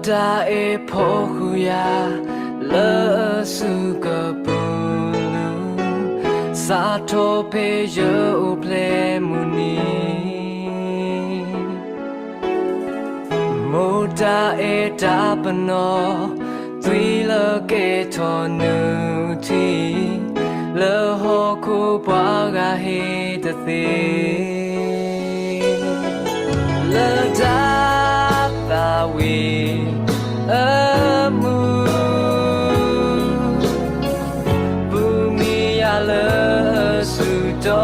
တၢ်အဲၣ်ဖီဃုာ်ယၤ လၢအစုကပူၤလူၤ, စးထီၣ်ဖဲယအိၣ်ဖျဲၣ်မုၢ်နံၤ, မိၢ်တၢ်အဲၣ်တၢ်ပနီၣ်, သွံၣ်လၢကဲထီၣ်နုၢ်ထံ, လၢဟီၣ်ခိၣ်ပှၤဂၤဟ့ၣ်တသ့ လၢတၢ်သးဝံၣ်အမူး, ပူၤမံယၤလၢစုတီ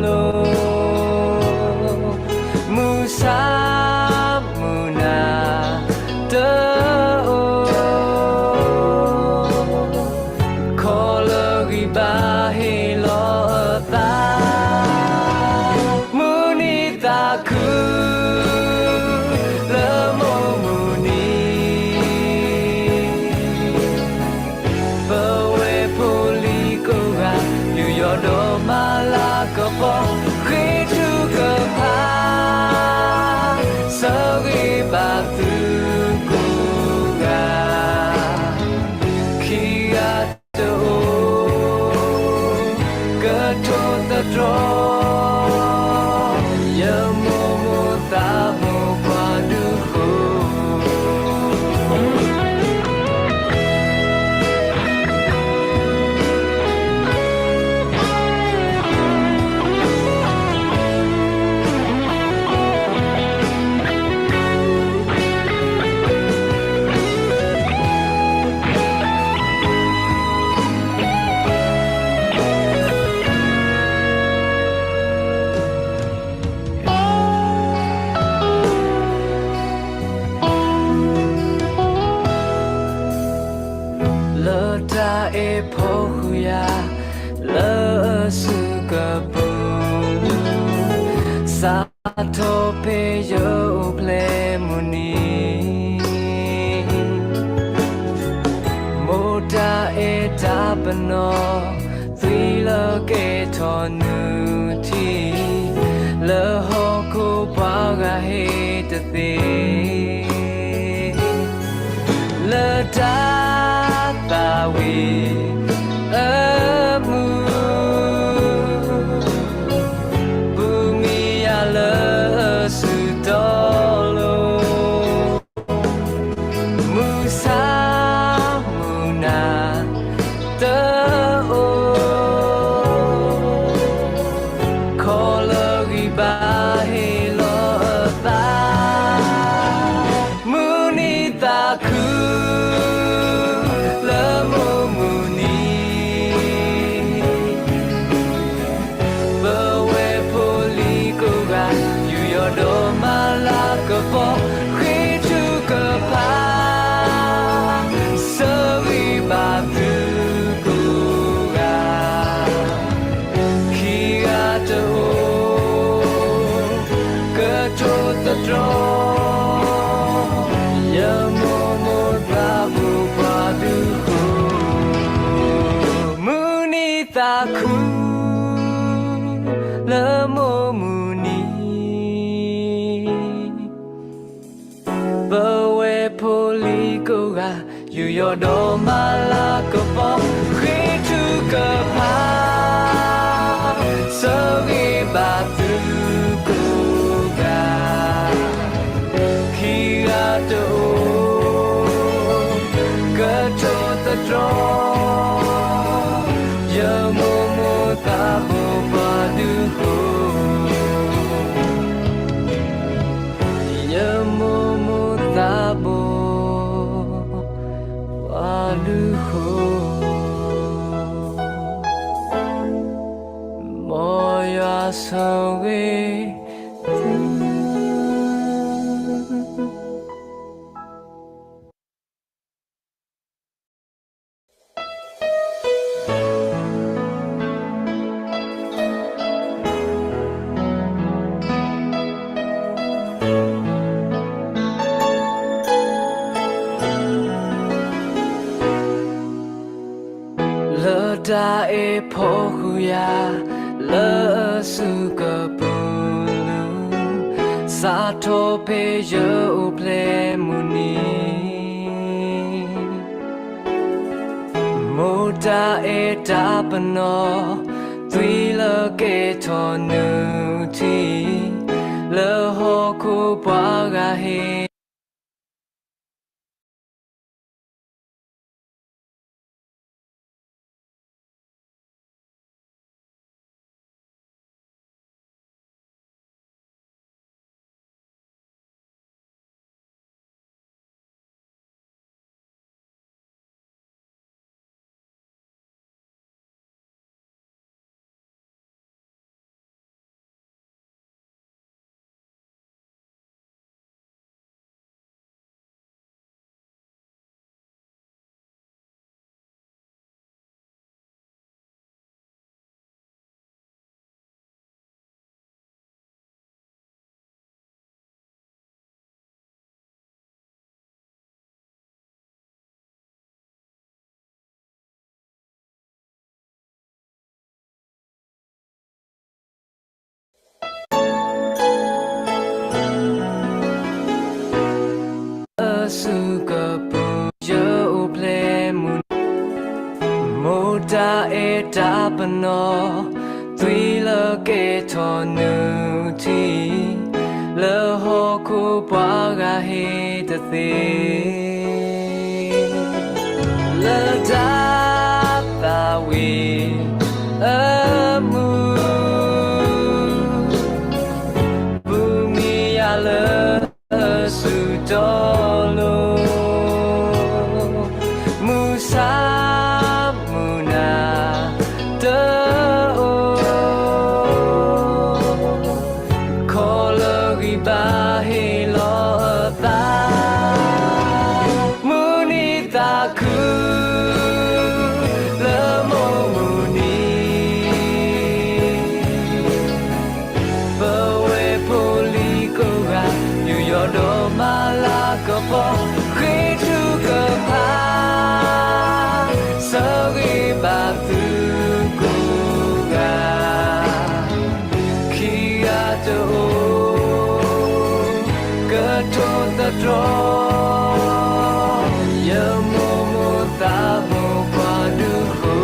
လိၤ, မုၢ်ဆါမုၢ်နၤတအိၣ် ခီလၢဂံၢ်ဘါဟ့ၣ်လီၤအသး, မုၢ်နံၤသးခု လၢမိၢ်မုၢ်နံၤ, ပဝဲဖိလံၤကိးဂၤ ယူးယီၣ်ဒီးမၤလၤကပီၤ ဃ့ထုကဖၣ် ဆၢဂ့ၤဘၣ်သုကိးဂၤ ခံဂၤတအိၣ် ကတိၤသတြီ ယမိၢ်မိၢ်သးဘိပှၤဒုးဃိ လၢတၢ်အဲၣ်ဖီဃုာ်ယၤ လၢအစုကပူၤ, စးထီၣ်ဖဲယအိၣ်ဖျဲၣ်မုၢ်နံၤ, မိၢ်တၢ်အဲၣ်တၢ်ပနီၣ် သွံၣ်လၢကဲထီၣ်နုၢ်ထံ, လၢဟီၣ်ခိၣ်ပှၤဂၤဟ့ၣ်တသ့ လၢတၢ်သးဝံၣ်အမူး, ပူၤမံယၤလၢစုတီလိၤ, မုၢ်ဆါမုၢ်နၤတအိၣ် ခီလၢဂံၢ်ဘါဟ့ၣ်လီၤအသး, မုၢ်နံၤသးခု လၢမိၢ်မုၢ်နံၤ, ပဝဲဖိလံၤကိးဂၤ ယူးယီၣ်ဒီးမၤလၤကပီၤ ဃ့ထုကဖၣ် ဆၢဂ့ၤဘၣ်သုကိးဂၤ, ခံဂၤတအိၣ် ကတိၤသတြီ ယမိၢ်မိၢ်သးဘိပှၤဒုးဃိ, မုၢ်နံၤသးခု လၢမိၢ်မုၢ်နံၤ, ပဝဲဖိလံၤကိးဂၤ ယူးယီၣ်ဒီးမၤလၤကပီၤ ဃ့ထုကဖၣ် ဆၢဂ့ၤဘၣ်သုကိးဂၤ, ခံဂၤတအိၣ် ကတိၤသတြီ ယမိၢ်မိၢ်သးဘိပှၤဒုးဃိ, ယမိၢ်မိၢ်သးဘိပှၤဒုးဃိ, မ်ယွၤဆိၣ်ဂ့ၤသု လၢတၢ်အဲၣ်ဖီဃုာ်ယၤ လၢအစုကပူၤလူၤ, စးထီၣ်ဖဲယအိၣ်ဖျဲၣ်မုၢ်နံၤ မိၢ်တၢ်အဲၣ်တၢ်ပနီၣ်, သွံၣ်လၢကဲထီၣ်နုၢ်ထံ, လၢဟီၣ်ခိၣ်ပှၤဂၤဟ့ၣ် လၢစုကပူၤယအိၣ်ဖျဲၣ်မုၢ်နံၤ, မိၢ်တၢ်အဲၣ်တၢ်ပနီၣ်, သွံၣ်လၢကဲထီၣ်နုၢ်ထံ, လၢဟီၣ်ခိၣ်ပှၤဂၤဟ့ၣ်တသ့ လၢတၢ်သးဝံၣ်အမူး, ပူၤမံယၤလၢစုတီလိၤ, မုၢ်ဆါမုၢ်နၤတအိၣ်, ခီလၢဂံၢ်ဘါဟ့ၣ်လီၤအသး, မုၢ်နံၤသးခု လၢမိၢ်မုၢ်နံၤ, ပဝဲဖိလံၤကိးဂၤ ယူးယီၣ်ဒီးမၤလၤကပီၤ ဃ့ထုကဖၣ် ဆၢဂ့ၤဘၣ်သုကိးဂၤ ခံဂၤတအိၣ် ကထိသတြီ ယမိၢ်မိၢ်သးမိၢ်ပှၢ်ဒုးဃိ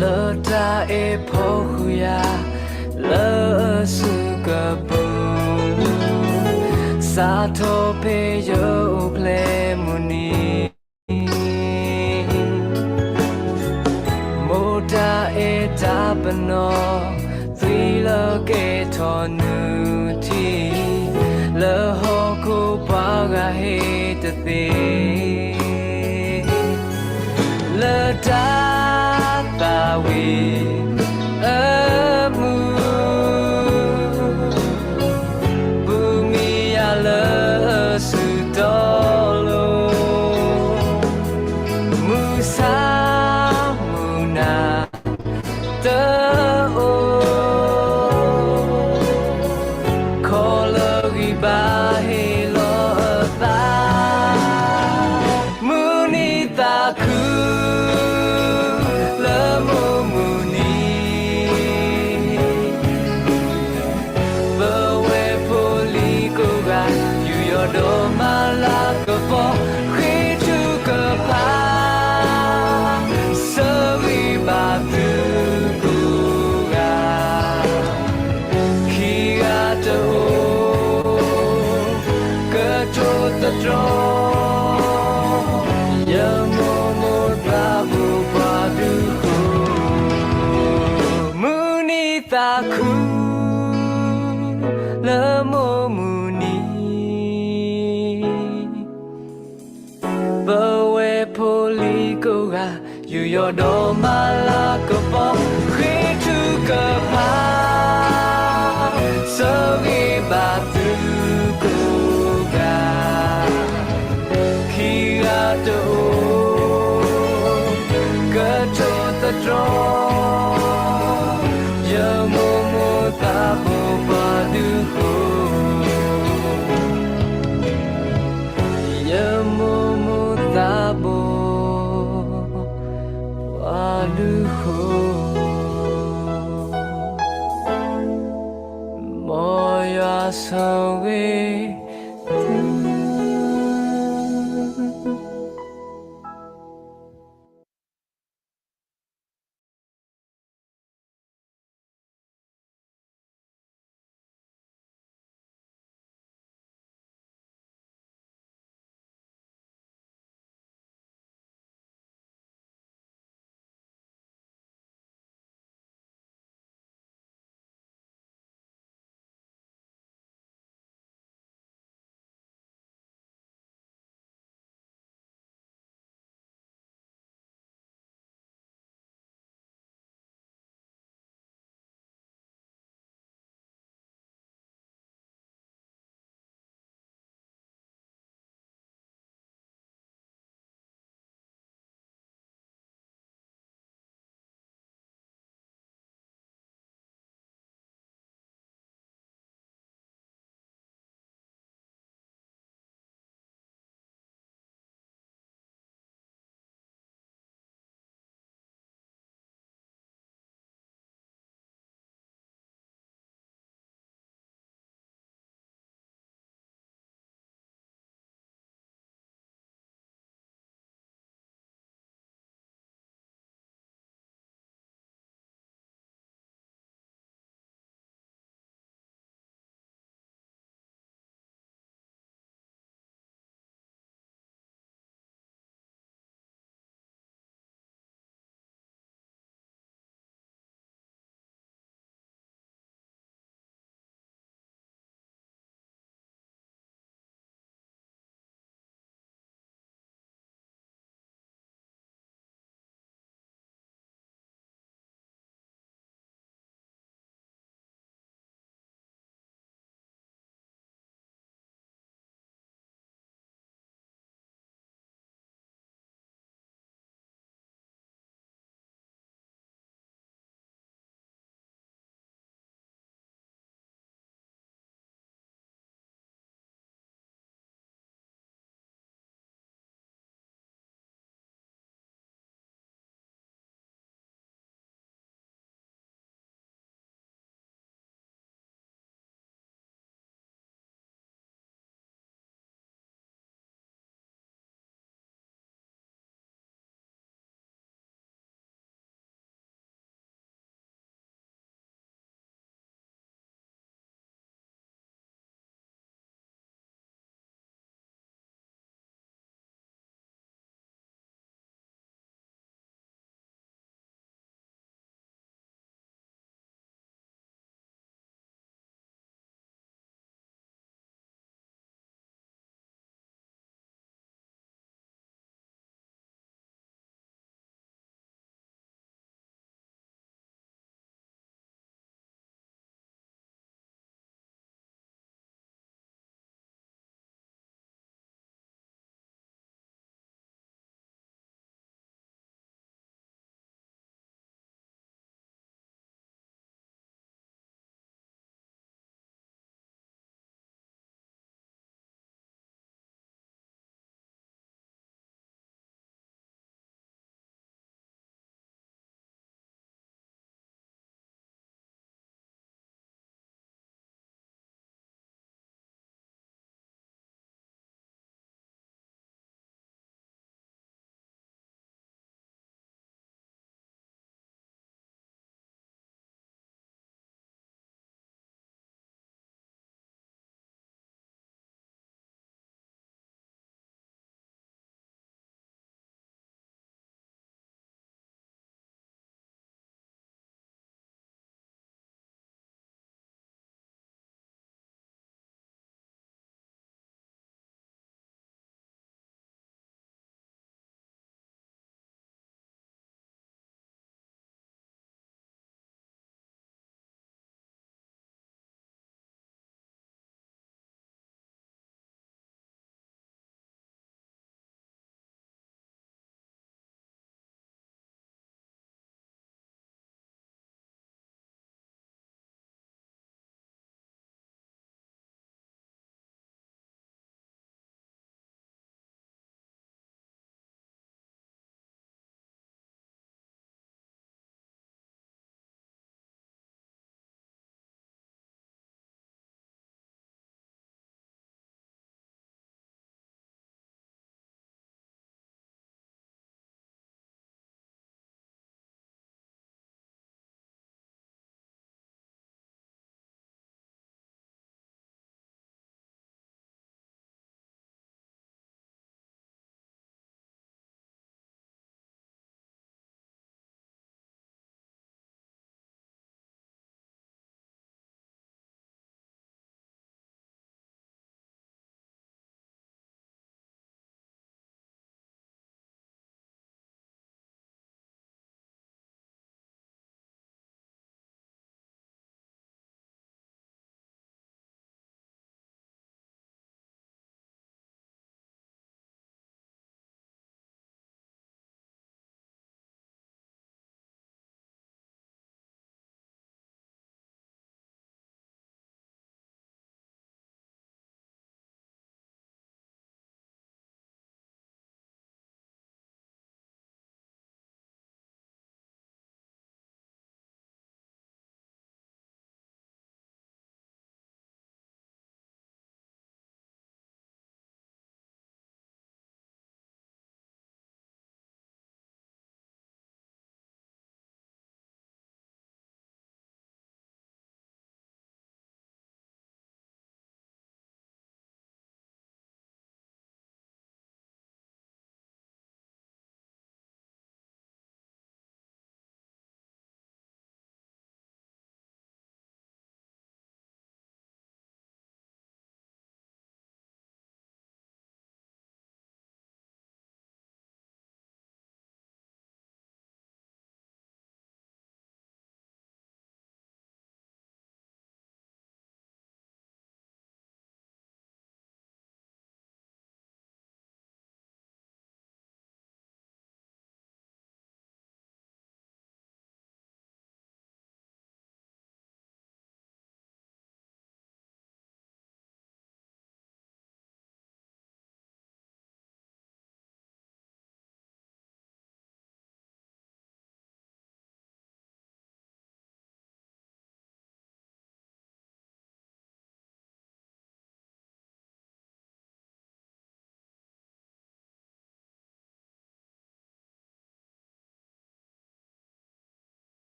လၢတၢ်အဲၣ်ဖီဃုာ်ယၤ လၢအစုကပူၤ စးထီၣ်ဖဲယအိၣ်ဖျဲၣ်မုၢ်နံၤ မိၢ်တၢ်အဲၣ်တၢ်ပနီၣ် သွံၣ်လၢကဲထီၣ်နုၢ်ထံ လၢဟီၣ်ခိၣ်ပှၤဂၤဟ့ၣ်တသ့ လၢတၢ်သးဝံၣ်အမူး ပူၤမံယၤလၢစုတီလိၤ မုၢ်ဆါမုၢ်နၤတအိၣ် ခီလၢဂံၢ်ဘါဟ့ၣ်လီၤအသး မုၢ်နံၤသးခု လၢမိၢ်မုၢ်နံၤ ပဝဲဖိလံၤကိးဂၤ ယူးယီၣ်ဒီးမၤလၤကပီၤ ဃ့ထုကဖၣ် ဆၢဂ့ၤဘၣ်သုကိးဂၤ ခံဂၤတအိၣ် ကထိသတြီ ယမိၢ်မိၢ်သးမိၢ်ပှၢ်ဒုးဃိ မုၢ်နံၤသးခု လၢမိၢ်မုၢ်နံၤ ပဝဲဖိလံၤကိးဂၤ ယူးယီၣ်ဒီးမၤလၤကပီၤ ဃ့ထုကဖၣ် ဆၢဂ့ၤဘၣ်သုကိးဂၤ ခံ တအိၣ် ကထိသတြီၤ ယမိၢ်မိၢ်သးဘိၣ်ပှၤဒုးဃိ, ယမိၢ်မိၢ်သးဘိၣ်ပှၤဒုးဃိ, မ်ယွၤဆိၣ်ဂ့ၤသု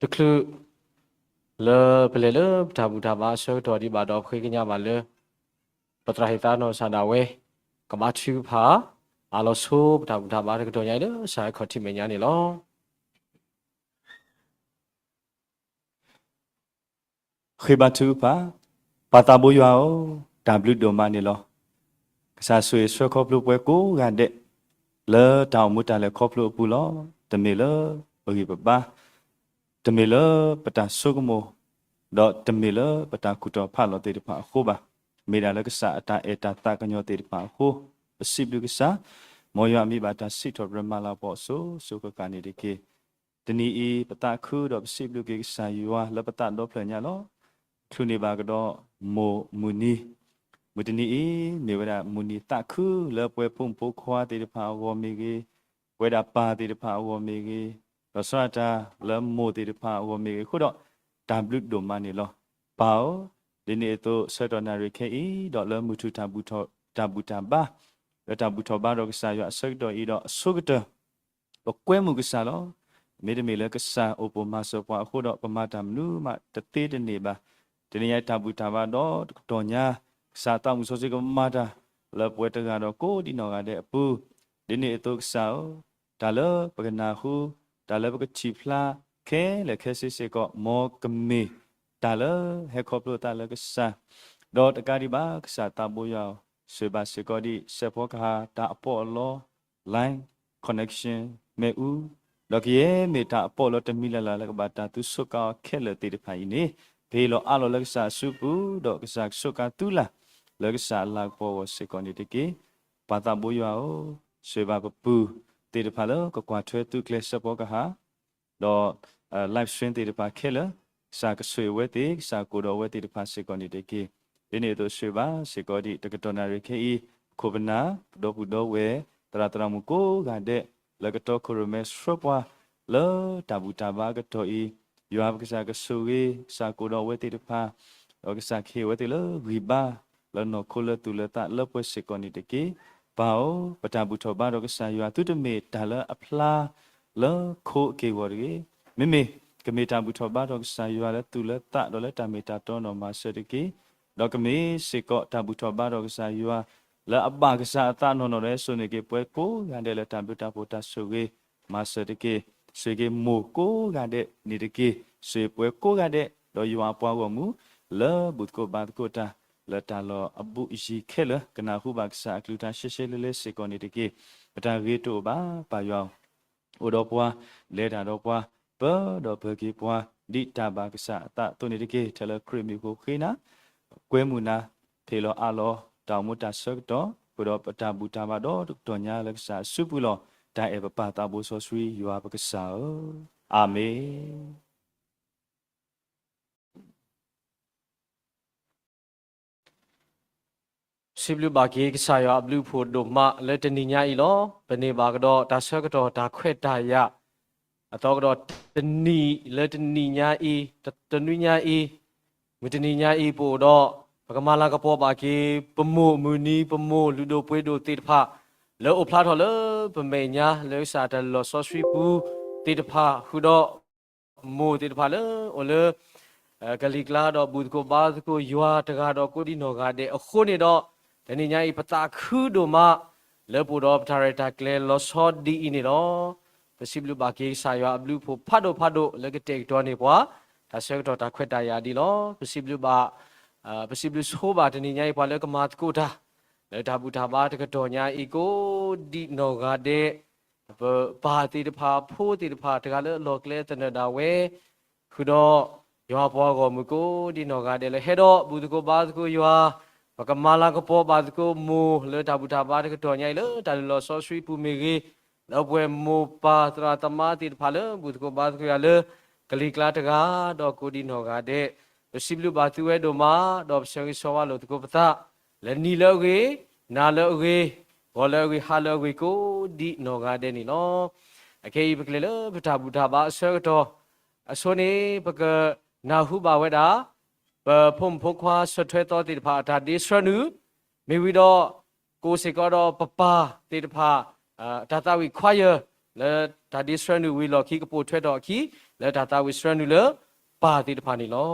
တချုးလၢပလဲၤလၢပတၢ်ဘူၣ်တၢ်ဘါအဆၢကတီၢ်ဒံးဘၣ်ဒီး ပဃ့ကညးဘၣ်လၢ ပသရၣ်ဟ့ၣ်သါနီၢ်ကစၢ်ဒၣ်ဝဲ ကဘါထုကဖၣ် အၢၣ်လီၤဆိပတၢ်ဘူၣ်တၢ်ဘါတကတီၢ်ညါအံၤလၢ ကစၢ်အခီၣ်ထံးမဲာ်ညါန့ၣ်လီၤ. ဃ့ဘါထုကဖၣ်. ပၢ်သးဘိယွၤဧၢ, တၢ်ဘျုးဒိၣ်မးန့ၣ်လီၤ. ကစၢ်ဆိၣ်ဂ့ၤဆှၢခီဖျိပှၤကိးဂၤဒဲး လၢတၢ်အိၣ်မူတၢ်လဲၤခီဖျိအပူၤလီၤ. တမ့ၢ်လၢပဂံၢ်ပဘါ, တမ့ၢ်လၢပတၢ်ဆိကမိၣ်, ဒီးတမ့ၢ်လၢပတၢ်ကူၣ်တီၢ်ဖးလီၤသ့ၣ်တဖၣ်အဃိဘၣ်. မ့ၢ်ဒၣ်လၢကစၢ်အတၢ်အဲၣ်တၢ်သးကညီၤသ့ၣ်တဖၣ်အဃိ, ပစံးဘျုးကစၢ်. မ်ယွၤမံဘၣ်တၢ်စံးထီၣ်ပတြၢၤမၤလၤကပီၤအစိၤစိၤဃၣ်ဃၣ်န့ၣ်တက့ၢ်. တနံၤအံၤ ပသးခုဒီးပစံးဘျုးက့ၤကစၢ်ယွၤလၢပသးဒီဖျၢၣ်ညါလီၤ. ချုးန့ၢ်ဘၣ်ကဒီးမိၢ်မုၢ်နံၤ, မုၢ်တနံၤအံၤ မ့ၢ်ဝဲဒၣ်မုၢ်နံၤသးခုလၢပှၤဖိမုၣ်ဖိခွါသ့ၣ်တဖၣ်အဂီၢ်မ့ၢ်ဂ့ၤ, ပဝဲဒၣ်ပၢ်သ့ၣ်တဖၣ်အဂီၢ်မ့ၢ်ဂ့ၤ, ဒီးစှၤတၢ်လၢမိၢ်သ့ၣ်တဖၣ်အဂီၢ်မ့ၢ်ဂ့ၤအဃိဒီး တၢ်ဘျုးဒိၣ်မးန့ၣ်လီၤ. ပၢ်ဧၢ, ဒ်န့ၣ်အသိးဆၢကတီၢ်နၣ်ရံၣ်ခဲအံၤ ဒီးလၢမုၢ်ထူၣ်တၢ်ဘူၣ်တၢ်ဘါ, လၢတၢ်ဘူၣ်ထီၣ်ဘါထီၣ်ကစၢ်ယွၤအဆၢကတီၢ်အံၤဒီးအဆိကတၢၢ် ပကွဲမုာ်ကစၢ်လီၤ. မ့တမ့ၢ်လၢကစၢ်အိၣ်ပိာ်မၤစၢၤပှၤအဃိဒီး ပမၤတၢ်မနုၤမးတသ့တန့ၢ်ဘၣ်. တနံၤညါတၢ်ဘူၣ်တၢ်ဘါဒီးတကတီၢ်ညါ, ကစၢ်သးမုၢ်စီဆှံကမၤတၢ်လၢပှၤတဂၤဒီးကိးဒံနီၢ်ဂၤဒဲးအပူၤ, ဒ်န့ၣ်အသိးကစၢ်ဧၢ, တၢ်လၢပကနၢ်ဟူ, တၢ်လၢပကထံၣ်ဖျါ, ခဲလၢာ်ခဲဆ့စ့ၢ်ကီး မ်ကမ့ၢ်တၢ်လၢဟဲခီဖျိသးလၢကစၢ်, ဒီးတကးဒံးဘၣ် ကစၢ်သးဘိယွၤဧၢ, ဆိၣ်ဂ့ၤဘၣ်စ့ၢ်ကီးဒံး စဲးဖီကဟၣ်တၢ်အပီးအလီ line connection မ့ၣ်အူ, ဒီးကယဲၢ်မ့ၢ်တၢ်အပီးအလီတမံၤလၢ်လၢ်လၢကဘၣ်တၢ်သူစူးကါအီၤခဲလၢာ်သ့ၣ်တဖၣ်အံၤန့ၣ်, ပဟ့ၣ်လီၤအးလီၤလၢကစၢ်အစုပူၤ, ဒီးကစၢ်ကစူးကါသုလၢ် လၢကစၢ်အလၤကပီၤအဂီၢ်စ့ၢ်ကီးန့ၣ်တက့ၢ်. ပၢ်သးဘိယွၤဧၢ, ဆိၣ်ဂ့ၤဘၣ်ပပုၢ်သ့ၣ်တဖၣ်လၢကကွၢ်ထွဲသုးကျဲးစဲးဖီကဟၣ် ဒီး live stream သ့ၣ်တဖၣ်ခဲလၢာ်, ကစၢ်ကဆိၣ်ဂ့ၤဝဲသ့ၣ်, ကစၢ်ကအိၣ်ဒီးဝဲသ့ၣ်တဖၣ်စ့ၢ်ကီးန့ၣ်တက့ၢ်. ဒ်န့ၣ်အသိးဆိၣ်ဂ့ၤဘၣ်စ့ၢ်ကီးဒံး တကတီၢ်နၣ်ရံၣ်ခဲအံၤ, ပခိၣ်ပနၢ်, ပဒီပုၢ်ဒီဝဲၢ်, သရၣ်သရၣ်မုၣ်ကိးဂၤဒဲး, လၢကတီခိၣ်ရိၣ်မဲဆှၢပှၤ, လၢတၢ်ဘူၣ်တၢ်ဘါအကတီၢ်အံၤ, ယွၤပကစၢ်ကဆိၣ်ဂ့ၤ, ကစၢ်ကအိၣ်ဒီးဝဲသ့ၣ်တဖၣ်, ဒီးကစၢ်ကဟ့ၣ်ဝဲသ့ၣ်လၢဂံၢ်ဘါ, လၢနီၢ်ခိလၢသူၣ်လၢသးလၢပှဲၤစ့ၢ်ကီးန့ၣ်တက့ၢ်. ပၢ်ဧၢ, ပတၢ်ဘူၣ်ထီၣ်ဘါထီၣ်ကစၢ်ယွၤသုတမ့ၢ်တၢ်လၢအဖျါ လၢခိအက့ၢ်အဂီၢ်တဂ့ၤ. မ့မ့ၢ်ကမ့ၢ်တၢ်ဘူၣ်ထီၣ်ဘါထီၣ်ကစၢ်ယွၤလၢသူၣ်လၢသးဒီးလၢတၢ်မ့ၢ်တၢ်တီနီၢ်မၤစၢၤတက့ၢ်. ဒီးကမ့ၢ်စ့ၢ်ကီးတၢ်ဘူၣ်ထီၣ်ဘါထီၣ်ကစၢ်ယွၤ လၢအဘၣ်ကစၢ်အသးနီၢ်နီၢ်ဒီးဟဲစိာ်န့ၢ်က့ၤ ပှၤကိးဂၤဒဲးလၢတၢ်ဘျုးတၢ်ဖှိၣ်တၢ်ဆိၣ်ဂ့ၤမၤစၢၤတက့ၢ်. ဆိၣ်ဂ့ၤက့ၤမိၢ်ကိးဂၤဒဲးန့ၣ်တက့ၢ်. ဆိၣ်ဂ့ၤပှၤကိးဂၤဒဲး ဒီးယွၤအပှၤဂီၢ်မုၢ် လၢဘူၣ်သကိးဘါသကိးတၢ် လၢတၢ်လီၢ်အဘူးအယံၤခဲလၢာ် ကနၢ်ဟူဘၣ်ကစၢ်အကလုၢ်ကထါရှဲရှဲလဲလဲစ့ၢ်ကီးန့ၣ်တက့ၢ်. ပတၢ်ဂ့ၤတအိၣ်ဘၣ် ပၢ်ယွၤ အိၣ်ဒီးပှၤ, လဲၤတၢ်ဒီးပှၤ, ပၢဒီးပၢၤက့ၤပှၤ, ဒ်တၢ်ဘၣ်ကစၢ်အသးအသိးန့ၣ်တက့ၢ်. ထဲလၢခရံာ်မံၤအဃိဃ့နၤ, ကွဲမုာ်နၤ, ဖးလီၤအါလီၤ တၢ်အိၣ်မူတၢ်ဆၢကတီၢ်, ဃုာ်ဒီးပတၢ်ဘူၣ်တၢ်ဘါဒီးတကတီၢ်ညါလၢကစၢ်အစုပူၤလီၤ. တၢ်အဲၣ်ပပၢ်သးဘိစီဆှံယွၤပကစၢ်ဧၢ, အၤမ့ၣ်. စံးဘျုးဘၣ်က့ၤကစၢ်ယွၤအဘျုးအဖှိၣ်ဒိၣ်မးလၢတနံၤညါအံၤလီၤ. ပန့ၢ်ဘၣ်ကဒီးတၢ်ဆၢကတီၢ်တၢ်ခွဲးတၢ်ယာ်, အသီကဒီးတနံၤလၢတနံၤညါအံၤ, တနွံညါအံၤ, မုၢ်တနံၤညါအံၤ ပအိၣ်ဒီး ပကမၤလၤကပီၤဘၣ်က့ၤ ပမိၢ်မုၢ်နံၤ ပမိၢ်လုၢ်ဒိၣ်ပှ့ၤဒိၣ်သ့ၣ်တဖၣ် လၢအိၣ်ဖျါထီၣ်လၢပမဲာ်ညါ လၢကစၢ်တၢ်လီၢ်စီဆှံပူၤသ့ၣ်တဖၣ် ဃုာ်ဒီး မိၢ်သ့ၣ်တဖၣ်လၢအိၣ်လၢ ကလံၤကျါဒီးဘူၣ်သကိးဘါသကိးယွၤတဂၤဒီးကိးဒံနီၢ်ဂၤဒဲးအဃိန့ၣ်ဒီး, တနံၤညါအံၤ ပသးခုဒိၣ်မး လၢပအိၣ်ဒီးပတၢ်ရဲၣ်တၢ်ကျဲၤလီၤဆီဒ်အံၤန့ၣ်လီၤ. ပစံးဘျုးဘၣ်က့ၤကစၢ်ယွၤအဘျုးအဖှိၣ်ဖးဒိၣ်ဖးဒိၣ်လၢကတဲာ်ကတီၤန့ၢ်ပှၤ တၢ်ဆၢကတီၢ်တၢ်ခွဲးတၢ်ယာ်ဒ်လီၤ. ပစံးဘျုးဘၣ် ပစံးဘျုးဆိဘၣ်တနံၤညါအံၤ ပှၤလၢကမၤသကိးတၢ် လၢတၢ်ဘူၣ်တၢ်ဘါတကတီၢ်ညါအံၤ ကိးဒံနီၢ်ဂၤဒဲး, ပပၢ်သ့ၣ်တဖၣ် ဖိသ့ၣ်တဖၣ် တဂၤလၢအလီၢ်ကျဲသနၢၣ်ဒၣ်ဝဲ, ဃုာ်ဒီး ယွၤပှၤဂီၢ်မုၢ်ကိးဒံနီၢ်ဂၤဒဲး လၢဟဲဒီးဘူၣ်သကိးဘါသကိးယွၤ, ပကမၤလၤကပီၤဘၣ်သကိးမိၢ်လၢတၢ်ဘူၣ်တၢ်ဘါတကတီၢ်ညါအံၤ လၢတၢ်လုၢ်လီၢ်စီဆှံပူၤမ့ၢ်ဂ့ၤ, ဒီးပဝဲမိၢ်ပၢ်သရၣ်သမါသ့ၣ်တဖၣ်လၢဘူၣ်သကိးဘါသကိးယွၤလၢ ကလံၤကျါတဂၤ ဒီးကိးဒံနီၢ်ဂၤဒဲး, ပစံးဘျုးဘၣ်သုဝဲဒိၣ်မး, ဒီးပဆၢဂ့ၤဆၢဝါလိာ်သကိးပသး လၢနံၤလၢအဂ့ၤ, နၤလၢအဂ့ၤ, ဂီၤလၢအဂ့ၤ, ဟါလၢအဂ့ၤကိးဒံနီၢ်ဂၤဒဲးန့ၣ်လီၤ. အခဲအံၤပကလဲၤလၢပတၢ်ဘူၣ်တၢ်ဘါအဆၢကတီၢ်, အဆိန့ၣ် ပကနၢ်ဟူဘၣ်ဝဲဒၣ် ပဖိမုၣ်ဖိခွါဆၢထွဲသီသ့ၣ်တဖၣ်အတၢ်ဒ့ဆှၢနုာ်, မ့ၢ်ဝံၤဒီး ကအိၣ်စ့ၢ်ကီးဒီးပပၢ်သ့ၣ်တဖၣ် တၢ်သးဝံၣ် choir လၢတၢ်ဒ့ဆှၢနုာ်ဝံၤအလီၢ်ခံ ကပိာ်ထွဲထီၣ်အခံ လၢတၢ်သးဝံၣ်ဆှၢနုာ်လၢပၢ်သ့ၣ်တဖၣ်န့ၣ်လီၤ.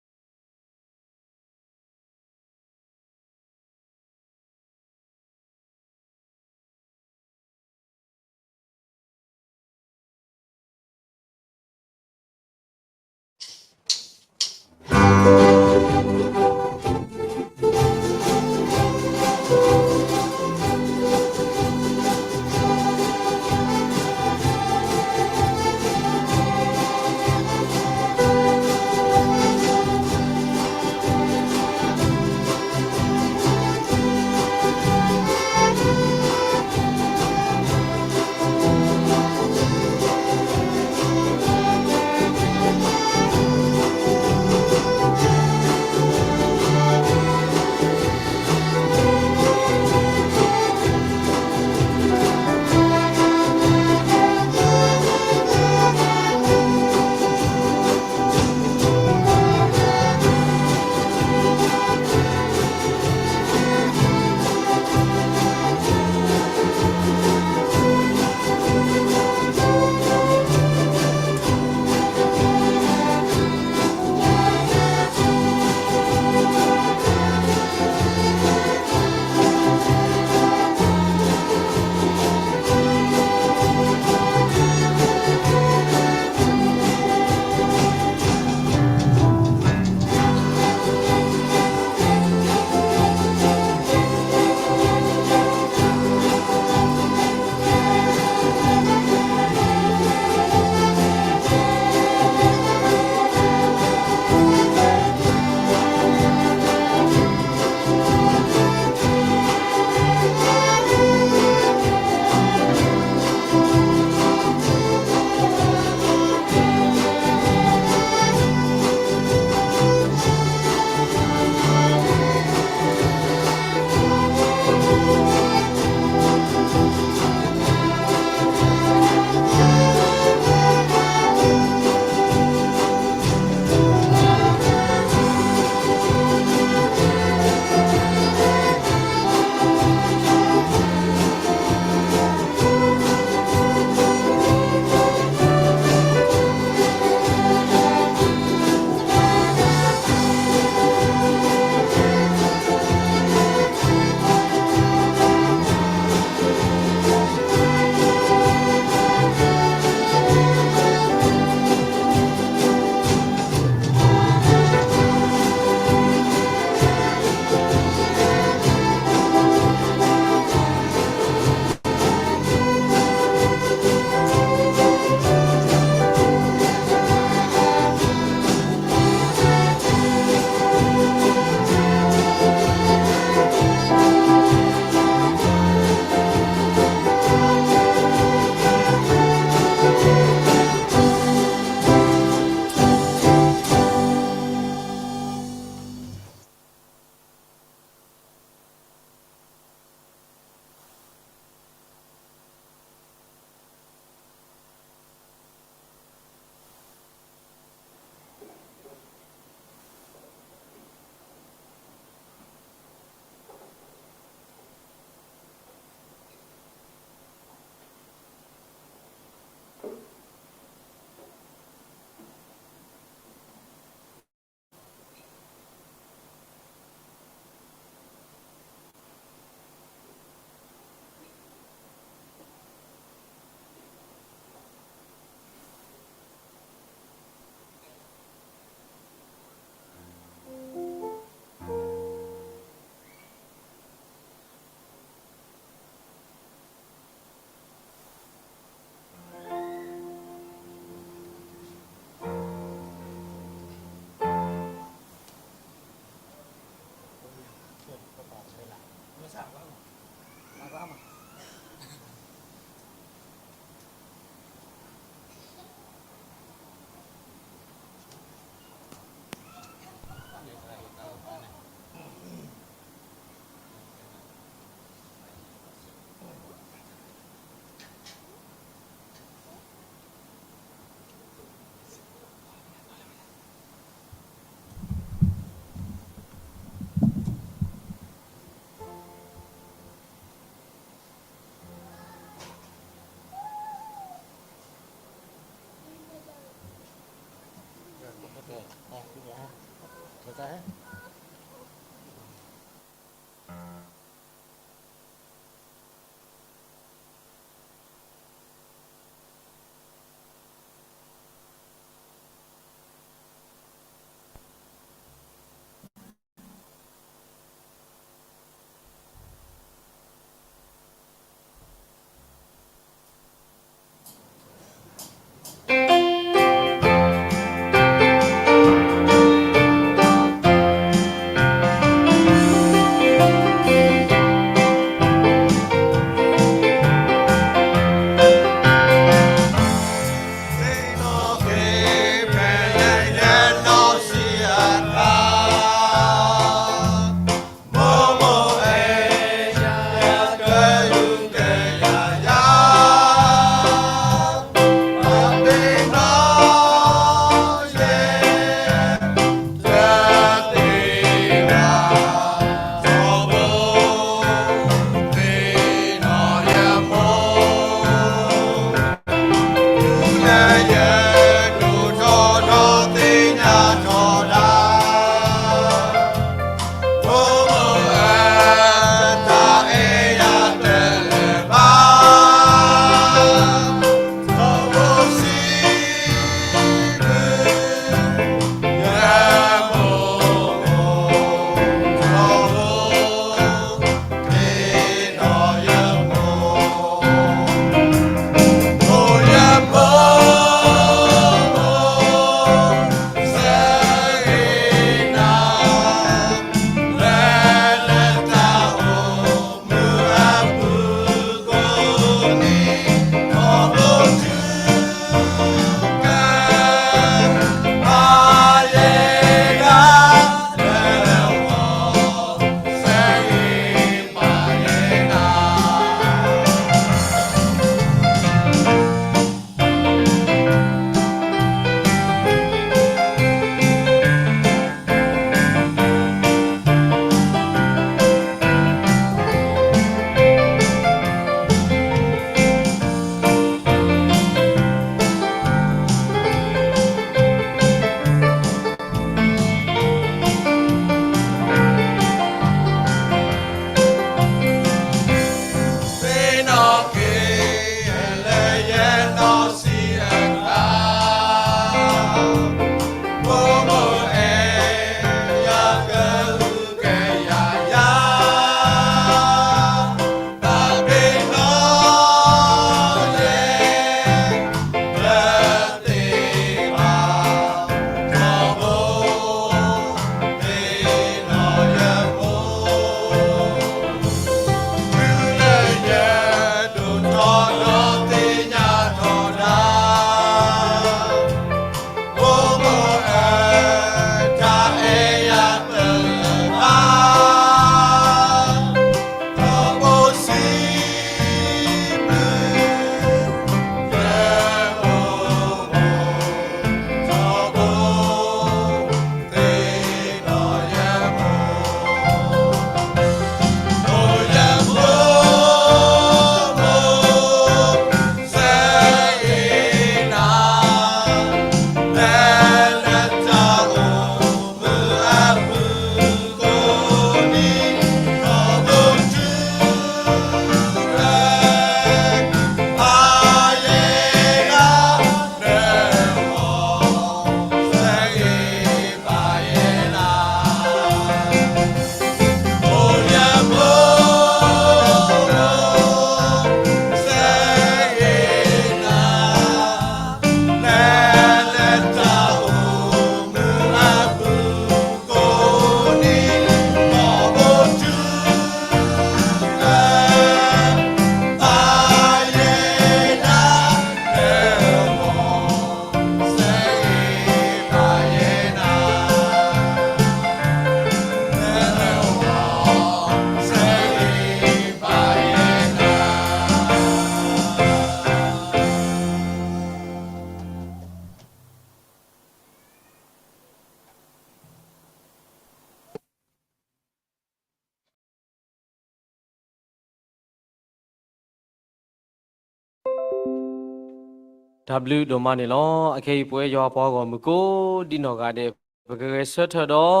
တၢ်ဘျုးဒိၣ်မးန့ၣ်လီၤ. အခဲအံၤပဝဲယွၤပှၤဂီၢ်မုၢ်ကိးဒံနီၢ်ဂၤဒဲး ပကဂဲၤဆၢထၢၣ်ဒီး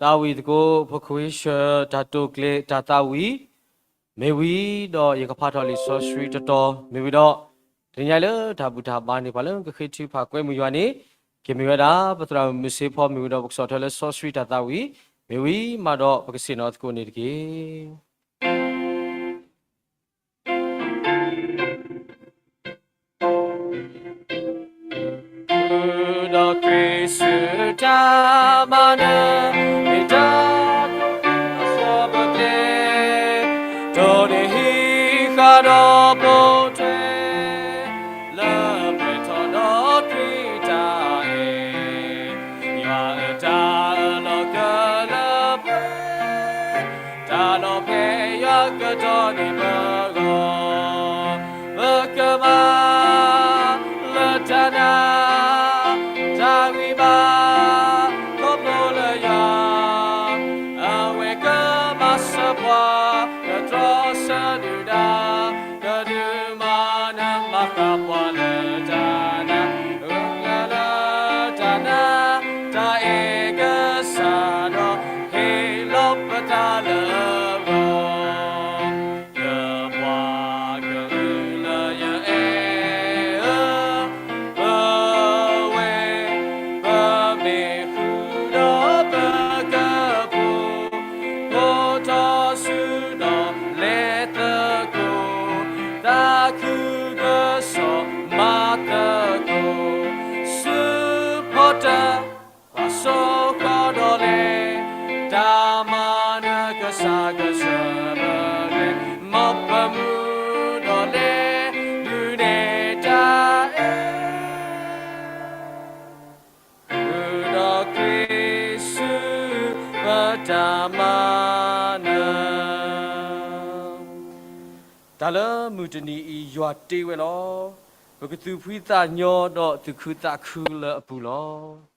သးဝံၣ်သကိး ဖိခွါဆှၢ တၢ်တိာ်ကျဲၤတၢ်သးဝံၣ် မ့ၢ်ဝံၤဒီး ယကဖးထီၣ်လံာ်စီဆှံတတီၤ မ့ၢ်ဝံၤဒီး တနံၤညါလၢတၢ်ဘူၣ်တၢ်ဘါန့ၣ် ပှၤလၢကဃ့ထုကဖၣ်ကွဲမုာ်ယွၤန့ၣ် ကမ့ၢ်ဝဲဒၣ် ပသရၣ်မုၣ်မုၢ်စ့ဖီ မ့ၢ်ဝံၤဒီး ပကဆီၣ်ထွဲလၢစီဆှံတၢ်သးဝံၣ် မ့ၢ်ဝံၤမးဒီး ပကဆ့ၣ်နီၤသကိးန့ၣ်တက့ၢ်. ဃုာ်ဒီးခရံာ်စုတၢ်မၤနၢၤ မ့ၢ်တၢ်ကစီၣ်ပကျဲ တိၢ်န့ၢ်ဟံးဃာ်ဒီးပိာ်ထွဲ လၢပှဲၤထီၣ်ဒီးခရံာ်တၢ်အဲၣ် ယွၤအတၢ်အၢၣ်လီၤကလၢပှဲၤ တၢ်ဒီးဖဲယွၤကတီၢ်န့ၢ်ပဂီၢ် ပကမၤလၢတၢ်နာ် တၢ်ဂံၢ်ဘါ ခီဖျိလၢယွၤ အဝဲကမၤစၢၤပှၤ ကတြီဆၢဒုၣ်ဒါ ကဒုးမၤနၢၤမၤဃၣ်ပှၤလၢတၢ်နာ် ဂုာ်ကျဲးလၢတၢ်နာ် တၢ်အဲၣ်ကစၢ်ဒီး ဟ့ၣ်လီၤပသးလၢအဂီၢ် ယပှၤကလုာ်လၢယအဲၣ်ဧၢ, ပဝဲ ပမ့ၢ်ဃုာ်ဒီးပကဖိ ဖိထီၣ်ဆူဒီးလဲၤသကိး, သးခုကစီၣ်မၤသကိး, ဆူဖီတၢၣ် ပှၤစိဃီဒီးလဲၤ, တၢ်မၤနၢၤကစၢ်ကစၢၢ်ဘၣ်လဲၤ, မ်ပမုၢ်ဒီးလဲၤ ဒုးနဲၣ်တၢ်အဲၣ် ဃုာ်ဒီးခရံာ်ဆူ ပတၢ်မၤနၢၤ. တၢ်လၢမုၢ်တနံၤအံၤ ယွၤတ့ဝဲလီၤ. ပကသူၣ်ဖှံသးညီဒီးသူၣ်ခုသးခုလၢအပူၤလီၤ.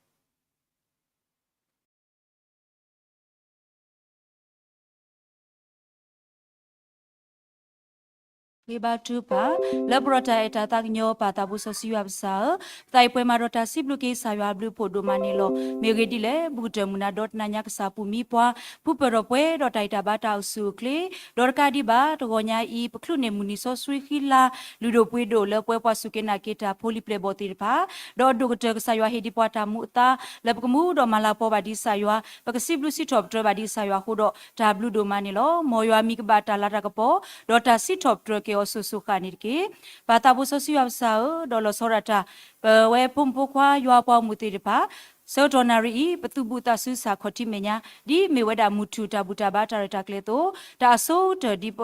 ဂ့ၤဘါထုကဖၣ်, လၢပရၤတၢ်အဲၣ်တၢ်သးကညီၤ ပၢ်သးဘိစီဆှံယွၤပကစၢ်ဧၢ, ပသးအံၤပှဲၤမးဒီးတၢ်စံးဘျုးက့ၤကစၢ်ယွၤအဘျုးအဖှိၣ်ဒိၣ်မးန့ၣ်လီၤ. မ့ၢ်ဂ့ၢ်ဒ်လဲၣ်, ဘူးကတၢၢ်မုၢ်နၤဒီတနၤညါကစၢ်ပူၤမံပှၤ, ပူၤဖျဲးထီၣ်ပှဲၤဒီးတၢ်ဂံၢ်တၢ်ဘါတၢ်အိၣ်ဆူၣ်အိၣ်ချ့, ဒီးတကးဒံးဘၣ် တဂီၤညါအံၤ ပချုးန့ၢ်မုၢ်နံၤစီဆှံဃံလၤ လုၢ်ဒိၣ်ပှ့ၤဒိၣ် လၢပဝဲပှၤစူၢ်က့ၤနာ်က့ၤတၢ်ဖိလံၤပျဲၢ်ဘီၣ်သ့ၣ်တဖၣ်, ဒီးအဒိၣ်ကတၢၢ်ကစၢ်ယွၤဟ့ၣ်ဒံးပှၤတၢ်မူအသါ လၢပကမူဒီးမၤလၤကပီၤဘၣ်ဒံးကစၢ်ယွၤ, ပကစံးဘျုးစံးထီၣ်ပတြၢၤဘၣ်ဒံးကစၢ်ယွၤအဃိဒီး တၢ်ဘျုးဒိၣ်မးန့ၣ်လီၤ. မ်ယွၤမံၤကဘၣ်တၢ်လၤတၢ်ကပီၤ ဒီးတၢ်စံးထီၣ်ပတြၢၤက့ၤအီၤစိၤစိၤဃၣ်န့ၣ်တက့ၢ်. ပၢ်သးဘိစီဆှံယွၤပကစၢ်ဧၢ, ဒီးလီၤဆီဒၣ်တၢ် ပဝဲဖိမုၣ်ဖိခွါယွၤပှၤဂီၢ်မုၢ်သ့ၣ်တဖၣ် ဆၢကတီၢ်နၣ်ရံၣ်အံၤ ပသူၣ်ဘူၣ်သးစူၤစးခီၣ်ထံမဲာ်ညါ ဒ်မ့ၢ်ဝဲဒၣ်မုၢ်ထူၣ်တၢ်ဘူၣ်တၢ်ဘါတၢ်ရဲၣ်တၢ်ကျဲၤအသိး, တၢ်အဆိကတၢၢ်ဒ်ပ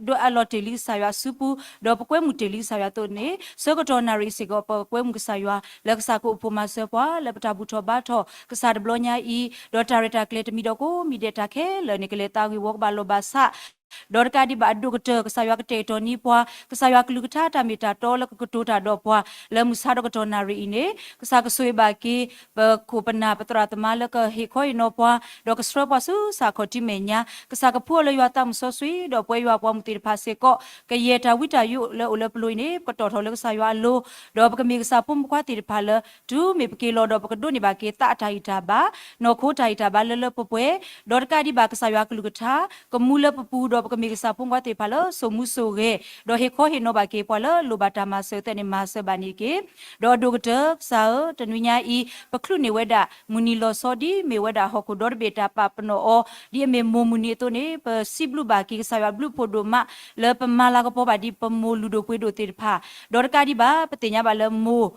ဒွဲၣ်အလီၤတ့ၢ်လံကစၢ်ယွၤအစုပူၤ, ဒီးပကွဲမုာ်တ့ၢ်လံကစၢ်ယွၤအသိးန့ၣ်, ဆၢကတီၢ်နၣ်ရံၣ်အံၤစ့ၢ်ကီး ပကွဲမုာ်ကစၢ်ယွၤ လၢကစၢ်ကအိၣ်ဖှိၣ်မၤစၢၤပှၤ လၢပတၢ်ဘူၣ်ထီၣ်ဘါထီၣ်ကစၢ်တဘျီညါအံၤ, ဒီးတၢ်ရဲၣ်တၢ်ကျဲၤတမံၤဒီးကိးမံၤဒဲးတၢ်ခဲလၢာ်န့ၣ် ကလဲၤသးဂ့ၢ်ဝီကဘၣ်လီၤဘၣ်ဆး ဒီးတကးဒံးဘၣ်အဒိၣ်ကတၢၢ် ကစၢ်ယွၤကတဲာ်ကတီၤန့ၢ်ပှၤ, ကစၢ်ယွၤကလုၢ်ကထါတၢ်မ့ၢ်တၢ်တီလၢကကတိၤတၢ်ဒီးပှၤ လၢမုၢ်ဆါဒီးကတီၢ်နၣ်ရံၣ်အံၤန့ၣ်, ကစၢ်ကဆိၣ်ဂ့ၤဘၣ်က့ၤ ပခိၣ်ပနၢ်ပသရၣ်သမါလၢကဟ့ၣ်ခီဟ့ၣ်နီၤပှၤ, ဒီးကဆှၢပှၤဆူစးခီၣ်ထံမဲာ်ညါ, ကစၢ်ကဖှူအီၤလၢယွၤသးမုၣ်စီဆှံ, ဒီးပဝဲယွၤပှၤမုၣ်သ့ၣ်တဖၣ်စ့ၢ်ကီး ကယဲၢ်တၢ်ဝံတၢ်ယိးလၢအိၣ်လၢပလိၤအံၤန့ၣ် ပကတီၣ်ထီၣ်လၢကစၢ်ယွၤအလိၤ, ဒီးပကမ့ၢ်ကစၢ်ဖိမုၣ်ဖိခွါသ့ၣ်တဖၣ်လၢ တုၤမ့ၢ်ပက့ၤလီၤဒီးပကဒိးန့ၢ်ဘၣ်က့ၤသးအတၢ်ဂံၢ်တၢ်ဘါ, နီၢ်ခိတၢ်ဂံၢ်တၢ်ဘါလၢလၢပှဲၤပှဲၤ, ဒီးတကးဒံးဘၣ်ကစၢ်ယွၤကလုၢ်ကထါ ကမူလၢပပူၤ ဒီးပကမ့ၢ်ကစၢ်ဖိမုၣ်ဖိခွါသ့ၣ်တဖၣ်လၢစိာ်မူစိာ်ဂဲၤ, ဒီးဟ့ၣ်ခီဟ့ၣ်နီၤဘၣ်က့ၤပှၤလၢလိၣ်ဘၣ်တၢ်မၤစၢၤအသးန့ၣ် မၤစၢၤဘၣ်န့ၣ်တက့ၢ်. ဒီးအဒိၣ်ကတၢၢ်ကစၢ်ဧၢ, တနွံညါအံၤ ပချုးန့ၢ်ဝဲဒၣ်မုၢ်နံၤလီၤဆီဒ်မ့ၢ်ဝဲဒၣ်ဟီၣ်ခိၣ်ဒီတဘ့ၣ်တၢ်ပာ်ပနီၣ်အီၤ ဒ်အမ့ၢ်မိၢ်မုၢ်နံၤအသိးန့ၣ် ပစံးဘျုးဘၣ်က့ၤကစၢ်ယွၤဘျုးဖှိၣ်ဒိၣ်မး လၢပမၤလၤကပီၤဘၣ်ဒံးပမိၢ်လုၢ်ဒိၣ်ပှ့ၤဒိၣ်သ့ၣ်တဖၣ်, ဒီးတကးဒံးဘၣ် ပသ့ၣ်ညါဘၣ်လၢမိၢ်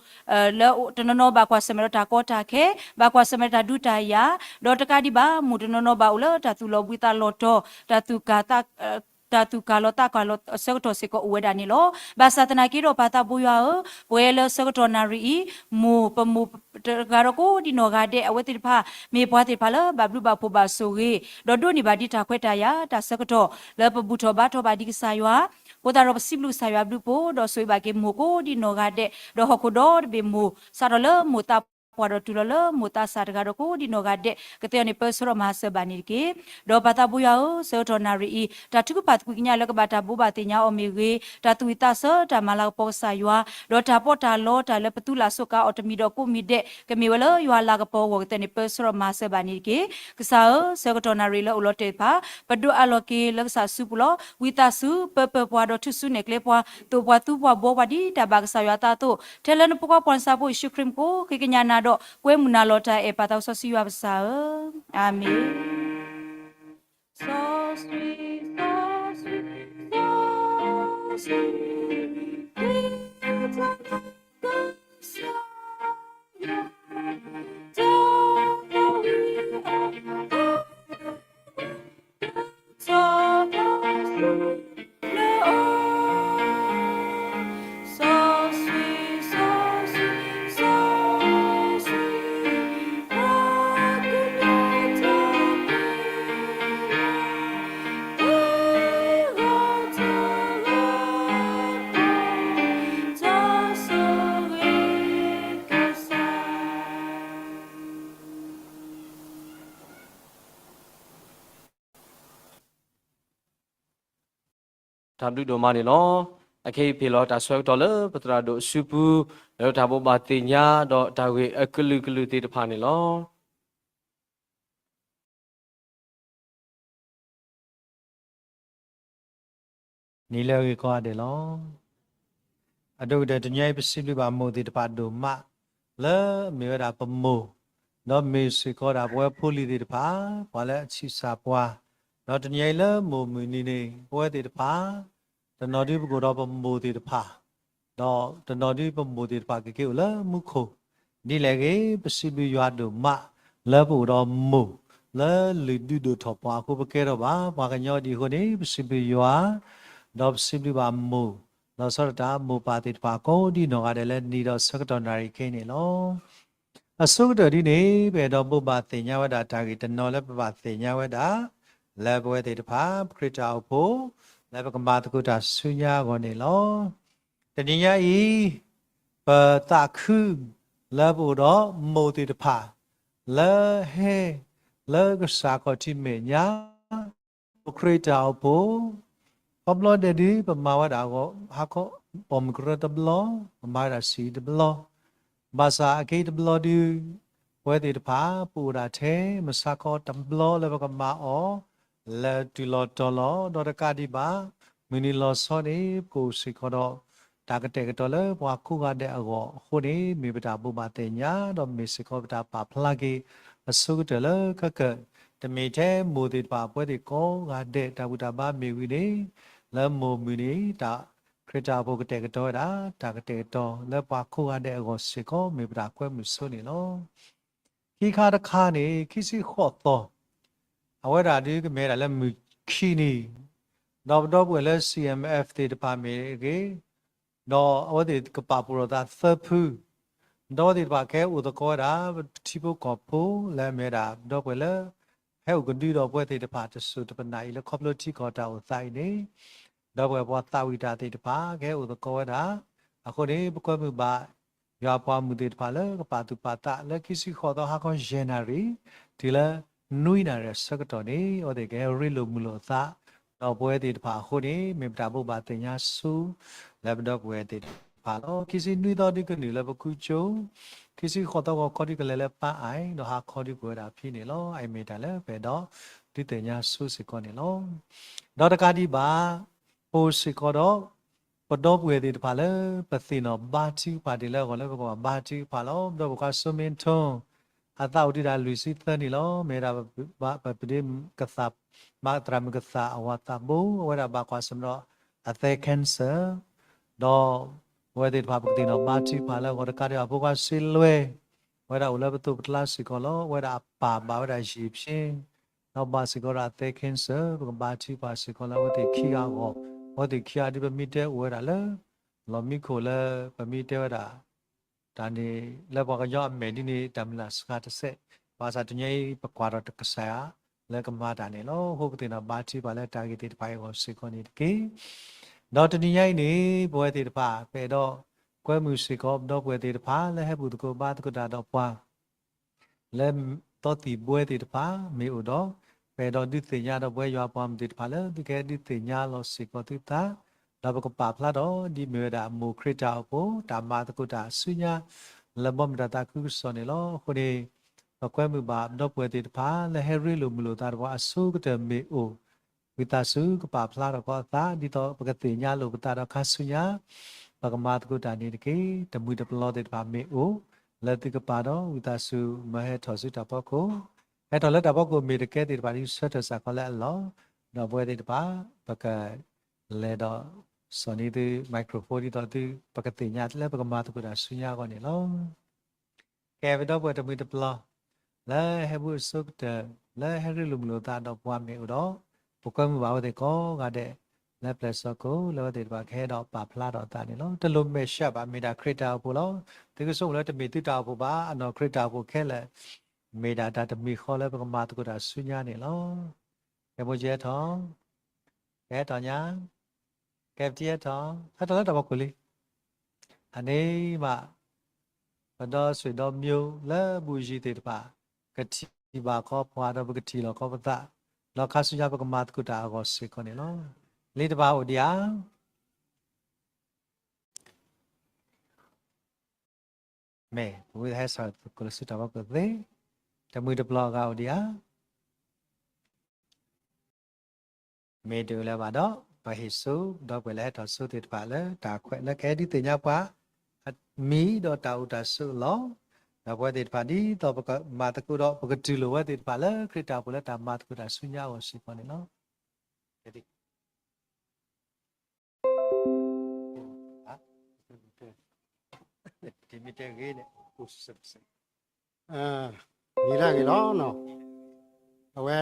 လၢတနီၤနီၤဘၣ်ကွၢ်ဆၢၣ်မဲာ်ဒီးတၢ်ကီတၢ်ခဲ, ဘၣ်ကွၢ်ဆၢၣ်မဲာ်ဒီးတၢ်ဒုးတၢ်ယၤ, ဒီးတကးဒံးဘၣ် မိၢ်တနီၤနီၤဘၣ်အိၣ်လၢတၢ်သူၣ်လီၤဘှံးသးလီၤတီၤ, တၢ်သူၣ်ကၢ် တၢ်သူၣ်ကၢ်လီၤသးကၢ်လီၤအဆၢကတီၢ်စ့ၢ်ကီးအိၣ်ဝဲဒၣ်န့ၣ်လီၤ. ဘၣ်ဆၣ်သနာ်က့ဒီးပၢ်သးဘိယွၤဧၢ, ပဝဲလၢဆၢကတီၢ်နၣ်ရံၣ်အံၤ မိၢ်ပမိၢ်တဂၤဒီးကိးဒံးနီၢ်ဂၤဒဲး အဝဲသ့ၣ်တဖၣ် မ့ၢ်ပှၤသ့ၣ်တဖၣ်လၢဘၣ်ဘျုးဘၣ်ဖှိၣ်ဘၣ်ဆိၣ်ဂ့ၤ, ဒီးဒိးန့ၢ်ဘၣ်ဒံးတၢ်ခွဲးတၢ်ယာ် တၢ်ဆၢကတီၢ် လၢပဘူၣ်ထီၣ်ဘါထီၣ်ဘၣ်ဒံးကစၢ်ယွၤ, အဃိသတးဒီးပစံးဘျုးကစၢ်ယွၤဘျုးဖှိၣ် ဒီးဆိၣ်ဂ့ၤဘၣ်က့ၤမိၢ်ကိးဒံးနီၢ်ဂၤဒဲး, ဒီးဟီၣ်ခိၣ်ဒီတဘ့ၣ်မိၢ် စးထီၣ်လၢမိၢ်သး ပှၤဒီးတုၤလီၤလၢမိၢ်သးစၢ်တဂၤဒီးကိးဒံနီၢ်ဂၤဒဲး ကသ့အီၤန့ၣ် ပၢဆှၢထီၣ်မၤစၢၤဘၣ်န့ၣ်တက့ၢ်. ဒီးပၢ်သးဘိယွၤဧၢ, ဆၢကတီၢ်နၣ်ရံၣ်အံၤ တၢ်ထုကဖၣ်သကွံာ်ကညးလၢကဘၣ်တၢ်ဘိးဘၣ်သ့ၣ်ညါအီၤမ့ၢ်ဂ့ၤ, တၢ်သူၣ်ဝံၣ်သးဆၢ တၢ်မၤလၤကပီၤကစၢ်ယွၤ, ဒီးတၢ်ပီးတၢ်လီ တၢ်လၢပသူလၢ်စူးကါအီၤတမံၤဒီးကိးမံၤဒဲး ကမ့ၢ်ဝဲလၢယွၤအလၤကပီၤအဂီၢ် ကသ့န့ၣ် ပၢဆှၢထီၣ်မၤစၢၤဘၣ်န့ၣ်တက့ၢ်. ကစၢ်ဧၢ, ဆၢကတီၢ်နၣ်ရံၣ်လၢအိၣ်လီၤတဲာ်တဖၣ် ပဒိးအးလီၤက့ၤလၢကစၢ်စုပူၤလီၤ. ဝံသးစူၤ ပၢပၢၢ်ပှၤဒီးထုးစုနဲၣ်ကျဲပှၤ, သိၣ်ပှၤသူပှၤဘှီပှၤဒ်တၢ်ဘၣ်ကစၢ်ယွၤအသးအသိး, ထဲလၢနဖိခွါပှၤနစၢ်ဖိယ့ၣ်ၡူးခရံာ်မူခိၣ် ဃ့ကညးနၤဒီး ကွဲမုာ်နၤလီၤ. တၢ်အဲၣ်ပၢ်သးစီဆှံယွၤပကစၢ်ဧၢ, အၤမ့ၣ်.တၢ်ဘျုးဒိၣ်မးန့ၣ်လီၤ. အခဲအံၤပဟ့ၣ်လီၤတၢ်ဆၢကတီၢ်လၢပသရၣ်ဒိၣ်အစုပူၤ လၢတၢ်ဘိးဘၣ်သ့ၣ်ညါ ဒီးတၢ်ဂ့ၢ်အကလုာ်ကလုာ်သ့ၣ်တဖၣ်န့ၣ်လီၤ. နံၤလၢအဂ့ၤကိးဂၤဒဲးလီၤ. အဒိၣ်ကတၢၢ်တနံၤအံၤ ပစံးဘျုးဘၣ်မိၢ်သ့ၣ်တဖၣ်ဒိၣ်မး လၢအမ့ၢ်ဝဲဒၣ်ပမိၢ်, ဒီးမ့ၢ်စ့ၢ်ကီးဒၣ်ပဝဲဖိလံၤသ့ၣ်တဖၣ် ပှၤလၢအဆံးစၢ်ပှၤ, ဒီးတနံၤအံၤလၢမိၢ်မုၢ်နံၤန့ၣ် ပဝဲသ့ၣ်တဖၣ် တနီၤဒုပကအိၣ်ဒီးပမိၢ်သ့ၣ်တဖၣ် ဒီးတနီၤဒုပမိၢ်သ့ၣ်တဖၣ်ကက့ၤအိၣ်လၢမူခိၣ်, ဒ်လဲၣ်ဂ့ၤ ပစံးဘျုးယွၤဒိၣ်မး လၢပအိၣ်ဒီးမိၢ် လၢလုၢ်ဒုးဒိၣ်ထီၣ်ပှၤအဃိ ပကဲထီၣ်ဘၣ်ပှၤကညီဒ်အဃိန့ၣ် ပစံးဘျုးယွၤ, ဒီးပစံးဘျုးဘၣ်မိၢ် လီၤဆီဒၣ်တၢ်မိၢ်ပၢ်သ့ၣ်တဖၣ်ကိးဒံနီၢ်ဂၤဒဲးလၢနံၤဒီးဆၢကတီၢ်နၣ်ရံၣ်ခဲအံၤန့ၣ်လီၤ. အဆိကတၢၢ်ဒ်န့ၣ် ပအဲၣ်ဒိးဘိးဘၣ်သ့ၣ်ညါဝဲဒၣ်တၢ်ဂ့ၢ်တနီၤလၢပဘၣ်သ့ၣ်ညါဝဲဒၣ် လၢပဝဲသ့ၣ်တဖၣ် ပခရံာ်တၢ်အိၣ်ဖှိၣ် လၢပကမၤသကိးတၢ်ဆူညါအဂီၢ်န့ၣ်လီၤ. တနံၤညါအံၤ ပသးခု လၢပအိၣ်ဒီးမိၢ်သ့ၣ်တဖၣ် လၢဟဲ လၢကစၢ်ခီၣ်ထံးမဲာ်ညါ ပခရံာ်တၢ်အိၣ်ဖှိၣ် ခီဖျိဒဲးဒုး ပမၤဝဲဒၣ်အဂီၢ် ဟါခီ ပိာ်မုၣ်ကရၢတဘျီ, ပမၤဝဲဒၣ်ဆံးတဘျီ, ဘၣ်ဆၣ်အက့တဘျီဒုး ပဝဲသ့ၣ်တဖၣ် ပအိၣ်ဒၣ်ထဲ မုၢ်ဆါခီတဘျီလၢပကမၤအီၤ လၢတုၤလီၤတီၤလီၤ ဒီးတကးဒံးဘၣ် မုၢ်နံၤလီၤဆီန့ၣ် ပကအိၣ်စ့ၢ်ကီးဒီး တၢ်ကတဲာ်ကတီၤလၢပှၤကိးဂၤဒဲးအဂီၢ်အဃိန့ၣ် မ့ၢ်ပတၢ်ဘိးဘၣ်သ့ၣ်ညါ ဒီးမ့ၢ်စ့ၢ်ကီးပတၢ်ပာ်ဖျါက့ၤ အဆိကတၢၢ်လၢခဲကၢၢ် တမ့ၢ်ထဲမိၢ်သ့ၣ်တဖၣ် ပဝဲသ့ၣ်ကိးဂၤဒဲး တၢ်ဘူၣ်တၢ်ဘါမ့ၢ်ဝံၤန့ၣ် လၢမိၢ်မုၢ်နံၤ တၢ်ခရံာ်တၢ်အိၣ်ဖှိၣ်ကတဲာ်ကတီၤဝဲဒၣ် တၢ်ကတဲာ်ကတီၤလၢပှၤကိးဂၤဒဲးအဂီၢ်စ့ၢ်ကီး မ့ၢ်ပတၢ်ကွဲမုာ်ဆိန့ၣ်လီၤ. ခံခါတခါန့ၣ် ခံဆံဃိးသီ အဝဲဒၣ်ဒုးကမ့ၢ်ဝဲဒၣ်လၢမုၢ်ခံနံၤ, ဒီးပဒီပုၢ်ဝဲၢ်လၢ C M F သ့ၣ်တဖၣ်မ့ၢ်ဂ့ၤ, ဒီးအဝဲသ့ၣ်ကပာ်ဖှိၣ်ထီၣ်သးသၢဖု, ဒီးအဝဲသ့ၣ်တဖၣ်ကဟဲအိၣ်သကိးဝဲဒၣ် ပထံဖိကီၢ်ဖိလၢအမ့ၢ်ဝဲဒၣ် ပဒီပုၢ်ဝဲၢ်လၢ ဟဲအိၣ်ကဒုဒီးပဝဲသ့ၣ်တဖၣ်တစိၤတပနၢ်အံၤလၢခီဖျိထံကီၢ်တၢ်အိၣ်သးအံၤန့ၣ် ဒီပုၢ်ဝဲၢ်ပှၤသးဝံၣ်တၢ်သ့ၣ်တဖၣ် ကဟဲအိၣ်သကိးဝဲဒၣ်, အဃိန့ၣ် ပကွဲမုာ်ဘၣ် ယွၤပှၤမုၢ်သ့ၣ်တဖၣ်လၢကပာ်သူၣ်ပာ်သးလၢခံဆံဃိးသီဟါခီယဲၢ်နၣ်ရံၣ် တုၤလၢနွံနၣ်ရံၣ်အဆၢကတီၢ်န့ၣ် အဝဲသ့ၣ်ကဟဲရ့လိာ်မုာ်လိာ်အသး ဒီးပဝဲသ့ၣ်တဖၣ်အဃိန့ၣ် မ့ၢ်ပတၢ်ဘိးဘၣ်သ့ၣ်ညါဆူ လၢပဒီပုၢ်ဝဲၢ်သ့ၣ်တဖၣ်လီၤ. ခံဆံနွံသီဒုးကနုာ်လၢပခူကၠိ, ခံဆံဃိးသီဂီၤခီဒုးကလဲၤလၢပၢ်အၣ် ဒီးဟါခီဒုးကဝဲဒၣ်ဖဲန့ၣ်လီၤ. အအံၤမ့ၢ်တၢ်လၢပအဲၣ်ဒိးဒုးသ့ၣ်ညါဆူစ့ၢ်ကီးန့ၣ်လီၤ. ဒီးတကးဒံးဘၣ် ပအိၣ်စ့ၢ်ကီးဒီး ပဒီပုၢ်ဝဲၢ်သ့ၣ်တဖၣ်လၢ ပသ့ၣ်နီၣ်ဘါထုကဖၣ်ဒ်လၢအဂီၢ်လၢပကဘၣ်ဘါထုကဖၣ်လီၤ. ပဒီပုၢ်ဝဲၢ်ခွါစိမ့ထိ အသးအိၣ်ဒံးဒၣ်လွံၢ်ဆံသၢနံၣ်လီၤ. မ့ၢ်ဝဲဒၣ် ပဒ့ကသး ဘၣ်သရၣ်မုၣ်ကသးအဝၤသးဘိ အဝဲဒၣ်ဘၣ်ကွၢ်ဆၢၣ်မဲာ်ဒီးအသည်း cancer ဒီး အဝဲသ့ၣ်တဖၣ်ပကသ့ၣ်နီၣ်ဘါထုကဖၣ်လၢအဂီၢ်တကးဒံးဘၣ် ဖိခွါစ့လွဲ အဝဲဒၣ်အိၣ်လၢပသိးပကျါစ့ၢ်ကီးလီၤ. အဝဲဒၣ်အပၢ်ဘၣ်ဝဲဒၣ်ယံာ်ဖျ့ ဒီးဘၣ်စ့ၢ်ကီးဒီးအသည်း cancer ပကဘါထုကဖၣ်စ့ၢ်ကီးလၢအဝဲသ့ၣ်ခံဂၤအဂီၢ်, အဝဲသ့ၣ်ခံဂၤဒုးပမ့ၢ်တဲအိၣ်ဝဲဒၣ်လၢ လီၢ်မံခိၣ်လၢ ပမ့ၢ်တဲဝဲဒၣ် တၢ်န့ၣ် လၢပှၤကညီအမဲာ်ဒ်န့ၣ် တၢ်မုၢ်လၢ်စှၤတစဲး, ဘၣ်ဆၣ်တနံၤအံၤ ပကွၢ်ထီၣ်ကစၢ်ယွၤ လၢကမၤတၢ်န့ၣ်လီၤ. အဃိပသ့ၣ်နီၣ်ဘါထုကဖၣ်လၢတၢ်ဂ့ၢ်သ့ၣ်တဖၣ်အံၤအဂီၢ်စ့ၢ်ကီးန့ၣ်တက့ၢ်. ဒီးတနံၤညါအံၤန့ၣ် ပဝဲသ့ၣ်တဖၣ် ပအဲၣ်ဒိးကွဲမုာ်စ့ၢ်ကီး ပဒီပုၢ်ဝဲၢ်သ့ၣ်တဖၣ်လၢဟဲဘူၣ်သကိးဘါသကိးတၢ်ဒီးပှၤ လၢသီသံၣ်ဘှဲသ့ၣ်တဖၣ်မ့ၢ်အိၣ်ဒီး, ပအဲၣ်ဒိးဒုးသ့ၣ်ညါဒီးပဝဲယွၤပှၤမုၢ်သ့ၣ်တဖၣ်လၢ သုကဟဲဒုးသ့ၣ်ညါလီၤစ့ၢ်ကီးသုသး, ဒီးပကပာ်ဖျါထီၣ်ဒ်မ့ၢ်ဝဲဒၣ်မိၢ်ခရံာ်တၢ်အိၣ်ဖှိၣ် တၢ်မၤသကိးတၢ်ဆူညါ လၢဘီမုၢ်တၢ်သးခုကစီၣ်န့ၣ်လီၤ. အဃိန့ၣ် ပကွဲမုာ်ဘၣ်ပဒီပုၢ်ဝဲၢ်သ့ၣ်တဖၣ် လၢဟဲရ့လိာ်မုာ်လိာ်သးဒီးပှၤအဆိကတၢၢ်မ့ၢ်အိၣ် ဝံသးစူၤကပာ်ဖျါထီၣ်ကီးအသး ဒ်သိးပကသ့ၣ်ညါလိာ်ပသးဒီးခါဆူညါ ပကမၤသကိးတၢ်န့ၣ်တက့ၢ်. တမှံၤတပလီသ့ၣ်တဖၣ်မ့ၢ်အိၣ် လၢသုကပၤဒီး ဝံသးစူၤမၢဟဲထီၣ်ဆူတၢ်ဖီခိၣ်, ဟဲထီၣ်လၢတၢ်ဖီခိၣ်မ့ၢ်တကဲသ့ၣ်တဖၣ် ဒုးဆၢထၢၣ်စ့ၢ်ကီးလၢအလီၢ်, ဒီးပဝဲသ့ၣ်တဖၣ် ပကလဲၤဒီး စီၣ်န့ၢ်သု microphone ဒ်သိးသု ပကသ့ၣ်ညါလၢပကမၤသကိးတၢ်ဆူညါအဂီၢ်န့ၣ်လီၤ. ကဲ ပဒီပုၢ်ဝဲၢ်တမှံၤတပျီ လၢဟဲဘူးအဆိကတၢၢ် လၢဟဲရ့လိာ်မုာ်လိာ်သးဒီးပှၤမ့ၢ်အိၣ်ဒီး ပကွဲမုာ်ဘၣ်အဝဲသ့ၣ်ကိးဂၤဒဲး လၢပျဲၢ်စီၤကိၣ် လၢအဝဲသ့ၣ်တဖၣ်ကဟဲဒီးပာ်ဖျါထီၣ်အသးန့ၣ်လီၤ. တလိၣ်မဲာ်ဆှးဘၣ် မ့ၢ်ဒၣ်ခရံာ်တၢ်အိၣ်ဖှိၣ်လီၤ. သုကဆိကမိၣ်လၢတမ့ၢ်သုတၢ်အိၣ်ဖှိၣ်ဘၣ်, အနီၢ်ခရံာ်တၢ်အိၣ်ဖှိၣ်ခဲလၢာ် မ့ၢ်ဒၣ်တၢ်တမံၤဃီလၢပကမၤသကိးတၢ်ဆူညါန့ၣ်လီၤ. ကဲ မိၢ်ကဟဲထီၣ်, ကဟဲထီၣ်ညါ, ကဲ ပတံၤဟဲထီၣ်, ဟဲထီၣ်လၢတၢ်ဖီခိၣ်လံ. အန့ၣ်မး ပဒီဆွေဒီမျိုးလၢဘူၣ်ယံၤသ့ၣ်တဖၣ် ကထံၣ်ဘၣ်ခီပှၤဒီးပကထံၣ်လီၤခီပသး ဒီးခါဆူညါပကမၤသကိးတၢ်အဂီၢ်စ့ၢ်ကီးန့ၣ်လီၤ. လံတဖၣ်အိၣ်ဒံးဧါ. မ့ၢ် ပဝဲဟဲစးသကိးလၢဆူတၢ်ဖီခိၣ်သ့, တမှံၤတပျီအဂၤအိၣ်ဒံးဧါ. မ့ၢ်တအိၣ်လၢၤဘၣ်ဒီး ပဟ့ၣ်ဆူ ဒီပုၢ်ဝဲၢ်လၢဟဲထီၣ်ဆိသ့ၣ်တဖၣ်လၢတၢ်ခွဲးလၢကဟဲဒုးသ့ၣ်ညါပှၤ အမံၤဒီးတၢ်အိၣ်တၢ်ဆိးအလီၢ်, ဒီးပဝဲသ့ၣ်တဖၣ်ဒ်သိးပကမၤသကိးဒီး ပကတူၢ်လိာ်ဝဲသ့ၣ်တဖၣ်လၢခရံာ်တၢ်အိၣ်ဖှိၣ်လၢတၢ်မၤသကိးတၢ်ဆူညါအဂီၢ်စ့ၢ်ကီးန့ၣ်လီၤ. မံၤဒၣ်ဂ့ၤလီၤ. အဝဲ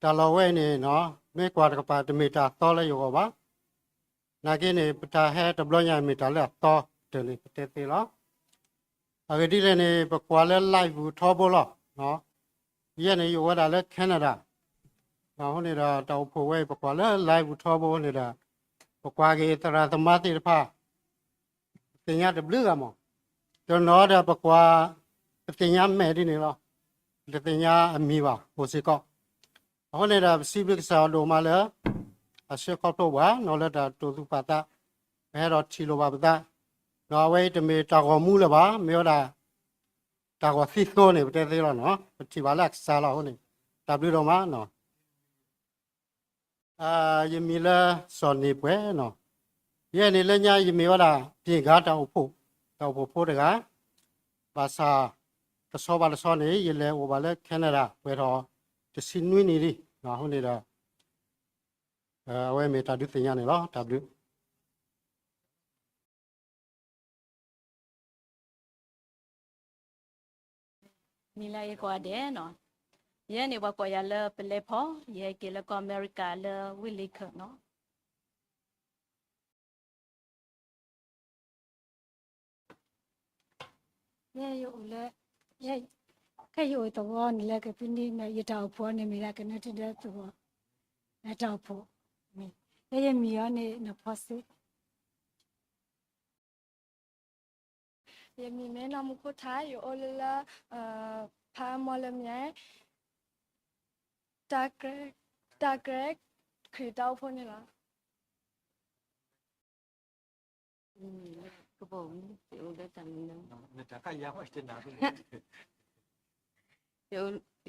တၢ်လီၢ်ဝဲအံၤန့ၣ် မ့ၢ်ကွၢ်တကပၤ တမ့ၢ်တၢ်အသီလၢယဂီၢ်ဘၣ်. နာ်က့န့ၣ် ပတၢ်ဟဲတဘျီညါမ့ၢ်တၢ်လၢအသီတၢၢ်န့ၣ် ပတဲသ့လီၤ. အဂ့ၢ်ဒ်လဲၣ်န့ၣ် ပကွၢ်လၢ live ပူၤထီဘိလီၤ. ယဲန့ၣ် ယအိၣ်ဝဲဒၣ်လၢ Canada အဃိန့ၣ်ဒီး တၢ်အိၣ်ဖှိၣ်ဝဲအံၤ ပကွၢ်လၢ live ပူၤထီဘိန့ၣ်ဒီး ပကွၢ်က့ၤသရၣ်သမါသ့ၣ်တဖၣ် ပသ့ၣ်ညါတဘျုးဂၤမး, တနီၤဒီးပကွၢ် ပသ့ၣ်ညါမဲာ်ဒ်န့ၣ်လီၤ. တသ့ၣ်ညါအမံၤဘၣ် အိၣ်စ့ၢ်ကီး. အဃိန့ၣ်ဒီး ပစံးဘျုးကစၢ်အဒိၣ်မးလၢ အဆှၢခီဖျိပှၤနီၤလၢတၢ်တိာ်သူၣ်ပာ်သး, ပဟဲဒီးထံၣ်လိာ်ဘၣ်ပသး, ဒီးအဝဲအံၤတမ့ၢ်တၢ်ဂီၤမူလၢၤဘၣ်, မ့ၢ်ဝဲဒၣ် တၢ်ဂီၤသံသိန့ၣ် ပတဲသ့လီၤနီၤ, ပထံၣ်ဘၣ်လၢအကစၢ်လီၤ. အဃိန့ၣ် တၢ်ဘျုးဒိၣ်မးနီၤ. ယမံၤလၢစီၤန့ၣ်ပှဲၤနီၤ, ယဲန့ၣ်လၢညါယမ့ၢ်ဝဲဒၣ် ပၠ့ၣ်ကၤတၢ်အိၣ်ဖှိၣ်, တၢ်အိၣ်ဖှိၣ်ဖိတဂၤ, ဘၣ်ဆၣ် တဆီဘၣ်တဆီန့ၣ် ယလဲၤအိၣ်ဘၣ်လၢ Canada ပှဲၤထီၣ်တဆံနွံနံၣ်လံ, အဃိန့ၣ်ဒီး အဝဲမ့ၢ်တၢ်ဒုးသ့ၣ်ညါန့ၣ်လီၤ. တၢ်ဘျုး မံၤလၢယကိးဂၤဒဲးနီၤ, ယဲန့ၣ်ပှၤကိးယၤလၢပလဲဖီ, ယဟဲက့ၤလၢကီၢ်အမဲရကၤလၢဝ့ၢ်လ့ခၢၣ်နီၤ. ယဲယအိၣ်လၢ, ခဲယအိၣ်သဝီန့ၣ်လၢကဖုန့ၣ် ယတၢ်အိၣ်ဖှိၣ်န့ၣ်မ့ၢ်ဒၣ်ကနၢတဒၢသဝီ, တၢ်အိၣ်ဖှိၣ်, ယဲယမံၤအီၤန့ၣ် နဖီစ့ ယမံၤမ့ၢ်နီၢ်မူခိၣ်ထါ, ယအိၣ်လၢလၢ ဖးအမီၢ်လၢမၠဲၣ်, တၢ်ကြဲ, တၢ်ကြဲ, ခရံာ်တၢ်အိၣ်ဖှိၣ်န့ၣ်လီၤ. ကပိာ်မုၣ်, ယအိၣ်လၢတၢ်လူၤနၢ,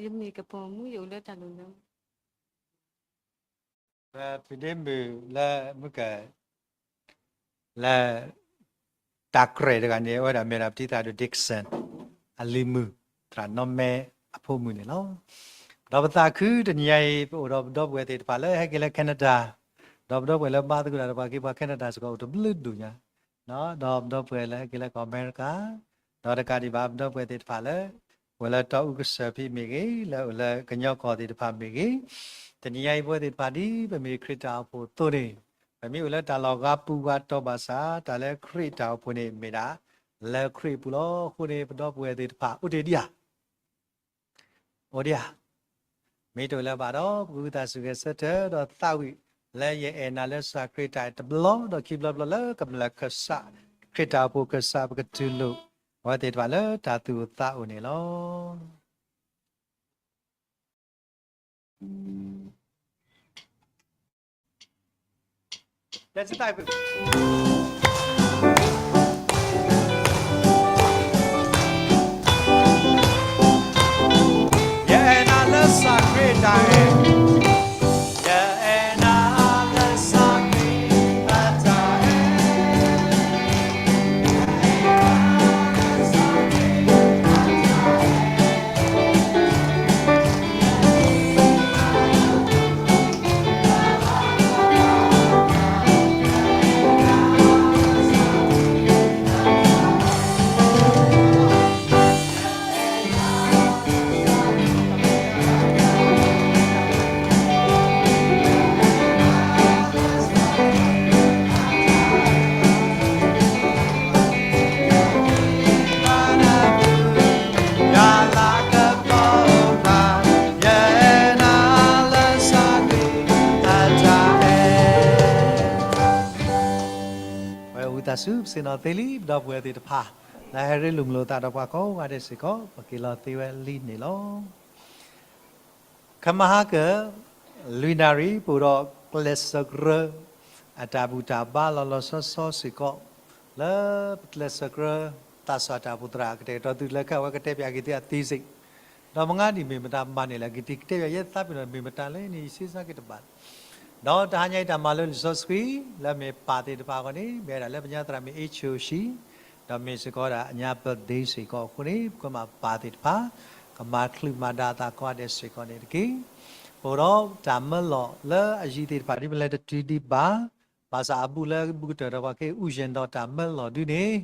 ယမံၤကပိာ်မုၣ်, ယအိၣ်လၢတၢ်လူၤနၢ ပဒ့မုၢ်လၢမုၢ်က လၢ တၢ်ကြဲတဂၤန့ၣ် အဝဲဒၣ်မ့ၢ်ဒၣ်ပတံၤသၣ်ဒိၣ် Dixon အလံၤမုၣ် သရၣ်နီၢ်မဲအဖိမုၣ်န့ၣ်လီၤ. ဒီးပသးခုတနံၤအံၤ ပအိၣ်ဒီးပဒီပုၢ်ဝဲၢ်သ့ၣ်တဖၣ်လၢဟဲက့ၤလၢ Canada, ဒီးပဒီပုၢ်ဝဲၢ်လၢမၤသကိးတၢ်ဒီးပှၤက့ၤပှၤ Canada စ့ၢ်ကီးအိၣ်တဘျုးဒိၣ်ညါ, ဒီးပဒီပုၢ်ဝဲၢ်လၢဟဲက့ၤလၢကီၢ်အမဲရကၤ, ဒီးတကးဒံးဘၣ် ပဒီပုၢ်ဝဲၢ်သ့ၣ်တဖၣ်လၢ အိၣ်လၢတီအူကစၢၢ်ဖဲမ့ၢ်ဂ့ၤ, လၢအိၣ်လၢကညီကီၢ်သ့ၣ်တဖၣ်မ့ၢ်ဂ့ၤ, တနံၤညါအံၤပဝဲသ့ၣ်တဖၣ်ဒ်ပမ့ၢ်ခရံာ်တၢ်အိၣ်ဖှိၣ်အသိးန့ၣ်, ပမ့ၢ်အိၣ်လၢတၢ်လီၢ်ဂၤပူၤဂၤတီၤဘၣ်ဆၣ် တၢ်လၢခရံာ်တၢ်အိၣ်ဖှိၣ်န့ၣ်မ့ၢ်ဒၣ် လၢခရံာ်အပူၤလီၤ. အဃိန့ၣ် ပဒီပုၢ်ဝဲၢ်သ့ၣ်တဖၣ် အိၣ်တ့ၢ်ဒံးဧါ, အိၣ်ဒံးဧါ. မ့ၢ်တအိၣ်လၢၤဘၣ်ဒီး ပကဝံသးစူၤဂဲၤဆၢထၢၣ်ဒီးသးဝံၣ် လၢယအဲၣ်နၤလၢကစၢ်ခရံာ်တၢ်အဲၣ်တဘျီဒီးခံဘျီဘျီလၢကမျၢၢ်ခၢၣ်စး, ခရံာ်တၢ်အိၣ်ဖှိၣ်ခၢၣ်စး ပကတူၢ်လိာ် အဝဲသ့ၣ်တဖၣ်လၢတၢ်သူၣ်အိၣ်သးအိၣ်န့ၣ်လီၤ. ယအဲၣ်နၤလၢကစၢ်ခရံာ်အတၢ်အဲၣ်, ယအဲၣ်နၤလၢကစၢ်ခရံာ်အတၢ်အဲၣ်. ပဝဲသးစူၤပဆ့ၣ်နီၤသ့လံ ပဒီပုၢ်ဝဲၢ်သ့ၣ်တဖၣ် လၢအဟဲရ့လိာ်မုာ်လိာ်သးဒီးပှၤကိးဂၤဒဲးစ့ၢ်ကီး ပက့ၤလီၤသ့ဝဲလံန့ၣ်လီၤ. ခဲမဟါက လွံၢ်နၣ်ရံၣ် ပအိၣ်ဒီးကျဲးစၢးကရၢ အတၢ်ဘူၣ်တၢ်ဘါလီၤလီၤဆီဆီစ့ၢ်ကီး လၢပကျဲးစၢးကရၢ သးစၢ်တၢ်အိၣ်ဖှိၣ်သရၣ် ကတဲာ်ကတီၤသုလၢခဲအံၤ အဝဲကတဲပၠးက့ၤသုအသေးစိတ် ဒီးမနုၤဒ်မ့ၢ်မတၤမၤန့ၢ်လဲၣ် ကတဲာ်ကတီၤယဲသးပ့ၤနီၣ် မ့ၢ်မတၤလဲၣ်န့ၣ် ယစ့စါက့ၤတဘၣ် ဒီးတဟါညါအံၤ တၢ်မၤလိလံာ်စီဆှံ လၢမ့ၢ်ပၢ်သ့ၣ်တဖၣ်အဂီၢ်န့ၣ် မ့ၢ်ဝဲဒၣ်လၢပညါသရၣ်မုၣ် အ့ၣ်ခၠိၣ်ၡံ ဒီးမ့ၢ်စ့ၢ်ကီးဝဲဒၣ်အညါ birthday စ့ၢ်ကီးအဃိန့ၣ် ပကမၤပၢ်သ့ၣ်တဖၣ် ကမၤချုးမၤဒါအသးကိးဂၤဒဲးစ့ၢ်ကီးန့ၣ်တက့ၢ်. ပအိၣ်ဒီးတၢ်မၢလီၤလၢအယံၤသ့ၣ်တဖၣ် ဒ်ပလဲၤတတုၤဒံးဘၣ် ဘၣ်ဆၣ်အဘူးလၢဘူးကတၢၢ်ဒီးပှၤက့ၤအူယံၤဒီးတၢ်မၢလီၤဒုန့ၣ်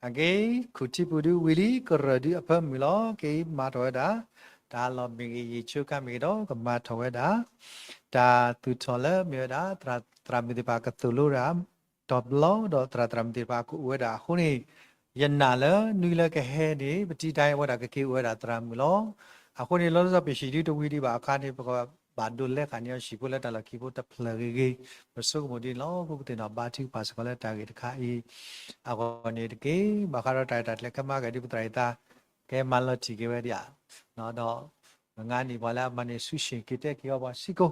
အက့ ခိၣ်ထံပူၤဒုဝံၤလံ ကရၢၢ်ဒုအဖၢမုၢ်လီၤ. က့ၤမၤထီၣ်ဝဲဒၣ် တၢ်လီၢ်မ့ၢ်ဂ့ၤ ယံာ်ဆိခါမ့ၢ်ဂ့ၤဒီး ကမၤထီၣ်ဝဲဒၣ် တၢ်သူၣ်ထီၣ်လၢမ့ၢ်ဝဲဒၣ် သရၣ်မုၣ်သ့ၣ်တဖၣ်ကသိၣ်လိဒၣ် တီၤဘျီဒီးသရၣ်သရၣ်မုၣ်သ့ၣ်တဖၣ်ကအိၣ်ဝဲဒၣ်အဃိန့ၣ် ယနာ်လၢနွံလၢကဟဲန့ၣ် ပတံၤတၢ်အဝဲဒၣ်ကက့ၤအိၣ်ဝဲဒၣ်သရၣ်မုၣ်လီၤ. အဃိန့ၣ် လီၤဆီပ့ၣ်ဆံၣ်ဒုတဝံၤဒံးဘၣ်အခါန့ၣ် ပကဘၣ်ဒိးလဲၤဃာ်န့ၢ်အီၤဟံၣ်ဖိလၢတၢ်လီၢ်ခံဖိတဖျၢၣ်ဂ့ၤဂ့ၤ ပဆိကမိၣ်ဒ်န့ၣ်လီၤ. အဃိပသ့ၣ်နီၣ်ဘါထုကဖၣ်စ့ၢ်ကီးလၢတၢ်ဂ့ၢ်တခါအံၤ အဂီၢ်န့ၣ်တက့ၢ်. ဘၣ်ဃးဒီးတၢ်ရဲၣ်တၢ်ကျဲၤခဲမၤကဒုး ပသရၣ်အံၤသး ကဲမၤလီၤတံၢ်က့ၤဝဲဒၣ် ဒီး မုၢ်ဂၤန့ၣ် ပှၤလၢအမၤန့ၢ်ဆူၣ်ဆ့ၣ်က့ၤတဲက့ၤအီၤပှၤစံကိ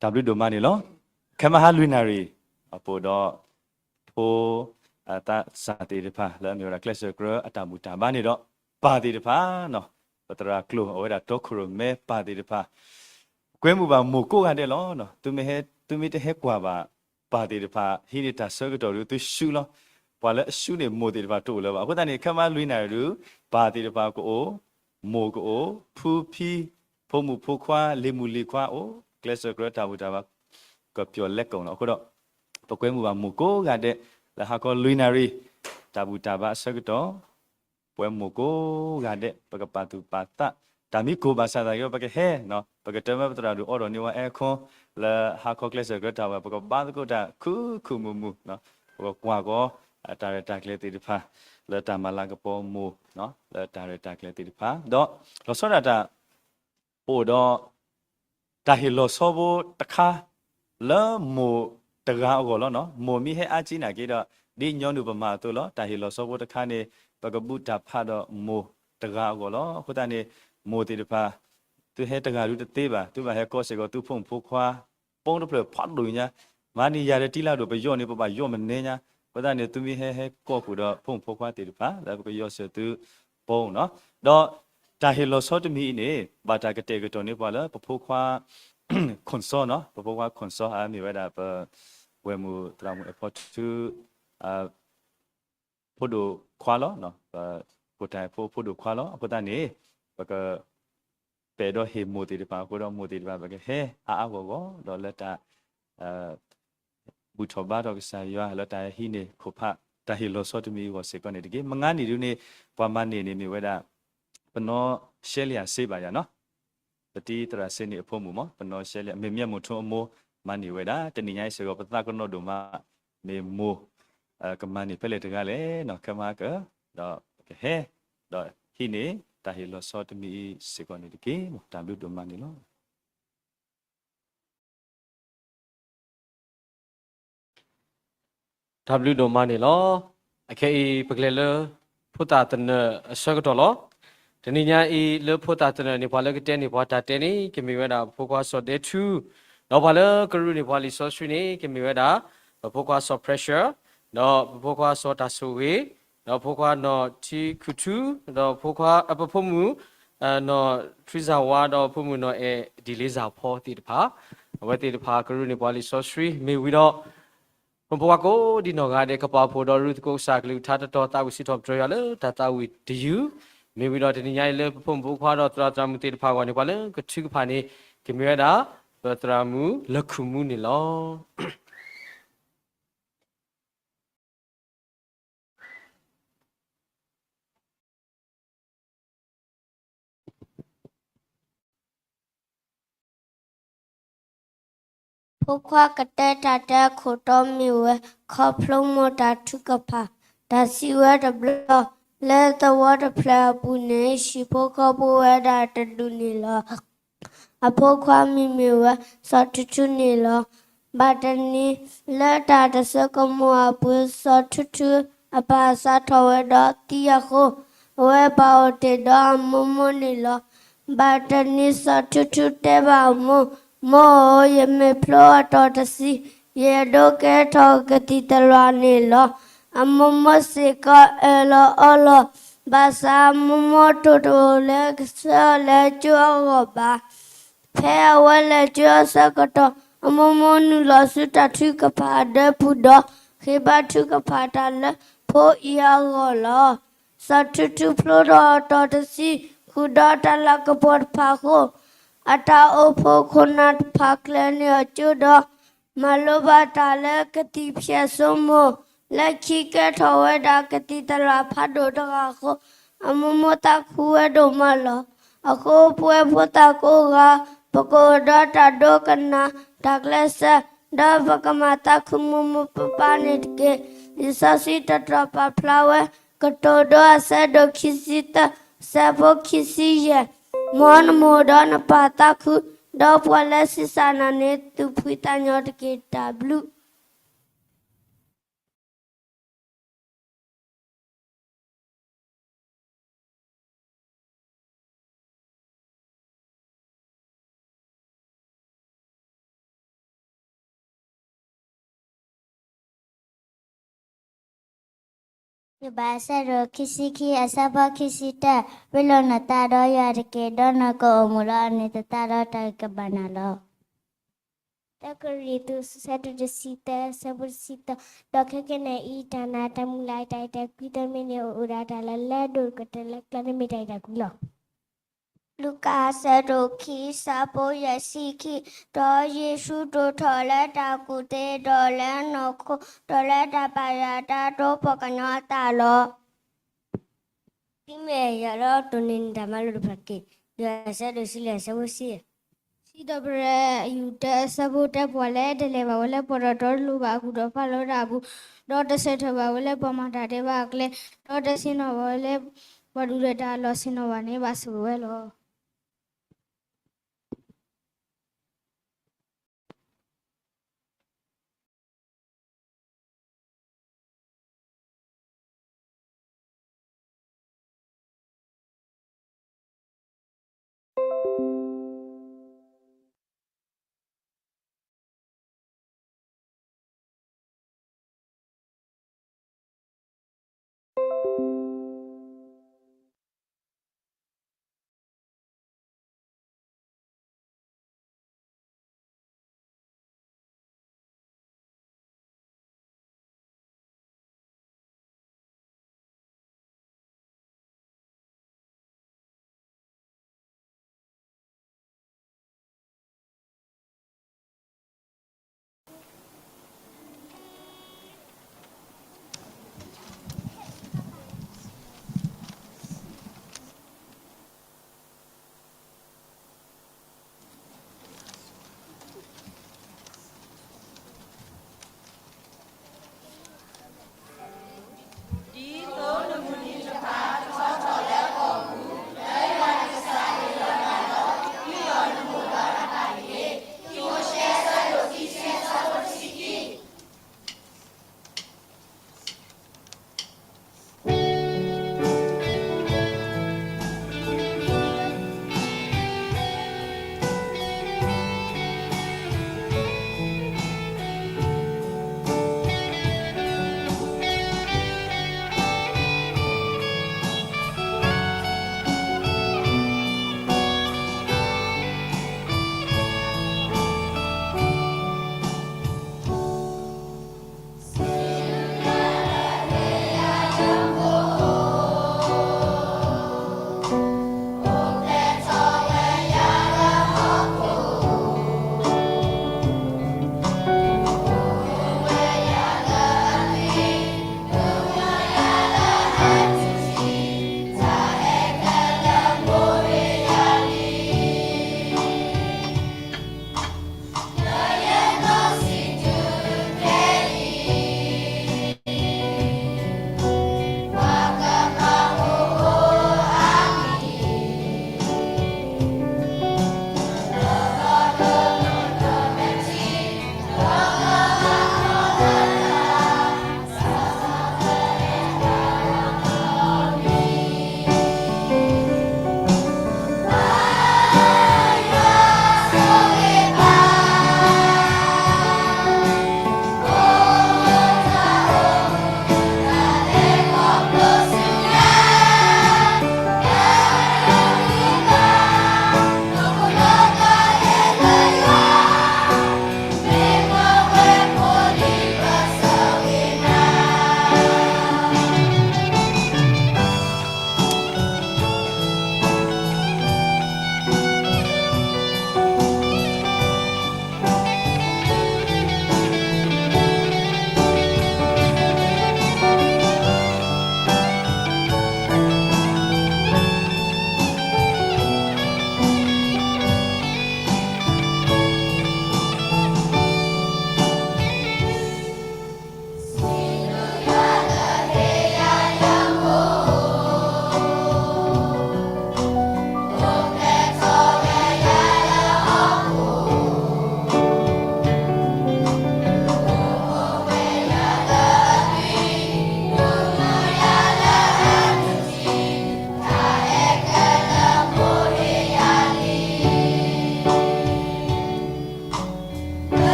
တၢ်ဘျုးဒိၣ်မးန့ၣ်လီၤ. ခဲမဟါလွံၢ်နၣ်ရံၣ် အပအိၣ်ဒီး ဖိ သးစၢ်သ့ၣ်တဖၣ် လၢအမ့ၢ်ဝဲဒၣ်ကျဲးစၢးကရၢအတၢ်ဘူၣ်တၢ်ဘါန့ၣ်ဒီး ပၢ်သ့ၣ်တဖၣ် ပသရၣ်ကျိၤ အဝဲဒၣ်တီခိၣ်ရိၣ်မဲပၢ်သ့ၣ်တဖၣ် ကွဲမုာ်ဘၣ်မိၢ်ကိးဂၤဒဲးလီၤ. သုမ့ၢ်တဟဲကွၢ်ဘၣ် ပၢ်သ့ၣ်တဖၣ် ဟံးန့ၢ်တၢ်ဆၢကတီၢ်ဒုး သုဆူလီၤ. ပှၤလၢအဆူန့ၣ် မိၢ်သ့ၣ်တဖၣ်တအိၣ်လၢၤဘၣ်. အဃိသတးန့ၣ် ခဲမဟါလွံၢ်နၣ်ရံၣ်ဒုး ပၢ်သ့ၣ်တဖၣ်ကအိၣ် မိၢ်ကအိၣ် ဖုဖံ ဖိမုၣ်ဖိခွါ လံၤမုၣ်လံၤခွါအိၣ် ကျဲးစၢးကရၢတၢ်ဘူၣ်တၢ်ဘါ ကပျီၤလဲကိာ်လီၤ. အဃိဒီး ပကွဲမုာ်ဘၣ်မိၢ်ကိးဂၤဒဲး လၢဟါခီလွံၢ်နၣ်ရံၣ် တၢ်ဘူၣ်တၢ်ဘါအဆၢကတီၢ် ပဝဲမိၢ်ကိးဂၤဒဲး ပကပာ်သူၣ်ပာ်သး တၢ်မံကိၢ်ဘၣ်ဆၣ်သနာ်က့ ပကဟဲ ပကတၢၢ်မၢပသရၣ်ဒုးအိးထီၣ်န့ၢ်ဝဲအဲခွီ လၢဟါခီကျဲးစၢးကရၢတၢ်ဝဲ ပကဘါသကိးတၢ်ခုၣ်ခုၣ်မုာ်မုာ် ပကကွၢ်ကီ တၢ်ရဲၣ်တၢ်ကျဲၤသ့ၣ်တဖၣ် လၢတၢ်မၤလၤကပီၤမိၢ် လၢတၢ်ရဲၣ်တၢ်ကျဲၤသ့ၣ်တဖၣ် ဒီး လီၤဆီဒၣ်တၢ် ပအိၣ်ဒီး တၢ်ဟ့ၣ်လီၤဆီဖိတခါ လၢမိၢ်တဂၤအဂီၢ်လီၤ. မိၢ်မ့ၢ်ဟဲအါကံနာ်က့ဒီး ဒ်ညီနုၢ်ပမၤအသိးလီၤ. တၢ်ဟ့ၣ်လီၤဆီဖိတခါန့ၣ် ပကဘူၣ်တၢ်ဖးဒီးမိၢ်တဂၤအဂီၢ်လီၤ. အဃိသတးန့ၣ် မိၢ်သ့ၣ်တဖၣ် သုဟဲတဂၤဒုတသ့ဘၣ်. သုဘၣ်ဟဲကိးစ့ၢ်ကီးသုဖိမုၣ်ဖိခွါ ပိတဖျၢၣ်ဖးဒိၣ်ညါ မၤန့ၢ်ယၤဒီးတံလါဒိၣ် ပယီၤန့ၣ် ပဘၣ်ယီၤမနုၤညါ. အဃိသတးန့ၣ် သုမ့ၢ်ဟဲဟဲကိးဃုာ်ဒီးဖိမုၣ်ဖိခွါသ့ၣ်တဖၣ် လၢပကယီၤစၢၤသုပိနီၤ. ဒီးတၢ်ဟ့ၣ်လီၤဆီတမံၤအံၤန့ၣ် ဘၣ်တၢ်ကတဲာ်ကတီၤန့ၢ်ပှၤလၢပဖိခွါ ခိၣ်စီနီၤ, ပဖိခွါခိၣ်စီ အမ့ၢ်ဝဲဒၣ်ပဝဲၢ်မုၢ်သရၣ်မုၣ်အဲၣ်ဖီထု ဖိဒိၣ်ခွါလီၤ. ပကိးတၢ်ဖိ ဖိဒိၣ်ခွါလီၤ. အဃိသတးန့ၣ် ပက ပဲာ်ဒီးဟ့ၣ်မိၢ်သ့ၣ်တဖၣ်အဃိဒီး မိၢ်သ့ၣ်တဖၣ် ပကဟဲအါအါဂီၢ်ဂီၢ် ဒီးလၢတၢ် ဘူၣ်ထီၣ်ဘါထီၣ်ကစၢ်ယွၤ လၢတၢ်ဟံးန့ၢ်ခိၣ်ဖး တၢ်ဟ့ၣ်လီၤဆီတမံၤအဂီၢ်စ့ၢ်ကီးန့ၣ်တက့ၢ်. မုၢ်ဂၤနံၤဒုန့ၣ် ပှၤမၤန့ၢ်န့ၣ်မ့ၢ်ဝဲဒၣ် ပနီၢ်ရှဲလ့ၣ်အစ့ဘၣ်ယၤနီၤ, ပတံၤသရၣ်စ့န့ၣ်အဖိမုၣ်မး ပနီၢ်ရှဲလ့ၣ် မ့ၢ်မၠဲၣ်မိၢ်ထူအမိၢ် မၤန့ၢ်ဝဲဒၣ်. တနံၤညါအံၤစ့ၢ်ကီး ပသးကနီၣ်ဒိၣ်မး မ့ၢ်မိၢ် ကမၤန့ၢ်ဖဲလဲၣ်တဂၤလဲၣ်နီၤ, ခဲမးက ဒီးပကဟဲ ဒီးဟံးန့ၢ် တၢ်ဟ့ၣ်လီၤဆီတမံၤအံၤစ့ၢ်ကီးန့ၣ်တက့ၢ်. တၢ်ဘျုးဒိၣ်မးန့ၣ်လီၤ. တၢ်ဘျုးဒိၣ်မးန့ၣ်လီၤ. အခဲအံၤ ပကလဲၤလၢဖိသၣ်သနၢၣ်အဆၢကတီၢ်လီၤ. တနံၤညါအံၤ လၢဖိသၣ်သနၢၣ်န့ၣ် ပှၤလၢကတဲန့ၢ်ပှၤတၢ်တဲန့ၣ် ကမ့ၢ်ဝဲဒၣ်ပဖိခွါစီၤဒဲထူ, ဒီးပှၤလၢကရူၢ်န့ၢ်ပှၤလံာ်စီဆှံန့ၣ် ကမ့ၢ်ဝဲဒၣ် ပဖိခွါစီၤ Pressure, ဒီးပဖိခွါစီၤတၢ်ဆိၣ်ဂ့ၤ, ဒီးဖိခွါနီၢ်ထံခုၣ်ထူ, ဒီးဖိခွါ အ ပဖိမုၣ် နီၢ်ထရံစၢ်ဝါ, ဒီးဖိမုၣ်နီၢ်အဲၣ်ဒံၣ်လ့စၢ်ဖီသ့ၣ်တဖၣ်, အဝဲသ့ၣ်တဖၣ်ကရူၢ်န့ၢ်ပှၤလံာ်စီဆှံ မ့ၢ်ဝံၤဒီး ပဖိခွါကိးဒံနီၢ်ဂၤဒဲး ကပာ်ဖှိၣ်ဒီးရူၢ်သကိးကစၢ်ကလုၢ်ကထါတတီၤ သးဝံၣ်စံးထီၣ်ပတြၢၤယွၤလၢတၢ်သးဝံၣ်တယုၢ်, မ့ၢ်ဝံၤဒီးတနံၤညါအံၤလၢပဖိမုၣ်ဖိခွါဒီးသရၣ်သရၣ်မုၣ်သ့ၣ်တဖၣ်အဂီၢ်န့ၣ် ပှၤလၢကထုကဖၣ်န့ၣ် ကမ့ၢ်ဝဲဒၣ် ပသရၣ်မုၣ်လၢၢ်ခုၣ်မူန့ၣ်လီၤ. ဖိခွါကတဲတၢ်တဲအခိၣ်တီမ့ၢ်ဝဲ ခီဖျိမိၢ်တၢ်ထုကဖၣ်, တၢ်စံးဝဲတဘျီ, လၢသဝီတဖျၢၣ်အပူၤန့ၣ် ဟံၣ်ဖိဃီဖိဝဲဒၣ်တဒူၣ်န့ၣ်လီၤ. အဖိခွါမံၤမ့ၢ်ဝဲ စီၤထူထူန့ၣ်လီၤ. ဘၣ်တနံၤ လၢတၢ်တဆိကမိၣ်အပူၤ စီၤထူထူအပၢ်စးထီၣ်ဝဲဒီးသံအဃိ အဝဲပာ်အိၣ်တ့ၢ်ဒီးအမိၢ်မိၢ်န့ၣ်လီၤ. ဘၣ်တနံၤ စီၤထူထူတဲဘၣ်အမိၢ်, မိၢ်ဧၢ, ယမ့ၢ်ဖျိအတီၤတဆံ ယအဲၣ်ဒိးကဲထီၣ်ကသံၣ်သရၣ်န့ၣ်လီၤ. အမိၢ်မိၢ်စ့ၢ်ကီးအၢၣ်လီၤအီလီၤ, ဘၣ်ဆၣ်အမိၢ်မိၢ်တအိၣ်လၢကဆှၢအီၤလၢကၠိအဂီၢ်ဘၣ်. ဖဲအဝဲလဲၤကၠိအဆၢကတီၢ် အမိၢ်မိၢ်နုာ်လီၤဆူတၢ်ထုကဖၣ်အဒၢပူၤဒီး ဃ့ဘါထုကဖၣ်တၢ်လၢဖိအံၤအဂီၢ်လီၤ. စီၤထူထူဖျိထီၣ်အတီၤတဆံ ဃုာ်ဒီးတၢ်လၤကပီၤတဖၣ်အဃိ အတၢ်အိၣ်ဖှိၣ်ခိၣ်နၢ်တဖၣ်ကျဲၤန့ၢ်အီၤကၠိဒီး မၤလိဘၣ်တၢ်လၢကသံၣ်ဖျဲးစိမိၤ လၢခံကဲထီၣ်ဝဲဒၣ်ကသံၣ်သရၣ်ဖးဒိၣ်တဂၤအဃိ အမိၢ်မိၢ်သးခုဝဲဒိၣ်မးလီၤ. အဃိပဝဲဖိသၣ်ကိးဂၤ ပကအိၣ်ဒီးတၢ်ဒိကနၣ် တၢ်ကျဲးစၢး ဒီးပကမၤသးခုမိၢ်မိၢ်ပၢ်ပၢ်န့ၣ်တက့ၢ်. လံာ်စီဆှံတတီၤပာ်ဖျါဝဲ ကတိၤဒိအဆၢဒိၣ်ခံဆံသၢ အဆၢဖိခံဆံယဲၢ်, မ်နမိၢ်ဒီးနပၢ်သးခု, ဒီးပှၤလၢဆံးစၢ်နၤန့ၣ် သူၣ်ဖှံသးညီတက့ၢ်. တၢ်ဘျုးယဘၣ်ဆၢဒိၣ်ခံဆံခံ အဆၢဖိခံဆံတၢ, ရ့လိာ်နသးဒီးယွၤတက့ၢ်, ဒီးနကအိၣ်မူလၢအန့ၣ်သတးဒီးတၢ်ဂ့ၤကဘၣ်နၤလီၤ. တၢကရံၣ်သူး အဆၢဒိၣ်တဆံသၢ အဆၢဖိတဆံသၢ, ဒီးခဲကနံၣ်အံၤ တၢ်နာ်တၢ်မုၢ်လၢ် တၢ်အဲၣ်တၢ်ကွံသ့ၣ်တဖၣ်န့ၣ် အိၣ်ဒၣ်တၢ်လၢလၢဒိၣ်ကတၢၢ်လၢကျဲန့ၣ်မ့ၢ်တၢ်အဲၣ်တၢ်ကွံလီၤ. လူၤကၣ် အဆၢဒိၣ်ခံ အဆၢဖိယဲၢ်ဆံခံ, ဒီးယ့ၣ်ၡူးဒိၣ်ထီၣ်လၢတၢ်ကူၣ်သ့ ဒီးလၢနီၢ်ခိ ဒီးလၢတၢ်ဘၣ်ယွၤအတၢ်ဒိပှၤကညီအသးလီၤ. ဒ်မ့ၢ်ယွၤလၢအတိၢ်န့ၢ်နတၢ်မၤလိတဖၣ်တက့ၢ်. ယွၤအဆၢဒိၣ်ဆံလွံၢ် အဆၢဖိဆံ စံးထီၣ်ပတြၢၤ ယူၢ်တၢ အဆၢဖိတၢ, ပှၤလၢတလဲၤဘၣ်ဝဲလၢပှၤဒီးတီတလိၤဘၣ်အကူၣ်ဒီးဖးလီတၢ်အပူၤ, ဒီးတဆၢထၢၣ်ဘၣ်ဝဲလၢပှၤမၤတၢ်ဒဲးဘးအကျဲ, ဒီးတဆ့ၣ်နီၤဘၣ်ဝဲလၢပှၤဒုၣ်ဒါတၢ်အလီၢ်ဆ့ၣ်နီၤဘၣ်န့ၣ် ဘၣ်ဆိၣ်ဂ့ၤဝဲလီၤ.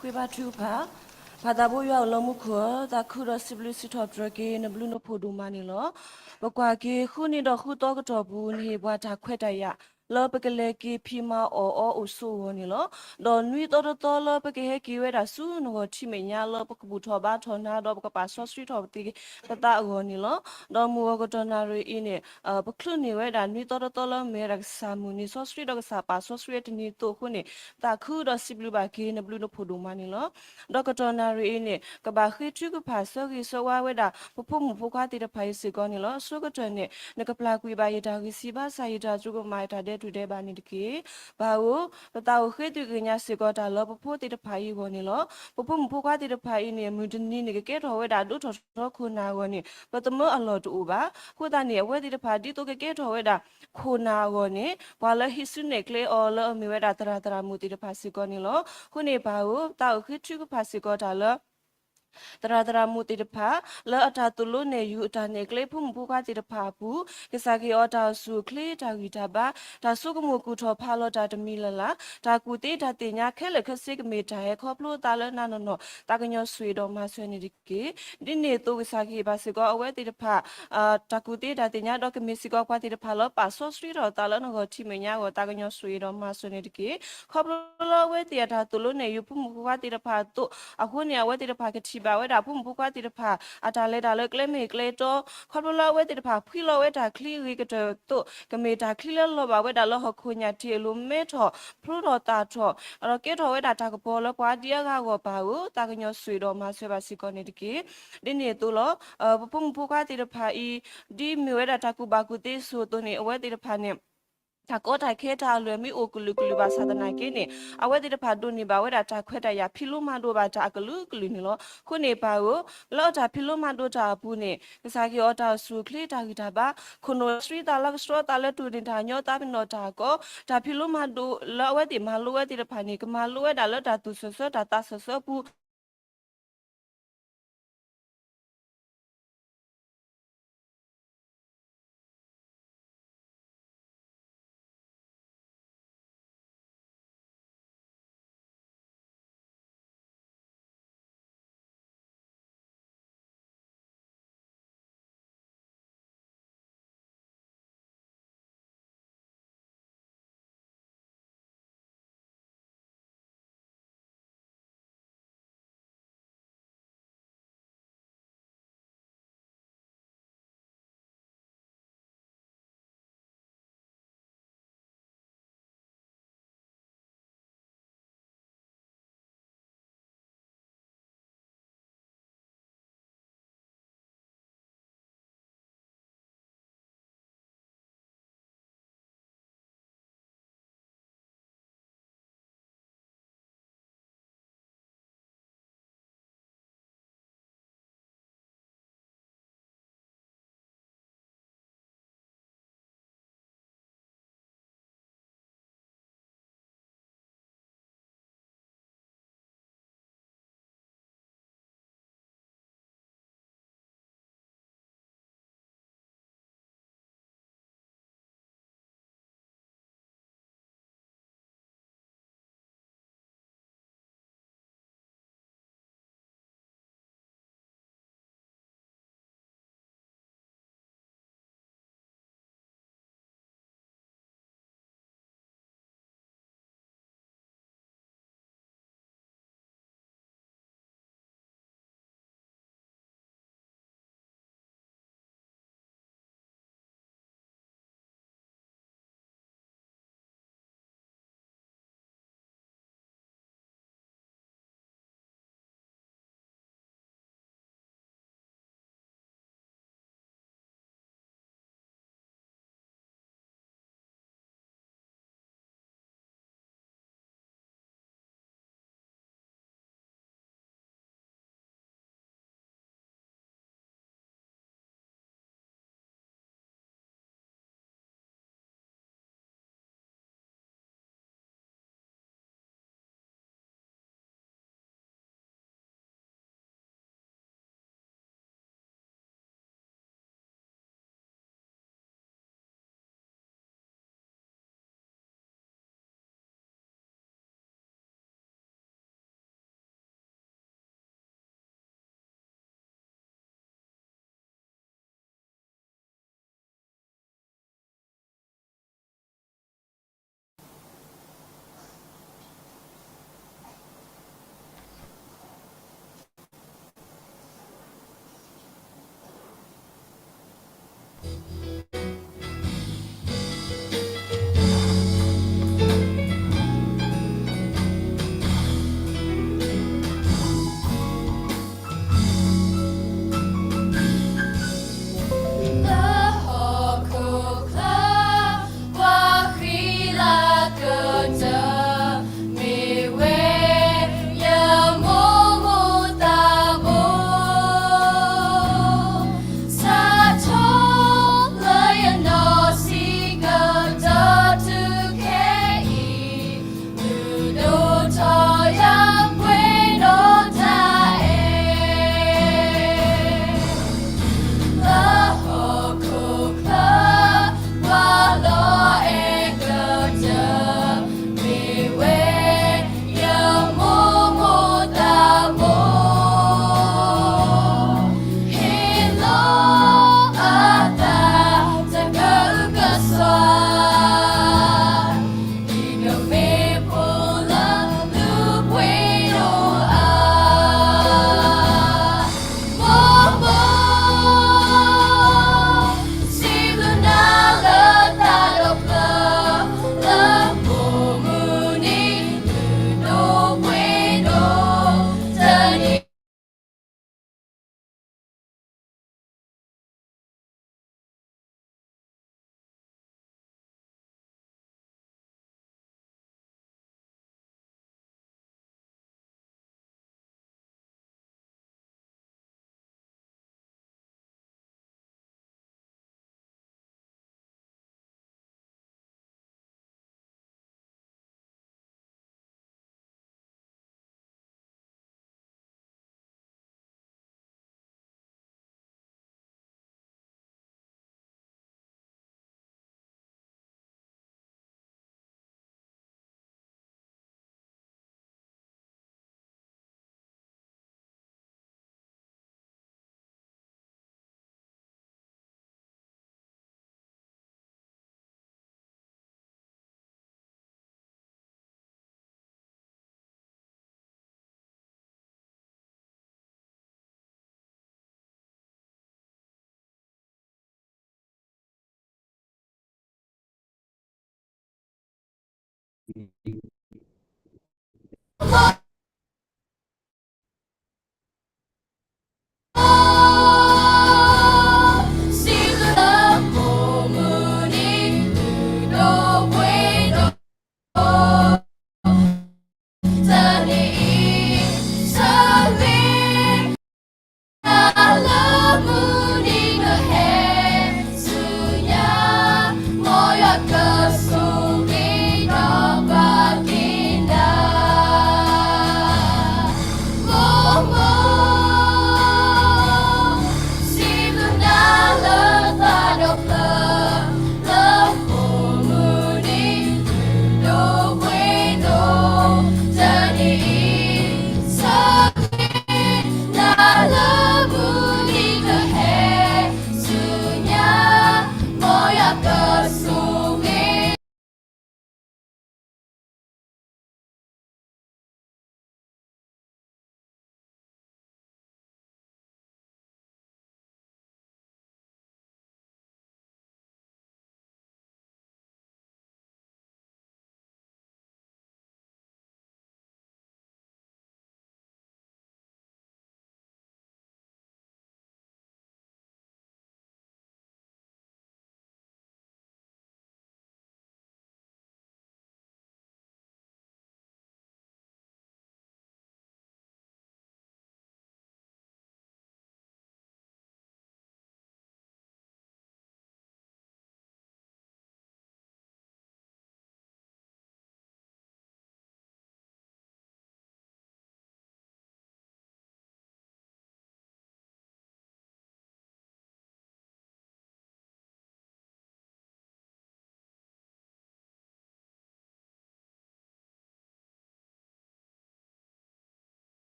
ဃ့ဘါထုကဖၣ်. ပၢ်သးဘိယွၤအိၣ်လၢမူခိၣ်ဧၢ, သးခုဒီးစံးဘျုးစံးထီၣ်ပတြၢၤက့ၤ နဘျုးနဖှိၣ်ဒိၣ်မးန့ၣ်လီၤ. ပကွၢ်က့ၤ ဃုနံၤဒီးဃုသီကတီၢ်ပူၤ နဟ့ၣ်ပှၤတၢ်ခွဲးတၢ်ယာ် လၢပကလဲၤက့ၤဖံးမၤအီၣ်အီအိၣ်ဆိးအဂီၢ်န့ၣ်လီၤ. ဒီးနွံသီတသီလၢပကဟဲက့ၤဝဲဒၣ်ဆူနဂီၢ်ထံမဲာ်ညါ လၢပကဘူၣ်ထီၣ်ဘါထီၣ်နၤ ဒီးပကပာ်စီဆှံထီၣ်ပသးကသးအဂီၢ်န့ၣ်လီၤ. ဒီးမုၢ်ဂီၤကတီၢ်နၣ်ရံၣ်အံၤန့ၣ် ပချုးန့ၢ်ဝဲဒၣ်နွံသီတသီလၢမ့ၢ်ဝဲဒၣ်ကစၢ်မုၢ်နံၤစီဆှံ ဒီးကစၢ်ပာ်စီဆှံဝဲတနံၤအသိးအဃိန့ၣ် သးခုဒီးစံးဘျုးဘၣ်က့ၤ နဘျုးနဖှိၣ်ဒိၣ်မးန့ၣ်လီၤ. ဒီးကတီၢ်နၣ်ရံၣ်အံၤန့ၣ် ကဘၣ်ဃ့ထုကဖၣ်ဆၢဂ့ၤဆၢဝါဝဲဒၣ် ပဖိမုၣ်ဖိခွါသ့ၣ်တဖၣ်အံၤစ့ၢ်ကီးန့ၣ်လီၤ. အဆိကတၢၢ်န့ၣ် နကပျၢ်ကွံာ်ဘၣ်ယတၢ်ဂံၢ်စၢ်ဘါစၢ် ယတၢ်စူၢ်ကမၣ် ယတၢ်ဒဲးတူၢ်ဒဲးဘးန့ၣ်တက့ၢ်. ပၢ်ဧၢ, ပသးအိၣ်ဃ့သုးက့ၤညါစ့ၢ်ကီးတၢ်လၢပဖိသ့ၣ်တဖၣ်အံၤအဂီၢ်န့ၣ်လီၤ. ပဖိမုၣ်ဖိခွါသ့ၣ်တဖၣ်အံၤန့ၣ် မုၢ်တနံၤန့ၣ် ကကဲထီၣ်ဝဲဒၣ်ဒိၣ်ထီၣ်ထီခိၣ်နၢ်အဂီၢ်န့ၣ် ပသမၢအလီၢ်တအိၣ်ဘၣ်. အဃိသတးန့ၣ် အဝဲသ့ၣ်တဖၣ်ဒ်သိးကကဲထီၣ်ဝဲဒၣ်ခိၣ်နၢ်အဂီၢ်န့ၣ် ပှၤလၢဟံးစုနဲၣ်ကျဲအီၤလၢအမ့ၢ်ဝဲဒၣ်သရၣ်သရၣ်မုၣ်သ့ၣ်တဖၣ်စ့ၢ်ကီးန့ၣ်လီၤ. အဃိန့ၣ် ပၢ်ဧၢ, သးအိၣ်ဃ့ထုကဖၣ်စ့ၢ်ကီးတၢ်လၢ သရၣ်သရၣ်မုၣ်သ့ၣ်တဖၣ် လၢအတၢ်သိၣ်လိနဲၣ်ယုာ်အတၢ်နဲၣ်ကျဲ ဖိမုၣ်ဖိခွါသ့ၣ်တဖၣ်အပူၤ ကစၢ်ကဟ့ၣ်အီၤတၢ်အိၣ်ဆူၣ်အိၣ်ချ့ တၢ်ဂံၢ်တၢ်ဘါ တၢ်ဆိကမိၣ်ကူၣ်ထီၣ်ဖးလီၤတၢ်တမံၤလၢ်လၢ် တၢ်ကူၣ်သ့တၢ်သ့ၣ်ညါခဲလၢာ်ခဲဆ့ကမ့ၢ်တၢ်ဟဲခီဖျိသးလၢနၤနီၢ်နီၢ် သးကညီၤဆိၣ်ဂ့ၤဒီးမၤစၢၤန့ၣ်တက့ၢ်. ဒ်န့ၣ်အသိး ကစၢ်ကဟ့ၣ်ဘၣ်စ့ၢ်ကီးအဝဲသ့ၣ်တဖၣ် တၢ်ကူၣ်သ့တၢ်သ့ၣ်ညါ ဒီးကမ့ၢ်စ့ၢ်ကီးပှၤသ့ၣ်တဖၣ်လၢပာ်စီဆှံထီၣ်သးလၢနဂီၢ်ထံမဲာ်ညါအဂီၢ် သးကညီၤဆိၣ်ဂ့ၤဒီးမၤစၢၤန့ၣ်တက့ၢ်. ခီဖျိလၢအဝဲသ့ၣ်အတၢ်သိၣ်လိနဲၣ်ယုာ် ဖိမုၣ်ဖိခွါသ့ၣ်တဖၣ်အသိး အဃိန့ၣ် အဝဲသ့ၣ်တဖၣ်ကထံၣ်ဘၣ်ဝဲဒၣ် ဖိမုၣ်ဖိခွါသ့ၣ်တဖၣ် အတၢ်လဲၤတၢ်လၢကျဲမ့ၢ်ကျဲတီ, ခီဖျိလၢအဝဲသ့ၣ်တဖၣ်ဖှံလီၤဝဲတၢ်ချံအဂ့ၤကတၢၢ်အသိး ကမ့ၢ်တၢ်ချံလၢလီၤဘၣ်ဝဲဒၣ်လၢဟီၣ်ခိၣ်ညၣ်ထံးအလိၤ မဲထီၣ်ဖျိထီၣ်သၣ်ထီၣ် ဒီးကဲထီၣ်ဝဲဒၣ်တၢ်ကပီၤလၢပှၤဒ်အဂၤအဂီၢ် ပၢ်ဧၢ, သးကညီၤဆိၣ်ဂ့ၤဒီးမၤစၢၤဘၣ်စ့ၢ်ကီးန့ၣ်တက့ၢ်. ဒ်န့ၣ်အသိးလီၤ. ပဖိမုၣ်ဖိခွါသ့ၣ်တဖၣ်အံၤ ဒ်မ့ၢ်ဝဲဒၣ်တၢ်ကူၣ်ဘၣ်ကူၣ်သ့အသိးအသိးန့ၣ် အဝဲသ့ၣ်တဖၣ်န့ၣ် တၢ်ကီတၢ်ခဲတၢ်အလွဲၢ်မ့ၢ်အိၣ်ကလုာ်ကလုာ်ဘၣ်ဆၣ်သနာ်က့န့ၣ် အဝဲသ့ၣ်တဖၣ်ဒိးန့ၢ်ဘၣ်ဝဲဒၣ်တၢ်ခွဲးတၢ်ယာ် ဖံးလိမၤဒိးဘၣ်တၢ်အကလုာ်ကလုာ်န့ၣ်လီၤ. အဃိန့ၣ် ပၢ်ဧၢ, လၢအတၢ်ဖံးလိမၤဒိးတၢ်အပူၤန့ၣ် ကစၢ်ကဟ့ၣ်အီၤတၢ်အိၣ်ဆူၣ်အိၣ်ချ့ တၢ်ဂံၢ်တၢ်ဘါ, ခိၣ်နူာ်လၢစှၤသးလၢကဆှီသးလၢ တိၢ်န့ၢ်တၢ်ညီ သးပ့ၤနီၣ်တၢ်ကီ, တၢ်ဖံးလိမၤဒိးလၢအဝဲသ့ၣ်မၤလိဝဲသ့ၣ်တဖၣ်န့ၣ် ကမၤလိဝဲဒၣ်လၢတၢ်သူၣ်စၢၤဆၢ တၢ်သးစၢၤဆၢအပူၤ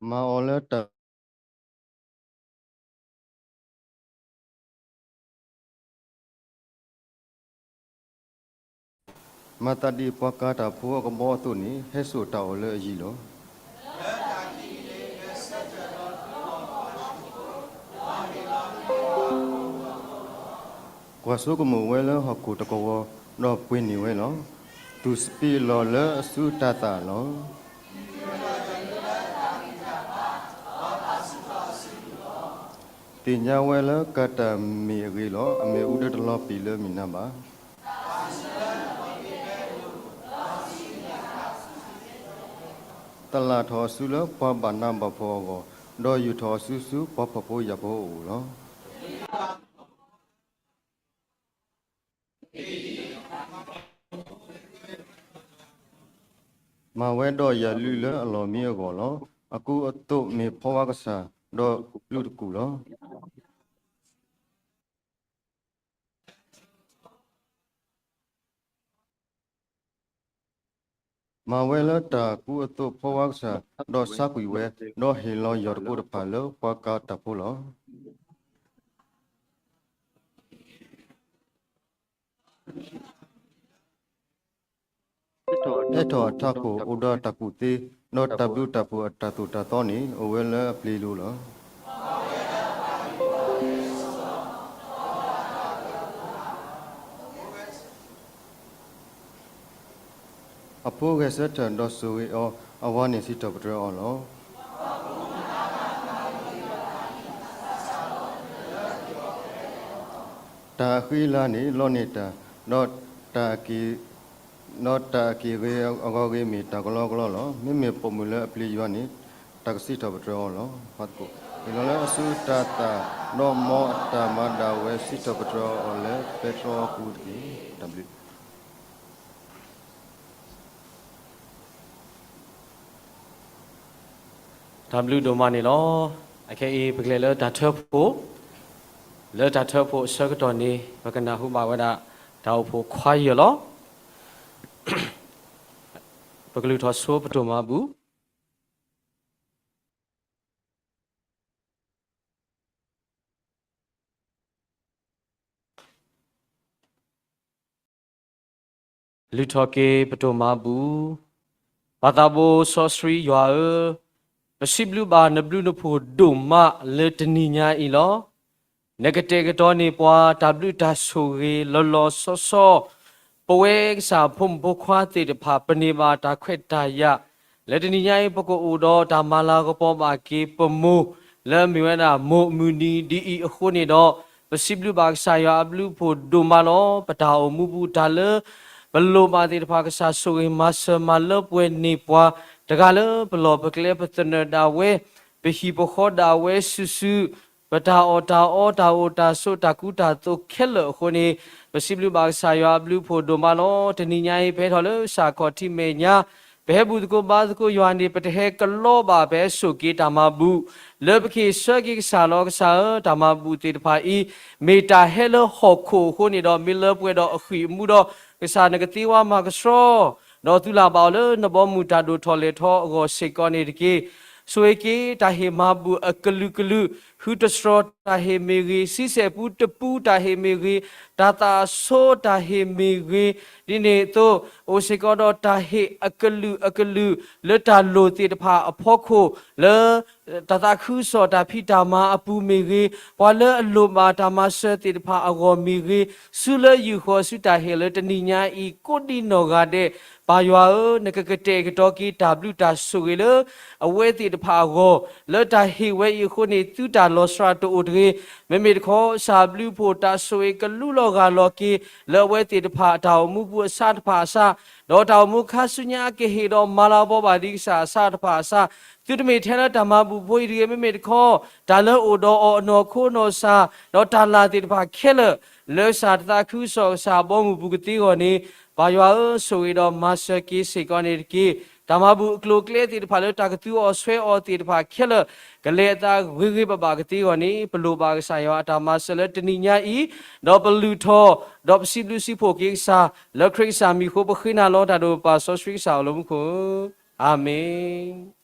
မၤအီၤလၢတၢ် မၤသးဒ်ပှၤကၤတၢ်ဖိအကဘီအသိးန့ၣ် ဟဲစိာ်တၢ်အီၣ်လၢအယံၤလီၤ. ကွၢ်ဆိကမိၣ်ဝဲလၢဟီၣ်ခိၣ်တကဝီၤ, ဒီးပှ့ၤန့ၢ်ဝဲလီၤ. သူၣ်စပံးလီၢ်လၢအစုတၤသၣ်လီၤ. သ့ၣ်ညါဝဲလၢကၤတၢ်မ့ၢ်အဂ့ၤလီၤ. အမ့ၣ်အူဒၢတလီၤပံာ်လၢမုၢ်နၤဘၣ်. သလၣ်ထီၣ်အစုလၢပှၤဘၣ်နးဘၣ်ဖှီၣ်အဂီၢ်, ဒီးယူာ်ထီၣ်အစုဆူပှၤဖှီၣ်ဖိယာ်ဖိအအိၣ်လီၤ. မၤဝဲဒီးယၤလုၢ်လၢအလီၢ်မံအဂီၢ်လီၤ. အကူအသိးမ့ၢ်ဖီဝါကစၢ်, ဒီးဘျုးတကူၣ်လီၤ. မၤဝဲလၢတၢ်ကူအသိးဖီဝါကစၢ်, ဒီးဆါကွံာ်ဝဲ, ဒီးဟ့ၣ်လီၤယီၢ်တကိးတဖၣ်လၢပှၤကၤတၢ်ဖိလီၤ. ဟဲထီၣ်အထးခိၣ်အိၣ်ဒီးတၢ်ကူၣ်သ့, ဒီးတၢ်ဘျုးတၢ်ဖှိၣ်အတၢ်သိၣ်တၢ်သီန့ၣ် အိၣ်ဝဲလၢအပျ့ၤလိၤလီၤ. အဖိဂဲၤဆၢထၢၣ်ဒီးဆိၣ်ဂ့ၤအီၤ, အဝၤန့ၣ်စံးထီၣ်ပတြၢၤအီၤလီၤ. တၢ်အဃံအလၤန့ၣ်လီန့ၢ်တၢ်, ဒီးတၢ်အက့ၢ်, ဒီးတၢ်အက့ၢ်ဂ့ၤအဂီၢ်ဂ့ၤမ့ၢ်တၢ်ကလီကလီလီၤ. မ့မ့ၢ်ပိာ်မုၣ်လၢအပျ့ၤယွၤန့ၣ် တၢ်ကစံးထီၣ်ပတြၢၤအီၤလီၤ. ဟ့ၣ်လီၤလၢအစုတၤသၣ်, ဒီးမ်အတၢ်မၤဒၣ်ဝဲစံးထီၣ်ပတြၢၤအီၤလၢပဲတြီအပူၤတက့ၢ်. တၢ်ဘျုး တၢ်ဘျုးဒိၣ်မးန့ၣ်လီၤ. အခဲအံၤပကလဲၤလၢတၢ်ထၢဖှိၣ်, လၢတၢ်ထၢဖှိၣ်အဆၢကတီၢ်န့ၣ် ပကနၢ်ဟူဘၣ်ဝဲဒၣ် တၢ်အိၣ်ဖှိၣ်ခွါယဲၢ်လီၤ. ပကလုၢ်ထီၣ်ဆိပတိၢ်မၤဘူၣ်. လုၢ်ထီၣ်က့ၤပဒိၣ်မးဘူၣ်, ပၢ်သးဘိစီဆှံယွၤဧၢ, ပစံးဘျုးဘၣ်နဘျုးနဖှိၣ်ဒိၣ်မးလၢတနံၤညါအံၤလီၤ. နကတဲာ်ကတီၤန့ၢ်ပှၤတၢ်ဘျုးတၢ်ဆိၣ်ဂ့ၤလီၤလီၤဆီဆီ, ပဝဲကစၢ်ဖိမုၣ်ဖိခွါသ့ၣ်တဖၣ် ပန့ၢ်ဘၣ်တၢ်ခွဲးတၢ်ယာ်, လၢတနံၤညါအံၤ ပကအိၣ်ဒီးတၢ်မၤလၤကပီၤဘၣ်က့ၤပမိၢ် လၢအမ့ၢ်ဝဲဒၣ်မိၢ်မုၢ်နံၤဒ်အံၤအဃိန့ၣ်ဒီး, ပစံးဘျုးဘၣ်ကစၢ်ယွၤအဘျုးအဖှိၣ်ဒိၣ်မးလီၤ. ပတၢ်အိၣ်မူပူၤတၢ်လၢ ပလိၣ်ဘၣ်သ့ၣ်တဖၣ် ကစၢ်ဆိၣ်ဂ့ၤမၤစၢၤမၤလၢပှဲၤန့ၢ်ပှၤ, တဂၤလၢပလီၢ်ပကျဲပသနၢၣ်ဒၣ်ဝဲ, ပဟံၣ်ပဃီဒၣ်ဝဲစုာ်စုာ်, ပတၢ်အီၣ်တၢ်အီတၢ်အိၣ်တၢ်ဆိးတၢ်ကူတၢ်သိးခဲလၢာ်အဃိန့ၣ်, ပစံးဘျုးဘၣ်ကစၢ်ယွၤအဘျုးအဖှိၣ်ဒိၣ်မးလီၤ. တနံၤညါအံၤ ပဟဲထီၣ်လၢကစၢ်ခီၣ်ထံးမဲာ်ညါ, ပဟဲဘူၣ်သကိးဘါသကိးယွၤန့ၣ် ပတဟဲကလီဘၣ် ပဟဲစိာ်က့ၤတၢ်မၤဘူၣ်, လၢပကဟ့ၣ်ဆၢက့ၤကစၢ်လီၤ. ကစၢ်ဧၢ, တၢ်မၤဘူၣ်သ့ၣ်တဖၣ်အံၤ မ့ၢ်တၢ်ဟဲလၢဟီၣ်ခိၣ်အဃိန့ၣ်ဒီး မ့ၢ်လၢပှဲၤဒီးအဃံၢ်အမူဒီး, ကစၢ်နကသ့ဝါမၤကဆှီ ဒီးသုလၢ်ဘၣ်အီၤလၢနဘီမုၢ်တၢ်ဒိၣ်ထီၣ်လဲၢ်ထီၣ်အဂီၢ်စ့ၢ်ကီးန့ၣ်တက့ၢ်. ဆိၣ်ဂ့ၤက့ၤတၢ်ဟ့ၣ်မၤဘူၣ်အကလုာ်ကလုာ်, ဟုတတြီၤတၢ်ဟ့ၣ်မ့ၢ်ဂ့ၤ, ဆံဆဲၣ်ပူတပူတၢ်ဟ့ၣ်မ့ၢ်ဂ့ၤ, တၢ်သးအဆိတၢ်ဟ့ၣ်မ့ၢ်ဂ့ၤ, ဒ်န့ၣ်အသိး အိၣ်စ့ၢ်ကီးဒီးတၢ်ဟ့ၣ်အကလုာ်အကလုာ် လၢတၢ်လိၣ်သ့ၣ်တဖၣ်အဖီခိၣ်, လၢ တၢ်သးခုကစီၣ်တၢ်ဖံးတၢ်မၤအပူၤမ့ၢ်ဂ့ၤ, ပှၤလၢအလိၣ်ဘၣ်တၢ်မၤစၢၤသ့ၣ်တဖၣ်အဂီၢ်မ့ၢ်ဂ့ၤ, ဆူလၢယုၢ်ဃီၤဆူတၢ်ဟ့ၣ်လၢတနံၤညါအံၤ ကိးဒံနီၢ်ဂၤဒဲး, ပၢ်ယွၤဧၢ, နကကတဲာ်ကတီၤက့ၤတၢ်ဘျုးတၢ်ဆိၣ်ဂ့ၤလၢ အဝဲသ့ၣ်တဖၣ်အဂီၢ်, လၢတၢ်ဟ့ၣ်ဝဲအံၤအဃိန့ၣ် သုတၢ်လီၤစှၤတအိၣ်တဂ့ၤ. မ့မ့ၢ်တခီ ကစၢ်အဘျုးအဖှိၣ်တၢ်ဆိၣ်ဂ့ၤကလူလီၤဂၢ်လီၤက့ၤ လၢအဝဲသ့ၣ်တဖၣ်အတၢ်အိၣ်မူပူၤအဆၣ်တဖၣ်အဆၣ်, ဒီးတၢ်အိၣ်မူခါဆူညါကဟ့ၣ်ဒီးမၤလၤကပီၤဘၣ်ဒံးကစၢ်အဆၣ်တဖၣ်အဆၣ်, သုတမ့ၢ်ထဲလၢတၢ်မၤဘူၣ်ဖိအံၤတဂ့ၤ, မ့မ့ၢ်တခီ တၢ်လၢအိၣ်ဒီးအီၤအနီၢ်ခိနီၢ်ဆၣ်, ဒီးတၢ်လၢ်သ့ၣ်တဖၣ်ခဲလၢာ်, လၢကစၢ်တသးခုကစီၣ်ကစၢ်အဘီအမုၢ်ပူၤကသ့အဂီၢ်န့ၣ်, ပၢ်ယွၤဧၢ, ဆိၣ်ဂ့ၤဒီးမၤစၢၤက့ၤစ့ၢ်ကီးန့ၣ်တက့ၢ်. တၢ်မၤဘူၣ်အကျိၤအကျဲသ့ၣ်တဖၣ်လၢတၢ်ကသူအီၤဆွဲအီၤသ့ၣ်တဖၣ်ခဲလၢာ်, ကလဲၤအသးဂ့ၤဂ့ၤဘၣ်ဘၣ်ကသ့အဂီၢ်န့ၣ်, ပလိၣ်ဘၣ်ကစၢ်ယွၤအတၢ်မၤစၢၤလၢတနံၤညါအံၤ, ဒီးပလုၢ်ထီၣ်, ဒီးပစံးဘျုးစံးဖှိၣ်က့ၤကစၢ်, လၢခရံာ်ကစၢ်မံၤအဃိ ပဃ့နၤလီၤတၢ်ဒိၣ်ပၢ်စီဆှံကစၢ်အိၣ်လၢမူခိၣ်, အၤမ့ၣ်.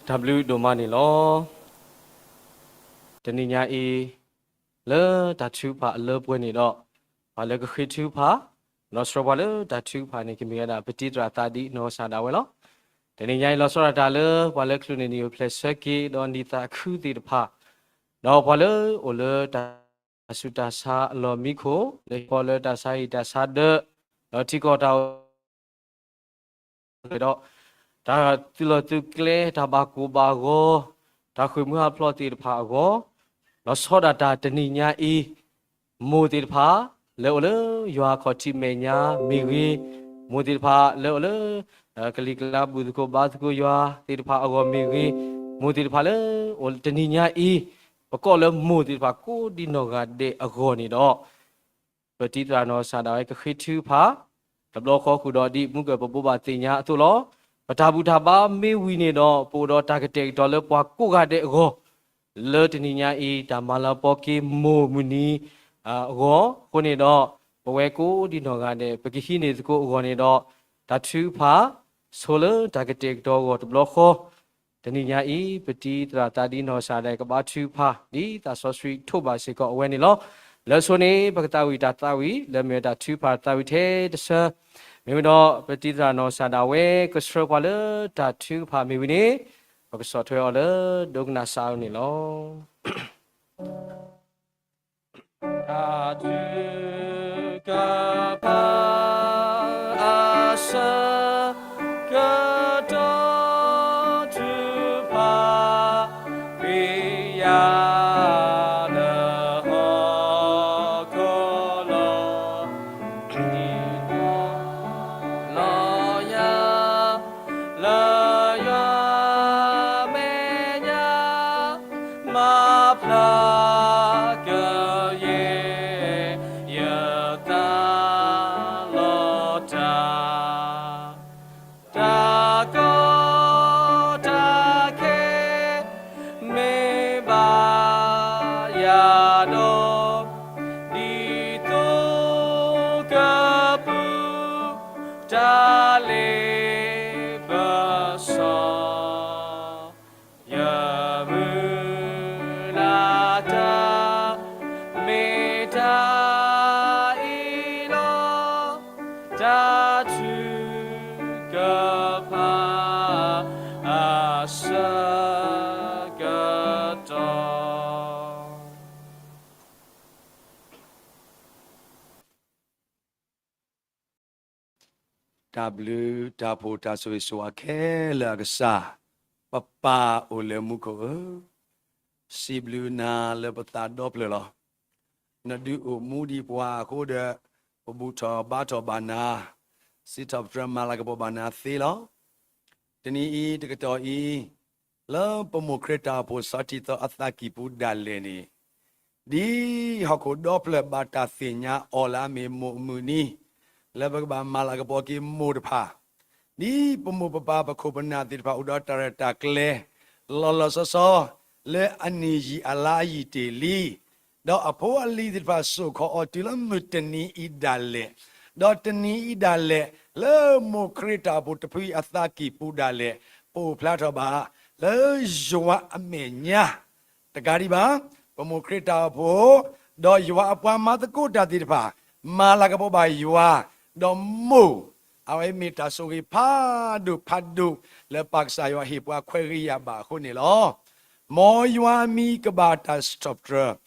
တၢ်ဘျုးဒိၣ်မးန့ၣ်လီၤ. တနံၤညါအံၤ လၢတၢ်ထုကဖၣ်အလၢပှဲၤန့ၣ်ဒီး ပှၤလၢကဃ့ထုကဖၣ် လီၤဆီပှၤလၢတၢ်ထုကဖၣ်န့ၣ် ကမ့ၢ်ဝဲဒၣ် ပတံၤသရၣ်သးဒံနီၢ်ကစၢ်ဒၣ်ဝဲလီၤ. တနံၤညါအံၤ လီၤဆီဒၣ်တၢ်လၢပှၤလၢကလူးန့ၣ် နံၣ်အိၣ်ဖျဲၣ်ဆၢက့ၤ ဒီးနံၣ်သးခုသ့ၣ်တဖၣ် ဒီးပှၤလၢအိၣ်လၢတၢ်ဆူးတၢ်ဆါအလီၢ်မံခိၣ် လၢဟံၣ်ဃီလၢတၢ်ဆါဟံၣ်တၢ်ဆါဒၢး ဒီးထံကီၢ်တၢ်အိၣ် ဒီး တၢ်သုးလီၢ်သုးကျဲ တၢ်ဘၣ်ကိၢ်ဘၣ်ဂီၤ တၢ်ဃ့ၢ်မှံဟးဖျိးသ့ၣ်တဖၣ်အဂီၢ် လီၤဆီဒၣ်တၢ်တနံၤညါအံၤ မိၢ်သ့ၣ်တဖၣ် လၢအိၣ်လၢယွၤအခီၣ်ထံးမဲာ်ညါမ့ၢ်ဂ့ၤ, မိၢ်သ့ၣ်တဖၣ်လၢအိၣ်လၢ ကလံၤကျါဘူၣ်သကိးဘါသကိးယွၤသ့ၣ်တဖၣ်အဂီၢ်မ့ၢ်ဂ့ၤ, မိၢ်သ့ၣ်တဖၣ်လၢ အိၣ်တနံၤညါအံၤ ပကိးလၢမိၢ်သ့ၣ်တဖၣ် ကိးဒံနီၢ်ဂၤဒဲးအဂီၢ်န့ၣ်ဒီး ပတံၤသရၣ်နီၢ်ကစၢ်ဒၣ်ဝဲကဃ့ထုကဖၣ် တဘျီဃီဃုာ်ဒီးဒ်မုၢ်ကၢၢ်ပဘိးဘၣ်သ့ၣ်ညါအသိးလီၤ. ပတၢ်ဘူၣ်တၢ်ဘါမ့ၢ်ဝံၤန့ၣ်ဒီး ပအိၣ်ဒီးတၢ်ကတဲာ်ကတီၤလၢပှၤကိးဂၤဒဲးအဂီၢ် လၢတနံၤညါအံၤ တၢ်မၤလၤကပီၤက့ၤမိၢ်မုၢ်နံၤအဂီၢ်အဃိန့ၣ်ဒီး ပဝဲကိးဒံနီၢ်ဂၤဒဲး ပကဟံးန့ၢ်သကိးအဂီၢ်န့ၣ်ဒီး တၢ်ထုကဖၣ် ဆိလၢတၢ်ကတဲာ်ကတီၤအဂီၢ်တဘျီဃီ တနံၤညါအံၤ ပတံၤသရၣ်သးဒံနီၢ်ကစၢ်ဒၣ်ဝဲကဘါထုကဖၣ် ဒ်သးစီဆှံထိးဘၣ်စ့ၢ်ကီးအဝဲန့ၣ်လီၤ. လၢအဆိန့ၣ် ပကသးဝံၣ်တၢ်သးဝံၣ် လၢမ့ၢ်ဝဲတၢ်ထုကဖၣ်သးဝံၣ်ထဲတဆၢ မ့ၢ်ဝံၤဒီး ပတံၤသရၣ်နီၢ်ကစၢ်ဒၣ်ဝဲ ကဆှၢပှၤလၢတၢ်ထုကဖၣ်မ့ၢ်ဝံၤန့ၣ် ပကဆီၣ်ထွဲအီၤလၢဒိကနၣ်စးအံၤန့ၣ်လီၤ. တၢ်ထုကဖၣ်အဆၢကတီၢ် ထုကဖၣ် ဃ့ယၤလၢဟီၣ်ခိၣ်လီၤ. လီၤယၤ လၢယွၤမဲာ်ညါ မၤဖျါကယဲၢ် ယသးလီၤတၢ် တၢ်ကီတၢ်ခဲ မ့ၢ်ဘၣ်ယၤဒီး ဒ်သိကပူၤ တၢ်လ့ပစီ ယမုၢ်လၢ်တၢ် မ့ၢ်တၢ်အံၤလီၤ. တၢ်ထုကဖၣ်အဆၢကတီၢ် တၢ်ဘျုးတၢ်ဖှိၣ်တၢ်ဆိၣ်ဂ့ၤဆိၣ်ဝါခဲလၢာ်အကစၢ်, ပပၢ်အိၣ်လၢမူခိၣ်ဧၢ, စံးဘျုးနၤလၢပသးဒီဖျၢၣ်လီၤ. နဒုးအိၣ်မူဒံးပှၤအဃိဒီး ပဘူၣ်ထီၣ်ဘါထီၣ်ဘၣ်နၤ, စံးထီၣ်ပတြၢၤမၤလၤကပီၤဘၣ်နၤသ့လီၤ. တနံၤအံၤတကတီၢ်အံၤ လၢပမိၢ်ခရံာ်တၢ်အိၣ်ဖှိၣ်စီၤထံသီအသးကံၢ်ပူၤဒၣ်လဲာ်န့ၣ် ဒ်ဟီၣ်ခိၣ်ဒီဖျၢၣ်ဘၣ်တၢ်သ့ၣ်ညါအီၤလၢအမ့ၢ်မိၢ်အမုၢ်နံၤ, လၢပကဘၣ်မၤလၤကပီၤက့ၤမိၢ်တဖၣ်, ဒ်ပမိၢ်ပပၢ်ပခိၣ်ပနၢ်သ့ၣ်တဖၣ်အိၣ်ဒီးတၢ်ရဲၣ်တၢ်ကျဲၤ လီၤလီၤဆီဆီ လၢအနံၣ်ယံာ်အလါယံာ်တ့ၢ်လံ, ဒီးအဖိအလံၤသ့ၣ်တဖၣ်စိာ်ခီအီၤတုၤလၢမုၢ်တနံၤအံၤဒၣ်လဲာ်, ဒီးတနံၤအံၤဒၣ်လဲာ် လၢမိၢ်ခရံာ်တၢ်အိၣ်ဖှိၣ်တဖုအံၤအသးကံၢ်ပူၤဒၣ်လဲာ် ပအိၣ်ဖျါထီၣ်ဘၣ် လၢယွၤအမဲာ်ညါ တကးဒံးဘၣ်, ပမိၢ်ခရံာ်တၢ်အိၣ်ဖှိၣ် ဒီးယွၤအပှၤမၤသကိးတၢ်သ့ၣ်တဖၣ် မၤလၤကပီၤဘၣ်ယွၤ, ဒီးမိၢ် အဝဲမ့ၢ်တၢ်ဆိၣ်ဂ့ၤဖးဒိၣ်ဖးဒိၣ် လၢပၢ်ကစၢ်ယွၤဟ့ၣ်ပှၤခွဲးဂ့ၤယာ်ဘၣ်အဃိန့ၣ်လီၤ. မ်ယွၤအမံၤကဘၣ်တၢ်စံးထီၣ်ပတြၢၤ,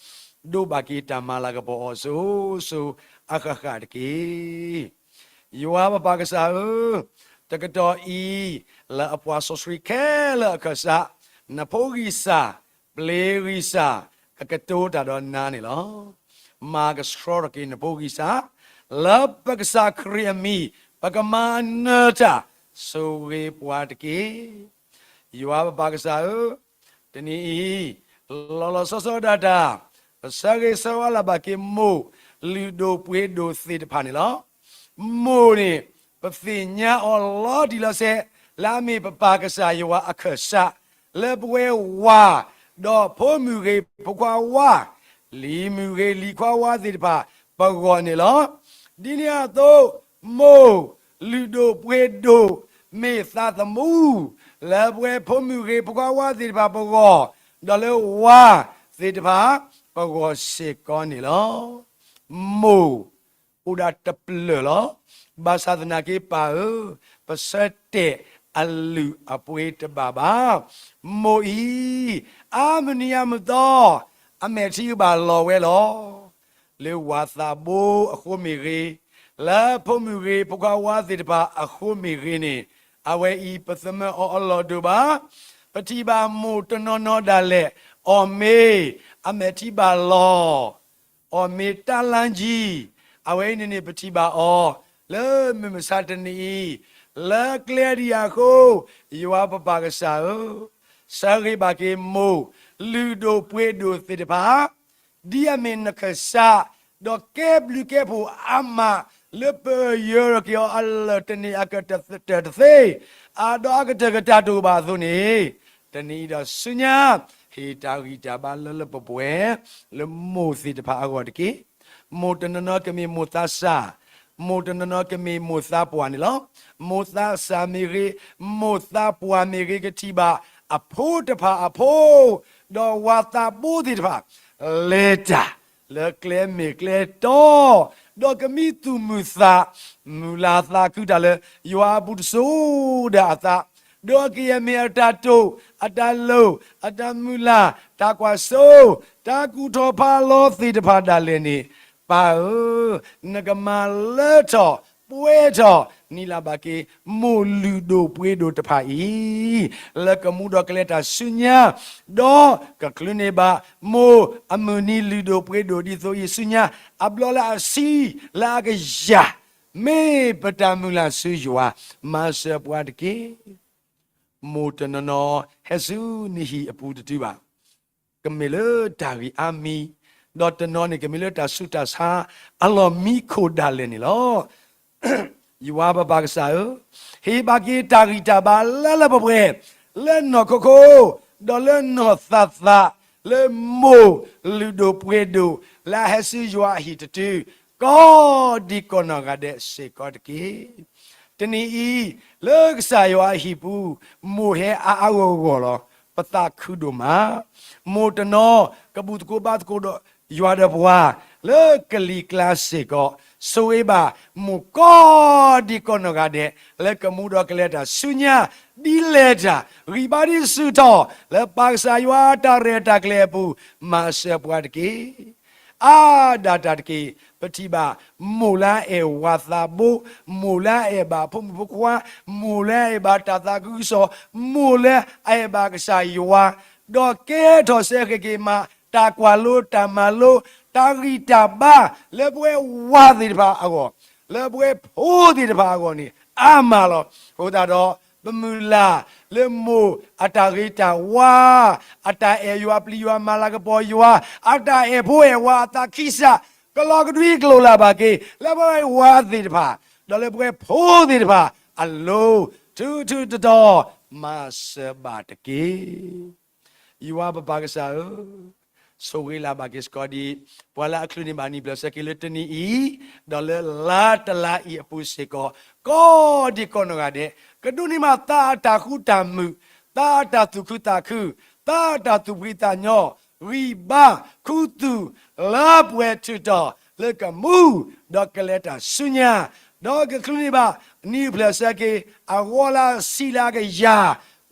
ဒိးဘၣ်က့ၤတၢ်မၤလၤကပီၤအီၤစိၤစိၤအဃၣ်ဃၣ်တက့ၢ်. ယွၤပပၢ်ကစၢ်ဧၢ, တကတီၢ်အံၤ လၢအပှၤစီဆှံခဲလၢာ်အခၢၣ်စး, နဖိဂံၢ်စၢ်, ပျ့ၤဂံၢ်စၢ်, ကကတိၤတၢ်ဒီးနၤန့ၣ်လီၤ. မၤကဆှီထီၣ်က့ၤနဖိဂံၢ်စၢ်, လၢပကစၢ်ခရံာ်အမံၤ ပကမၤနၢၤတၢ်, ဆိၣ်ဂ့ၤပှၤတက့ၢ်. ယွၤပပၢ်ကစၢ်ဧၢ, တနံၤအံၤ လီၤလီၤဆီဆီဒၣ်တၢ်, ပဆၢဂ့ၤဆၢဝါလၢ်ဘၣ်က့ၤမိၢ်လုၢ်ဒိၣ်ပှ့ၤဒိၣ်သ့ၣ်တဖၣ်န့ၣ်လီၤ. မိၢ်န့ၣ် ပသ့ၣ်ညါအီၤလီၤတံၢ်လီၤဆဲး လၢအမ့ၢ်ပပၢ်ကစၢ်ယွၤအခၢၣ်စး, လၢပဝဲဝၤ, ဒီးဖိမုၣ်ဂ့ၤဖိခွါဝါ, လံၤမုၣ်ဂ့ၤလံၤခွါဝါသ့ၣ်တဖၣ် ပဂီၢ်န့ၣ်လီၤ. ဒ်န့ၣ်အသိး မိၢ်လုၢ်ဒိၣ်ပှ့ၤဒိၣ် မ့ၢ်သးသမူ လၢပဝဲဖိမုၣ်ဂ့ၤ ဖိခွါဝါသ့ၣ်တဖၣ်ပဂီၢ်, ဒီးလၢဝၤသ့ၣ်တဖၣ်ပဂီၢ်စ့ၢ်ကီးန့ၣ်လီၤ. မိၢ်အိၣ်ဒၣ်တပျၢၢ်လီၤ. ဘၣ်ဆၣ်သနာ်က့ ပၢ်ဧၢ, ပဆၢတဲာ်အလုၢ်အပှ့ၤတဘၣ်ဘၣ်. မိၢ်အံၤ အါမနံၤအါမုၢ်သီ အမဲာ်ထံကဘၣ်လီၤဝဲလီၤ. လၢဝၤသးဘိအဃိမ့ၢ်ဂ့ၤ, လၢဖိမုၣ်ဂ့ၤ ဖိခွါဝါသ့ၣ်တဖၣ်အဃိမ့ၢ်ဂ့ၤန့ၣ်, အဝဲအံၤပသမၢအီၤအလီၢ်ဒိၣ်ဘၣ်. ပထံၣ်ဘၣ်မိၢ်တနီၤနီၤဒၣ်လဲာ်, အီၣ်မ့ၤ အမဲာ်ထံဘၣ်လီၤ, အီၣ်မ့ၤတၢ်လါကံ, အဝဲအံၤန့ၣ်န့ၣ် ပထံၣ်ဘၣ်အီၤ လၢမုၢ်မဆါတနံၤအံၤ, လၢကျဲဒ်အံၤအဃိ, ယွၤပပၢ်ကစၢ်ဧၢ, ဆၢဂ့ၤဘၣ်က့ၤမိၢ်လုၢ်ဒိၣ်ပှ့ၤဒိၣ်သ့ၣ်တဖၣ် ဒ်အမ့ၢ်နကစၢ်, ဒီးကဲဘျုးကဲဖှိၣ်အါမး လၢပယၢၤထီၣ်က့ၤအီၤအလၢၢ်တန့ၢ်အကတၢၢ်တသ့, အဒီးအကတၢၢ်ကတၢၢ်တအိၣ်ဘၣ်အသိးန့ၣ်, တနံၤအံၤဒီးဆူညါ, ဟ့ၣ်တၢ်ဂံၢ်တၢ်ဘါလၢလၢပှဲၤပှဲၤ လၢမိၢ်သ့ၣ်တဖၣ်အဂီၢ်တက့ၢ်. မိၢ်တနီၤနီၤကမ့ၢ်မိၢ်သးစၢ်, မိၢ်တနီၤနီၤကမ့ၢ်မိၢ်သးပှၢ်န့ၣ်လီၤ. မိၢ်သးစၢ်မ့ၢ်ဂ့ၤ, မိၢ်သးပှၢ်မ့ၢ်ဂ့ၤ ကထံၣ်ဘၣ်အဖိတဖၣ်အဖိ, ဒီးဝၤသးဘိသ့ၣ်တဖၣ် လဲၤတၢ်လၢကျဲမ့ၢ်ကျဲတီ, ဒီးကမံသူၣ်မုာ်သး, မုၢ်လၢ်သးခုတၢ်လၢယွၤအပူၤတစိၤဒၣ်အသး, ဒီးကယဲၢ်မ့ၢ်အတၢ်တိာ်, အတၢ်လိၤ, အတၢ်မုၢ်လၢ်, တၢ်ကွၢ်စိ, တၢ်ကူၣ်ထီၣ်ဖးလီၤသ့ၣ်တဖၣ်ဒၣ်လဲာ်န့ၣ်, ပၢ်ဧၢ, နကမၤလၢထီၣ်ပှဲၤထီၣ် နံၤလၢ်ဘၣ်က့ၤ မိၢ်လုၢ်ဒိၣ်ပှ့ၤဒိၣ်တဖၣ်အံၤ လၢကမူဒီးကလဲၤတၢ်ဆူညါ, ဒီးကချုးန့ၢ်ဘၣ် မိၢ်အမုၢ်နံၤလုၢ်ဒိၣ်ပှ့ၤဒိၣ်ဒ်သိးအံၤဆူညါ, အဘျီလၢအဆံလၢအကယၤ, မ့ၢ်ပတၢ်မုၢ်လၢ်ဆူယွၤ, မၤစၢၤပှၤတက့ၢ်. မိၢ်တနီၤနီၤ ဟဲဆူနဟံၣ်အပူၤတတုၤဘၣ်, ကမ့ၢ်လၢတၢ်ဂံၢ်အါမံၤ, ဒီးတနီၤန့ၣ် ကမ့ၢ်လၢတၢ်ဆူးတၢ်ဆါအလီၢ်မံခိၣ်ဒၣ်လဲာ်န့ၣ်လီၤ. ယွၤပပၢ်ကစၢ်ဧၢ, ဟ့ၣ်ဘၣ်က့ၤတၢ်ဂံၢ်တၢ်ဘါလၢလၢပှဲၤပှဲၤ, လၢနီၢ်ခိခိ, ဒီးလၢနီၢ်သးသး, လၢမိၢ်လုၢ်ဒိၣ်ပှ့ၤဒိၣ် လၢအဟဲဆူယွၤအဟံၣ်တတုၤ, ကိးဒံကိးနီၢ်ဂၤဒဲးစ့ၢ်ကီးတက့ၢ်. တနံၤအံၤ, လၢကစၢ်ယွၤအဟံၣ်ပူၤ, မိၢ်ဟဲအါအါဂီၢ်ဂီၢ်လီၤ. ပသးခုဒိၣ်မး, မိၢ်တနီၤကဘူၣ်သကိးဘါသကိးဒီးယွၤဒီးပှၤ လၢကလံၤကျါစ့ၢ်ကီး, ဆိၣ်ဂ့ၤဘၣ်မိၢ်ကိးဒံကိးနီၢ်ဂၤဒဲး လၢကမူဒီးကလဲၤတၢ်ဆူညါ, ဒ်လဲၤတၢ်ဂံၢ်ဘါဒ်ဆူၣ်ထီၣ် လၢပၢ်ကစၢ်ယွၤအတၢ်ရဲၣ်တၢ်ကျဲၤအပူၤ, မၤစၢၤပှၤတက့ၢ်. အါဒၣ်တၢ်တက့ၢ်, ပထံၣ်ဘၣ်မိၢ်လၢအအဲၣ်ဝၤသးဘိ, မိၢ်လၢအအဲၣ်ဘၣ်ဖိမုၣ်ဖိခွါ, မိၢ်လၢအအဲၣ်ဘၣ်တၢ်သးခုကစီၣ်, မိၢ်လၢအအဲၣ်ဘၣ်ကစၢ်ယွၤ, ဒီးကဲထီၣ်စဲဃ့က့ၤမး တၢ်ကွၢ်လိတၢ်မၤလိ, တၢ်ဂံၢ်တၢ်ဘါ လၢပဝဲဝၤသ့ၣ်တဖၣ်အဂီၢ်, လၢပဝဲဖိသ့ၣ်တဖၣ်အဂီၢ်န့ၣ် အါမးလီၤ. အဃိသတးဒီး ပမုၢ်လၢ်လၢမိၢ်အတၢ်ဂ့ၤတၢ်ဝါ, အတၢ်အဲၣ်ယွၤပျံၤယွၤ မၤလၤကပီၤယွၤ, အတၢ်အဲၣ်ဖိအဲၣ်ဝၤအသးခံစး, ကလီၤကဒွံကျိာ်လၢ်ဘၣ်က့ၤ လၢပဝဲဝၤသ့ၣ်တဖၣ်, ဒီးလၢပဝဲဖိသ့ၣ်တဖၣ်အလိၤ, ထူထူတီတီ မၤစၢၤဘၣ်တက့ၢ်. ယွၤပပၢ်ကစၢ်ဧၢ, ဆိၣ်ဂ့ၤလၢ်ဘၣ်က့ၤစ့ၢ်ကီးဒံး ပှၤလၢအချုးန့ၢ်ဘၣ်နံၣ်ဘျဲၣ်စၢၤက့ၤလၢတနံၤအံၤ, ဒီးလၢလါတလါအံၤအပူၤစ့ၢ်ကီး, ကိးဒံကိးနီၢ်ဂၤဒဲး ကဒိးန့ၢ်ဘၣ်သးအတၢ်ဃူတၢ်မုာ်, သးအတၢ်သူၣ်ခုသးခု, သးအတၢ်သူၣ်ဖှံသးညီ, ဂံၢ်ဘါခူသူၣ်လၢပှဲၤထူၣ်တီၤ လၢကမူဒီးကလဲၤတၢ်ဆူညါ, ဒီးကချုးန့ၢ်ဘၣ်နံၣ်ဘျဲၣ်စၢၤက့ၤ အဂီၢ်လၢအဆံးလၢအကယၤ,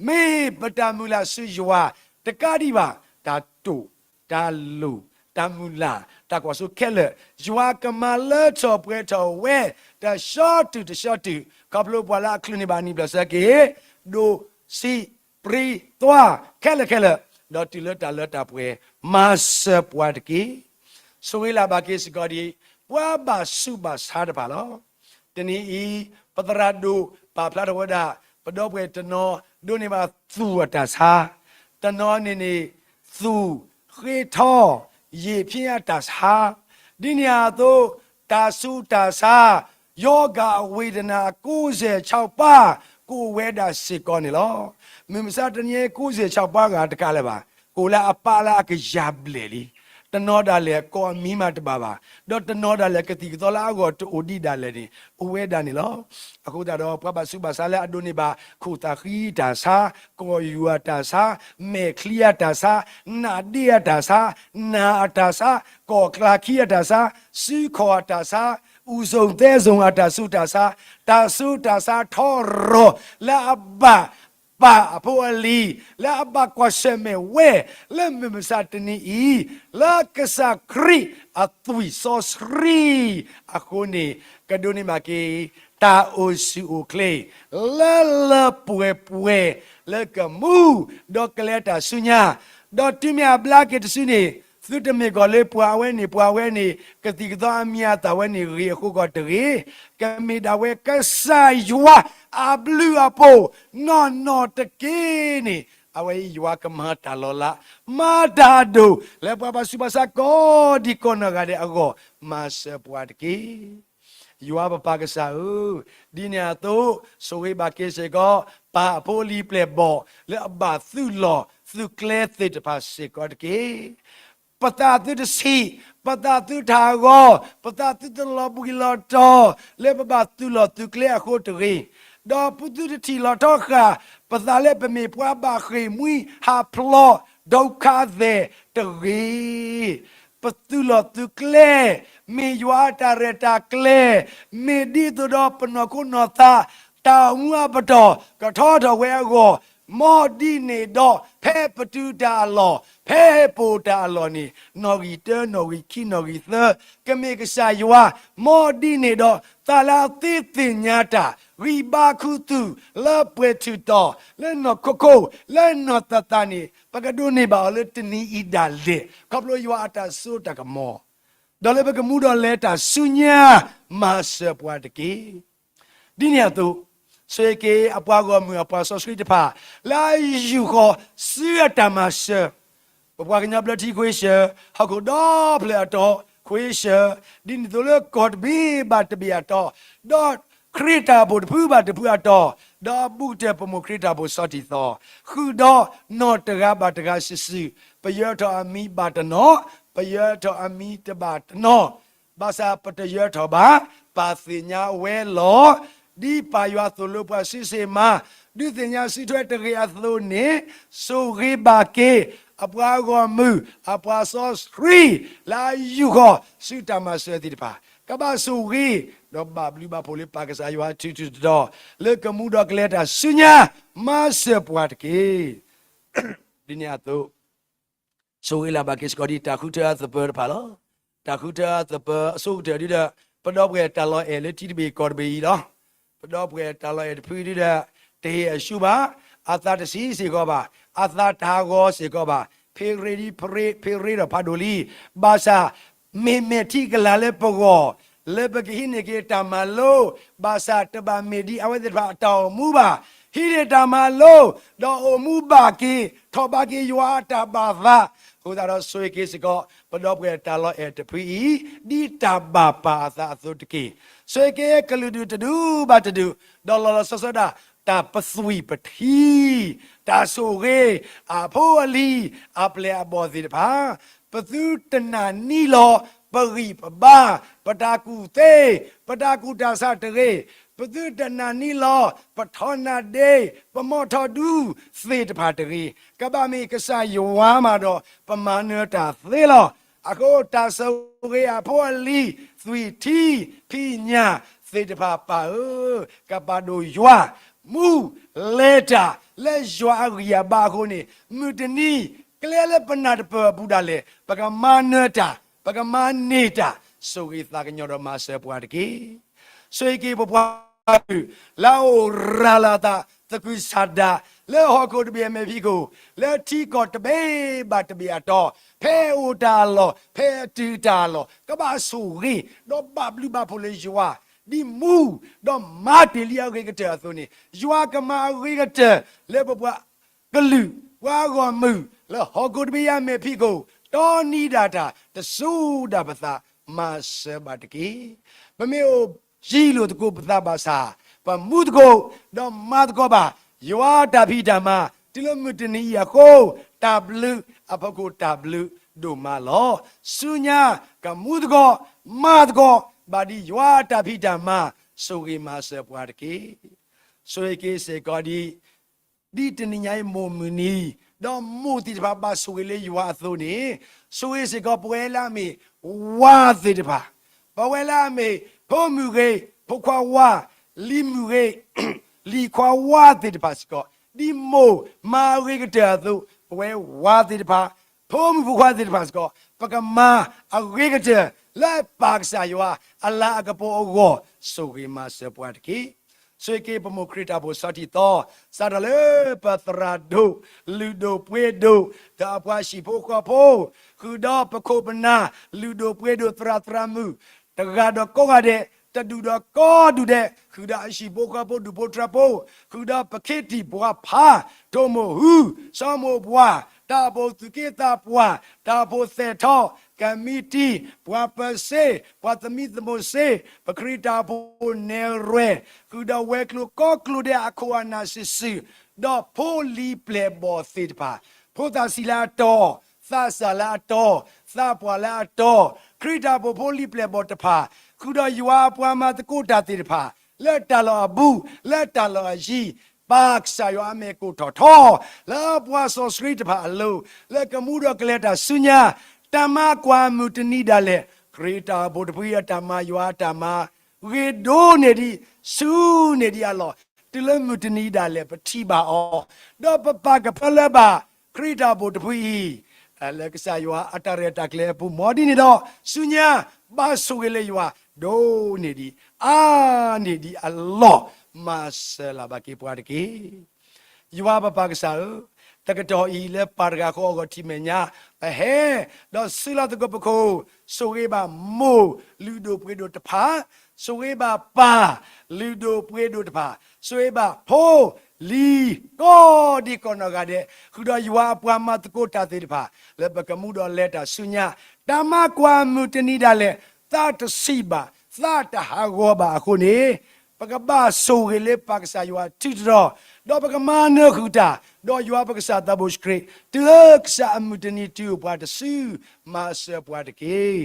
မ့ၢ်ပတၢ်မုၢ်လၢ်ဆူယွၤ, တကးဒံးဘၣ် တၢ်တိာ်, တၢ်လိၤ, တၢ်မုၢ်လၢ်, တၢ်ကွၢ်စိခဲလၢာ်, ယွၤကမၤလၢထီၣ်ပှဲၤထီၣ်ဝဲ တဆှီတုၤတဆှီတုၤ, ခီဖျိပှၤလၢအချုးန့ၢ်ဘၣ်နံၣ်ဘျဲၣ်စၢၤက့ၤ, ဒိၣ်ဆံးပြံးသွါခဲလၢာ်ခဲလၢာ်, ဒီးတုၤလၢတၢ်လၢတၢ်ပှဲၤ, မၤစၢၤပှၤတက့ၢ်. ဆိၣ်ဂ့ၤလၢ်ဘၣ်က့ၤစ့ၢ်ကီးဒံး ပှၤဘၣ်ဆူးဘၣ်ဆါတဖၣ်လီၤ. တနံၤအံၤ ပသရၣ်ဒိၣ်ပာ်ဖျါထီၣ်ဝဲဒၣ် ပဒီပုၢ်ဝဲၢ်တနီၤ ဒိးန့ၢ်ဘၣ်သူၣ်အတၢ်ဆါ, တနီၤန့ၣ်န့ၣ် သူၣ်ဃ့ထီ, ယံာ်ဖျ့အတၢ်ဆါ, ဒ်န့ၣ်အသိး တၢ်ဆူးတၢ်ဆါ, ယီၤဂၤအဝ့ၢ်တနၤ ကိးစဲၣ်ဆီးပၢ် ကအိၣ်ဝဲဒၣ်စ့ၢ်ကီးန့ၣ်လီၤ. မုၢ်မဆါတနံၤအံၤ ကိးစဲၣ်ဆီးပၢ်ဂၤတကးလၢၤဘၣ်, ကအိၣ်လၢအပၢ်လၢအကယၤဘျဲၣ်လံ. တနီၤဒၣ်လဲာ် ကိးအမံၤမးတဘၣ်ဘၣ်, ဒီးတနီၤဒၣ်လဲာ် ကသံၣ်ကသီလၢအဂီၢ်တအိၣ်ဒံးဒၣ်လဲာ်န့ၣ် အိၣ်ဝဲဒၣ်န့ၣ်လီၤ. အဃိသတးဒီး ပှၤဘၣ်ဆူးဘၣ်ဆါလၢအဒိးန့ၢ်ဘၣ် ခိၣ်သးဃံအတၢ်ဆါ, ကီၢ်ယူၢ်အတၢ်ဆါ, မဲာ်ချံအတၢ်ဆါ, နးဒ့အတၢ်ဆါ, နၢ်အတၢ်ဆါ, ကီၢ်ကျါခံအတၢ်ဆါ, စုခီၣ်အတၢ်ဆါ, အူစိၤသဲစိၤအတၢ်ဆူးတၢ်ဆါ, တၢ်ဆူးတၢ်ဆါထီရီၤ လၢအဘၣ် ပၢ်အဖိအလံၤ လၢအဘၣ်ကွၢ်ဆၢၣ်မဲာ်ဝဲ လၢမုၢ်မဆါတနံၤအံၤ လၢကစၢ်ခရံာ်အသွံၣ်စီဆှံအဃိန့ၣ် ကဒိးန့ၢ်ဘၣ်က့ၤ တၢ်အိၣ်ဆူၣ်အိၣ်ချ့ လၢလၢပှဲၤပှဲၤ လၢကမူ ဒီးကလဲၤတၢ်ဆူညါ, ဒီးတုၤမ့ၢ်အဘျါက့ၤတစုန့ၣ် သုတမ့ၢ်ကီးလၢပှၤအဝဲန့ၣ် ပှၤဝဲန့ၣ် ကသံၣ်ကသီအမံၤအသၣ်ဝဲန့ၣ်ဂ့ၤအဃိကီးတဂ့ၤ, ကမ့ၢ်ဒၣ်ဝဲကစၢ်ယွၤအဘျုးအဖှိၣ်နီၢ်နီၢ်တက့ၢ်န့ၣ် အဝဲယွၤကမၤတၢ်လီၤလး မၤတၢ်အဒိၣ် လၢပှၤဘၣ်ဆူးဘၣ်ဆါကိးဒံကိးနီၢ်ဂၤဒဲးအဂီၢ် မၤစၢၤပှၤတက့ၢ်. ယွၤပပၢ်ကစၢ်ဧၢ, ဒ်န့ၣ်အသိး ဆိၣ်ဂ့ၤဘၣ်က့ၤစ့ၢ်ကီး ပၢ်အဖိအလံၤပျဲၢ်ဘီၣ် လၢအဘၣ်သုးလီၢ်သုးကျဲသ့ၣ်တဖၣ်စ့ၢ်ကီးတက့ၢ်. ပသးသုတဆံး, ပသးသုတဟးဂီၤ, ပသးသုတလီၤဘှံးလီၤတီၤ လၢပဘၣ်သုးလီၢ်သုးကျဲအဃိတဂ့ၤ, ဒီးပသုတထံၣ်လီၤထီဃာ် ပသးလၢပမ့ၢ်ပှၤဘၣ်ဃ့ၢ်မှံဟးဖျိး ဒုက္ခသည် တဂ့ၤ. ပသုးလီၢ်သုးကျဲ မ့ၢ်ယွၤအတၢ်ရဲၣ်တၢ်ကျဲၤ, မ့ၢ်ဒ်သိးဒီးပနီၢ်ခိနီၢ်သး တၢ်အိၣ်မူအပတီၢ် ကထီထီၣ်ဝဲအဂီၢ်, မ်ဒ်န့ၣ်ဒီး ဖဲပတုာ်တၢ်အလီၢ်, ဖဲပအိၣ်တၢ်အလီၢ်န့ၣ် နီၣ်ဂံၢ်တၢ နီၣ်ဂံၢ်ခံ နီၣ်ဂံၢ်သၢ ကမ့ၢ်ကစၢ်ယွၤ, မ်ဒ်န့ၣ်ဒီး သးလၢအသ့သ့ၣ်ညါတၢ် ဂံၢ်ဘါခူသူၣ် လၢပှဲၤထူၣ်တီၤ လၢနီၢ်ခိခိ လၢနီၢ်သးသးန့ၣ် ပကဒိးန့ၢ်ဘၣ်အီၤလၢတနံၤအံၤဒၣ်လဲာ် ခီဖျိယွၤအတၢ်စိတၢ်ကမီၤ ဒီးလၢပကမူဒီးလဲၤတၢ်ဆူညါ မၤစၢၤပှၤတက့ၢ်. ဒ်န့ၣ်အသိး ဆိၣ်ဂ့ၤက့ၤအပှၤဂီၢ်မုၢ်အပှၤစီဆှံတဖၣ် လၢအယူာ်ဃီၤဆူအတၢ်မၤစၢၤ ပပှၤကညီဘျၢထံခွ့ဆၢၣ်, ဟီၣ်ခိၣ်ဒီဖျၢၣ်အတီၢ်ခွ့ဆၢၣ်, ဒ်န့ၣ်အသိးလၢကီၢ်တဘ့ၣ်ဘၣ်တဘ့ၣ်အတီၢ်, ဒီးခရံာ်တၢ်အိၣ်ဖှိၣ်တဖုဘၣ်တဖုအတီၢ်, ဒီးအဘူးကတၢၢ်ပမိၢ်ခရံာ်တၢ်အိၣ်ဖှိၣ်ဆီၣ်တံၢ်သီ, ဃုာ်ဒီးနီၢ်တဂၤဘၣ်တဂၤစုာ်စုာ်, ပယၢၤထီၣ်အမံၤဘၣ်တနီၤ, ပယၢၤထီၣ်အမံၤတဘၣ်တနီၤ ဘၣ်ဆၣ်ပတယၢၤထီၣ်ဘၣ်, ပၢ်သ့ၣ်ညါဝဲလီၤ. ဒ်ပၢ်ယွၤသိၣ်လိပှၤစုစ့ၢ်မၤ, ဒုးသ့ၣ်ညါစုထွဲတဂ့ၤအသိးန့ၣ်, ဆိၣ်ဂ့ၤဘၣ်က့ၤ အပှၤဂီၢ်မုၢ် အပှၤစီဆှံ လၢအယူာ်ဃီၤဆူတၢ်မၤစၢၤသ့ၣ်တဖၣ်, ကဘၣ်ဆိၣ်ဂ့ၤ ဒီးဘၣ်ဘျုးဘၣ်ဖှိၣ်လၢပၢ်ကစၢ်ယွၤထူးထူးတီၤတီၤ လၢကမူဒီးကလဲၤတၢ်ဆူညါ မၤစၢၤပှၤတက့ၢ်. ဒ်န့ၣ်အသိး ဆိၣ်ဂ့ၤလၢ်ဘၣ်က့ၤစ့ၢ်ကီးဒ်တၢ်ဃုထၢအသပၢၤတဖၣ်လီၤ. တၢ်ဃုထၢအသပၢၤအဆိကတၢၢ်ဒုဒီး ပဒီပုၢ်ဝဲၢ်တၢ်လီၤအဲၣ်လၢထံတဘ့ၣ်ကီၢ်တဘ့ၣ်အံၤလီၤ. ပဒီပုၢ်ဝဲၢ်တၢ်လီၤအဲၣ်တဖုဒုဒီး တဟ့ၣ်အဆူၣ်ဘၣ်, အသးတဆံးစ့ၢ်ကီးဘၣ်, အသးတဟးဂီၤစ့ၢ်ကီးဘၣ်, ဖ့ရ့ဒ်ဖ့ရ့, ဖ့ရ့ဒီးဖးဒိၣ်လံ. ဘၣ်ဆၣ် မ့မ့ၢ်ထံကလၤလၢပဂီၢ် လၢပကဟံးန့ၢ်က့ၤတၢ်မၤလိ, ဘၣ်ဆၣ်တဘၣ်မ့ၢ်ဒ်အဝဲသ့ၣ်တဖၣ်အတၢ်အိၣ်မူဘၣ်. ဟံးန့ၢ်တၢ်မၤလိ, ဒီးအိၣ်မူဘၣ်က့ၤ, ထီၣ်ဘးက့ၤယွၤအတၢ်ဘၣ်သး, အဃိသတးဒီးဆိၣ်ဂ့ၤက့ၤစ့ၢ်ကီး ပဒီပုၢ်ဝဲၢ်တၢ်လီၤအဲၣ်တဖုအံၤ ဒ်တၢ်ဘၣ်ပၢ်အသးအသိးတက့ၢ်. ဆိၣ်ဂ့ၤက့ၤကလုာ်ဒူၣ်တဒူၣ်ဘၣ်တဒူၣ်, ဒီးလီၤလီၤဆီဆီဒၣ် တၢ်ပသွံၣ်ပထံ, တၢ်ဆိၣ်ဂ့ၤ အဖိအလံၤ အပျဲၢ်အဘီၣ်သ့ၣ်တဖၣ် ပသုတနာ်န့ၢ်လီၤ ပဂံၢ်ပဘါ, ပတၢ်ကူၣ်သ့, ပတၢ်ကူၣ်တၢ်ဆးတဂ့ၤ, ပသုတနာ်န့ၢ်လီၤ ပထီနါဒ့, ပမီၢ်ထီဒူသ့ၣ်တဖၣ်တဂ့ၤ, ကဘၣ်မ့ၢ်ကစၢ်ယွၤမးဒီး ပမၤနၢၤတၢ်သ့လီၤ. အဃိတၢ်ဆိၣ်ဂ့ၤအဖိအလံၤ သွံၣ်ထံ ဖံးညၣ်သ့ၣ်တဖၣ်ပၢ်ဧၢ, ကပာ်ဒိၣ်ယွၤ မူလဲၤတၢ် လၢယွၤအဂံၢ်အဘါအဃိန့ၣ် မုၢ်တနံၤ ကျဲလၢပနၢ်တပၢၢ်အပူၤဒၣ်လဲာ် ပကမၤနၢၤတၢ် ပကမၤန့ၢ်တၢ် ဆိၣ်ဂ့ၤသးကညီၤဒီးမၤစၢၤပှၤတက့ၢ်. ဆိၣ်ဂ့ၤက့ၤပပှၤကလုာ် လၢအအိၣ်ရၤလီၤအသး သကုၤဆးဒး လၢဟီၣ်ခိၣ်တဘ့ၣ်အမဲာ်ဖံးခိၣ် လၢထံကီၢ်တဘ့ၣ်ဘၣ်တဘ့ၣ်အတီၢ် ဖဲအအိၣ်တၢ်အလီၢ် ဖဲအတုၤတၢ်အလီၢ် ကဘၣ်ဆိၣ်ဂ့ၤ ဒီးဘၣ်ဘျုးဘၣ်ဖှိၣ်လၢယွၤ ဒ်မူ ဒီးမၤတ့ၢ်လံအဂ့ၤကတၢၢ်အသိးန့ၣ် ယွၤကမၤအဂ့ၤကတၢၢ်လၢပပှၤကလုာ် ပှၤဂီၢ်မုၢ် လၢဟီၣ်ခိၣ်တဘ့ၣ်အမဲာ်ဖံးခိၣ် တီနံၤဒၣ်တၢ် တစိၤဒၣ်ပသး မၤစၢၤဘၣ်တက့ၢ်. ပမ့ၢ်အိၣ်ယံၤလိာ်သကိးပသးဘၣ်ဆၣ် ပမူသကိး ဒီးမၤသကိးဘၣ် ယွၤတၢ်ဖံးတၢ်မၤ တုၤလၢမုၢ်တနံၤအံၤအဃိ တၢ်ဘျုးအဖီခိၣ်တၢ်ဘျုး ဒိၣ်မးလီၤ. ဆူညါကမူသကိး, မၤသကိး, ဘၣ်ဒ်ယွၤအတၢ်ဖံးတၢ်မၤ, ဆိၣ်ဂ့ၤမၤစၢၤပှၤတက့ၢ်. ဆိၣ်ဂ့ၤက့ၤစ့ၢ်ကီးဒ် ဒ်တနံၤညါအံၤမိၢ်မုၢ်နံၤ, ဒီးမိၢ်သ့ၣ်တဖၣ်ဘၣ်ဆိၣ်ဂ့ၤလၢယွၤအသိးန့ၣ်, ဆိၣ်ဂ့ၤစ့ၢ်ကီးပဝဲလၢအမ့ၢ်ဝၤသ့ၣ်တဖၣ်, ပဝဲလၢအမ့ၢ်ဖိမုၣ်ဂ့ၤ, ဖိခွါဝၤ, လံၤမုၣ်ဂ့ၤ, လံၤခွါဝၤသ့ၣ်တဖၣ်စ့ၢ်ကီး, ဒ်မိၢ်မၤအဂ့ၤကတၢၢ်အသိး, ပဝဲဝၤသ့ၣ်တဖၣ်, ဖိမုၣ်ဖိခွါသ့ၣ်တဖၣ်စ့ၢ်ကီး, ပကမၤအဂ့ၤကတၢၢ်လၢပၢ်ကစၢ်ယွၤအလၤအကပီၤအဂီၢ်, ဆိၣ်ဂ့ၤမၤစၢၤပှၤတက့ၢ်. ဆိၣ်ဂ့ၤက့ၤပမိၢ်ခရံာ်တၢ်အိၣ်ဖှိၣ်ဆီထံသီ, စးထီၣ်လၢပသရၣ်ဒိၣ်, လုၢ်ဒိၣ်ပှ့ၤဒိၣ်, ဒီးအပှၤဟံၣ်ဖိဃီဖိ, ဃုာ်ဒီးပခိၣ်ပနၢ်, လုၢ်ဒိၣ်ပှ့ၤဒိၣ်သရၣ်သရၣ်မုၣ်, တဂၤဒီးကိးဂၤဒဲး, တဒူၣ်ဒီးကိးဒူၣ်ဒဲး, ဃုာ်ဒီးအဟံၣ်ဖိဃီဖိဒူၣ်ဖိထၢဖိ, ဃုာ်ဒီးပခ့တံၢ်ပှၤဖး, ထိၣ်မိၢ်ဟု, စီၤမိၢ်ပှၢ်, တၢ်အိၣ်ဖှိၣ်သူၣ်က့သးပှၢ်, တၢ်အိၣ်ဖှိၣ်သဲးထီၣ်, ကမံးတံာ်, ပှၤပၢၤစ့, ပှၤသမံသမိးစ့, ပခရံာ်တၢ်အိၣ်ဖှိၣ်နဲၣ်ရွဲၣ်, ဃုာ်ဒီးဝဲၤကျိၤကိးကျိၤဒဲးအခိၣ်အနၢ်စုာ်စုာ်, ဒီးဖိလံၤပျဲၢ်ဘီၣ်သ့ၣ်တဖၣ်, ဖိသၣ်ဆံးလၢအတီ, သးစၢ်လၢအတီ, သးပှၢ်လၢအတီ, ခရံာ်တၢ်အိၣ်ဖှိၣ်ဖိလံၤပျဲၢ်ဘီၣ်တဖၣ်, ဃုာ်ဒီးယွၤအပှၤမၤသကိးတၢ်သ့ၣ်တဖၣ်, လၢတၢ်လီၢ်အဘူး, လၢတၢ်လီၢ်အယံၤ, ပၢ်ကစၢ်ယွၤအမဲာ်ကိၣ်ထီၣ်ထီ, လၢပှၤစီဆှံတဖၣ်အလိၤ, လၢကမူဒီးကလဲၤတၢ်ဆူညါ, တၢ်မၤကွၢ်မုၢ်တနံၤဒၣ်လဲာ်, ခရံာ်တၢ်အိၣ်ဖှိၣ်တဖုအတၢ်မၤယွၤအတၢ်မၤ, ဂ့ၤဒိၣ်န့ၢ်ဒံး, ဆူန့ၢ်ဒံးအလီၢ်, တုၤလၢမုၢ်တနံၤဒၣ်လဲာ် ပထံၣ်ဘၣ်အီၤ, ဒီးပပာ်ကဖၢလၢၤဘၣ်, ခရံာ်တၢ်အိၣ်ဖှိၣ်တဖုအံၤ, လၢကစၢ်ယွၤအတၢ်ရဲၣ်တၢ်ကျဲၤအပူၤ မ်ဒ်န့ၣ်ဒီး, ဆူညါ, ဘၣ်ဆိၣ်ဂ့ၤလၢယွၤ, ဒိၣ်န့ၢ်ဒံး, အါန့ၢ်ဒံးအလီၢ်, မၤစၢၤလၢ်ဘၣ်က့ၤပှၤတက့ၢ်. ယွၤပပၢ်ကစၢ်ဧၢ, တကတီၢ်အံၤလၢပၢ်တဂၤဃီအဂီၢ်ထံၣ်မဲာ်ညါ, ပဟဲ, ဒီးစုလီၢ်သကိးပခိၣ်, ဆိၣ်ဂ့ၤဘၣ်မိၢ်လုၢ်ဒိၣ်ပှ့ၤဒိၣ်တဖၣ်, ဆိၣ်ဂ့ၤဘၣ်ပၢ်လုၢ်ဒိၣ်ပှ့ၤဒိၣ်တဖၣ်, ဆိၣ်ဂ့ၤဘၣ်ဖိလံၤကိးဒံးကိးနီၢ်ဂၤဒဲး, ဃုာ်ဒီးယွၤအပှၤမၤသကိးတၢ်သ့ၣ်တဖၣ်, လၢပကမူဒီးလဲၤတၢ်ဆူညါ, တၢ်မၤကွၢ်မုၢ်တနံၤဒၣ်လဲာ်, သးတဆံးဘၣ်, သးတဟးဂီၤဘၣ်အဃိန့ၣ်, ပကဘၣ်ဆိၣ်ဂ့ၤလၢပၢ်ကစၢ်ယွၤထုတရီ, ဒီးပကမၤနၢၤဃုာ်တၢ်, ဒီးယွၤပကစၢ်သးဘိစခရံာ်, တုၤလၢကစၢ်အမုၢ်တနံၤတုၤအိၣ်ပှၤတစု, မၤစၢၤပှၤတက့ၢ်.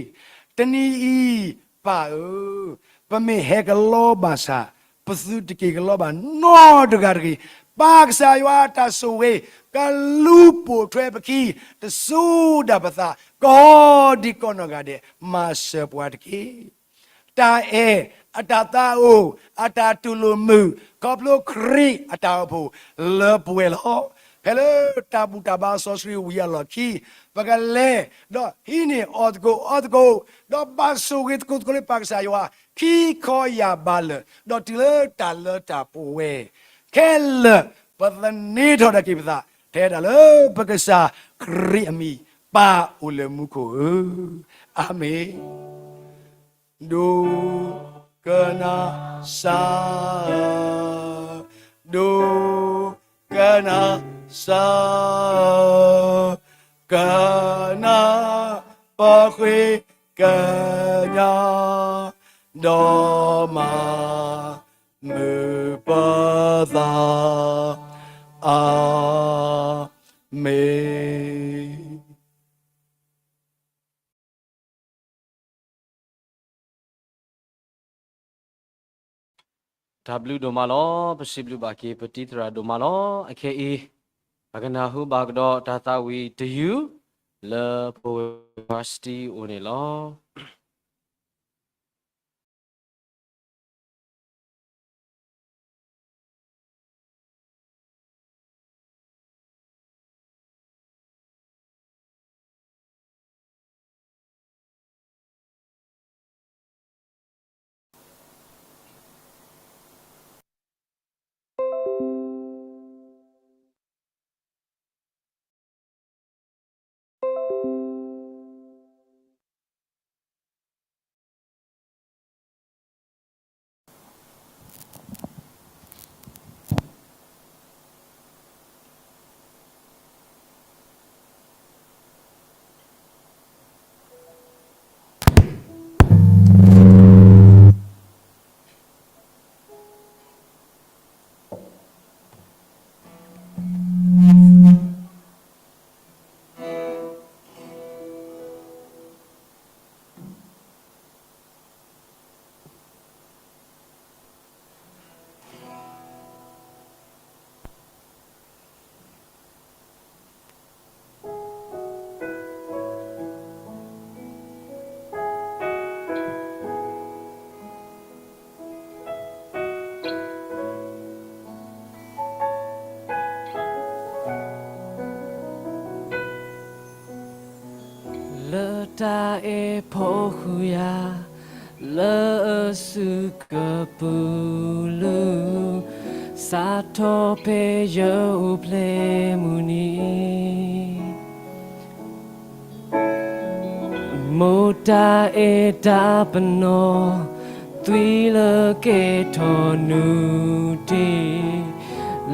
တနံၤအံၤ, ပၢ်ဧၢ, ပမ့ၢ်ဟဲကလီဘၣ်ဆၣ်, ပသုတက့ၤကလီဘၣ်နီတဂၤတဂ့ၤ, ပၢ်ကစၢ်ယွၤအတၢ်ဆိၣ်ဂ့ၤ, ကလူၤပိာ်ထွဲပခံ, တစိၤဒၣ်ပသး, ကိးဒံးကိးနီၢ်ဂၤဒဲး, မၤစၢၤပှၤတက့ၢ်. တၢ်အဲၣ်, အတၢ်သးအိၣ်, အတၢ်တူၢ်လိာ်မုာ်, ခီဖျိခရံာ်အတၢ်အိၣ်ဖှိၣ်လၢပှဲၤလီၤ. ဖဲလၢတၢ်ဘူၣ်တၢ်ဘါစီဆှံဝံၤအလီၢ်ခံ, ပကလဲၤ, ဒီးဟံးန့ၢ်အီၣ်သကိးအီသကိး, ဒီးဘၣ်ဆိၣ်ဂ့ၤသကိးသကိးလၢပၢ်ကစၢ်ယွၤ, ခံခီယၢ်ဘးလၢာ်, ဒီးတုၤလၢတၢ်လၢတၢ်ပှဲၤ, ခဲလၢာ်ပသန့ၤထီၣ်ဒၣ်က့ၤပသး, ထဲဒၣ်လၢပကစၢ်ခရံာ်အမံၤ, ပၢ်အိၣ်လၢမူခိၣ်ဧၢ, အၤမ့ၣ်. ဒိကနၣ်စၢ်ဧၢ, ဒိကနၣ်စၢ်ဧၢ, ကနၣ်ပဃ့ကညး, ဒီးမၤမုာ်ပသး, အၤမ့ၣ်. တၢ်ဘျုးဒိၣ်မးလီၤ. ပစံးဘျုးဘၣ်က့ၤပတံၤသရၣ်ဒိၣ်မးလီၤ. အခဲအံၤ, အကနၢ်ဟူဘၣ်ကဒီးတၢ်သးဝံၣ်တယုၢ်, လၢပဝဲၢ်စတံအိၣ်န့ၣ်လီၤ. တၢ်အဲၣ်ဖီဃုာ်ယၤ လၢအစုကပူၤလူၤ, စးထီၣ်ဖဲယအိၣ်ဖျဲၣ်မုၢ်နံၤ, မိၢ်တၢ်အဲၣ်တၢ်ပနီၣ် သွံလၢကဲထီၣ်နုၢ်ထံး,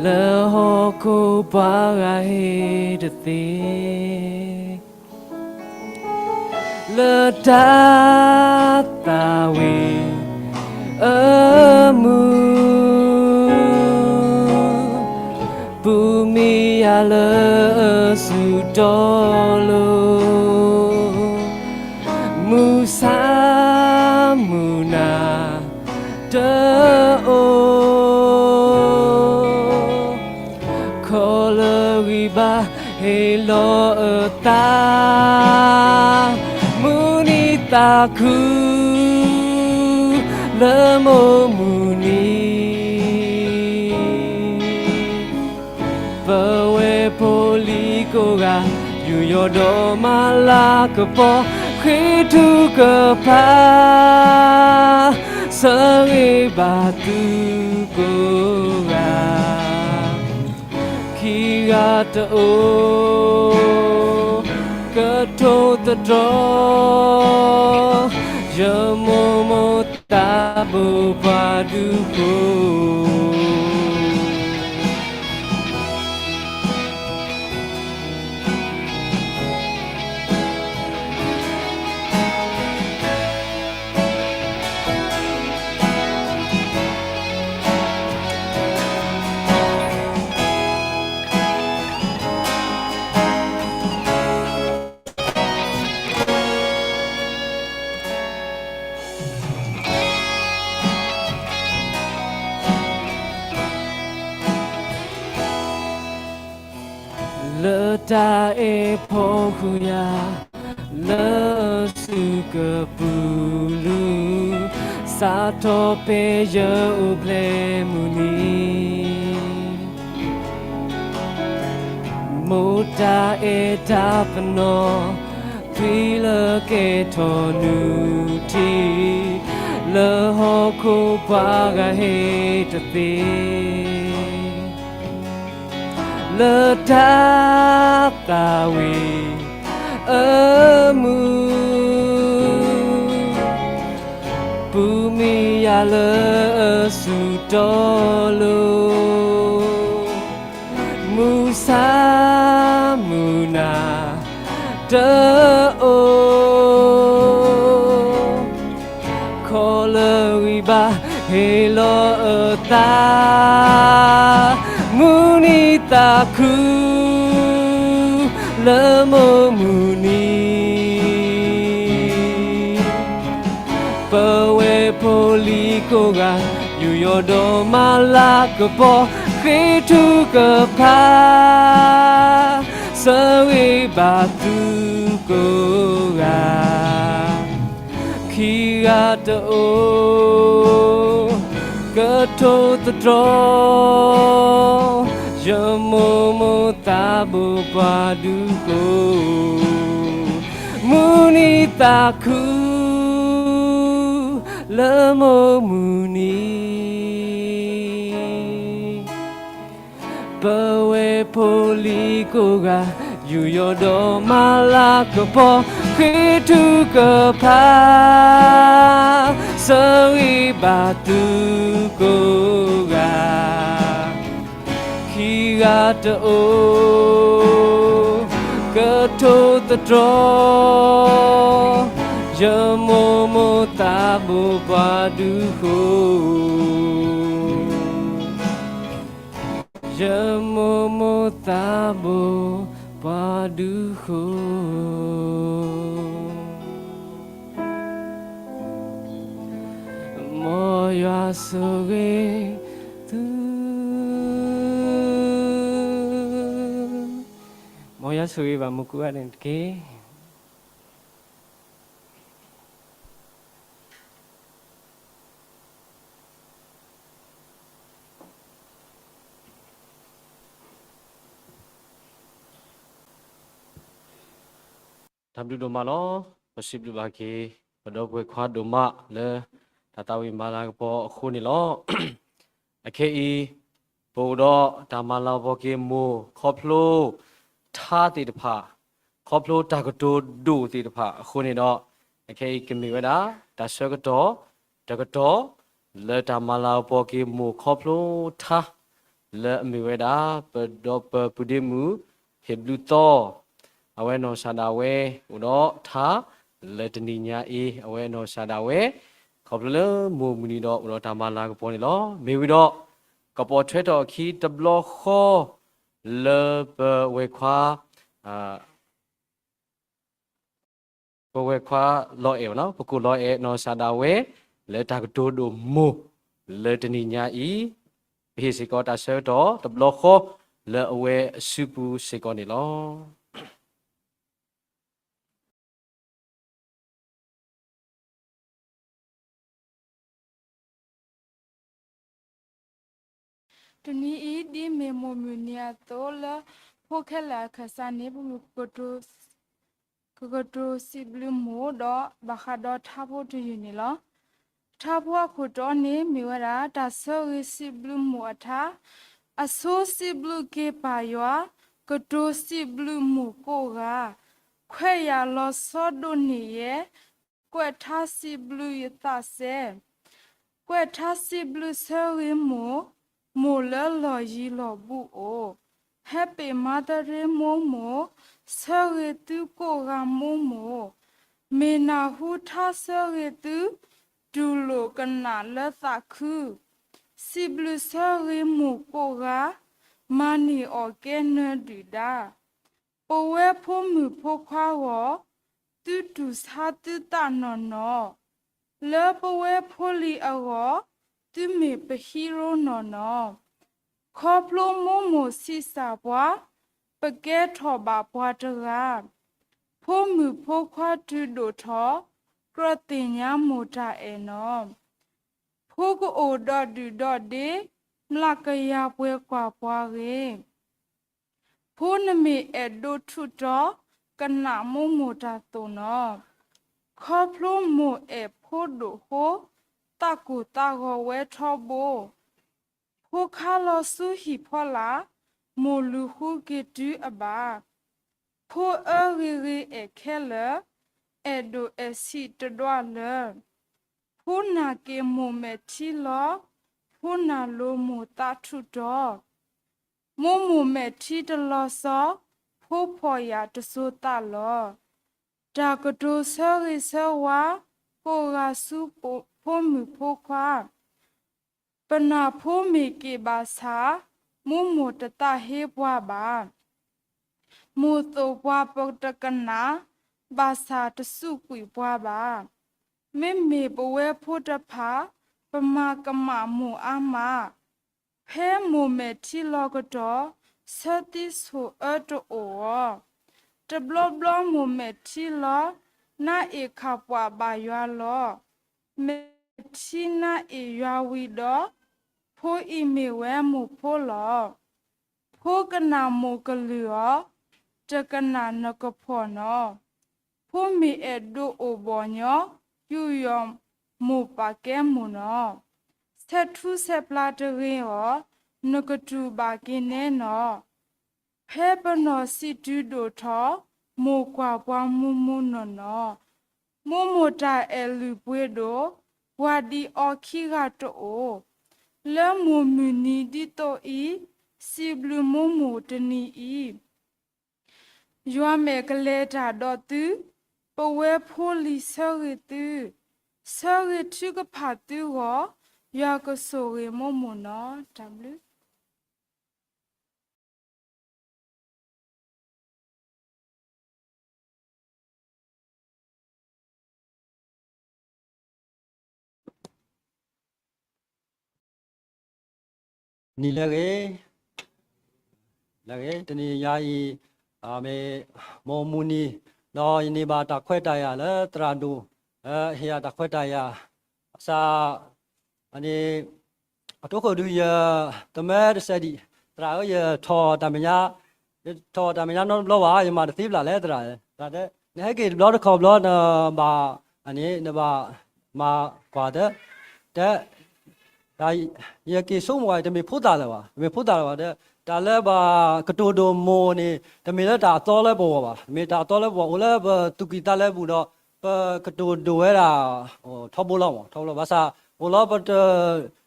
လၢဟီၣ်ခိၣ်ပှၤဂၤဟ့ၣ်တသ့ လၢတၢ်သးဝံၣ်အမုၢ်, ပူၤမံယၤလၢအစုတီၤလိၤ, မုၢ်ဆါမုၢ်နၤတအိၣ် ခီလၢဂံၢ်ဘါဟ့ၣ်လီၤအသး, မုၢ်နံၤသးခု လၢမိၢ်မုၢ်နံၤ, ပဝဲဖိလံၤကိးဂၤ ယူးယီၣ်ဒီးမၤလၤကပီၤ ဃ့ထုကဖၣ် ဆၢဂ့ၤဘၣ်သုကိးဂၤ, ခံဂၤတအိၣ် ကထိသတြီၤ ယမိၢ်မိၢ်သးဘိၣ်ပှၤဒုးဃိ လၢတၢ်အဲၣ်ဖီဃုာ်ယၤ လၢအစုကပူၤလူၤ, စးထီၣ်ဖဲယအိၣ်ဖျဲၣ်မုၢ်နံၤ, မိၢ်တၢ်အဲၣ်တၢ်ပနီၣ် သွံလၢကဲထီၣ်နုၢ်ထံး, လၢဟီၣ်ခိၣ်ပှၤဂၤဟ့ၣ်တသ့ လၢတၢ်သးဝံၣ်အမုၢ်, ပူၤမံယၤလၢအစုတီၤလိၤ, မုၢ်ဆါမုၢ်နၤတအိၣ် ခီလၢဂံၢ်ဘါဟ့ၣ်လီၤအသး, မုၢ်နံၤသးခု လၢမိၢ်မုၢ်နံၤ, ပဝဲဖိလံၤကိးဂၤ ယူးယီၣ်ဒီးမၤလၤကပီၤ ဃ့ထုကဖၣ် ဆၢဂ့ၤဘၣ်သုကိးဂၤ, ခံဂၤတအိၣ် ကထိသတြီၤ ယမိၢ်မိၢ်သးဘိၣ်ပှၤဒုးဃိ, မုၢ်နံၤသးခု လၢမိၢ်မုၢ်နံၤ, ပဝဲဖိလံၤကိးဂၤ ယူးယီၣ်ဒီးမၤလၤကပီၤ ဃ့ထုကဖၣ် ဆၢဂ့ၤဘၣ်သုကိးဂၤ, ခံဂၤတအိၣ် ကထိသတြီၤ ယမိၢ်မိၢ်သးဘိၣ်ပှၤဒုးဃိ, ယမိၢ်မိၢ်သးဘိၣ်ပှၤဒုးဃိ, မ်ယွၤဆိၣ်ဂ့ၤသု, မ်ယွၤဆိၣ်ဂ့ၤဘၣ်မူခိၣ်ဂၤန့ၣ်တက့ၢ်. တၢ်ဘျုးဒိၣ်မးလီၤ. ပစံးဘျုးဘၣ်က့ၤ ပဒီပုၢ်ဝဲၢ်ခွါဒိၣ်မးလၢ တၢ်သးဝံၣ်မၤလၤကပီၤအဃိန့ၣ်လီၤ. အခဲအံၤ ပအိၣ်ဒီးတၢ်မၤလၤကပီၤက့ၤမိၢ်ခီဖျိ ထါသ့ၣ်တဖၣ်, ခီဖျိတၢ်ကတိၤဒိၣ်သ့ၣ်တဖၣ်အဃိန့ၣ်ဒီး အခဲအံၤကမ့ၢ်ဝဲဒၣ် တၢ်ဆၢကတီၢ် တကတီၢ် လၢတၢ်မၤလၤကပီၤက့ၤမိၢ်ခီဖျိထါ လၢအမ့ၢ်ဝဲဒၣ် ပဒီပုၢ်ဝဲၢ်ပုၢ်ဒ့မုၣ် ဟ့ၣ်ဘျုးသီ အဝဲနီၢ်စၢ်ဒၣ်ဝဲ အိၣ်ဒီးထါ လၢတနံၤညါအံၤ အဝဲနီၢ်စၢ်ဒၣ်ဝဲ ခီဖျိလၢမိၢ်မုၢ်နံၤဒီးအိၣ်ဒီးတၢ်မၤလၤကပီၤန့ၣ်လီၤ. မ့ၢ်ဝံၤဒီး ကပိာ်ထွဲထီၣ်အခံတဘျီဃီ လၢပဝဲၢ်ခွါ ပဝဲၢ်ခွါလီၤအဲၣ်, ပကိၣ်လီၤအဲၣ်နီၢ်စၢ်ဒၣ်ဝဲ လၢတၢ်ကတိၤဒိၣ်မိၢ် လၢတနံၤညါအံၤ ပဟ့ၣ်စ့ၢ်ကီးတၢ်ဆၢကတီၢ်တဘျီဃီ လၢအဝဲအစုပူၤစ့ၢ်ကီးန့ၣ်လီၤ. တနံၤအံၤ ဒ်မ့ၢ်မိၢ်မုၢ်နံၤအသိးလၢ ဖိခဲလၢာ်အခၢၣ်စးန့ၣ် ပမ့ၢ်ကကတိၤစံးဘျုးမိၢ်ဒီး ဘၣ်ဃးဒီးထါဖိတယုၢ်န့ၣ်လီၤ. ထါဖိအခိၣ်တီန့ၣ်မ့ၢ်ဝဲဒၣ် တၢ်ဆၢဂ့ၤစံးဘျုးမိၢ်အထါ, အဆိစံးဘျုးက့ၤပၢ်ယွၤ, ကတိၤစံးဘျုးမိၢ်ကိးဂၤ, ခွဲးယာ်လီၤဆီဒိးန့ၢ်ယဲ, ကွဲးထါစံးဘျုးယသးစဲ ကွဲးထါစံးဘျုးဆၢဂ့ၤမိၢ်, မိၢ်လၢလီၢ်ယံၤလီၢ်ဘူးအိၣ်, Happy Mother's Day မိၢ်မိၢ်, ဆၢဂ့ၤသုကိးဂၤမိၢ်မိၢ်, မ့ၢ်နၢ်ဟူထါဆၢဂ့ၤသု, တူၢ်လိာ်ကနၣ်လၢသးခု, စံးဘျုးဆၢဂ့ၤမိၢ်ကိးဂၤ, မၤန့ၢ်အီၣ်ကဲနၢၤဒုၣ်ဒါ ပဝဲဖိမုၣ်ဖိခွါဂီၢ်, သုတူၢ်ဆါသုသးနီၢ်နီၢ်, လၢပဝဲဖိလံၤအဂီၢ်, သုမ့ၢ်ပ hero နီၢ်နီၢ်, ခီဖျိမိၢ်မိၢ်ဆံးစၢ်ပှၤ, ပကဲထီၣ်ဘၣ်ပှၤတဂၤ, ဖိမုၣ်ဖိခွါတုၤဒိၣ်ထီၣ်, ကြၢးသ့ၣ်ညါမိၢ်တၢ်အဲၣ်နီၢ် ဖိကအိၣ်ဒီးဒုၣ်ဒီးဒ့, မျးကယၤပှဲၤကွၢ်ပှၤဂ့ၤ, ဖိနမ့ၢ်အဲၣ်ဒိးထူးတီၤ, ကနၣ်မိၢ်မိၢ်တၢ်သိၣ်နီၢ်, ခီဖျိမိၢ်အဲၣ်ဖိဒိၣ်ဃိ, သးကိၢ်သးဂီၤဝဲထီဘိ ဖိခါလီၤဆူဟံၣ်ဖီလာ်, မိၢ်လုၢ်ဟူက့ၤတုၤအဘၣ်, ဖိအၢဂ့ၤဂ့ၤအဲၣ်ခဲလၢာ်, အဲၣ်ဒိၣ်အဲၣ်ဆံးတဒွးလၢာ်, ဖိနာ်က့ၤမိၢ်မဲာ်ထံလီၤ, ဖိနာ်လိၤမိၢ်သးထူးတီၤ, မိၢ်မိၢ်မဲာ်ထံတလီၤစီ, ဖိဖီၣ်ယာ်တစိၤသးလီၤ, တၢ်ကတိၤဆၢဂ့ၤဆၢဝါ, ကိးဂၤဆူဖိမုၣ်ဖိခွါ ပနၢ်ဖိမ့ၢ်က့ၤဘၣ်ဆၣ်, မိၢ်မိၢ်တသးဟ့ပှၤဘၣ်. မိၢ်သိၣ်ပှၤပတကနၣ်, ဘၣ်ဆၣ်တစူးကွံာ်ပှၤဘၣ်. မ့မ့ၢ်ပဝဲဖိတဖၣ်, ပမၤကမၣ်မိၢ်အါမး, ဖဲမိၢ်မဲာ်ထံလီၤကတီၢ်, ဆၢသံဆိၣ်အၢတအိၣ်ဧါ. တဘျီဘျီမိၢ်မဲာ်ထံလီၤ, နါအ့ၣ်ခးပှၤဘၣ်ယွၤလီၤ. မဲာ်ထံနါအ့ၣ်ယွၤဝံၤဒီး, ဖိအံၤမ့ၢ်ဝဲမိၢ်ဖိလီၤ. ဖိကနၣ်မိၢ်ကလုၢ်အီၤ, တကနၣ်နကဖီၣ်နီၤ. ဖိမ့ၢ်အဲၣ်ဒိးအိၣ်ဘီၣ်ညီ, ယူးယီၣ်မိၢ်ပာ်ကဲမိၢ်နီၤ. ဆဲးထူဆဲးဖျါတဂ့ၤအီၤ, နကတူၢ်ဘၣ်က့ၤနဲနီၤ. ဖဲပနီၢ်စံးတုၤဒိၣ်ထီၣ်, မိၢ်ကွၢ်ပှၤမူမူနီၢ်နီၢ်. မိၢ်မိၢ်တၢ်အဲၣ်လုၢ်ပှ့ၤဒိၣ်, ပှၤဒ်အီၤခံဂၤတအိၣ်. လၢမိၢ်မုၢ်နံၤဒ်သိးအံၤ, စံးဘျုးမိၢ်မိၢ်တနံၤအံၤ. ယွၤမဲာ်ကလဲၤတၢ်ဒီးသု, ပဝဲဖိလံၤဆၢဂ့ၤသု, ဆၢဂ့ၤထုကဖၣ်သုဂီၢ်, ယွၤကဆိၣ်ဂ့ၤမိၢ်မိၢ်နီၤ. တၢ်ဘျုး နံၤလၢအဂ့ၤ, လၢအဂ့ၤ တနံၤညါအံၤ မ့ၢ်မိၢ်မုၢ်နံၤ, ဒီးယန့ၢ်ဘၣ်တၢ်ခွဲးတၢ်ယာ်လၢသရၣ်ဒိၣ်, ဟ့ၣ်ယၤတၢ်ခွဲးတၢ်ယာ်, ဘၣ်ဆၣ် အန့ၣ် အတိခိၣ်ဒုးယ သမၢတစဲးဒံး, သရၣ်ဧၢ ယထီၣ်တၢ်မဲာ်ညါ, ယထီၣ်တၢ်မဲာ်ညါနီတဘျီဘၣ်, ယမၤတသ့ဘၣ်လဲၣ်သရၣ်, သရၣ်တဲ နဟဲက့ၤတဘျီတခီဘျီ နဘၣ် အန့ၣ် နဘၣ်မၤကွၢ်သၢ, တဲ တၢ် ယက့ၤဆိကမိၣ်ဝဲ တမ့ၢ်ဖိသၣ်လၢၤဘၣ်, တမ့ၢ်ဖိသၣ်လၢၤဘၣ်, တဲ တၢ်လၢဘၣ်ကတိၤဒိၣ်မိၢ်န့ၣ် တမ့ၢ်လၢတၢ်အသီလၢပဂီၢ်ဘၣ်, မ့ၢ်တၢ်အသီလၢပဂီၢ် အိၣ်လၢပသူၣ်ကံၢ်သးလဲပူၤဒီး ပကတိၤဒိၣ်ဝဲဒၣ် ထီဘိလီၤမး, ထီဘိလီၤ. ဘၣ်ဆၣ် အိၣ်လီၤပတ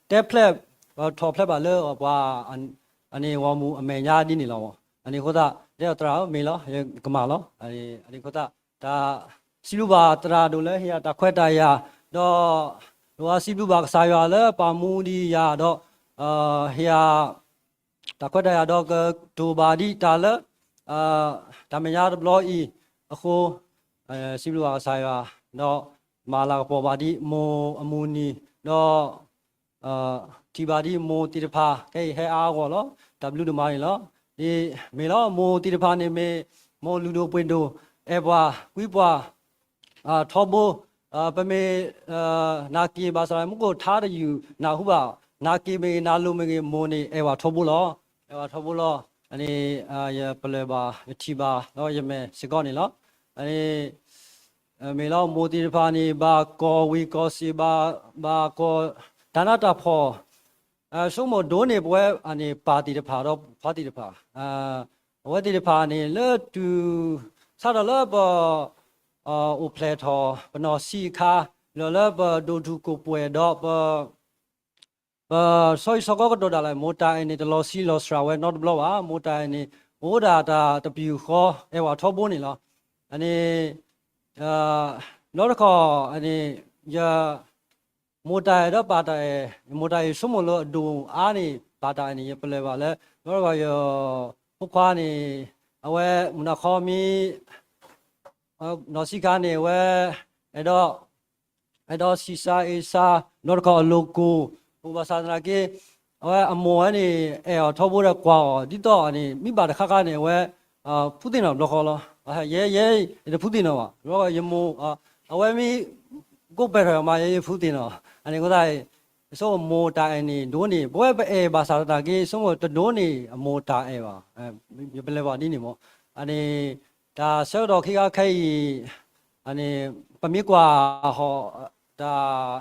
တဲဖျဲး ပထီၣ်ဖျဲးဘၣ်လၢပှၤ အန့ၣ်ဂီၢ်မုၢ်အမဲာ်ညါဒ်န့ၣ်လီၤမး. အန့ၣ်အဃိသတး တဲအီၤသရၣ်ဧၢ မ့ၢ်လီၤ ယကမၣ်လီၤ. အန့ၣ်အဃိသတး တၢ်စံးဘျုးဘၣ်သရၣ်ဒိၣ်လၢဟ့ၣ်ယၤတၢ်ခွဲးတၢ်ယာ်, ဒီး ဒိၣ်အါစံးဘျုးဘၣ်ကစၢ်ယွၤလၢပာ်မူဒံးယၤဒီး ဟ့ၣ်ယၤ တၢ်ခွဲးတၢ်ယာ်ဒီးကတိၤဘၣ်ဒံးတၢ်လၢ တၢ်မဲာ်ညါတဘျီအံၤအဃိ, စံးဘျုးဘၣ်ကစၢ်ယွၤ, ဒီးမၤလၤကပီၤဘၣ်ဒံးမိၢ်အမုၢ်နံၤ, ဒီး ထံၣ်ဘၣ်ဒံးမိၢ်သ့ၣ်တဖၣ် ခဲအံၤဟဲအါအဂီၢ်လီၤ. တၢ်ဘျုးဒိၣ်မးန့ၣ်လီၤ. ဒ်မ့ၢ်လီၤ မိၢ်သ့ၣ်တဖၣ်န့ၣ်မ့ၢ် မိၢ်လုၢ်ဒိၣ်ပှ့ၤဒိၣ် အဲၣ်ပှၤကွံပှၤ ထီဘိ, ပမ့ၢ် နာ်က့ၤဘၣ်ဆၣ် မူခိၣ်ထါတယုၢ်နၢ်ဟူဘၣ်, နာ်က့ၤမ့ၢ်ဂ့ၤ နာ်လိၤမ့ၢ်ဂ့ၤ မိၢ်န့ၣ် အဲၣ်ပှၤထီဘိလီၤ. အဲၣ်ပှၤထီဘိလီၤ. အန့ၣ် ယပလၢၢ်ဘၣ် ယထံၣ်ဘၣ် ဒီးယမဲာ်စ့ၢ်ကီးန့ၣ်လီၤ. အန့ၣ် မ့ၢ်လီၤ မိၢ်သ့ၣ်တဖၣ်န့ၣ် ဘၣ်ကီၢ်ဝံၤကီၢ်စ့ၢ် ဘၣ် ဘၣ်ကီၢ် တၢ်နးတၢ်ဖှီၣ် ဆိကမိၣ်ဒိၣ်န့ၢ်ပဝဲအန့ၣ် ပၢ်သ့ၣ်တဖၣ်ဒီးခွါသ့ၣ်တဖၣ်, အဝဲသ့ၣ်တဖၣ်န့ၣ် လၢတုၤ ဆၣ်ဒီးလၢပ အိၣ်ဖျဲၣ်ထီၣ် ပနီၢ်ဆံးအခါ, လၢလၢပဒိၣ်တုာ်ခိၣ်ပှဲၤဒီးပ ပစီဆှံကီကဒီးဒၣ်လဲာ် မိၢ်တၢ်အဲၣ်န့ၣ် တလီၤဆံးလီၤစှၤဝဲနီတဘျီဘၣ်. မိၢ်တၢ်အဲၣ်န့ၣ် အိၣ်ဒၣ်တၢ်တပယူာ်ဃီ အဲၣ်ပှၤထီဘိန့ၣ်လီၤ. အန့ၣ် ဘျီတခီၣ်န့ၣ် ယ မိၢ်တၢ်အဲၣ်ဒီးပၢ်တၢ်အဲၣ်, မိၢ်တၢ်အဲၣ်ဆိကမိၣ်လၢအဒိၣ်အါန့ၣ် ပၢ်တၢ်အဲၣ်န့ၣ် ယပလၢၢ်ဘၣ်လၢ ဘျီတခီၣ်ယ ဖိခွါန့ၣ် အဝဲမုၢ်နၤခီမ့ၢ် နီၢ်ဆံးခါန့ၣ် အဝဲ အဲၣ်ဒိး အဲၣ်ဒိးဆံးစၢ်အ့ၣ်စၢ် ဘျီတခီၣ်အလိၤကိၢ်, အိၣ်ဘၣ်ဆၣ်သနာ်က့ အဝဲအမိၢ်ဝဲန့ၣ် အဲၣ်အီၤထီဘိဒီးကွၢ်အီၤ ဒ်သိးန့ၣ် မ့ၢ်ဘၣ်တခါခါန့ၣ် အဝဲ ဖုးသ့ၣ်နီၣ်ဘျီဃီလီၤ. ယဲ ယဲ ယတဖုးသ့ၣ်နီၣ်ဘၣ်. ဘျီယမိၢ် အဝဲမ့ၢ် ကိးပဲာ်ထီၣ်မး ယဲယဖုးသ့ၣ်နီၣ်. အန့ၣ်အဃိသတး ဆိကမိၣ်မိၢ်တၢ်အဲၣ်န့ၣ် ဒိၣ်န့ၢ် ပဝဲပအဲၣ်ဘၣ်ဆၣ်သနာ်က့ ဆိကမိၣ်တဒိၣ်န့ၢ်အမိၢ်တၢ်အဲၣ်ဘၣ်. ယပလၢၢ်ဘၣ်ဒ်န့ၣ်မး. အန့ၣ် တၢ်ဆၢကတီၢ်ခံခါခဲအံၤ အန့ၣ် ပမ့ၢ်ကွၢ်ဟီၣ် တၢ်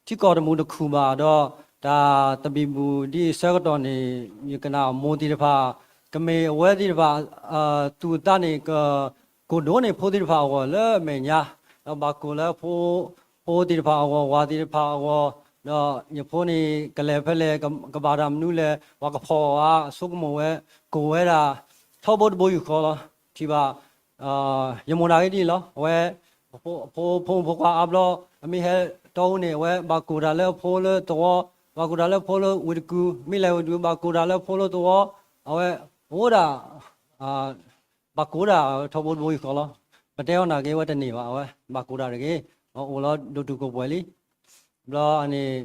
ထံကီၢ်တမုာ်တခုၣ်ဘၣ်ဒီး တၢ်သဘံၣ်ဘုၣ်ဒ်အံၤဆၢကတီၢ်န့ၣ် ယကနၣ်မိၢ်သ့ၣ်တဖၣ် ကမ့ၢ်အဝဲသ့ၣ်တဖၣ် သူၣ်အသးန့ၣ် က ကိၢ်ဒိၣ်န့ၢ်ဖိသ့ၣ်တဖၣ်အဂီၢ်လၢအမဲာ်ညါ, ဒီးဘၣ်ကိၢ်လၢဖိ ဖိသ့ၣ်တဖၣ်အဂီၢ် ဝၤသ့ၣ်တဖၣ်အဂီၢ်, ဒီးယဖိန့ၣ် ကလဲၤဖဲလဲၣ် ကဘၣ်တၢ်မနုၤလဲၣ် ပှၤကဖီၣ်အါ ဆိကမိၣ်ဝဲ ကိၢ်ဝဲဒၣ် ထီဘိတဘိယူၢ်ဃီလီၤ. ထံၣ်ဘၣ် ယမိၢ်တၢ်ဂ့ၢ်ဒ်န့ၣ်လီၤ. အဝဲ အဖိ ဖိမုၣ်ဖိခွါအါဘျီ အမ့ၢ်ဟဲတီအူန့ၣ် အဝဲဘၣ်ကိၢ်တၢ်လၢအဖိလၢသဝီ, ဘၣ်ကိၢ်တၢ်လၢအဖိလၢဝ့ၢ်တကူၣ်, မ့ၢ်လဲၤဝ့ၢ်တကူၣ် ဘၣ်ကိၢ်တၢ်လၢအဖိလၢသဝီ, အဝဲ အိၣ်ဒၣ် ဘၣ်ကိၢ်ဒၣ်ထီဘိတဘိယူၢ်ဃီလီၤ. ပတဲအီၤနာ်က့ အဝဲတန့ၢ်ဘၣ် အဝဲ ဘၣ်ကိၢ်တၢ်တဂ့ၤ, အိၣ်လီၤဒိၣ်တုာ်ခိၣ်ပှဲၤလံ. ဘျီန့ၣ်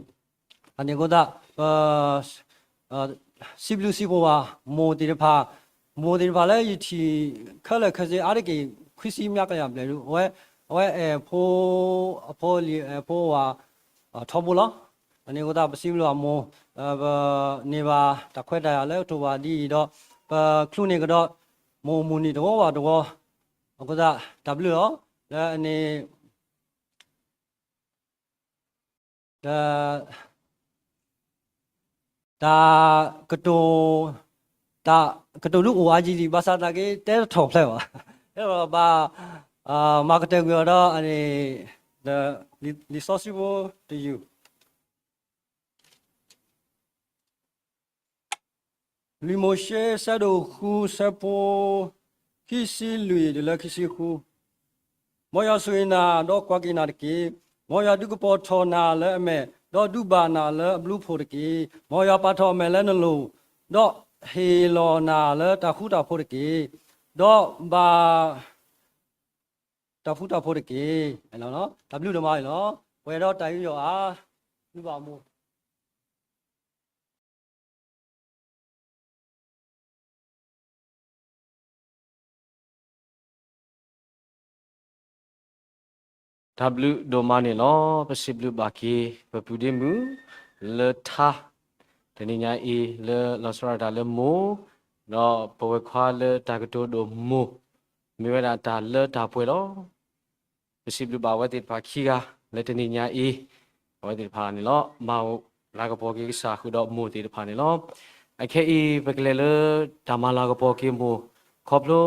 အန့ၣ်အဃိသတး ပ စံးဘျုးစံးဖှိၣ်ဘၣ် မိၢ်သ့ၣ်တဖၣ်, မိၢ်သ့ၣ်တဖၣ်လၢယထံၣ်ခဲလၢာ်ခဲဆ့အါတက့ၢ် ခွံဆံမျးကယၤဘျဲၣ်ဒု အဝဲ အဝဲအဲၣ်ဖိ အဖိလံၤ အဲၣ်ဖိဝၤ ထီဘိလီၤ. အန့ၣ်အဃိသတး ပစံးဘျုးဘၣ်မိၢ်, ပန့ၢ်ဘၣ်တၢ်ခွဲးတၢ်ယာ်လၢကတိၤဘၣ်ဒ်အံၤဒီး ပချုးန့ၢ်ကဒီး မိၢ်အမုၢ်နံၤတဝီဘၣ်တဝီ, အဃိသတး တၢ်ဘျုးလီၤ. လၢအန့ၣ် တၢ် တၢ်ကတိၤ တၢ်ကတိၤဒုအိၣ်အါကံဒံး ဘၣ်ဆၣ်သနာ်က့ တဲတထီၣ်ဖျဲးဘၣ်. ဘၣ် မၤကတၢၢ်ကွံာ်အီၤဒီး အန့ၣ် လံာ်စီဆှံဖိတယုၢ် လံာ်မိၤၡ့ ဆၢဒိၣ်ဃု ဆၢဖိ ခံဆံလွံၢ်တုၤလၢခံဆံဃု. မ်ယွၤဆိၣ်ဂ့ၤနၤ, ဒီးကွၢ်က့ၤနၤတက့ၢ်. မ်ယွၤဒုးကပီၤထီၣ်နၤလၢအမဲာ်, ဒီးဒုးဘၣ်နၤလၢအဘျုးဖှိၣ်တက့ၢ်. မ်ယွၤပာ်ထီၣ်အမဲာ်လၢနလိၤ, ဒီးဟ့ၣ်လီၤနၤလၢတၢ်ဃူတၢ်ဖိးတက့ၢ်. ဒီးဘၣ် တၢ်ဃူတၢ်ဖိးတက့ၢ်. တၢ်ဘျုးဒိၣ်မးန့ၣ်လီၤ. ပှဲၤဒီးတၢ်ယူးယီၣ်အါ ဘျုးဘၣ်မိၢ် တၢ်ဘျုးဒိၣ်မးန့ၣ်လီၤ. ပစံးဘျုးဘၣ်က့ၤ ပပုၢ်ဒ့မုၣ် လၢထါ တနံၤညါအံၤ လၢလီၤဆီဒၣ်တၢ်လၢမိၢ် ဒီးပဝဲၢ်ခွါလၢတၢ်ကတိၤဒိၣ်မိၢ် မ့ၢ်ဝဲဒၣ်တၢ်လၢတၢ်ပှဲၤလီၤ. ပစံးဘျုးဘၣ်အဝဲသ့ၣ်တဖၣ်ခံဂၤ လၢတနံၤညါအံၤ အဝဲသ့ၣ်တဖၣ်န့ၣ်လီၤ မၤလၤကပီၤက့ၤကစၢ်ဃုာ်ဒီးမိၢ်သ့ၣ်တဖၣ်န့ၣ်လီၤ. အခဲအံၤ ပကလဲၤလၢတၢ်မၤလၤကပီၤက့ၤမိၢ် ခီဖျိ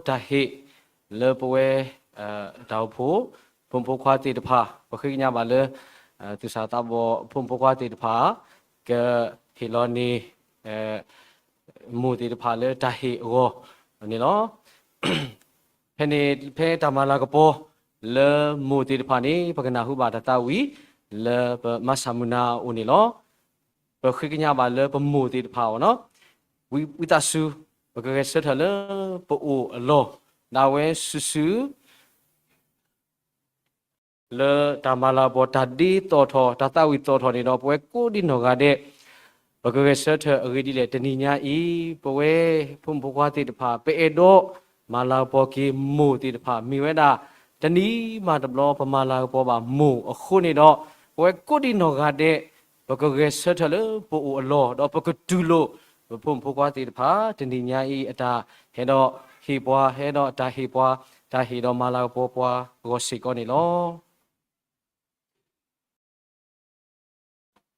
တၢ်ဟ့ၣ်လၢပဝဲ တၢ်အိၣ်ဖှိၣ် ဖိမုၣ်ဖိခွါသ့ၣ်တဖၣ် ပဃ့ကညးဘၣ်လၢ သူၣ်စၢ်သးဘီၣ်ဖိမုၣ်ဖိခွါသ့ၣ်တဖၣ် ကဟ့ၣ်လီၤန့ၢ် မိၢ်သ့ၣ်တဖၣ်လၢတၢ်ဟ့ၣ်အဂီၢ်န့ၣ်လီၤ. ဖဲန့ၣ် ဖဲတၢ်မၤလၤကပီၤလၢမိၢ်သ့ၣ်တဖၣ်န့ၣ် ပကနၢ်ဟူဘၣ်တၢ်သးဝံၣ်လၢပမၤဆၣ်မုၢ်နၤအအိၣ်န့ၣ်လီၤ. ပဃ့ကညးဘၣ်လၢပမိၢ်သ့ၣ်တဖၣ်အဂီၢ်န့ၣ်လီၤ. ဝံသးစူၤ ပကဂဲၤဆၢထၢၣ်လၢပအိၣ်အလီၢ် ဒၣ်ဝဲစုာ်စုာ် လၢတၢ်မၤလၤကပီၤ တၢ်ဒ့သီၣ်ထီၣ် တၢ်သးဝံၣ်သီၣ်ထီၣ်န့ၣ်ဒီး ပဝဲကိးဒံနီၢ်ဂၤဒဲး ပကဂဲၤဆၢထၢၣ်အဂ့ၢ်ဒ်လဲၣ် တနံၤညါအံၤ ပဝဲဖိမုၣ်ဖိခွါသ့ၣ်တဖၣ် ပအဲၣ်ဒိးမၤလၤကပီၤက့ၤမိၢ်သ့ၣ်တဖၣ် မ့ၢ်ဝဲဒၣ် တနံၤမးတဘျီ ပမၤလၤကပီၤဘၣ်မိၢ်အဃိန့ၣ်ဒီး ပဝဲကိးဒံနီၢ်ဂၤဒဲး ပကဂဲၤဆၢထၢၣ်လၢပအိၣ်အလီၢ် ဒီးပကတူၢ်လိာ် ပဖိမုၣ်ဖိခွါသ့ၣ်တဖၣ် တနံၤညါအံၤအတၢ်ဟဲဒီးဟ့ၣ်ပှၤ ဟဲဒီးတၢ်ဟ့ၣ်ပှၤ တၢ်ဟ့ၣ်ဒီးမၤလၤကပီၤပှၤအဂီၢ်စ့ၢ်က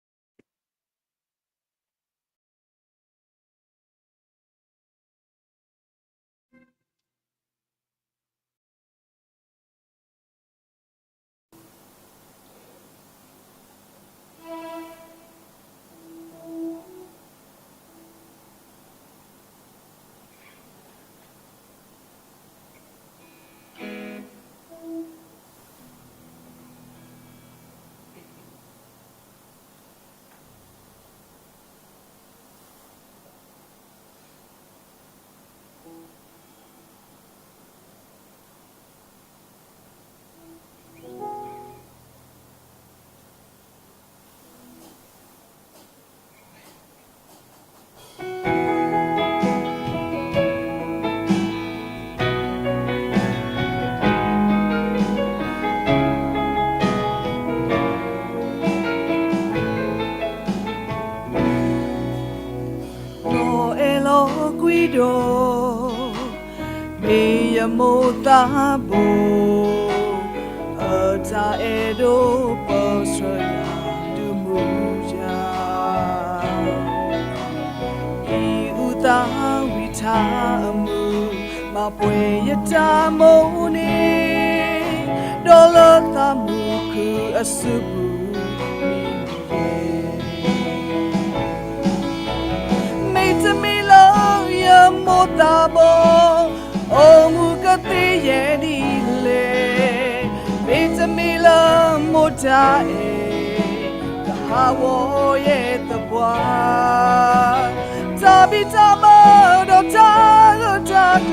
ီးန့ၣ်လီၤ. နီၢ်အဲၣ်လီၤကွံာ်ဒီး မ့ၢ်ယမိၢ်သးဘိၣ် အတၢ်အဲၣ်ဒိးပၢဆှၢယၤဒုးမူယၤ အံၤအူသၣ်ဝံၤထါအမုာ် မၤပှဲၤယတၢ်မိၣ်န့ၣ် ဒီးလၢသးမုာ်ခုၣ်အစုပူၤ မ့တမ့ၢ်လၢယမိၢ်သးဘိၣ် အိၣ်မူကသ့ယဲဒ်လဲၣ်, မ့တမ့ၢ်လၢမိၢ်တၢ်အဲၣ် ကဟးဂီၤယဲသပှၢ်, တၢ်ဘံၣ်တၢ်ဘၢဒီးတၢ်ဂၢၢ်တၢ်ကျၢၤ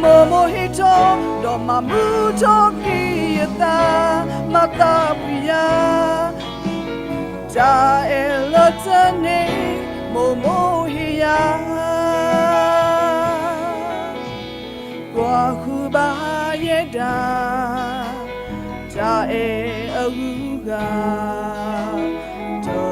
မိၢ်မိၢ်ဟ့ၣ်ထီၣ် ဒီးမၤမုာ်ထီၣ်က့ၤယသး မၤသးပှၢ်ယၤ တၢ်အဲၣ်လၢတန့ၢ် မိၢ်မိၢ်ဟ့ၣ်ယၤ ကွၢ်ဃုာ်ဘၣ်ယဲဒၣ် တၢ်အဲၣ်အဂုၤအဂၤ တဘျီဘျီသး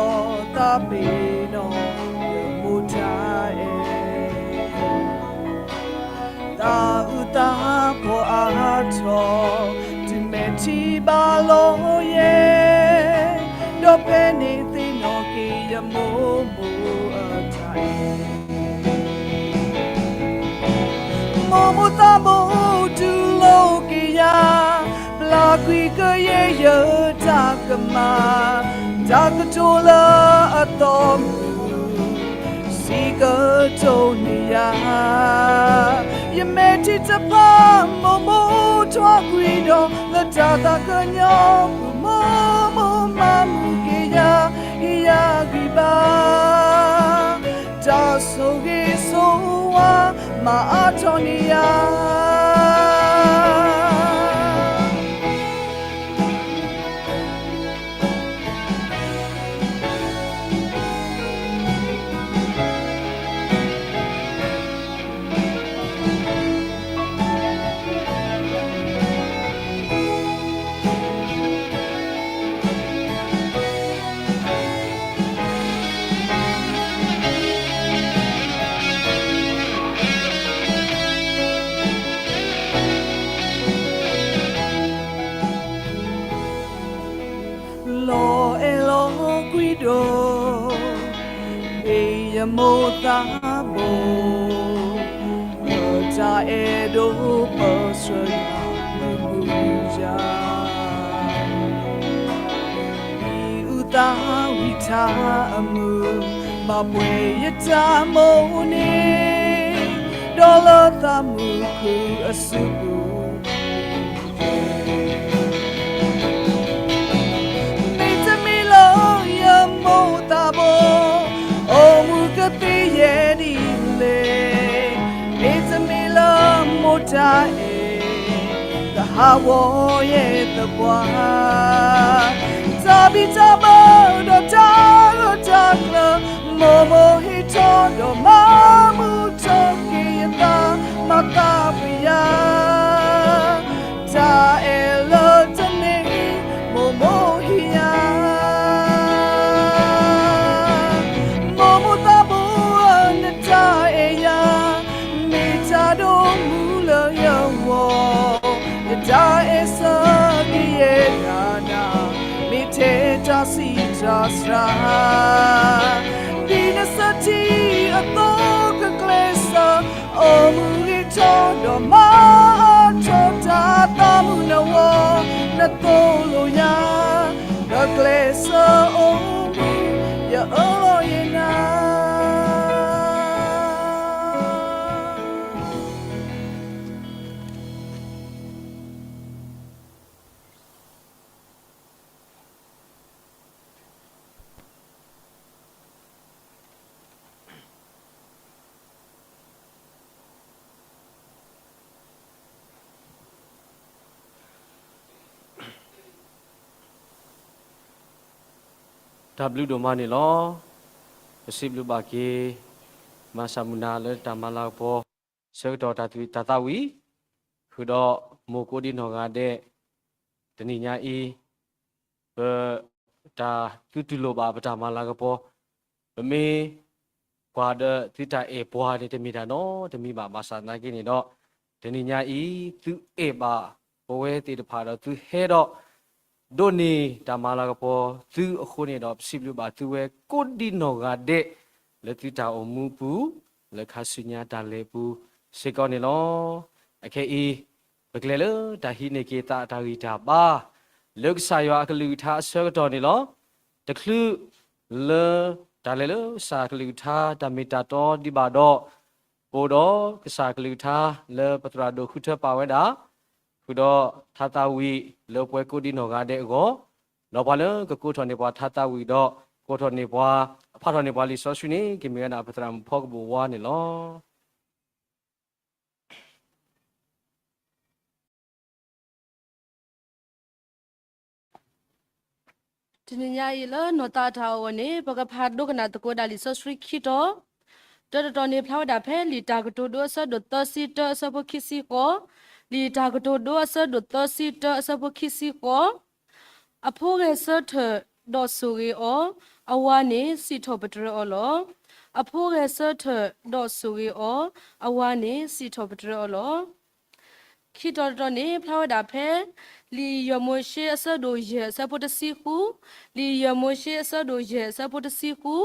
ပ့ၤနီၣ် ယမိၢ်တၢ်အဲၣ် သးအုးသးဖှီၣ်အါထီၣ် တုၤမဲာ်ထံဘၣ်လီၤယဲၢ်, ဒီးဖဲန့ၣ်သ့ၣ်နီၣ်က့ၤယမိၢ်မိၢ်အတၢ်အဲၣ် မိၢ်မိၢ်သးဘိၣ်တူၢ်လိာ်က့ၤယၤ, ပျၢ်ကွံာ်ကယဲၢ်ယတၢ်ကမၣ်, တၢ်ကတိၤလၢအသီမုၢ် စံးကတိၤန့ၢ်ယၤ, ယမဲာ်ထံတဖၣ် မိၢ်မိၢ်ထွါကွံာ်ဒီး လၢတၢ်သးကညီၤပူၤ မိၢ်မိၢ်မၤမုာ်က့ၤယၤ ဟ့ၣ်ယၤဂံၢ်ဘါ တၢ်ဆိၣ်ဂ့ၤဆိၣ်ဝါ မၤအါထီၣ်န့ၢ်ယၤ ယအဲၣ်လီၤကွံာ်ဒိၣ်, မ့ၢ်ယမိၢ်သးဘိ, တၢ်အဲၣ်ဒိးပၢဆှၢယၤမုာ်မုာ်ယၤ, မံၤအူသၣ်ဝံၤထါအမုာ်, ဘၣ်ပှဲၤယတၢ်မိၣ်န့ၣ်, ဒီးလၢသးမုာ်ခုၣ်အစုပူၤ မ့တမ့ၢ်လၢယမိၢ်သးဘိ, အိၣ်မူကသ့ယဲဒ်လဲၣ်, မ့တမ့ၢ်လၢမိၢ်တၢ်အဲၣ်, ကဟးဂီၤယဲသပှၢ်, တၢ်ဘံၣ်တၢ်ဘၢဒီးတၢ်ဂၢၢ်တၢ်ကျၢၤ, မိၢ်မိၢ်ဟ့ၣ်ထီၣ်ဒီးမၤမုာ်ထီၣ်က့ၤယသး, မၤသးပယၤ တၢ်အဲၣ်လၢတမ့ၢ် မိၢ်မိၢ်ဟ့ၣ်ယၤ, မိၢ်မိၢ်သးဘိဧၢ နတၢ်အဲၣ်ယၤ, မ့ၢ်တၢ်ဒိၣ်မူလၢယဂီၢ်, ယတၢ်အဲၣ်ဆၢက့ၤယဲဒၣ်နၤ, မ့ၢ်ထဲတၢ်ဆံးတၢ်စှၤ ဒ်နစၢထံအသိးကကျဲးစၢး, အိၣ်မူဂ့ၤထီၣ်ဒီးမၤအါထီၣ်တၢ်သးမုာ်နဂီၢ်, နသိၣ်လိယၤ, ဒီးကျဲးစၢးအိၣ်မူ, ယအၢၣ်လီၤယဲနၤ. တၢ်ဘျုးဒိၣ်မးန့ၣ်လီၤ. ပစံးဘျုးဘၣ်က့ၤ မၤစၢ်မုၢ်နၤလၢတၢ်မၤလၤကပီၤ ဆၢကတီၢ်တၢ်သးဝံၣ်, ဃုာ်ဒီးမိၢ်ကိးဒံနီၢ်ဂၤဒဲး, တနံၤညါအံၤ ပ တၢ်သုတူၢ်လိာ်ဘၣ်ပတၢ်မၤလၤကပီၤ, ပမ့ၢ်ကွၢ်ဒီးသုတၢ်အဲၣ်ပှၤန့ၣ် တမ့ၢ်တၢ်နီတမံၤဘၣ်. ဘၣ်ဆၣ်သနာ်က့န့ၣ်ဒီး တနံၤညါအံၤ သုအဲၣ်ဘၣ်ပဝဲသ့ၣ်တဖၣ်ဒီး သုဟဲဒီး ဒိးန့ၢ်တၢ်မၤလၤကပီၤသုအဃိန့ၣ်ဒီး ပစံးဘျုးဘၣ်သုဝဲကိးဒံနီၢ်ဂၤဒဲး လၢသုတၢ်အိၣ်မူအပူၤ, လၢခါဆူညါတၢ်လဲၤပူၤစ့ၢ်ကီးန့ၣ်လီၤ. အခဲအံၤ ပကလဲၤလၢတၢ်ဟံးန့ၢ်က့ၤသးအတၢ်ဂံၢ်တၢ်ဘါ လၢကစၢ်ယွၤအကလုၢ်ကထါအဆၢကတီၢ်န့ၣ်လီၤ. တချုးလၢတၢ်လဲၤလၢကစၢ်အကလုၢ်ကထါ တၢ်မ့ၢ်တၢ်တီဒံးဘၣ်ဒီး ပအိၣ်ဒီးကစၢ်အကလုၢ်ကထါလၢပသရၣ်ဒိၣ်ဃုထၢပာ်ဝဲဒၣ်, ဃုာ်ဒီးထါသးဝံၣ်လၢပှဲၤကိးဒံနီၢ်ဂၤဒဲးအဂီၢ်, ဒီးပှၤလၢကကိးထီၣ်န့ၢ်ပှၤထါသးဝံၣ်ဒီး ကိးထီၣ်န့ၢ်ပှၤ ဖးထီၣ်န့ၢ်ပှၤလံာ်စီဆှံန့ၣ် ကမ့ၢ်ဝဲဒၣ်ပသရၣ်မုၣ်ဖီကဘိၣ်ဝါန့ၣ်လီၤ. တနံၤညါအံၤလၢနီၢ်သးအတၢ်အိၣ်အဂီၢ်န့ၣ် ပကဖးဒိကနၣ်သကိးဒၣ်လံာ်စီဆှံခံတီၤ, တၢတတီၤန့ၣ်ဖျါဝဲဒၣ်ဖဲလံာ်တၢ်ကတိၤဒိအဆၢဒိၣ်သၢဆံတၢအဆၢဖိခံဆံဃိး, လံာ်တၢ်ကတိၤဒိအဆၢဒိၣ်သၢဆံတၢအဆၢဖိခံဆံဃိး အဖိဂဲၤဆၢထၢၣ်ဒီးဆိၣ်ဂ့ၤအီၤ, အဝၤန့ၣ်စံးထီၣ်ပတြၢၤအီၤလီၤ. အဖိဂဲၤဆၢထၢၣ်ဒီးဆိၣ်ဂ့ၤအီၤ, အဝၤန့ၣ်စံးထီၣ်ပတြၢၤအီၤလီၤ. ခံတီၤတတီၤန့ၣ် ဖျါဝဲဒၣ်ဖဲ လံာ်ယဲၢ်မိၤၡ့အဆၢဒိၣ်ယဲၢ်အဆၢဖိတဆံဃု, လံာ်ယဲၢ်မိၤၡ့အဆၢဒိၣ်ယဲၢ်အဆၢဖိတဆံဃု,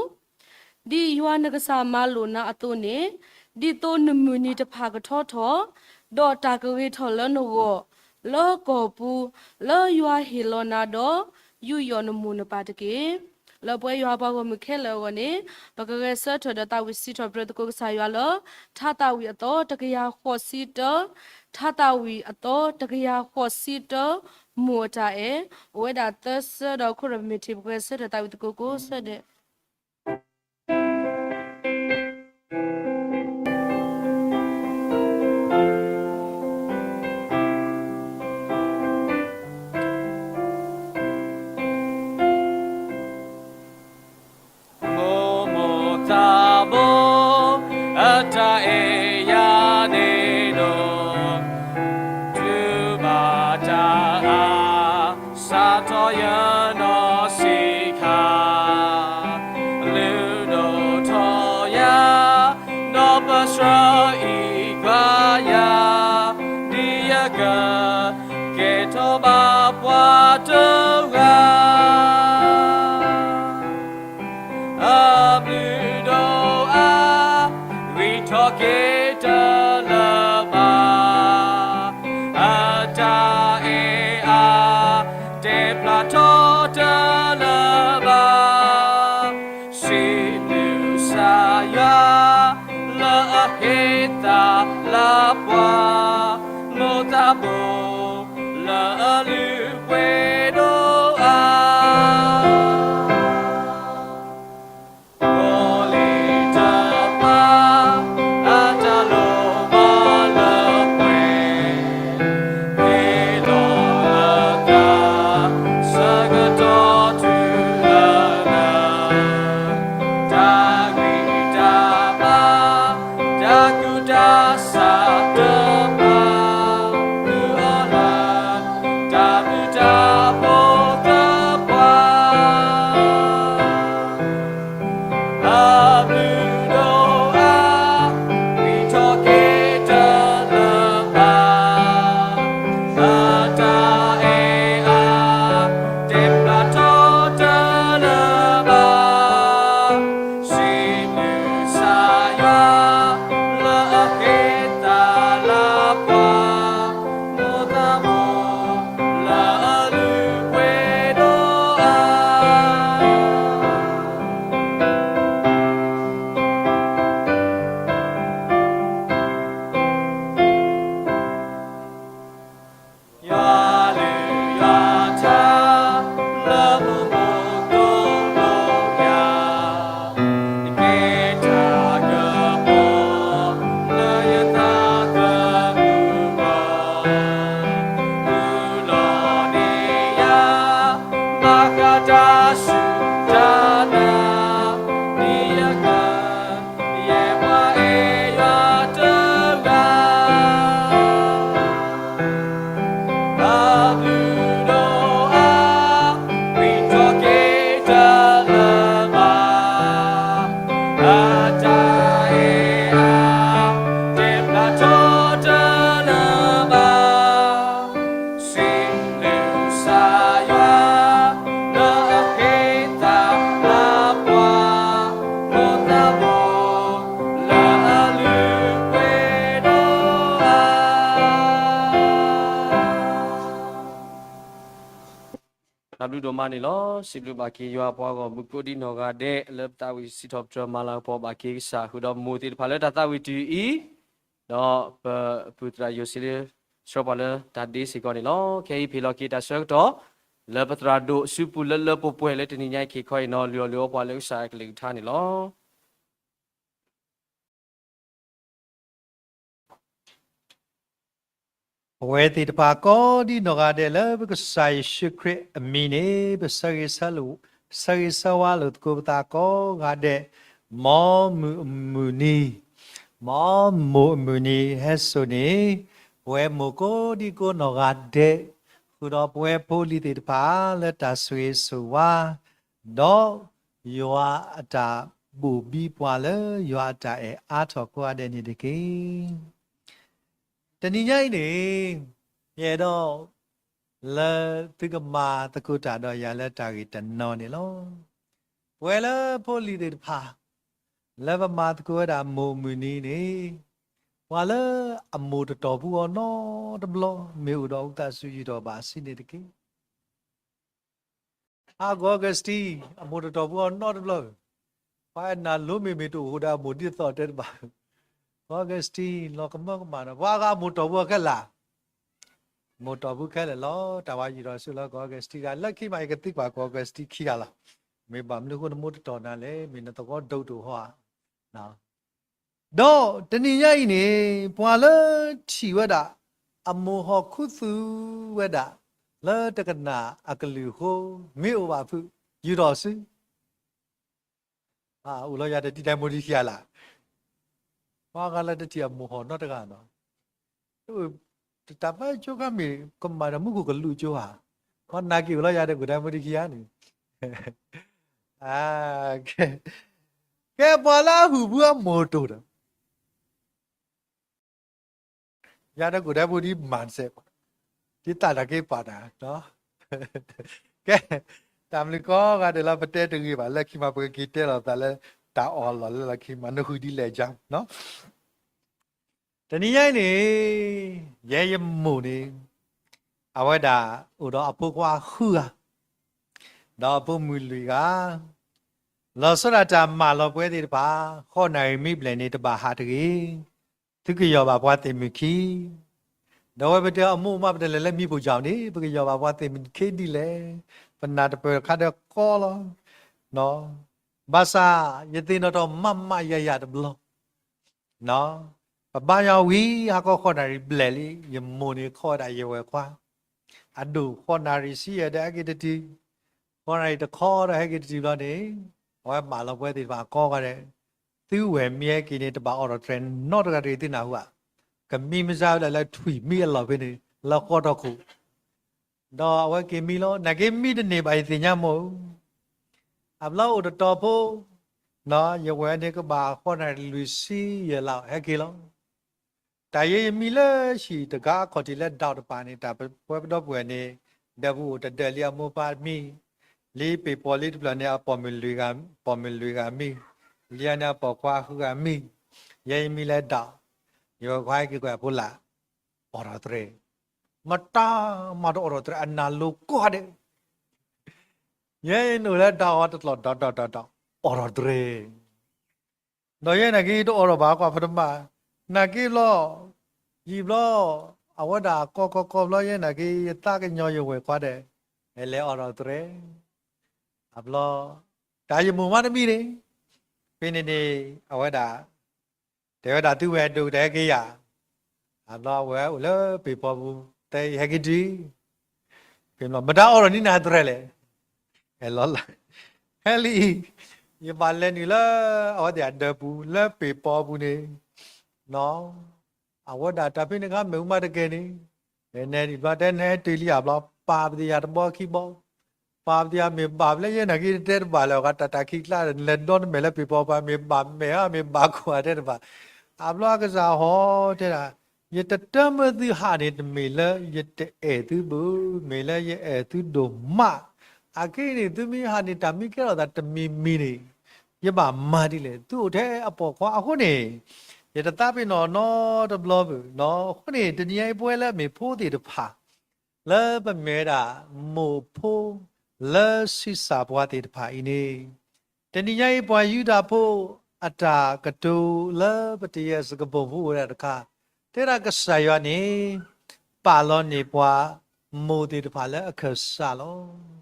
ဒ်ယွၤနကစၢ်မၤလိာ်နၤအသိးန့ၣ်, ဒ်သိးနမုၢ်နံၤတဖၣ်ကထီထီၣ်, ဒီးတၢ်ကဂ့ၤထီၣ်လၢနဂီၢ်, လၢကီၢ်ပူၤ, လၢယွၤဟ့ၣ်လီၤနၤဒီး ယူးယီၣ်နမိၢ်နပၢ်တက့ၢ်. လၢပဝဲယွၤပှၤဂီၢ်မုၢ်ခဲလၢာ်အဂီၢ်န့ၣ်, ပကဂဲၤဆၢထၢၣ်ဒီးသးဝံၣ်စံးထီၣ်ပတြၢၤသကိးကစၢ်ယွၤလၢ ထါသးဝံၣ်အသီတကယၤဃိးဆံတၢ, ထါသးဝံၣ်အသီတကယၤဃိးဆံတၢ, မိၢ်အတၢ်အဲၣ်, အိၣ်ဝဲဒၣ်သၢဆၢဒီးအဃိဒီး ပမ့ၢ်ထံၣ်ပဂဲၤဆၢထၢၣ်သးဝံၣ်သကိးကိးဆၢဒဲး မိၢ်မိၢ်သးဘိ အတၢ်အဲၣ်ယၤန့ၣ်ဒီး တုၤဘၣ်တၢ်အါ စးထီၣ်ယနီၢ်ဆံးခါ, လုၢ်ဒိၣ်ထီၣ်ယၤ, ဒီးပဆှၢအံၤကွၢ်ယၤ, ဒ်ယကကဲထီၣ်ဘၣ်ပှၤတဂၤ တၢ်ဘျုးဒိၣ်မးန့ၣ်လီၤ. စံးဘျုးဘၣ်က့ၤယွၤပှၤဂီၢ်မုၢ်ကိးဒံနီၢ်ဂၤဒဲး လၢပသးဝံၣ်စံးထီၣ်ပတြၢၤမၤလၤကပီၤဘၣ်က့ၤကစၢ် ဃုာ်ဒီးမိၢ်သ့ၣ်တဖၣ်လၢတၢ်သးဝံၣ်တုၤအံၤ, ဒီးပပုၢ်သရၣ်ယိၤစ့လ့ ဆှၢပှၤလၢတၢ်ဒ့စ့ၢ်ကီးန့ၣ်လီၤ. ခဲအံၤပဟ့ၣ်လီၤက့ၤတၢ်ဆၢကတီၢ် လၢပသရၣ်ဒိၣ်အစုပူၤလၢလၢပှဲၤပှဲၤလၢတနံၤညါအံၤ က့ၤခီအံၤနီၤ လုၢ်အီၣ်လုၢ်အီပှၤလၢကစၢ်အကလုၢ်ကထါန့ၣ်လီၤ. ပဝဲသ့ၣ်တဖၣ်ကိးဒံနီၢ်ဂၤဒဲးလၢပကစၢ်ယ့ၣ်ၡူးခရံာ်အမံၤန့ၣ် ပဆၢဂ့ၤဆၢဝါလိာ်သကိးပသးကိးဂၤဒဲး, မ်မုၢ်အမုၢ်နံၤ, မ်မုၢ်မုၢ်နံၤဟဲစိာ်န့ၣ် ပဝဲမိၢ်ကိးဒံကိးနီၢ်ဂၤဒဲး, ဃုာ်ဒီးပဝဲဖိလံၤသ့ၣ်တဖၣ်လၢတၢ်ဆိၣ်ဂ့ၤဆိၣ်ဝါ ဒီးယွၤအတၢ်ဘိၣ်ဘံပှၤလၢယွၤအတၢ်အဲၣ်အါထီၣ်ကိးဂၤဒဲးန့ၣ်တက့ၢ်. တနံၤညါအံၤန့ၣ် ယအဲၣ်ဒိး လၢသုကမၤသကိးတၢ်ဒီးယၤလၢတၢ်ဂ့ၢ်တနီၤန့ၣ်လီၤ. ပဝဲလၢဖိလံၤသ့ၣ်တဖၣ် လၢပမၤသကိးဝဲဒၣ်မိၢ်မုၢ်နံၤန့ၣ် ပှၤလၢအမိၢ်တတီၢ်ပူၤအီၤနီတဘျီ မ့ၢ်အိၣ်ဒီးဝံသးစူၤယူာ်ထီၣ်ဘၣ်စံးန့ၣ်တက့ၢ်. အကီၢ်အဂ့းစတံ အမိၢ်တတီၢ်ပူၤအီၤနီတဘျီ, ပှၤအဲၣ်နၤလိမ့ၢ်မ့ၢ်တအိၣ်ဃိဒီးအမိၢ်ဒ်သိးတဲတဘၣ်, ကီၢ်အဂ့းစတံ လီၤကမၢကမၣ်ဒီး ပှၤဂၤအမိၢ်တီၢ်ပူၤအီၤခဲလၢာ်, မိၢ်တီၢ်ပူၤခဲလၢာ်လီၤ. တၢ်ဝဲယူာ်ထီၣ်ဆူလၢကီၢ်အဂ့းစတံဂၤ လၢခံမး ယကသံကွၢ်ကီၢ်အဂ့းစတံခံဂၤလီၤ. မ့ၢ်ဘၣ်မနုၤအဃိနမိၢ်တတီၢ်နၤလဲၣ်, မ့ၢ်နသဝီဒိၣ်တအိၣ်ဟီဧါ. ဒီးတနံၤညါအံၤန့ၣ် ပှၤလၢထံၣ်ဝဲဒၣ် အမိၢ်ဟီၣ်ခူသူၣ်ဝဲဒၣ် လၢတကနၣ်အကလုၢ်အဃိ မ့ၢ်အိၣ်ဘၣ်ဖုး ယူာ်ထီၣ်စု အိၣ်လီၤယၤတထံၣ်တၢ်မိၢ်တံၢ်ခံဂၤလၢ်, ပှၤဂၤလၢတထံၣ်အမိၢ်ဟီၣ်နီတဂၤနီၤ, တၢ်ဘၣ်ကၠိခါမ့ၢ်ကမၣ်ဒီးမူခိၣ်ကလူးကၠိဧါ, ပှၤနာ်က့ၤအိၣ်လီၤယၤဒီးကိၣ်ဒၣ်မိၢ်တံၢ်ခံဂၤန့ၣ်, ကဲပှၤလၢအဟုၣ်ဘုအမိၢ်တိၢ်ဒီး ယၤဒီးကိၣ်ဒၣ်ဖိဒ်မၤစဲးပှၤ, ဒ်သးတၢ်က့ၤပာ်တၢ်, ကဲ, တၢ်မနုၤကိးဂၤဒဲးလၢပတဲတဂ့ၤဘၣ်, လၢခံမးပကက့ၤတဲလီၤသးလၢ တၢ်အီၣ်လီၢ်လၢလီၢ်ခံမး နဃုဒ်လဲၣ်ကါ, တနံၤညါအံၤန့ၣ် ယဲယမိၢ်န့ၣ် အဝဲဒၣ်အိၣ်ဒီးအဖိခွါဃုဂၤ ဒီးအဖိမုၣ်လွံၢ်ဂၤ, လီၤဆီဒၣ်တၢ်မၢလီၤပဝဲသ့ၣ်တဖၣ် ဃိးနၣ်ရံၣ်မ့ၢ်ဘျဲၣ်န့ၣ် တဘၣ်ဟးတဂ့ၤ, သုကယီၢ်ဘၣ်ပှၤသ့ၣ်မုၣ်ခံ, ဒီးဝဲပတဲအမိၢ်မး ပတလဲၤလၢမံပူၤကၠီန့ၣ် ပကယီၢ်ဘၣ်ပှၤသ့ၣ်မုၣ်ခံဒ်လဲၣ်, ပနၢ်တပၢၢ်တခါဒီးကီလီၤ, ဘၣ်ဆၣ် ယသ့ၣ်နီၣ်ထီၣ်မးမးယၤယၤတဘျီ ပဘါယွၤဝံၤ ဟါခီဃိးနၣ်ရံၣ်ဘျဲၣ်လံ, ယမိၢ်န့ၣ်ခီဝဲဒၣ်ယဝဲၢ်ခွါ, အဒိၣ်ဃိးနၣ်ရံၣ်ဆံယဲၢ်ဒီးဟဲက့ၤတတုၤ, ဃိးနၣ်ရံၣ်တခီဒီးဟဲက့ၤတတုၤဘျီန့ၣ်, အဝဲမၢလီၤပဝဲသ့ၣ်တဖၣ်ကိးဂၤဒဲး, သုဝဲၢ်မ့ၢ်ဟဲက့ၤန့ၣ် တဘၣ်အိးထီၣ်တြဲၤနီတဂၤတဂ့ၤသုနၢ်ဟူဧါ, ကမံမစါဝဲဒၣ်လၢထွံၣ်မံအလီၢ်ဖဲန့ၣ် လၢဃီထီၣ်ခိၣ် ဒီးအဝဲက့ၤမံလီၤ, နာ်က့မံတန့ၢ်ဘၣ်ယသ့ၣ်ညါမး, အဘျီအိၣ်တတီၤဖိ, ယဝဲၢ်န့ၣ်ကဘၣ်ဃိးနၣ်ရံၣ်လွံၢ်ဆံယဲၢ်လီၤ ဟဲက့ၤလီၤ, တၢ်ယဲယမံလၢဟံၣ်တဂၤအခီၣ်ထံးလၢဒၣ်တပၤန့ၣ် တၢ်ပဝဲပဒီပုၢ်ဝဲၢ်န့ၣ်, ဒီပုၢ်အိၣ်တဒၢးလံအမိၢ်ပၢ်မံ, လံပ့ၤပီၤလံတဖျၢၣ်န့ၣ် အပိာ်မုၣ်လွံၢ်ဂၤ, ပိာ်မုၣ်လွံၢ်ဂၤမံ, လံန့ၣ်အပိာ်ခွါဃုဂၤမံ, ယဲယမံလၢဒၣ်, ယဝဲၢ်ခွါဟဲက့ၤကွၢ်အဖိလၢ် အိးထီၣ်တြဲၤ, မတၤမၤတအိးထီၣ်တြဲၤ အနၢ်လိၤကိးဂၤဒဲး, ယဲယနုာ်လၢဒၣ်အီၤတကျီၢ်ဒီးဒီးဒီးဒီး, အိးထီၣ်တြဲၤ, ဒီးယဲနာ်က့တအိးထီၣ်ဘၣ်ကွၢ်ဖဲတမး, နာ်က့ဘျီ, ယံာ်ဘျီ, အဝဲဒၣ်ကီကီကီဘျီယဲနာ်က့ ယသးကညီၤယဝဲၢ်ခွါဒီး, ဟဲလဲၤအိးထီၣ်တြဲၤ, အဘျီ, တၢ်ယမိၢ်မးတမံၤန့ၣ်, ဖဲန့ၣ်န့ၣ်, အဝဲဒၣ် တဲဝဲဒၣ်သုဝဲၢ်ဒိၣ်ကတၢၢ်ဟဲက့ၤယၤ, အဘျီအဝဲအိၣ်လၢပ့ၤပီပူၤ တဲဟဲက့ၤတုၤ, ဖဲမတၤအိးထီၣ်န့ၢ်နၤတြဲၤလဲၣ်, ဟဲလီၤလၢ, ဟဲလံ, ယဘၣ်လဲၤနုာ်လၢ, အဝဲသ့ၣ်အဒၢးပူၤလၢပ့ၤပီပူၤန့ၣ်, နီၢ် အဝဲဒၣ်တၢ်ဖဲန့ၣ်ခါမ့ၢ်အူမးတကဲန့ၣ်, နဘျီတဲနဟဲတုၤလံအဘျီ ပာ်ပသ့ၣ်ယၤတဘီခံဘီ, ပာ်ပသ့ၣ်ယၤမ့ၢ်ဘၣ်ဖဲလဲၣ်ယဲနာ်က့တဲတဘၣ်လၢၤ တၢ်တၢ်ခံးကျါဒီး နလဲၤဒီနမဲာ်လၢပ့ၤပီပူၤ မ့ၢ်ဘၣ်မဲာ်ဧါ မ့ၢ်ဘၣ်ခိၣ်ဧါတဲတဘၣ်, အဘျီအကစၢ်ဟီတဲဒၣ်, ယတတၢမၢသုဟးန့ၣ် တမ့ၢ်လၢယတအဲၣ်သုဘၣ်, မ့ၢ်လၢယအဲၣ်သုဒိၣ်မး, အခဲအံၤန့ၣ် သုမ့ၢ်ဟးန့ၣ် တၢ်မ့ၢ်ကဲထီၣ်သးတမံၤမံၤန့ၣ်, ယဘၣ်မၤဒ်လဲၣ် သုအိၣ်ထဲအပိာ်ခွါအဃိန့ၣ်, ယတသးပ့ၤနီၣ်နီတဘျီဘၣ်, အဃိန့ၣ် တနံၤအံၤပဝဲလၢအမ့ၢ်ဖိသ့ၣ်တဖၣ်, လၢပမ့ၢ်ဝဲဒၣ်, မိၢ်ဖိ, လၢဆံးစၢ်ပှၤသ့ၣ်တဖၣ်အံၤန့ၣ်, တနံၤညါအံၤပှၤယူဒၤဖိအတၢ်ကတိၤလၢပတယဲၢ်စကပိာ်ဖိအိၣ်ဝဲဒၣ်တခါ, တဲဒၣ်ကစၢ်ယွၤန့ၣ် ပာ်လီၤန့ၢ်ပှၤမိၢ်သ့ၣ်တဖၣ်လၢအခၢၣ်စးလီၤ.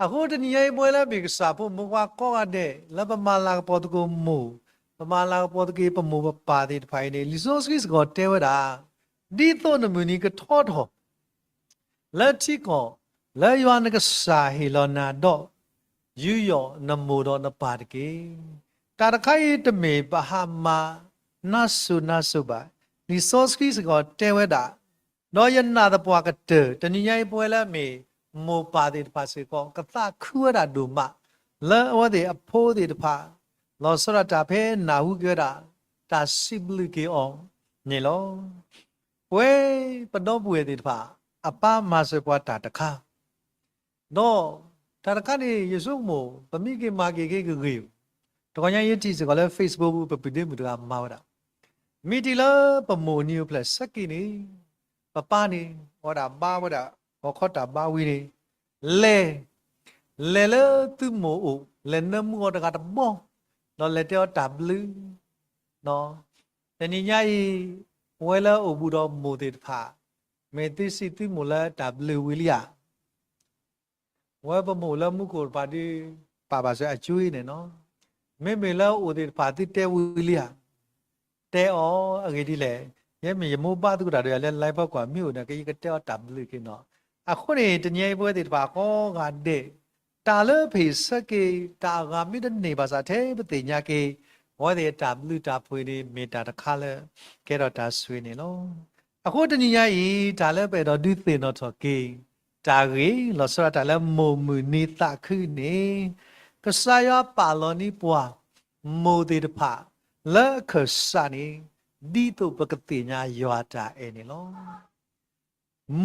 အဃိတနံၤညါအံၤပဝဲလၢအမ့ၢ်ကစၢ်ဖိ မ့ၢ်ပှၤကိးဂၤဒဲးလၢပမၤလၤကပီၤသကိးမိၢ်, ပမၤလၤကပီၤသကိးပမိၢ်ပပၢ်သ့ၣ်တဖၣ်အံၤန့ၣ် လံာ်စီဆှံစ့ၢ်ကီးတဲဝဲဒၣ်, ဒ်သိးနမုၢ်နံၤကထီထီၣ် လၢထံကီၢ်, လၢယွၤနကစၢ်ဟ့ၣ်လီၤနၤဒီး, ယူးယီၣ်နမိၢ်ဒီးနပၢ်တက့ၢ်. တၢ်တခါအံၤတမ့ၢ်ပဟးမၤနါစိၤနါစိၤဘၣ်. လံာ်စီဆှံစ့ၢ်ကီးတဲဝဲဒၣ်, ဒီးယနာ်သပှၢ်ကတၢၢ် တနံၤညါအံၤပဝဲလၢအမ့ၢ်မိၢ်ပၢ်သ့ၣ်တဖၣ်စ့ၢ်ကီး ကသးခုဝဲဒၣ်ဒိၣ်မး လၢအဝဲသ့ၣ်အဖိသ့ၣ်တဖၣ် လီၤဆီဒၣ်တၢ်ဖဲနၢ်ဟူက့ၤဝဲဒၣ် တၢ်စံးဘျုးက့ၤအီၤန့ၣ်လီၤ. ပဝဲပဒီပုၢ်ဝဲၢ်သ့ၣ်တဖၣ် အပၢ်မၤစၢၤပှၤတၢ်တခါ, ဒီးတၢ်တခါန့ၣ် ယဆိကမိၣ် ပမ့ၢ်က့ၤမၤက့ၤက့ၤဂ့ၤဂ့ၤ, တဂီၤညါယထံၣ်စ့ၢ်ကီးလၢ Facebook ပူၤ ပပုၢ်ဒ့မုၣ်တဂၤမၤဝဲဒၣ်, မ့ၢ်တ့ၢ်လၢပမိၢ်နံၤအိၣ်ဖျဲၣ်ဆၢက့ၤန့ၣ်, ပပၢ်န့ၣ် အဝဲဒၣ်ဘါဝဲဒၣ် ဂီၤခီတၢ်ဘါဝံၤန့ၣ်, လဲၤ, လဲၤလၢသုမိၢ်အိၣ် လဲၤနၢမူအီၤတဂၤတဘီ, ဒီးလဲၤတဲအီၤတၢ်ဘျုး တနံၤညါအံၤ ပဝဲလၢအိၣ်ဘူးဒီးမိၢ်သ့ၣ်တဖၣ်, မ့ၢ်သုစံးသုမိၢ်လၢတၢ်ဘျုးဝံၤလံဧါ. ဝဲပမိၢ်လၢမူခိၣ်တဖၣ်ဒုး ပာ်ဘၣ်စၢၤအကၠွ့န့ၣ်နီၤ, မ့မ့ၢ်လၢအိၣ်သ့ၣ်တဖၣ်သုတဲဝံၤလံဧါ. တဲအီၤအဂ့ၢ်ဒ်လဲၣ်, ယဲမ့ၢ်ယမိၢ်ပၢ်သကိးတၢ်ဒီးယၤလၢ live ကွၢ်မ့ၢ်အိၣ်န့ၣ်က့ ယကတဲအီၤတၢ်ဘျုးက့ၤနီၤ. အဃိန့ၣ် တနံၤအံၤပဝဲသ့ၣ်တဖၣ်ကိးဂၤဒဲး တၢ်လၢပဟ့ၣ်ဆၢက့ၤ တၢ်အဂၤမ့ၢ်တန့ၢ်ဘၣ်ဆၣ်ထဲပသ့ၣ်ညါက့ၤ, အဝဲသ့ၣ်အတၢ်ဘျုးတၢ်ဖှိၣ်န့ၣ် မ့ၢ်တၢ်တခါလၢ ကဲထီၣ်တၢ်ဆိၣ်ဂ့ၤန့ၣ်လီၤ. အဃိတနံၤညါအံၤ တၢ်လၢပအဲၣ်ဒိးဒုးသ့ၣ်နီၣ်ထီၣ်က့ၤ တၢ်ဂ့ၢ်လီၤဆီဒၣ်တၢ်လၢမိၢ်မုၢ်နံၤသးခုန့ၣ်, ကစၢ်ယွၤပာ်လီၤန့ၢ်ပှၤ မိၢ်သ့ၣ်တဖၣ် လၢအခၢၣ်စးန့ၣ် ဒ်သိးပကသ့ၣ်ညါယွၤအတၢ်အဲၣ်န့ၣ်လီၤ.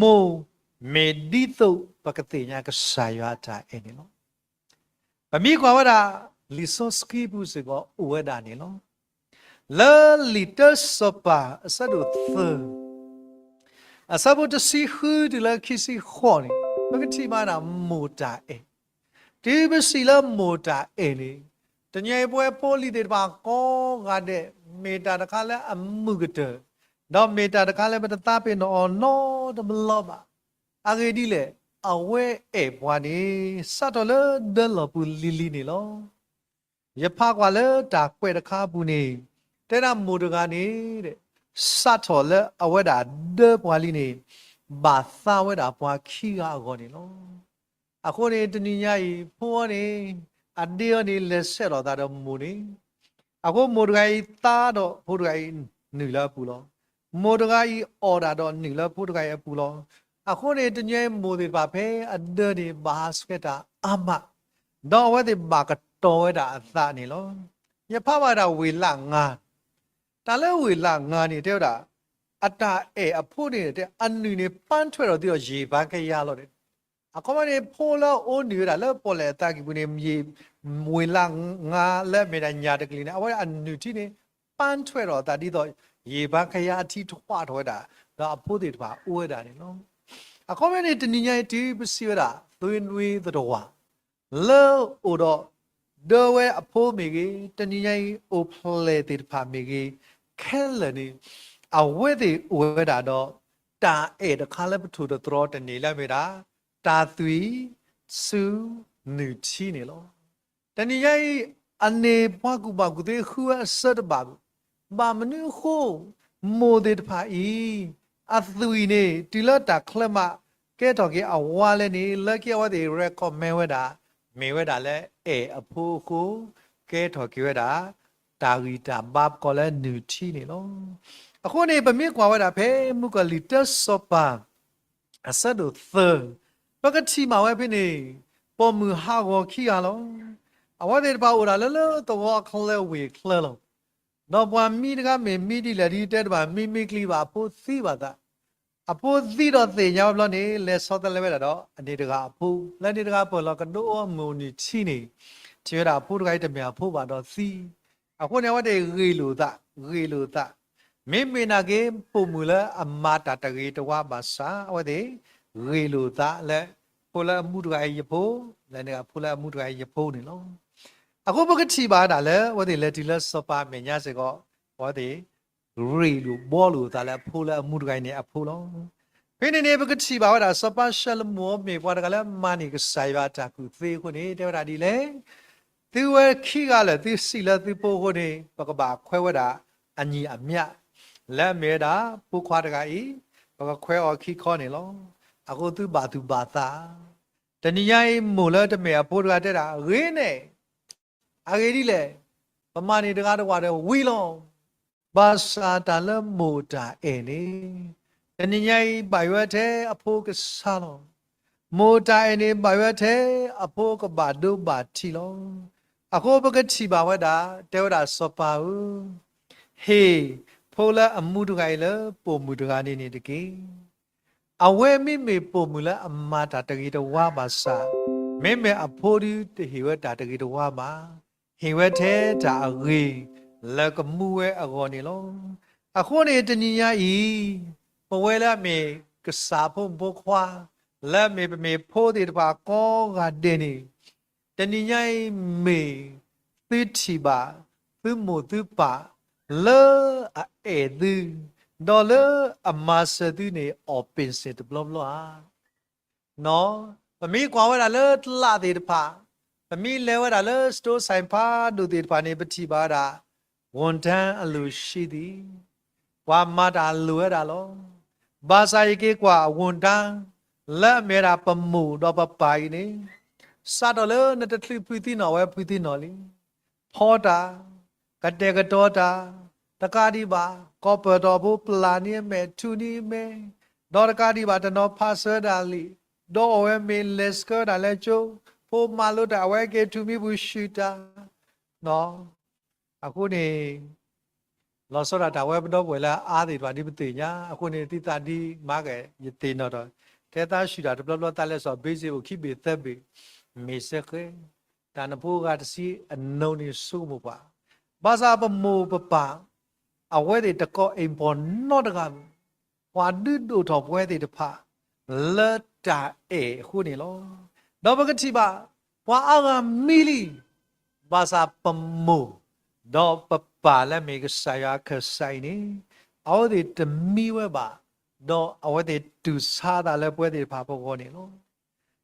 မိၢ်မ့ၢ်ဒ်သိးပကသ့ၣ်ညါကစၢ်ယွၤအတၢ်အဲၣ်န့ၣ်လီၤ. ပမ့ၢ်ကွၢ်ဝဲဒၣ် လံာ်စီဆှံပူၤစ့ၢ်ကီးအိၣ်ဝဲဒၣ်န့ၣ်လီၤ. လၢလံာ်တၢစီၤပၤအဆၢဒိၣ်သၢ အဆၢဖိတဆံဃုတုၤလၢခံဆံဃိးန့ၣ် ပကထံၣ်ဘၣ်ဒၣ်မိၢ်တၢ်အဲၣ်, တုၤပစံးလၢမိၢ်တၢ်အဲၣ်န့ၣ်, တနံၤအံၤပဝဲဖိလံၤသ့ၣ်တဖၣ်ကိးဂၤဒဲး မ့ၢ်တၢ်တခါလၢအမုာ်ကတၢၢ်, ဒီးမ့ၢ်တၢ်တခါလၢပတသးပ့ၤနီၣ်အီၤနီတဘျီဘၣ်. အဂ့ၢ်ဒ်လဲၣ်, အဝဲအဲၣ်ပှၤန့ၣ် စးထီၣ်လၢဒၢလီၢ်ပူၤလံၤလံၤန့ၣ်လီၤ. ယဖးကွၢ်လၢတၢ်ကွဲးတခါအပူၤန့ၣ်, တဲဒၣ်မိၢ်တဂၤန့ၣ် စးထီၣ်လၢအဝဲဒၣ်ဒၢပှၤလံန့ၣ်, ဘၣ်သါဝဲဒၣ်ပှၤခံဂၤအဂီၢ်န့ၣ်လီၤ. အဃိန့ၣ် တနံၤညါအံၤ ဖိအီၤန့ၣ် အဒ့အီၤန့ၣ် လဲၤဆဲးလီၤသးဒီးမိၢ်န့ၣ်, အဃိမိၢ်တဂၤအံၤသါဒီးဖိတဂၤအံၤနုာ်လၢအပူၤလီၤ. မိၢ်တဂၤအံၤအီၣ်ဒၣ်ဒီးနုာ်လၢဖိတဂၤအံၤအပူၤလီၤ. အဃိန့ၣ် တနံၤညါအံၤမိၢ်သ့ၣ်တဖၣ်ဖဲအဒၢန့ၣ် ဘၣ်ဟးဆှဲးတၢ်အါမး, ဒီးအဝဲသ့ၣ်ဘၣ်ကတီၤဝဲဒၣ်အသးန့ၣ်လီၤ. ယဖးဘၣ်ဒၣ်ဝ့ၢ်လၢ်ငါ, တၢ်လၢဝ့ၢ်လၢ်ငါန့ၣ် တဲဝဲဒၣ် အတၢ်အဲၣ်အဖိန့ၣ် အနုာ်န့ၣ် ပၣ်ထွဲးထီၣ်သံအီၤယံာ်ဘါကယါလီၤ. အခီပညီန့ၣ် ဖိလၢအအိၣ်နုာ်ဝဲဒၣ်လၢပီၣ်လဲၣ်အသးကံၢ်ပူၤန့ၣ် ဝ့ၢ်လၢ်ငါလၢအမ့ၢ်ဒၣ်ညၣ်တကလုာ်န့ၣ် အဝဲအနုၢ်ထံန့ၣ် ပၣ်ထွဲးထီၣ်အသးဒ်သိး ယံာ်ဘါကယါအထံထွးထီၣ်ဝဲဒၣ် ဒီးအဖိသ့ၣ်တဖၣ်အိၣ်ဝဲဒၣ်န့ၣ်လီၤ. အခီပညီန့ၣ် တနံၤညါအံၤတုၤပစံးဝဲဒၣ် သွေးနွေးသတ္တဝါ လၢအိၣ်ဒီး ဒၢဝဲအဖိမ့ၢ်ဂ့ၤ, တနံၤညါအံၤ အိၣ်ဖျဲၣ်သ့ၣ်တဖၣ်မ့ၢ်ဂ့ၤ, ခဲလၢာ်န့ၣ် အဝဲသ့ၣ်အိၣ်ဝဲဒၣ်ဒီး တၢ်အဲၣ်တခါလၢပထိၣ်သတြီၤတန့ၢ်လၢအမ့ၢ်ဒၣ် တၢ်သွံၣ် ဆူ နုၢ်ထံန့ၣ်လီၤ. တနံၤညါအံၤ အန့ၣ်ပှၤကူၣ်ဘၣ်ကူၣ်သ့ဃုဝဲအဆၢတဘၣ်ဘၣ်. ဘၣ်မနုၤအဃိ မိၢ်သ့ၣ်တဖၣ်အံၤ အသွံၣ်န့ၣ် တုၤလၢတၢ်ချၢမး ကဲထီၣ်က့ၤအဝါလဲၣ်န့ၣ် လၢခံအဝဲသ့ၣ် recommend ဝဲဒၣ် မ့ၢ်ဝဲဒၣ်လၢအဲၣ်အဖိအဃိ ကဲထီၣ်က့ၤဝဲဒၣ် တၢ်ဂံၢ်တၢ်ဘါပကိးလၢနုၢ်ထံန့ၣ်လီၤ. အဃိန့ၣ် ပမ့ၢ်ကွၢ်ဝဲဒၣ်ဖဲမုၣ်ကီၤလံၢ်တၢစီၤပၤ အဆၢဒိၣ်သၢ, ပကထံၣ်မးဝဲဖဲန့ၣ် ပိာ်မုၣ်ဟးဂီၤခံဂၤလီၤ. အဝဲသ့ၣ်တဖၣ်အိၣ်ဒၣ်လၢလၢသဝီအချၢဝ့ၢ်ချၢလီၤ. ဒီးပှၤမံတဂၤမ့ၢ်မံဒ်လဲၣ်ဒ်တဲတဘၣ် မံမ့ၢ်ကျံဘၣ်အဖိသံဘၣ်သး, အဖိသံဒီးသ့ၣ်ညါဝဲဘျီန့ၣ် လဲၤဆီတလဲဝဲဒၣ်ဒီး အန့ၣ်တဂၤအဖိ, လၢန့ၣ်တဂၤပၢၢ်လီၤကဒိအီၤမုၢ်နုၢ်ထံန့ၣ် ထံၣ်ဝဲဒၣ်အဖိတဂၤအံၤတမ့ၢ်အဖိဘၣ်ဒီးသံ. အဃိန့ၣ် အဝဲသ့ၣ်ဂ့ၢ်လိာ်သး, ဂ့ၢ်လိာ်သး, မ့မ့ၢ်နာ်က့ ပိာ်မုၣ်လၢအမၤတၢ်တဂ့ၤတဝါဘၣ်ဆၣ် အဝဲသ့ၣ်ဂ့ၢ်လိာ်သးလၢ ဖိလၢအမူတဂၤအံၤယဖိ, လဲၤနုာ်ဂၤဖိလၢအမူတဂၤအံၤယဖိန့ၣ်လီၤ. အဃိပကထံၣ်ဘၣ်ဝဲဒၣ်လၢ အဝဲသ့ၣ်လဲၤတုၤလၢစီၤပၤအမဲာ်ညါစ့ၢ်ကီး, အဝဲသ့ၣ် ရ့လိာ်ဘှီလိာ်အသးလၢအဖိလၢအမူတဂၤအံၤန့ၣ်အဖိလီၤ. ဖဲန့ၣ်န့ၣ် ပကထံၣ်ဘၣ်ဝဲဒၣ် စီၤပၤၡလိၤမိၣ်မ့ၢ်ပှၤတဂၤလၢမၤန့ၢ်ကစၢ်ယွၤအတၢ်ကူၣ်သ့အဃိန့ၣ် တဲဝဲဒၣ်ဒ်လဲၣ်, သုဝဲခံဂၤလၢာ် သုစံးလၢသုဖိအဃိန့ၣ် ပကဘၣ်ခွဲးဝဲဒၣ်အညီအမျှ, လၢအမ့ၢ်ဝဲဒၣ် ဖိခွါတဂၤအံၤ ပကခွဲးအီၤခံခီန့ၣ်လီၤ. အဃိသုဘၣ်သူၣ်ဘၣ်သး, တနံၤညါအံၤ မိၢ်လၢတမ့ၢ်အဖိတဂၤတဲဒၣ် ဂ့ၤန့ၣ် အဂ့ၢ်ဒ်လဲၣ်, ပမၤန့ၢ်တဂၤတဝၢ်ဒီးဝံၤလီၤ. ဘၣ်ဆၣ်တၢ်လၢမိၢ်တၢ်အဲၣ်န့ၣ် တနံၤညါအံၤ ဘၣ်ယွၤထဲအဖိကဆါလီၤ. မိၢ်တၢ်အဲၣ်န့ၣ် ဘၣ်ယွၤထဲအဖိကဘၣ်ဒိဘၣ်ထံးလီၤ. အဃိပကထံၣ်ဘၣ်ဝဲဒၣ် တဲဝဲဒၣ်စီၤပၤဧၢ, ဟ့ၣ်ဖိလၢအမူတဂၤအံၤလၢပိာ်မုၣ်တဂၤန့ၣ်န့ၣ်တက့ၢ်. အဝဲမ့မ့ၢ်ပိာ်မုၣ်လၢအမၤတၢ်တဂ့ၤတဝါဘၣ်ဆၣ်, မ့မ့ၢ်အဖိဒုတဟ့ၣ်ဝဲတၢ်တဂ့ၤတဝါဘၣ်, ဟ့ၣ်ဝဲထဲတၢ်အဂ့ၤလၢကမူဝဲအဂီၢ်န့ၣ်လီၤ. အဃိန့ၣ်တနံၤညါအံၤ, ပဝဲလၢအမ့ၢ်ကစၢ်ဖိမုၣ်ဖိခွါ, လၢအမ့ၢ်ပမ့ၢ်ဖိသ့ၣ်တဖၣ်ကိးဂၤဒဲးန့ၣ်, တနံၤညါအံၤမ့ၢ် သုထံၣ်ဘၣ် သုမိၢ်သုပၢ် လၢအအဲၣ်သု, ဒီးလၢအမၤစၢၤသုန့ၣ် အီၣ်ပ့ၣ်စ့ၣ်တဘျီဘျီဧါ. ပမ့ၢ်ကွၢ်ဝဲဒၣ်လၢတလးသ့ၣ်တဖၣ်, ပမ့ၢ်လဲၤဝဲဒၣ်လၢ စတိစဲၣ်ဖးဒိၣ်သ့ၣ်တဖၣ်န့ၣ် ပထံၣ်ဘၣ်ဝဲဒၣ် ဝန်ထမ်းအလှူရှင်သ့ၣ်, ပှၤမၤတၢ်လိၣ်ဝဲဒၣ်လီၤ. ဘၣ်ဆၣ်ယက့ၤကွၢ် ဝန်ထမ်း လၢအမ့ၢ်ဝဲဒၣ်ပမိၢ်ဒီးပပၢ်အံၤန့ၣ်, စးထီၣ်လၢနတချုးဖုသံနီၣ်ဝဲဖုသံနီၣ်လံ, ဖီတၢ်, ကတဲာ်ကတီၤတၢ်, တကးဒံးဘၣ် ကိးပၢၢ်ထီၣ်ဖိ ပျၢ်န့ၢ်အမဲာ် ထုးန့ၢ်အမဲာ်, ဒီးတကးဒံးဘၣ် တနီၤဖးဆၢဒၣ်လံာ်, ဒီးအဝဲမ့ၢ်လဲၤဆှၢဒၣ်လၢကၠိ, ဖိမၤလိတၢ် အဝဲက့ၤထုးမံပူၤ ဆှုၣ်တၢ်, အဃိန့ၣ် လီၤဆီဒၣ်တၢ်ဝဲပဒီပုၢ်ဝဲၢ်လၢအအါသ့ၣ်တဖၣ်ဒ်ပသ့ၣ်ညါ, အဃိန့ၣ် သုသးဒ်မၤက့ၤ ယသ့ၣ်နီၣ်ထီၣ်, ထဲသးဆှုၣ်တၢ်တဘျီဘျီ သးလဲၤစိာ်ဘ့စ့အိၣ်ခံဘ့ၣ်သၢဘ့ၣ်, မ့ၢ်စ့ၢ်ကီး တၢ်နဖိဂၤတဆံအနံၤန့ၣ်ဆိကမိၣ်ပှၤ, ဘၣ်ဆၣ်ပမိၢ်ပပၢ် အဝဲသ့ၣ်တကိး အိမ်ဖော် နီတဂၤ, ပှၤဒုးဒိၣ်ထီၣ်ပဝဲသ့ၣ်တဖၣ် လၢတၢ်အဲၣ်အဃိန့ၣ်လီၤ. ဒီးပကထံၣ်ဘၣ် ပှၤအါဂၤမံလံ, ဘၣ်ဆၣ်ပမိၢ် ဒီးပပၢ်လၢမ့ၢ်ကစၢ်ယွၤအခၢၣ်စးအံၤန့ၣ် အဝဲသ့ၣ်တမံဝဲဘၣ်, ဒီးအဝဲသ့ၣ်တူၢ်ဆါအသးလၢပဝဲသ့ၣ်တဖၣ်ပဂီၢ်န့ၣ်လီၤ.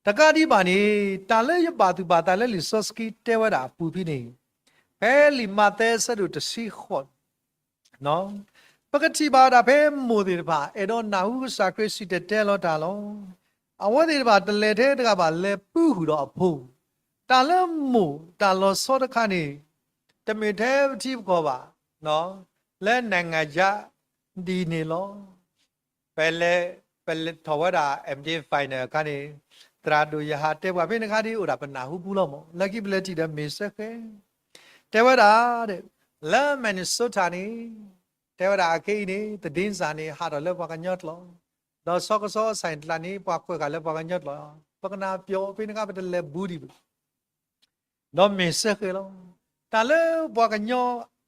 တကးဒံးဘၣ်န့ၣ် တၢ်လၢယဘၣ်သူၣ်ဘၣ်သးလၢလံာ်စီဆှံတဲဝဲဒၣ်အပူၤဖဲန့ၣ်, ဖဲလံာ်မးသဲအဆၢဒိၣ်တဆံဃိး ပကထံၣ်ဘၣ်ဝဲဒၣ်ဖဲမိၢ်သ့ၣ်တဖၣ် အဲၣ်ဒိးနၢ်ဟူကစၢ်ခရံာ်စံၣ်တဲၤတဲလီၤတၢ်လီၤ. အဝဲသ့ၣ်တဖၣ်တလဲၤထဲတဂၤဘၣ် လဲၤပုၢ်ဟုၣ်ဒီးအဖိ, တၢ်လၢမိၢ်တၢ်လီၤဆီတခါန့ၣ် တမ့ၢ်ထဲပထံပကီၢ်ဘၣ်, လၢ နိုင်ငံခြား ဒ်န့ၣ်လီၤ. ပလဲၤ ပလဲၤထီၣ်ဝဲဒၣ် MDiv final အခါန့ၣ် သရၣ်ဒိၣ်ယဟးတဲပှၤဖဲန့ၣ်အခါဒ်အိၣ်ဒၣ်ပနၢ်ဟူပူၤလီၤမး, လၢခံပလဲၤထံၣ်ဒီးမ့ၢ်စ့ၢ်ကီး တဲဝဲဒၣ် လၢ Minnesota န့ၣ် တဲဝဲဒၣ်အခဲအံၤန့ၣ် သဒ့စၢ်န့ၣ် ဟးထီၣ်လၢပှၤကညီကျိာ်, ဒီးဆီကစီအဆဲးတကျါန့ၣ် ပှၤကွဲးဃာ်လၢပှၤကညီကျိာ်, ပကနၢ်ပၢၢ်ဖဲန့ၣ်အခါ ပတလဲၤဘူးဒံးဘၣ် ဒီးမ့ၢ်စ့ၢ်ကီးလီၤ. တၢ်လၢပှၤကညီ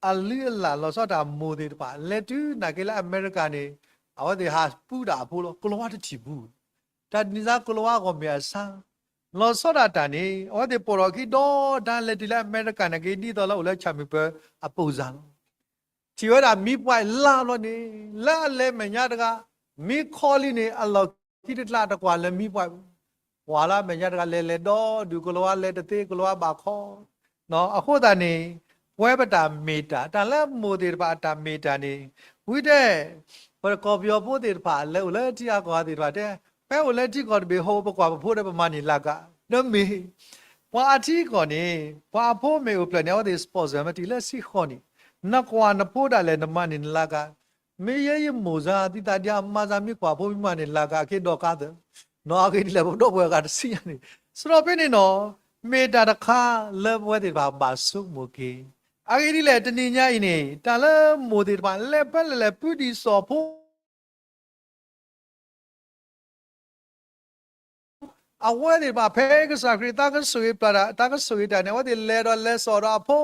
အလုၢ်အလၢ်လီၤဆီဒၣ်တၢ်မိၢ်သ့ၣ်တဖၣ် လဲၤတုၤနာ်က့လၢအမဲရကၤန့ၣ် အဝဲသ့ၣ်ဟးပူတၢ်အဖိလီၤ. ကိၤလၤဝါတထံၣ်ဘူး, တၢ်ဒ်န့ၣ်စ့ၢ်ကိၤလၤဝါအဂီၢ်မ့ၢ်အဆါ, လီၤဆီဒၣ်တၢ်န့ၣ် အဝဲသ့ၣ်ပိာ်ထီၣ်ခံဒီးတၢ်လဲၤတုၤလၢအမဲရကၤနာ်က့ ဒ်သိးလၢအိၣ်လၢဆၣ်မုၢ်ပၢၤအပိၢ်စၢ်လီၤ. ထံၣ်ဝဲဒၣ်မံပှဲၤလါဘျီန့ၣ် လၢအလဲၤမဲာ်ညါတဂၤ, မံခီလံန့ၣ် အလီၢ်ခံတကျါတကွၢ်လၢမံပှဲၤ, ကွၢ်လၢအမဲာ်ညါတဂၤ လဲၤလဲၤဒီဒူၣ် ကိၤလၤဝါလဲၤတသ့ ကိၤလၤဝါဘၣ်ခီ, အဃိသတးန့ၣ် ပဝဲပတၢ်မ့ၢ်တၢ် တၢ်လၢမိၢ်သ့ၣ်တဖၣ်အတၢ်မ့ၢ်တၢ်န့ၣ် ဝံၤတဲ ပကီၢ်ပယီၤဖိသ့ၣ်တဖၣ် လဲၤအိၣ်လၢထံဂၤကီၢ်ဂၤသ့ၣ်တဖၣ်တဲ ဖဲအိၣ်လၢထံကီၢ်တဘ့ၣ် ဟိပကွၢ်ပဖိဒီးပမၤန့ၢ်လၢ်ကး, ဒီးမ့ၢ် ပှၤအထံအကီၢ်န့ၣ် ပှၤအဖိမ့ၢ်အိၣ်ဖျဲၣ်န့ၣ် အဝဲသ့ၣ် sponsor မ့ၢ်တုၤလၢဆံဃိးနံၣ်, နကွၢ်နဖိဒၣ်လဲာ် နမၤန့ၢ်နလၢ်ကး, မ့ၢ်ယဲယမိၢ်စ့ၢ် သုသးဒ်အမါစ့ၢ် မ့ၢ်ကွၢ်ဖိမ့ၢ်မၤန့ၢ်လၢ်ကး အခ့ဒီးကါသၢ, နီၢ်အဂ့ၢ်ဒ်လဲၣ် ပဒီပုၢ်ဝဲၢ်အဂၤတဆံညါန့ၣ်, စရီပ့န့ၣ်နီၤ, မ့ၢ်တၢ်တခါလၢပဝဲသ့ၣ်တဖၣ်ဘၣ်ဆိကမိၣ်က့ၤ, အဂ့ၢ်ဒ်လဲၣ် တနံၤညါအံၤန့ၣ် တၢ်လၢမိၢ်သ့ၣ်တဖၣ် လဲၤဖဲလဲၣ်လဲၣ်ဖုဒံးစီၤဖိ အဝဲသ့ၣ်တဖၣ် ဖဲကစၢ်ခရံာ်သးကဆိၣ်ဂ့ၤပျၢ်တၢ် သးကဆိၣ်ဂ့ၤတၢ်န့ၣ် အဝဲသ့ၣ်လဲၤဒီးလဲၤစိာ်ဒီးအဖိ,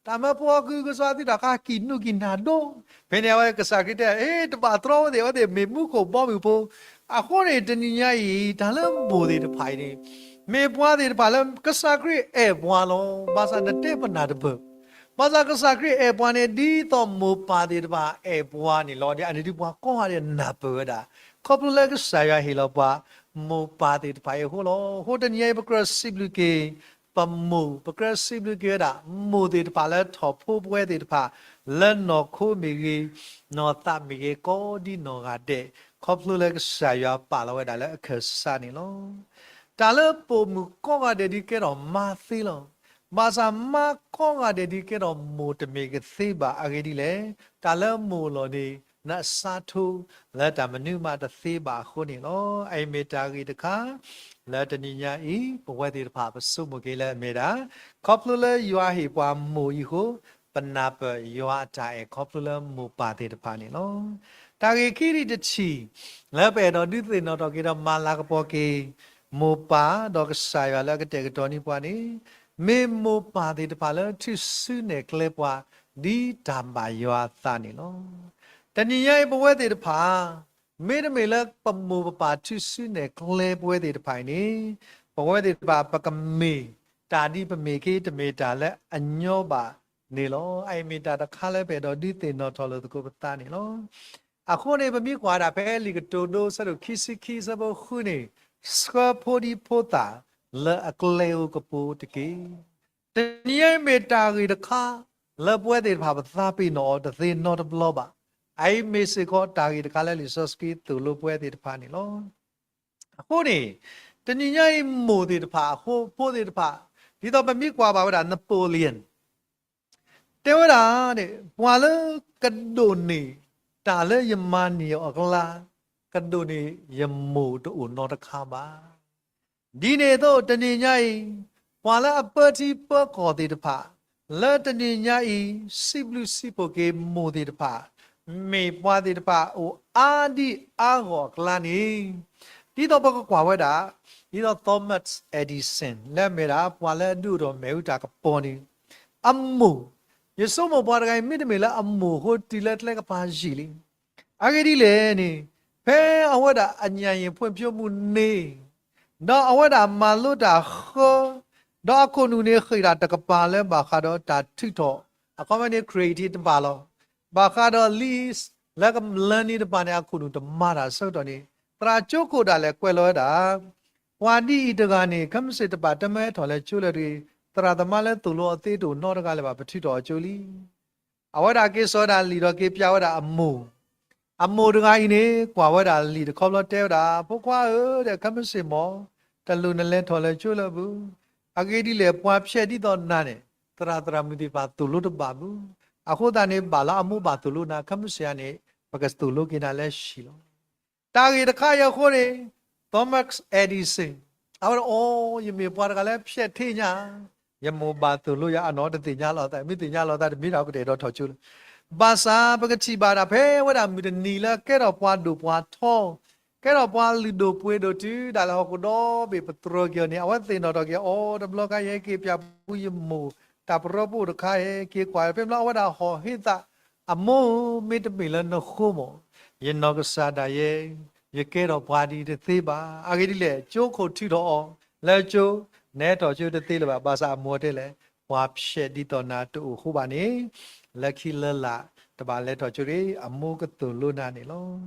တၢ်မၢဖိအီၤ ကုၢ်ကစီၣ်သုတၢ်ခါ ကံၣ်နူၢ်ကံၣ်နၢ်ဒိၣ်, ဖဲန့ၣ် အဝဲကစၢ်ခရံာ်တဲ အ့ တဘၣ်တြီအဝဲသ့ၣ်, အဝဲသ့ၣ်မ့ၢ်မူခိၣ်ဘီမုၢ်ဖိ, အဃိန့ၣ် တနံၤညါအံၤ တၢ်လၢမိၢ်သ့ၣ်တဖၣ်အံၤန့ၣ် မ့ၢ်ပှၤသ့ၣ်တဖၣ်လၢကစၢ်ခရံာ်အဲၣ်ပှၤလီၤ. ဘၣ်ဆၣ်နတဲပနၢ်တပၢၢ်, ဘၣ်ဆၣ်ကစၢ်ခရံာ်အဲၣ်ပှၤန့ၣ် ဒ်သိးမိၢ်ပၢ်သ့ၣ်တဖၣ်အဲၣ်ပှၤန့ၣ်လီၤ. ဒ်အန့ၣ်ဒ်ပှၤကိးဂၤဒဲးနၢ်ပၢၢ်ဝဲဒၣ် ခီဖျိလၢကစၢ်ယွၤဟ့ၣ်လီၤပှၤ မိၢ်ပၢ်သ့ၣ်တဖၣ်အံၤအဃိလီၤ. အဃိတနံၤညါအံၤ ပကြၢးစံးဘျုးက့ၤ ပမိၢ်, ပကြၢးစံးဘျုးက့ၤဝဲဒၣ် မိၢ်သ့ၣ်တဖၣ်လၢထီၣ်ဖိပဝဲသ့ၣ်တဖၣ် လၢနီၢ်ခိမ့ၢ်ဂ့ၤ, နီၢ်သးမ့ၢ်ဂ့ၤ, ကိးဒံနီၢ်ဂၤဒဲး, ခီဖျိလၢကစၢ်ယွၤပာ်လီၤဝဲဒၣ်လၢအခၢၣ်စးန့ၣ်လီၤ. တၢ်လၢပိာ်မုၣ်ကိးဂၤဒဲးဒ်ကဲထီၣ်မါသ့လီၤ. ဘၣ်ဆၣ်မါကိးဂၤဒဲးဒ်ကဲထီၣ်မိၢ်တမ့ၢ်ကသ့ဘၣ်. အဂ့ၢ်ဒ်လဲၣ်, တၢ်လၢမိၢ်လီၤန့ၣ် နအစးထီၣ်လၢတၢ်မနုၤမးတသ့ဘၣ်အဃိန့ၣ်လီၤ. အအံၤမ့ၢ်တၢ်ဂ့ၢ်တခါ လၢတနံၤညါအံၤ ပဝဲသ့ၣ်တဖၣ်ပဆိကမိၣ်က့ၤလၢအမ့ၢ်ဒၣ် ခီဖျိလၢယွၤဟ့ၣ်ပှၤမိၢ်အံၤအဃိ ပနၢ်ပၢၢ်ယွၤအတၢ်အဲၣ်ခီဖျိလၢမိၢ်ပၢ်သ့ၣ်တဖၣ်န့ၣ်လီၤ. တၢ်ဂ့ၢ်ခံထံၣ်တထံၣ် လၢပအဲၣ်ဒိးဒုးသ့ၣ်နီၣ်ထီၣ်က့ၤဒီးမၤလၤကပီၤက့ၤ မိၢ်ပၢ်ဒီးကစၢ်ယွၤလၢအကတဲာ်ကတီၤန့ၢ်ပှၤန့ၣ် မ့ၢ်မိၢ်ပၢ်သ့ၣ်တဖၣ်လၢထုးစုနဲၣ်ကျဲပှၤ ဒ်တၢ်ဘၣ်ယွၤအသးန့ၣ်လီၤ. တနံၤညါအံၤပဝဲသ့ၣ်တဖၣ် မ့တမ့ၢ်လၢပမိၢ်ပပၢ်ထုးစုနဲၣ်ကျဲပဝဲသ့ၣ်တဖၣ်အံၤန့ၣ် ပဝဲသ့ၣ်တဖၣ်ပကမ့ၢ်တၢ်ဒ်ပမ့ၢ်က့ တမ့ၢ်တၢ်လၢအညီဘၣ်န့ၣ်လီၤ. အအံၤမ့ၢ်တၢ်တခါလၢပအဲၣ်ဒိးဒုးသ့ၣ်နီၣ်ထီၣ်လိာ်သကိးပသးန့ၣ်လီၤ. အဃိန့ၣ် ပမ့ၢ်ကွၢ်ဒၣ်ဖဲလံာ်ကတိၤဒိ ဆၢဒိၣ်ခံဆံခံ ဆၢဖိဃုန့ၣ် ဆှၢဖိဒံဖိသၣ်လၢအကျဲဧိၤကပူၤတက့ၢ်. တနံၤညါအံၤမ့ၢ်တၢ်ဂ့ၢ်တခါ လၢပဝဲသ့ၣ်တဖၣ်ပသးပ့ၤနီၣ်အီၤတသ့နီတဘျီဘၣ်. အအံၤမ့ၢ်စ့ၢ်ကီးတၢ်ဂ့ၢ်တခါလၢလံာ်စီဆှံသိၣ်လိပဝဲသ့ၣ်တဖၣ်န့ၣ်လီၤ. အဃိန့ၣ် တနံၤညါအံၤမိၢ်သ့ၣ်တဖၣ် အဃိဖိသ့ၣ်တဖၣ် ဒ်သိးပမ့ၢ်ကွၢ်ဘၣ်ဝဲဒၣ် Napoleon တဲဝဲဒၣ်န့ၣ် ပှၤလၢကဒိးန့ၢ်တၢ်လၢယမၤန့ၢ်အီၤအကျါ ကဒိးန့ၢ်ယမိၢ်တအိၣ်နီတခါဘၣ်. ဒ်န့ၣ်အသိးတနံၤညါအံၤ ပှၤလၢအပၢထံပၢကီၢ်သ့ၣ်တဖၣ် လၢတနံၤညါအံၤ စံးဘျုးစံးဖှိၣ်က့ၤမိၢ်သ့ၣ်တဖၣ် မ့ၢ်ပှၤသ့ၣ်တဖၣ်အိၣ်အါဒံအါဂီၢ်အကျါန့ၣ် ဒ်သိးပကကွၢ်ဝဲဒၣ် ဒ်သိး Thomas Edison လၢအမ့ၢ်ဒၣ်ပှၤလၢအဒုးအိၣ်ထီၣ်မ့ၣ်အူတၢ်ကပီၤန့ၣ် အမိၢ်, ယဆိကမိၣ်ပှၤတဂၤအံၤ မ့တမ့ၢ်လၢအမိၢ်အဃိတုၤလၢကျဲကပၤယံာ်လံ. အဂ့ၢ်ဒ်လဲၣ်န့ၣ် ဖဲအဝဲဒၣ်အညၣ်ယ့ၣ်ဖှံဖျိမူန့ၣ် ဒီးအဝဲဒၣ်မၤလိတၢ်ဃၢ ဒီးအခိၣ်နူာ်န့ၣ်ဃ့ၢ်တၢ်တကပၤလၢဘၣ်ဃးဒီးတၢ်ထုးထီၣ် အခီပညီန့ၣ် creative တပၤလီၤ. ဘၣ်ဃးဒီး လံာ် လၢကလၢန့ၣ်တပၤန့ၣ် အခိၣ်နူာ်တမၤတၢ်ဆၢကတီၢ်န့ၣ် သရၣ်ကၠိခိၣ်ဒၣ်လဲာ်ကွဲးလီၤဝဲဒၣ် ပှၤဒ်အံၤတဂၤန့ၣ် ခဲမုၢ်ဆ့ၣ်တဘၣ်တၢ်မၢဟဲထီၣ်လဲၤကၠိလၢတဂ့ၤ သရၣ်သမါလၢသိၣ်လိအီၤသ့တအိၣ်နီတဂၤလၢၤဘၣ် ပထုးထီၣ်အီၤကၠိလံ. အဝဲဒၣ်က့ၤစိာ်ဝဲဒၣ်လံာ်ဒီးက့ၤပျးဝဲဒၣ်အမိၢ်, အမိၢ်တဂၤအံၤန့ၣ် ကွၢ်ဝဲဒၣ်လံာ်တခီဘျီတဲဝဲဒၣ် ဖိခွါဧၢ ဒီးခဲမုၢ်ဆ့ၣ်မီၢ် တလိၣ်နလဲၤထီၣ်လဲၤကၠိလၢၤဘၣ်. အဂ့ၢ်ဒ်လဲၣ် ပှၤဖျဲးဒ်သိးနၤန့ၣ် သရၣ်သရၣ်မုၣ်သ့ၣ်တဖၣ်သိၣ်လိတဘၣ်ဘၣ်. အဃိသတးန့ၣ် ဘၣ်လၢအမိၢ်ဘၣ်သိၣ်လိနၤ ခဲမုၢ်ဆ့ၣ်ဧါန့ၣ် ပကသိၣ်လိက့ၤနၤလၢဟံၣ်လီၤ. တၢ်ဂ့ၢ်တခါအံၤအဃိန့ၣ် Thomas Edison အဝဲဒၣ်အီ ယမ့ၢ်ပှၤတဂၤလၢဖျဲးထ့ညါ ယမိၢ်ဘၣ်သိၣ်လိယၤအနီၢ်တသ့ၣ်ညါလီၤသး မ့ၢ်သ့ၣ်ညါလီၤသးတမ့ၢ်တၢ်ကတဲာ်ဒီးထီၣ်ကၠိလၢၤ. ဘၣ်ဆၣ်ပကထံၣ်ဘၣ်ဒၣ်ဖဲအဝဲဒၣ်မုၢ်တနံၤလၢကဲထီၣ်ပှၤဒိၣ်ပှၤထီ ကဲထီၣ်ပှၤလုၢ်ဒိၣ်ပှ့ၤဒိၣ်တုၤဒၣ်လဲာ်ဟီၣ်ခိၣ်ဒီဘ့ၣ်ပတြၢၤက့ၤအီၤန့ၣ် အဝဲသ့ၣ်နီၣ်ထီၣ်က့ၤအီၤတဘျီခါ ယဟဲက့ၤပၠးပူယမိၢ် တၢ်ပရီပအိၣ်တခါ ဟဲက့ၤကွၢ် ဖဲမ့ၢ်လၢအဝဲဒၣ်ဟီၣ်ဟ့သး အမိၢ်ဧၢ မ့တမ့ၢ်လၢနဃိမီၢ် ယနီၢ်ကစၢ်ဒၣ်ယဲ ယကဲထီၣ်ပှၤဒ်အံၤတသ့ဘၣ်. အဂ့ၢ်ဒ်လဲၣ် ကၠိခိၣ်ထုးထီၣ်အီၤ လၢကၠိ နဟဲထီၣ်ကၠိတသ့လၢၤဘၣ်. ဘၣ်ဆၣ်အမိၢ်တဲလဲၣ် ပှၤဖျဲးဒ်သိးနၤတအိၣ်ဃိဘၣ်န့ၣ် လၢခံလၢလာ်တဘၣ်လဲၤထီၣ်ကၠိတဂ့ၤ အမိၢ်ကသိၣ်လိနၤန့ၣ်လီၤ.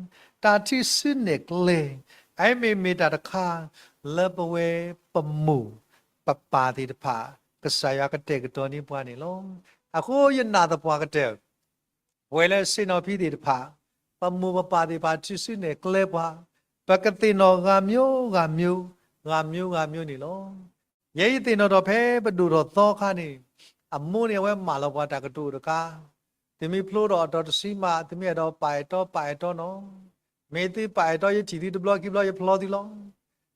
တၢ်ထုးစုနဲၣ်ကျဲ အအံၤမ့ၢ်မ့ၢ်တၢ်တခါ လၢပဝဲပမိၢ်ပပၢ်သ့ၣ်တဖၣ် ကစၢ်ယွၤကတဲာ်ကတီၤန့ၢ်ပှၤန့ၣ်လီၤ. အဃိယနာ်သပှၢ်ကတၢၢ် ပဝဲလၢဆ့ၣ်နီၤဖံသ့ၣ်တဖၣ် ပမိၢ်ပပၢ်သ့ၣ်တဖၣ်ထုးစုနဲၣ်ကျဲပှၤ ပကသ့ၣ်နီၣ်ဂၤမျိုးဂၤမျိုး ဂၤမျိုးဂၤမျိုးန့ၣ်လီၤ. ယဲယသ့ၣ်နီၣ်ထီၣ်ဖဲပဒိၣ်ထီၣ်သီခါန့ၣ် အမိၢ်န့ၣ်အဝဲမၢလီၤပှၤတၢ်ကတိၤတခါ သုမ့ၢ်ဖျိထီၣ်အတီၤတဆံမး သုမ့ၢ်အဲၣ်ဒိးပာ်အဲၣ်တီပာ်အဲၣ်တီနီၤ မ့ၢ်သုပာ်အဲၣ်တီယထံၣ်သုတဘျီခံဘျီယဖျီသုလီၤ.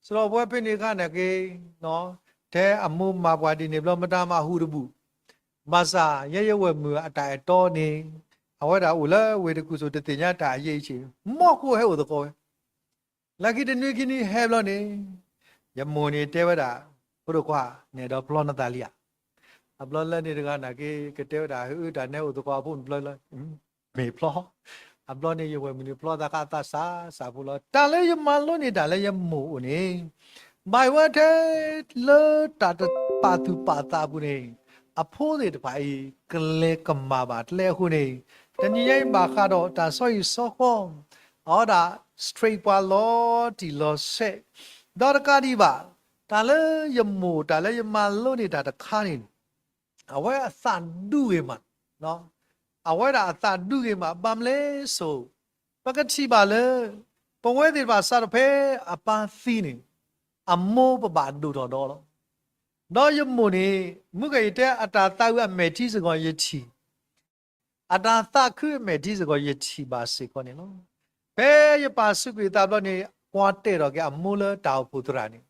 စရီပဝဲဖဲန့ၣ်အခါန့ၣ်က့ ထဲအမိၢ်မၤပှၤဒ်န့ၣ်ဘျီမတၤမၤဟူးတဘူၣ် ဘၣ်ဆၣ်ယဲယဝဲၢ်မုၣ်အတၢ်အဲၣ်တီန့ၣ် အဝဲဒၣ်အိၣ်လၢဝ့ၢ်တကူၣ်စိၣ်တသ့ၣ်ညါတၢ်အယံာ်အံၤဆံး မီၢ်ခိၣ်ဟဲအိၣ်သကိးဝဲ လၢခံတနွံခံနွံဟဲဘျီန့ၣ် ယမိၢ်န့ၣ်တဲဝဲဒၣ် ဖိဒိၣ်ခွါ နအဲၣ်ဒိးဖျီနသးလံဧါ. အဘျီလၢန့ၣ်တဂၤနာ်က့ ကတဲဝဲဒၣ် ဟဲအၢတၢ်နဲအိၣ်သကိးအဖိမုၣ်ဘျီလၢ မ့ၢ်ဖျီ အဘျီန့ၣ် ယဝဲၢ်မုၢ်နံၤဖျီသးဃာ်အသးစးစးဖိလီၤ. တၢ်လၢယမၤလိန့ၢ်တၢ်လၢယမိၢ်အိၣ်န့ၣ် ဘၣ်ဝဲထဲလၢတၢ်တပာ်သူၣ်ပာ်သးအပူၤန့ၣ် အဖိသ့ၣ်တဖၣ်အံၤ ကလဲၤကမၣ်ဘၣ်ကျဲအဃိန့ၣ် တနံၤညါအံၤဘၣ်ဃးဒီးတၢ်ဆီဟံၣ်ဆီဃီ အဝဲဒၣ် straight ပှၤလီၤတံၢ်လီၤဆဲး, ဒီးတကးဒံးဘၣ် တၢ်လၢယမိၢ် တၢ်လၢယမၤလိန့ၢ်တၢ်တခါန့ၣ် အဝဲအသးဒူဂ့ၤမး, အဝဲဒၣ်အသးဒူဂ့ၤမး ဘၣ်မနုၤလဲၣ်စိ, ပကထံၣ်ဘၣ်လၢ ပဝဲသ့ၣ်တဖၣ်စးထီၣ်ဖဲအပၢ်သံန့ၣ် အမိၢ်ပဘၣ်ဒိၣ်ထီၣ်ဒီးလီၤ. ဒီးယမိၢ်န့ၣ် မုၢ်ကယံာ်တဲအတၢ်သးဝံၣ်အမဲာ်ထံစ့ၢ်ကီးယထံၣ် အတၢ်သးခုအမဲာ်ထံစ့ၢ်ကီးယထံၣ်ဘၣ်စ့ၢ်ကီးန့ၣ်လီၤ. ဖဲယပၢ်စူးကွံာ်သးဘျီန့ၣ် ကွၢ်တဲာ်ထီၣ်က့ၤအမိၢ်လၢတၢ်အိၣ်ဖှိၣ်သရၣ်န့ၣ်,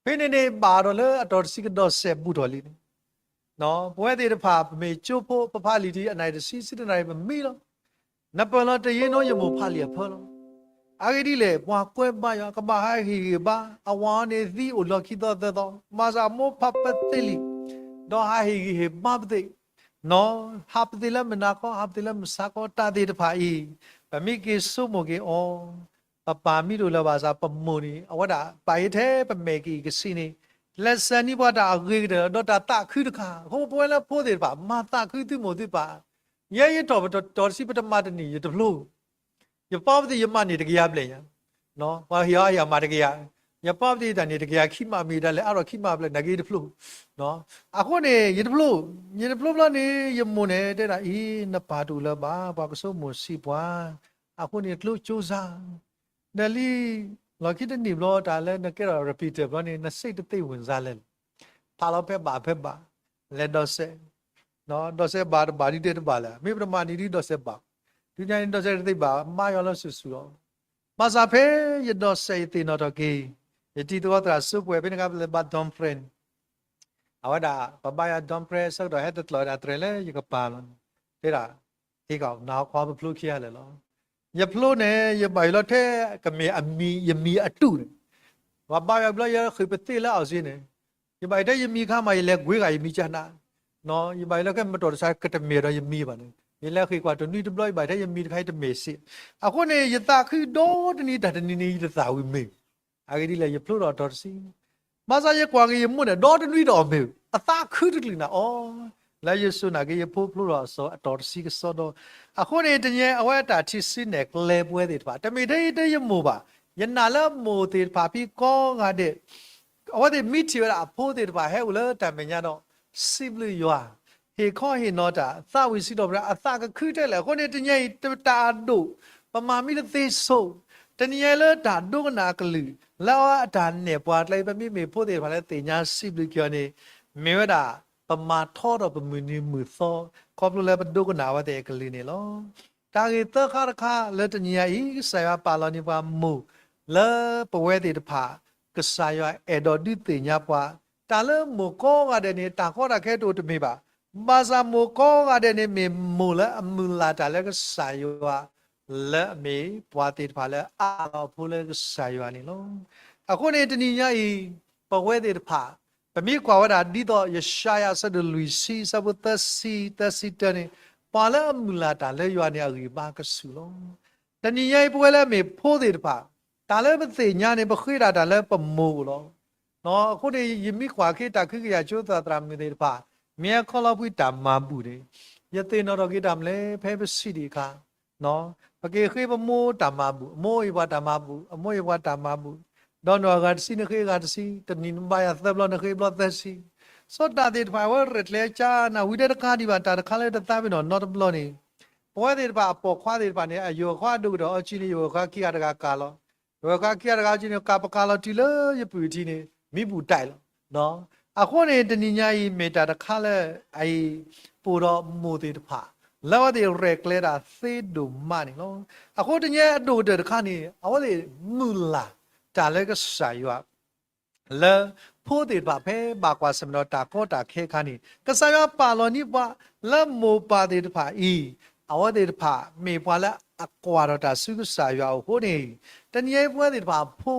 ဖဲန့ၣ်န့ၣ် ဘၣ်ဒီးလၢအတီၤတဆံကဒီးစဲးဘူးထီၣ်လံန့ၣ်, ပဝဲသ့ၣ်တဖၣ် ပမ့ၢ်ကၠိဖိ ပဖးလံာ်ထံးအနံၣ်တဆံ ဆံတနံၣ် ပမံလီၤ. နပၢၢ်လီၤတယ့နိ ယမိၢ်ဖးလံာ်အဖၢလီၤ. အဂ့ၢ်ဒ်လဲၣ် ပှၤကွဲးဘါယွၤ ကဘၣ်ဟးဟ့ၣ်ဂံၢ်ဟ့ၣ်ဘါ, အဝၤအီၤန့ၣ်သံအိၣ်လီၢ်ခံသီသၢသီ, ဘၣ်ဆၣ်အမိၢ်ဖးပသ့လံာ်, ဒီးဟးဟ့ၣ်ဂံၢ်ဟ့ၣ်ဘါပသ့, ဟးပသ့လၢမုၢ်နၤခီ ဟးပသ့လၢမုၢ်ဆါခီ တၢ်သ့ၣ်တဖၣ်အံၤ ပမ့ၢ်က့ၤဆိကမိၣ်က့ၤအီၤ, ပပၢ်မံတအိၣ်လၢၤဘၣ်ဆၣ် ပမိၢ်န့ၣ် အဝဲဒၣ်ပာ်အံၤထဲပမဲာ်ကအံၤကဆံးန့ၣ် လဲၤစဲးန့ၢ်ပှၤတၢ်အဂ့ၤကတၢၢ် ဒီးတၢ်သးခုတခါ, အဃိပဝဲလၢဖိသ့ၣ်တဖၣ် မၤသးခုသုမိၢ်သုပၢ်, ယဲယထီၣ်ပတီၤတဆံ ပတမၤတန့ၢ် ယတဖျိ ယပၢ်ပသ့ၣ်ယမၤန့ၢ်တကယၤဘျဲၣ်ညါ, ပှၤဟ့ၣ်အီၤဟ့ၣ်အမၤတကယၤ, ယပၢ်ပသ့ၣ်တၢ်န့ၣ်တကယၤခံမး မ့ၢ်တၢ်လဲၤအါထီၣ်ခံမးဘျဲၣ် နာ်က့ယတဖျိ, အဃိန့ၣ် ယတဖျိ, ယတဖျိဘျီန့ၣ် ယမိၢ်န့ၣ်တဲဒၣ်အံၤ နပၢ်တအိၣ်လၢၤဘၣ် ပှၤကဆိကမိၣ်ဆံးပှၤ, အဃိန့ၣ်ကျိကၠိစါ ဒီးလံ လီၢ်ခံတနံၣ်ဘျီ တၢ်လၢနကဲထီၣ် repeater ဘျီန့ၣ် နစိတ်တသ့ဝင်စားလဲၣ်လီၤ, ဖးလီၤဖဲဘၣ်ဖဲဘၣ်, လဲၤဒိးစဲး, ဒိးစဲးဘၣ်တဘၣ်ဒ်တဲတဘၣ်လဲၣ်, မ့ၢ်ပတမၤန့ၢ်ဒ်ဒိးစဲးဘၣ်, တုၤညါန့ၣ်ဒိးစဲးတသ့ဘၣ် မၤယွၤလၢစုာ်စုာ်လီၤ. ဘၣ်ဆၣ်ဖဲယဒိးစဲးယသ့ၣ်နီၣ်ထီၣ်က့ၤ ယတံၤသကိးသရၣ်စူးပှဲၤ ဖဲန့ၣ်အခါပလဲၤဘါ Dom Pres န့ၣ်, အဝဲဒၣ် ပဘါယွၤ Dom Pres ဆၢကတီၢ်ဟဲတကျိးဒၣ်တြဲၤလၢယကပၤလီၤ, တဲဒၣ် ဟ့ၣ်ကီး နဟးခွါပဖျိခံဂၤလၢာ်လီၤ. ယဖျိန့ၣ် ယဘၣ်ယိၣ်လီၤထဲကမ့ၢ်အမံၤ ယမံၤအတူၢ်န့ၣ်, ပှၤဘါယွၤဘျီယဃ့ၢ်ပသ့လၢအီၣ်စ့န့ၣ်, ယဘၣ်ယိၣ်ထဲယမံၤခါမး ယလဲၤကွ့ဂၤယမံၤကနၣ်, ယဘၣ်ယိၣ်လီၤခဲမတီၢ်တဆါ ကတမ့ၢ်ဒီးယမံၤဘၣ်န့ၣ် ယလဲၤဃ့ၢ်ကွၢ်တနွံတဘျီ ယဘၣ်ယိၣ်ထဲယမံၤတခါအံၤတမ့ၢ်စ့, အဃိန့ၣ် ယသးခုဒီတနံၤတၢ်တနံၤန့ၣ် ယတသးဝံၣ်မ့ၢ် အဂ့ၢ်ဒ်လဲၣ် ယဖျိထီၣ်အတီၤတဆံ, ဘၣ်ဆၣ်ယကွၢ်က့ၤယမိၢ်န့ၣ် ဒီတနွံဒီးအီၤမ့ၢ် အသးခုတကလုာ်န့ၣ်အီၤ, လၢယစူၢ်နာ်က့ၤယဖိဖျိထီၣ်အစီၤအတီၤတဆံကစီဒီ, အဃိန့ၣ် တနံၤညါအဝဲတၢ်ထံၣ်စုနဲၣ်ကျဲပဝဲသ့ၣ်တဖၣ် တမ့ၢ်ထဲအံၤထဲယမိၢ်ဘၣ်, ယနာ်လၢအမိၢ်သ့ၣ်တဖၣ်ဖံကိးဂၤဒဲး အဝဲသ့ၣ်မ့ၢ်ထံၣ်ဝဲဒၣ်အဖိသ့ၣ်တဖၣ်ဟဲအိၣ်လၢတၢ်မဲာ်ညါဒီး စံးဘျုးယွၤ, ဟ့ၣ်ခီဟ့ၣ်နီၤတၢ် သးဝံၣ်စံးထီၣ်ပတြၢၤ အသးကခုထဲလဲၣ်. အဃိန့ၣ် တနံၤညါအံၤတၢ်အဒိၣ် ပမၤမ့ၢ်တသ့ဆိ, တနံၤညါအံၤလၢတၢ်ဒိကနၣ်အကလုၢ် လၢအဝဲအတၢ်နဲၣ်ပှၤကျဲအံၤ ပမ့မ့ၢ်ဖိသ့ၣ်တဖၣ်လၢသ့ၣ်ညါစံးဘျုးက့ၤအီၤန့ၣ် မ့ၢ်ဝဲဒၣ် ပမၤထီထီၣ်ပမုၢ်နံၤမုၢ်သီ ခီဖျိလၢပဒိကနၣ်အဝဲသ့ၣ်အကလုၢ်န့ၣ်လီၤ. တၢ်ဂ့ၢ်သၢခါတခါလၢတနံၤညါအံၤ ကစၢ်ယွၤပာ်လီၤန့ၢ်ပှၤမိၢ် လၢပဝဲသ့ၣ်တဖၣ် ကစၢ်ယွၤအဲၣ်ဒိးဒုးသ့ၣ်ညါပှၤ, တၢ်လၢမိၢ်ကိးဂၤဒဲးန့ၣ် တၢ်ကီတၢ်ခဲတအိၣ်တမ့ၢ်ဘၣ်. ဘၣ်ဆၣ်မိၢ်ကိးဂၤဒဲးန့ၣ် မ့ၢ်မိၢ်လၢအမုၢ်လၢ်တၢ်လၢကစၢ်ယွၤ လၢအမ့ၢ်ပှၤသ့ၣ်တဖၣ်လၢအအးလီၤအဖိလၢကစၢ်ယွၤန့ၣ်လီၤ. အဃိန့ၣ် တနံၤညါအံၤ ပဝဲသ့ၣ်တဖၣ် ပမ့ၢ်ကွၢ်ဝဲဒၣ်ဒ်သိး ယၡါယၤအဆၢဒိၣ်လွံၢ်ဆံ အဆၢဖိသၢဆံ သၢဆံတၢန့ၣ် ပှၤလၢအမုၢ်လၢ်တၢ်လၢယွၤန့ၣ် အဂံၢ်ဘါကဆူၣ်လီၤ. တနံၤညါအံၤ ပဝဲလၢအမ့ၢ်ဖိသ့ၣ်တဖၣ် တၢ်လၢပသ့ၣ်ညါန့ၣ် ပဃ့တၢ်တၢ်လၢပမိၢ်အအိၣ်လီၤ. အဃိန့ၣ် ယမ့ၢ်ကွၢ်က့ၤတၢ်ခုကယၤကၠိသရၣ်သရၣ်မုၣ်သ့ၣ်တဖၣ် မ့ၢ်ဟဲခီလီၤဖှံတၢ်မၤဘူၣ်န့ၣ် ယသ့ၣ်နီၣ်ထီၣ်က့ၤတၢ်မနုၤလဲၣ် ဖဲပစံးဒံးအခါ ပက့ၤဃ့ပမိၢ်တၢ်မၤဘူၣ်, အမိၢ်ဟ့ၣ်ပှၤတၢ်မၤဘူၣ်, အမိၢ်ဟ့ၣ်ပှၤတၢ်မၤဘူၣ်, ဒီးနဂၤတဆံနဃ့ဂၤတဆံ, တနံၣ်နဘါယွၤသၢဘျီ နဃ့ဘျီသၢဆံ, စီၤတၢ်သ့ၣ်တဖၣ်အဝဲရဲၣ်ကျဲၤကါနၤ ဝံၤတဲတခါဒံးဘၣ် တၢ်တခါလၢတသးပ့ၤနီၣ်နီတဘျီန့ၣ် ပဝဲသ့ၣ်တဖၣ်အပိာ်ခွါသ့ၣ်တဖၣ်န့ၣ် အယိၤခွါဒိၣ်ကတၢၢ်အီၤကံန့ၣ် ယိၤခွါခံဂၤတဂၤကၤလီၤ. ယိၤခွါခံဂၤတဂၤအီၤကံန့ၣ် ကၤပကၤလီၤတုၤလၢယပုၢ်ထံန့ၣ် မံဘူၣ်တၢ်လီၤ. အဃိန့ၣ် တနံၤညါအံၤ မ့ၢ်တၢ်တခါလၢအအံၤ ပအိၣ်ဒီးမိၢ်သ့ၣ်တဖၣ် လၢအဝဲသ့ၣ်ရဲၣ်ကျဲၤတၢ်သ့ဒိၣ်မးန့ၣ်လီၤ. အဃိတနံၤညါအဒိၣ်ကတၢၢ်တခါန့ၣ် အဝဲသ့ၣ်မုၢ်လၢ်တၢ်လၢကစၢ်ယွၤ လၢဖိသ့ၣ်တဖၣ်ဖဲဘၣ်ကွၢ်ဆၢၣ်မဲာ်ဒီးတၢ်ကီတၢ်ခဲအခါန့ၣ် ကစၢ်ယွၤပာ်လီၤန့ၢ်ပှၤလၢမိၢ်ပၢ်သ့ၣ်တဖၣ်အံၤ အဝဲသ့ၣ်တဖၣ်မ့ၢ်ပှၤလၢအကွၢ်ထီၣ်တၢ်ဆူကစၢ်ယွၤအအိၣ်အဃိန့ၣ် တနံၤညါအံၤပဝဲသ့ၣ်တဖၣ်အဖိ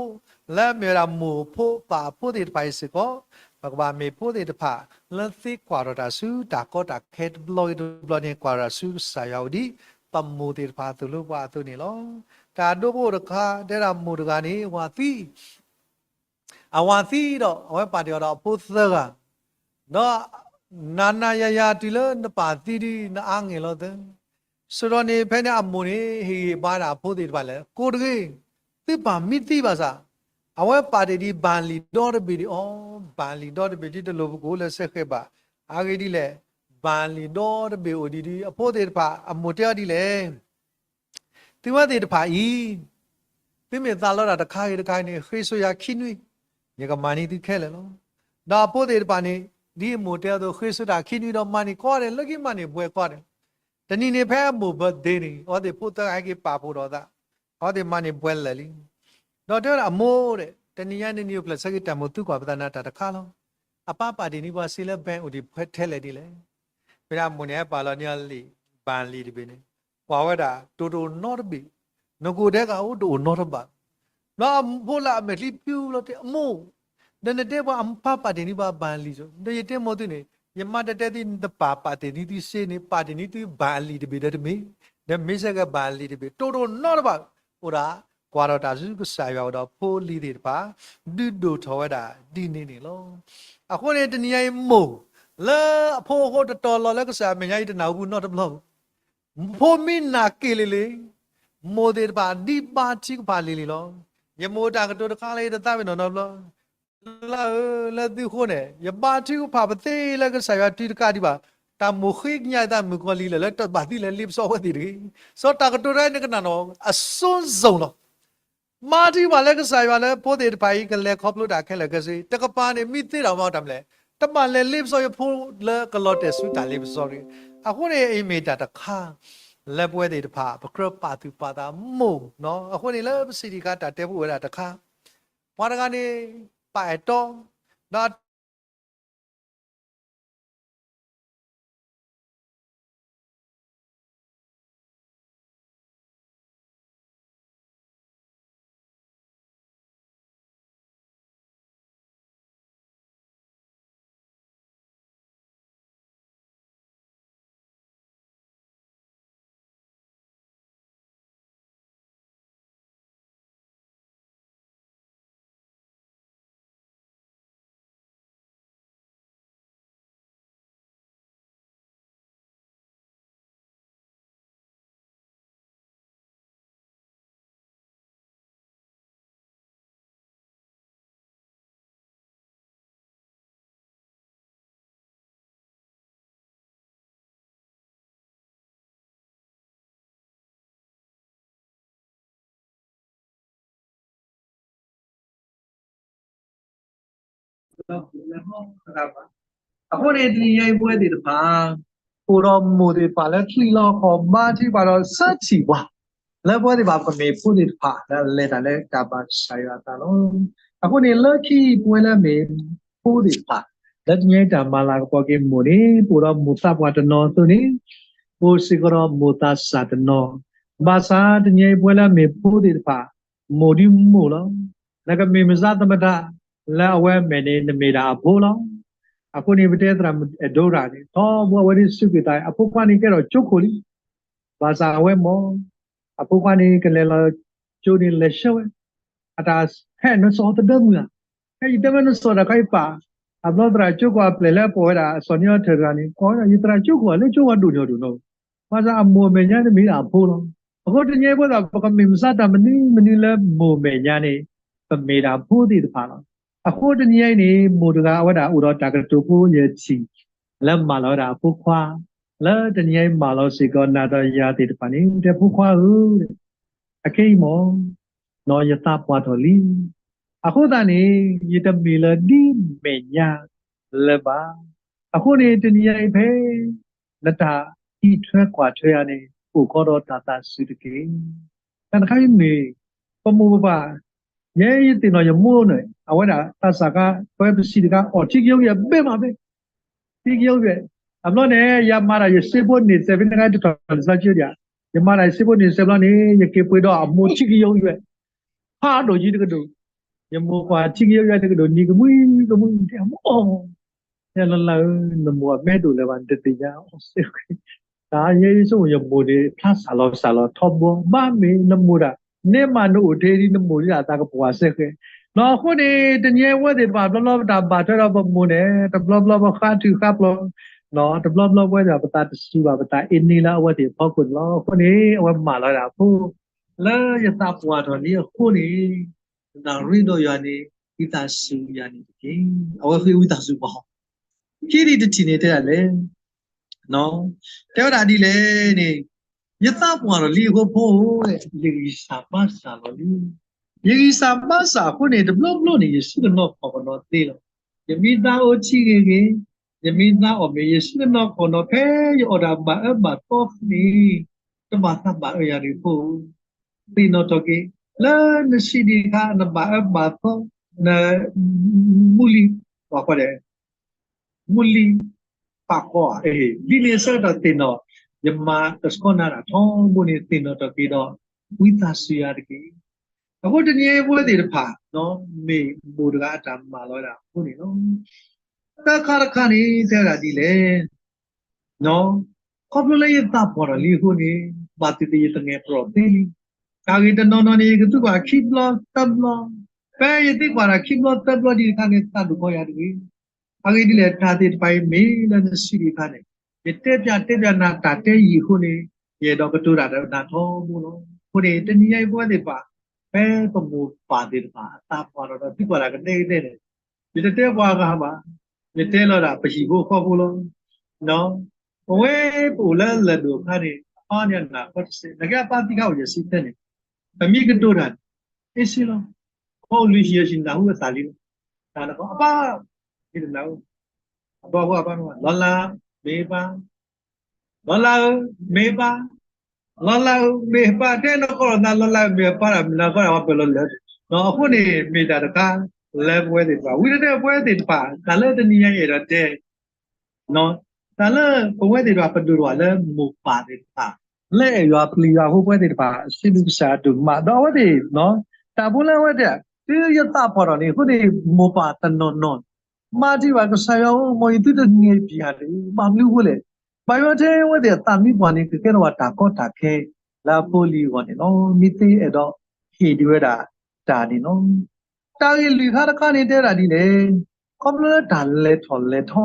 လၢအမ့ၢ်ဝဲဒၣ်မိၢ်အဖိပၢ်အဖိသ့ၣ်တဖၣ်အံၤစ့ၢ်ကီး ပကဘၣ်မ့ၢ်ဖိသ့ၣ်တဖၣ် လၢသ့ကွၢ်ထီၣ်တၢ်ဆူတၢ်ကီတၢ်ခဲတဘျီဂ့ၤတဘျီန့ၣ် ကွၢ်ထီၣ်တၢ်ဆူကစၢ်ယွၤအိၣ်ဒ် ပမိၢ်သ့ၣ်တဖၣ်သိၣ်လိပှၤအသိးန့ၣ်လီၤ. တၢ်ဒိဖိတခါ တဲဒၣ်မိၢ်တဂၤန့ၣ် ဝၤသံ အဝၤသံဒီး အဝဲပာ်တ့ၢ်အီၤဒီးအဖိသၢဂၤ, ဒီးနၤနၤယၤယၤတုၤလၢနပၢ်သံဒု နအါဂ့ၢ်လီၤသၢ. ဆိဒီးန့ၣ် ဖဲန့ၣ်အမိၢ်န့ၣ် ဟ့ၣ်ဂံၢ်ဘါဒၣ်အဖိသ့ၣ်တဖၣ်လၢ ကိးတဂ့ၤ, သုပၢ်မ့ၢ်သံဘၣ်ဆၣ်, အဝဲပာ်တ့ၢ်ဒံးဘၣ်လံၣ်ဒီတဘ့ၣ်ဒံးအီၤ, ဘၣ်လံၣ်ဒီတဘ့ၣ်ဒံးတလိၣ်ပကိးလၢစဲဃဲၤဘၣ်, အဂ့ၢ်ဒ်လဲၣ်, ဘၣ်လံၣ်ဒီတဘ့ၣ်အိၣ်ဒံးဒံး အဖိသ့ၣ်တဖၣ် အမိၢ်တဲအီၤဒ်လဲၣ် သုဝဲသ့ၣ်တဖၣ်အံၤ, သုမ့ၢ်သးလီတၢ်တခါဂ့ၤတခါဂ့ၤန့ၣ် ဃ့ဆိယၤခံနွံ, ယကမၤန့ၢ်သုခဲလၢာ်လီၤ. ဒီးအဖိသ့ၣ်တဖၣ်န့ၣ် ဒ်အမိၢ်တဲအသိး ဃ့ဆိတၢ်ခံနွံဒီးမၤန့ၢ်ကိးဂၤဒဲး, လၢခံမၤန့ၢ်ပှဲၤကိးဂၤဒဲး. တနံၤန့ၣ်ဖဲအမိၢ် birthday န့ၣ် အဝဲသ့ၣ်ဖိသၢဂၤဟဲက့ၤပာ်ဖှိၣ်ဒီးသး, အဝဲသ့ၣ်မၤန့ၢ်ပှဲၤလၢာ်လံ. ဒီးတဲဝဲဒၣ်အမိၢ်ဒီး တနံၤညါန့ၣ် နံၣ်အိၣ်ဖျဲၣ်ဆၢက့ၤ တၢ်မိၣ်သူကွၢ်ပသးနၤတၢ်တခါလီၤ. အပၢ်ပာ်တ့ၢ်န့ၢ်ပှၤစ့လၢ bank အိၣ်ဒံးထဲလဲၣ်ဒ်လဲၣ်. ဖဲဒၣ်အမိၢ်န့ၣ် ဟဲပာ်လီၤန့ၢ်အီၤလံာ်, ဘၣ်လံာ်တဘ့ၣ်န့ၣ်, ကွၢ်ဝဲဒၣ် တိၢ်တိၢ်နီတဘ့ၣ်, နကိးထဲဂၤအိၣ်တအိၣ်နီတဘၣ်. ဒီးအဖိလၢအမဲာ်ချံပျူၤလီၤတဲ အမိၢ်, ဒီးနတဲပှၤအပၢ်ပာ်တ့ၢ်န့ၢ်ပှၤဘၣ်လံာ်, ဒီးယတဲမိၢ်သုန့ၣ်, ယမါတဲတဲသု နတပၢ်ပာ်တ့ၢ်န့ၢ်သုစ့န့ၣ် ပာ်တ့ၢ်န့ၢ်သုဘၣ်လံာ်တဘ့ၣ်ဒီးတမ့ၢ်, ဒီးမ့ၢ်စ့ၢ်ကီးဘၣ်လံာ်တဘ့ၣ် တိၢ်တိၢ်နီတဘၣ်, အိၣ်ဒၣ် ကွၢ်ထီၣ်တၢ်ဆူကစၢ်ယွၤအိၣ်ဒီးဖိလံၤသ့ၣ်တဖၣ် ဒုးဒိၣ်ထီၣ်ဝဲဒၣ်ဒ်န့ၣ်န့ၣ်လီၤ. အဃိန့ၣ် တနံၤညါအံၤမိၢ်, လၢအဖိအဃိတတီၤလီၤလၢကစၢ်ယွၤမဲာ်ညါအံၤ တနၢ်ဟူပူၤနီတဘျီဘၣ်. ဖိမ့ၢ်နာ်က့ၤလံၤလံၤ, မိၢ်သ့ၣ်တဖၣ်ဒ်ဘါထုကဖၣ်လံၤလံၤလီၤ. ယမိၢ်တၢ်ကတိၤတခါလၢယတသးပ့ၤနီၣ်နီတဘျီ, လၢအၢ လၢသုဃိန့ၣ် ယဘါထုကဖၣ်ပသ့လၢကစၢ်ယွၤတုၤတကးဒံးဘၣ်, တၢ်မိၣ်ဃ့ကညးယသးမုၣ်ကီၤလံၤလၢာ် လၢတဘၣ်သံလၢလ့ပစီဝဲသ့ၣ်တဂ့ၤ. စီၤတၢ်ကတိၤတခါအံၤ နကနၣ်နီၤ အစိစိၤလီၤ. ဘါထုကဖၣ်လၢကစၢ်ယွၤလၢဖိသ့ၣ်တဖၣ်အံၤ ကလဲၤခီဖျိတၢ်ခဲလၢာ်ခဲဆ့, တကပၤန့ၣ် မ့ၢ်သ့တၢ်မၤတၢ်မနုၤလဲၣ်, တဘၣ်လဲၤလ့ပစီယဖိလၢကလီၤတဲာ်ဆူတၢ်လ့ပစီတဂ့ၤ. အဃိန့ၣ် အံၤမ့ၢ်တၢ်တခါ လၢပဝဲသ့ၣ်တဖၣ် ပကြၢးပာ်သူၣ်ပာ်သးမိၢ်နီၤ. အဃိန့ၣ် လၢပစံးထီၣ်ပတၢ်တဲဖိဝဲဒၣ်တခါ, ပှၤတဂၤန့ၣ် ပာ်အဲၣ်တီ ဒီး အဃိန့ၣ် တနံၤညါအံၤပဝဲသ့ၣ်တဖၣ် အိၣ်ဒီးမိၢ်သ့ၣ်တဖၣ်လၢချံးလီၤခီၣ်ဘါထုကဖၣ်ဒီးဆၢထံၣ်ပှၤ လၢပဝဲသ့ၣ်တဖၣ် ပကမ့ၢ်ဖိသ့ၣ်တဖၣ်လၢအလဲၤတၢ်လၢတၢ်ဘၣ်ကစၢ်ယွၤအသးလီၤ. အဃိန့ၣ် လၢခံပဝဲလၢအမ့ၢ်ဖိသ့ၣ်တဖၣ် လၢတနံၤညါအံၤတၢ်မၤလၤကပီၤက့ၤမိၢ်န့ၣ် ပအိၣ်ဒီးမိၢ်သးပှၢ်တနီၤအသိးန့ၣ် ပအိၣ်စ့ၢ်ကီးဒီးမိၢ်သးစၢ်တနီၤ, ဘၣ်ဆၣ်တနံၤညါအံၤပဝဲလၢအမ့ၢ်ဖိသ့ၣ်တဖၣ် မိၢ်ဒုးမိၢ်လီၤ. နကမ့ၢ်မုၢ်စါသမတၤ လၢအဝဲအမဲာ်န့ၣ် နမ့ၢ်ဒၣ်အဖိလီၤ. အဃိန့ၣ် ပတဲသရၣ်မုၣ်အဲၣ်ဒိရၣ်န့ၣ် ထီဘိအဝဲဒၣ်စူးကွံာ်သး အဖိခွါန့ၣ်ကဲထီၣ်ကၠိခိၣ်လံ. ဘၣ်ဆၣ်အဝဲမ့ၢ် အဖိခွါန့ၣ် ကလဲၤလီၤကၠိန့ၣ်လဲၤဆှၢဝဲ, အတၢ်ဟဲနစီၤသဒၢမုၢ်ဧါ, ဟဲယတဲမ့ၢ်နစီၤတၢ်ခါအံၤပာ်, အဘျီသရၣ်ကၠိခိၣ်အပျဲၢ်လၢပှၤဝဲဒၣ်အစီၤန့ၢ်အီၤထၢၣ်တဂၤန့ၣ် ကွၢ်ဝဲဒၣ် ယသရၣ်ကၠိခိၣ်ဧါ လၢကၠိဝဲဒိၣ်ညီဒိၣ်နီၤ, ဘၣ်ဆၣ်အမိၢ်အမဲာ်ညါန့ၣ်မ့ၢ်ဒၣ်အဖိလီၤ. အဃိတနံၤညါအံၤပဝဲဒၣ် ပကမ့ၢ်မုၢ်စါတၢ်မနုၤမနုၤလၢမိၢ်မဲာ်ညါန့ၣ် ပမ့ၢ်ဒၣ်ဖိသ့ၣ်တဖၣ်လီၤ. အဃိတနံၤညါအံၤန့ၣ် မိၢ်တဂၤအဝဲဒၣ်အိၣ်ဒီးတၢ်ကတိၤဖိယဲၢ်ထံၣ် လၢမၢလီၤဝဲဒၣ်အဖိခွါ, လၢတနံၤညါအံၤမၢလီၤစ့ၢ်ကီးနၤဒီးယၤသ့ၣ်တဖၣ်န့ၣ် တဲဖိခွါဧၢ, အခဲအံၤမ့ၢ် နီၢ်ယသးပှၢ်ထီၣ်လံ. အဃိသတးန့ၣ် ယတမ့ၢ်လၢဒ်မဲာ်ညါလၢၤဘၣ်. အဃိန့ၣ် တနံၤညါအံၤဖဲ နတၢ်အံးထွဲကွၢ်ထွဲယၤန့ၣ် အိၣ်ခိးဒီးတၢ်သးစူၤတက့ၢ်. တၢ်တခါအံၤမ့ၢ် ပမိၢ်ပပၢ် ယဲယသ့ၣ်နီၣ်ယမိၢ်န့ၣ် အဝဲဒၣ်သးစၢ်ခါ ပဝဲပစံးတခါ အီၣ်ထံကယီကယီ ဘဲမးဘဲ ထံကယီကယီ, အဘျီန့ၣ် ယမၤတၢ်ယစ့ဖိန့ၢ်စဲးဖဲန့ၣ်ခါ တထီၣ်လံာ်စီဆှံဒံး, ယမၤတၢ်ယစ့ဖိန့ၢ်စဲးဘျီန့ၣ် ယက့ၤပှ့ၤဒီးအမိၢ်ထံကယီကယီ, ဖးဒိၣ်ကံတကဒိၣ်, ယမိၢ်ကွၢ်ထံကယီကယီတကဒိၣ် နံၤကမှံကမှံ တဲအမိၢ် တဲလၢလၢဧၢ နမိၢ်အမဲဒိၣ်လၢၤဘၣ် နတသ့ၣ်ညါအီၤစ့ၢ်ကီး တၢ်ယဲယဆိကမိၣ် ယမိၢ်န့ၣ် ဖျါစၢ်လီၤစၢ်လီၤထီဘိ ဘၣ်မ့ၢ်နမိၢ်ဒၣ် နဲမးနအိၣ်ထဲဒ်နမိၢ်ဒ်အသးကပှၢ်စဲဃဲး, ဒီးအဃိန့ၣ် တနံၤအံၤပဝဲသ့ၣ်တဖၣ် တဘျီဘျီပတၢ်ဘၣ်ထွဲဒီးပမိၢ်န့ၣ် တဘျီဘျီပဃါထုးဃါပျီၤ, တဘျီဘျီပဝဲသ့ၣ်တဖၣ် ပသးတစူၤဘၣ် ပတၢ်အ့န့လၢအဝဲသ့ၣ်အဖီခိၣ်န့ၣ်လီၤ. အဃိန့ၣ် အဝဲမၢလီၤဝဲဒၣ်အဖိ လၢယသးပှၢ်ထီၣ်လံအဃိန့ၣ် နၢ်ရ့ဒီးယၤန့ၣ် ဝံသးစူၤယၤန့ၣ်တက့ၢ်. အဝဲဃ့ဝံသးစူၤပှၤ ခံထံၣ်တထံၣ်န့ၣ်တဲဒၣ်လဲၣ်, တဲဝဲဒၣ်ဒ်လဲၣ်န့ၣ်, ယသးပှၢ်ထီၣ်လံအဃိဖိဧၢ, ယဂံၢ်စၢ်ဘါစၢ်လီၤလံ. ယဂံၢ်စၢ်ဘါစၢ်အဃိန့ၣ် တဘျီဘျီန့ၣ် ယဆၢကနီၤခီၣ်ကနီၤသ့လီၤ. ယမ့ၢ်သးအိၣ်ထံဂ့ၤဂ့ၤ, ယမ့ၢ်သးအီၣ်မ့ၤ ယဆၢကနီၤခီၣ်ကနီၤ ဖဲယအီၣ်တၢ်ဘၣ်အၢဘၣ်သီန့ၣ် တဘၣ်သးဘၣ်အၢယၤတဂ့ၤဖိဧၢ. သ့ၣ်နီၣ်ထီၣ်က့ၤ လၢနဆံးဒံးအခါ နဘၣ်အၢဘၣ်သီ န မူလံ ပှၤဃီဒဲး မူလံ ပာ်ဃီဧါ, ဒ်န့ၣ်ဆၢကတီၢ်သ့ၣ်နီၣ် ယမၤကဆှီနၤတၢ်ထီဘိန့ၣ် သ့ၣ်နီၣ်ထီၣ်က့ၤဒီး ဝံသးစူၤယၤတက့ၢ်. အဃိတနံၤအံၤပဝဲသ့ၣ်တဖၣ် မ့ၢ်မိၢ်တဂၤအတၢ်မၢလီၤဝဲဒၣ်အဃိန့ၣ်လီၤ. တခါတခါန့ၣ် တဲဝဲဒၣ်ဒ်လဲၣ် ခီဖျိလၢယသးပှၢ်ထီၣ်လံအဃိန့ၣ် ဘၣ်သ့ၣ်သ့ၣ်ယသငဲးပရီၣ်သ့လံ. တၢ်ဂ့ၢ်တနီၤနီၤန့ၣ် ယကသံကွၢ်ခံဘျီသၢဘျီ, ဖဲယသံကွၢ်တၢ်ခံဘျီသၢဘျီဒံးအခါန့ၣ် သးဒိၣ်ကီယၤတဂ့ၤ. အဂ့ၢ်ဒ်လဲၣ် တၢ်သ့ၣ်တဖၣ်အံၤမ့ၢ်လၢနဆံးဒံးအခါန့ၣ် ယတဲပၠးတဲပၠးနၤတၢ်တဲယံာ်အဃိန့ၣ် ယအဲၣ်ဒိးကတိၤတၢ်ဒီးနၤထီဘိလီၤ. အဃိန့ၣ် တနံၤညါအံၤပဝဲသ့ၣ်တဖၣ် ဖဲပမိၢ်ပၢ်သ့ၣ်တဖၣ် အသးပှၢ်ထီၣ်ဒီးသံကွၢ်တၢ်ကဒဲကဒဲန့ၣ် ယတတဲပှၤဂၤဘၣ်, ယတဲလီၤဒၣ်ပဟံၣ်ဖိဃီဖိလီၤ. ပဝဲပအိၣ်လၢလၢၢ်ဒိၣ်အခါန့ၣ် အပၢ်န့ၣ်အနၢ်ဃီတစဲး နာ်က့အပၢ်သံခါအိၣ်ယဲၢ်ဆံသၢန့ၣ် ပမ့ၢ်ကတိၤတၢ်န့ၣ် အ့ၣ်စ့လီၤ. ခီအိၣ်လွံၢ်ဆံယဲၢ်ဆံနၢ်ဟူအသးလံလီၤ. တၢ်နၢ်ဟူအပၢ် မ့ၢ်တနၢ်ဟူ အပၢ်ဖိအပၢ်မ့ၢ် လီၤလၢမ့ၢ်ပၢ် လီၤလၢဧၢ မ့ၢ်ပၢ်, လီၤလၢဧၢ မ့ၢ်ပၢ် တဲနကီၢ်လီၤသး လီၤလၢဧၢ မ့ၢ်ပၢ် တၢ်မနုၤကီၢ်ဒၣ်ဝဲပၢၢ်လီၤလၢာ်. အဃိန့ၣ် မ့ၢ်တၢ်တခါလၢပဝဲသ့ၣ်တဖၣ် ဝံၤတတဲပဝဲသ့ၣ်တဖၣ် တၢ်လၢတနံၤညါအံၤအဲၣ်ဒိးတဲ တၢ်လၢပဝဲသ့ၣ်တဖၣ် ပဒိၣ်တဖၣ်လၢမိၢ်ပၢ်သ့ၣ်တဖၣ် လၢအဲၣ်ယွၤပျံၤယွၤအဃိ ပဝဲသ့ၣ်တဖၣ် စံးဘျုးကစၢ်ယွၤဒိၣ်မး ဒီးအဝဲသ့ၣ် တၢ်ဖိလၢအဝဲသ့ၣ် တုၤယသးပှၢ်ထီၣ်န့ၣ် အဃိန့ၣ် မိၢ်ပၢ်တနီၤနီၤ မၤထံၣ်ဘၣ်ကစၢ်ယွၤအိၣ် မ်ယသုတန့ၢ်ပၠးတဂ့ၤ ဘၣ်မနုၤအဃိလဲၣ်. ဘၣ်ယွၤထဲအဝဲသ့ၣ်အသးမံပှၢ်န့ၣ် ကကဲထီၣ်ဘၣ်တၢ်ကီတၢ်ခဲ လၢအဖိလံၤအဂီၢ်န့ၣ်လီၤ. မ့ၢ်သ့အဲၣ်ဒိးဟ့ၣ်ဒံးဝဲဒၣ်တၢ်န့ၣ်လီၤ. တၢ်ဂ့ၢ်လွံၢ်ခါတခါန့ၣ်တဲဝဲဒၣ်ဒ်လဲၣ်, ခီဖျိလၢတၢ်လဲၤထီၣ်လဲၤထီ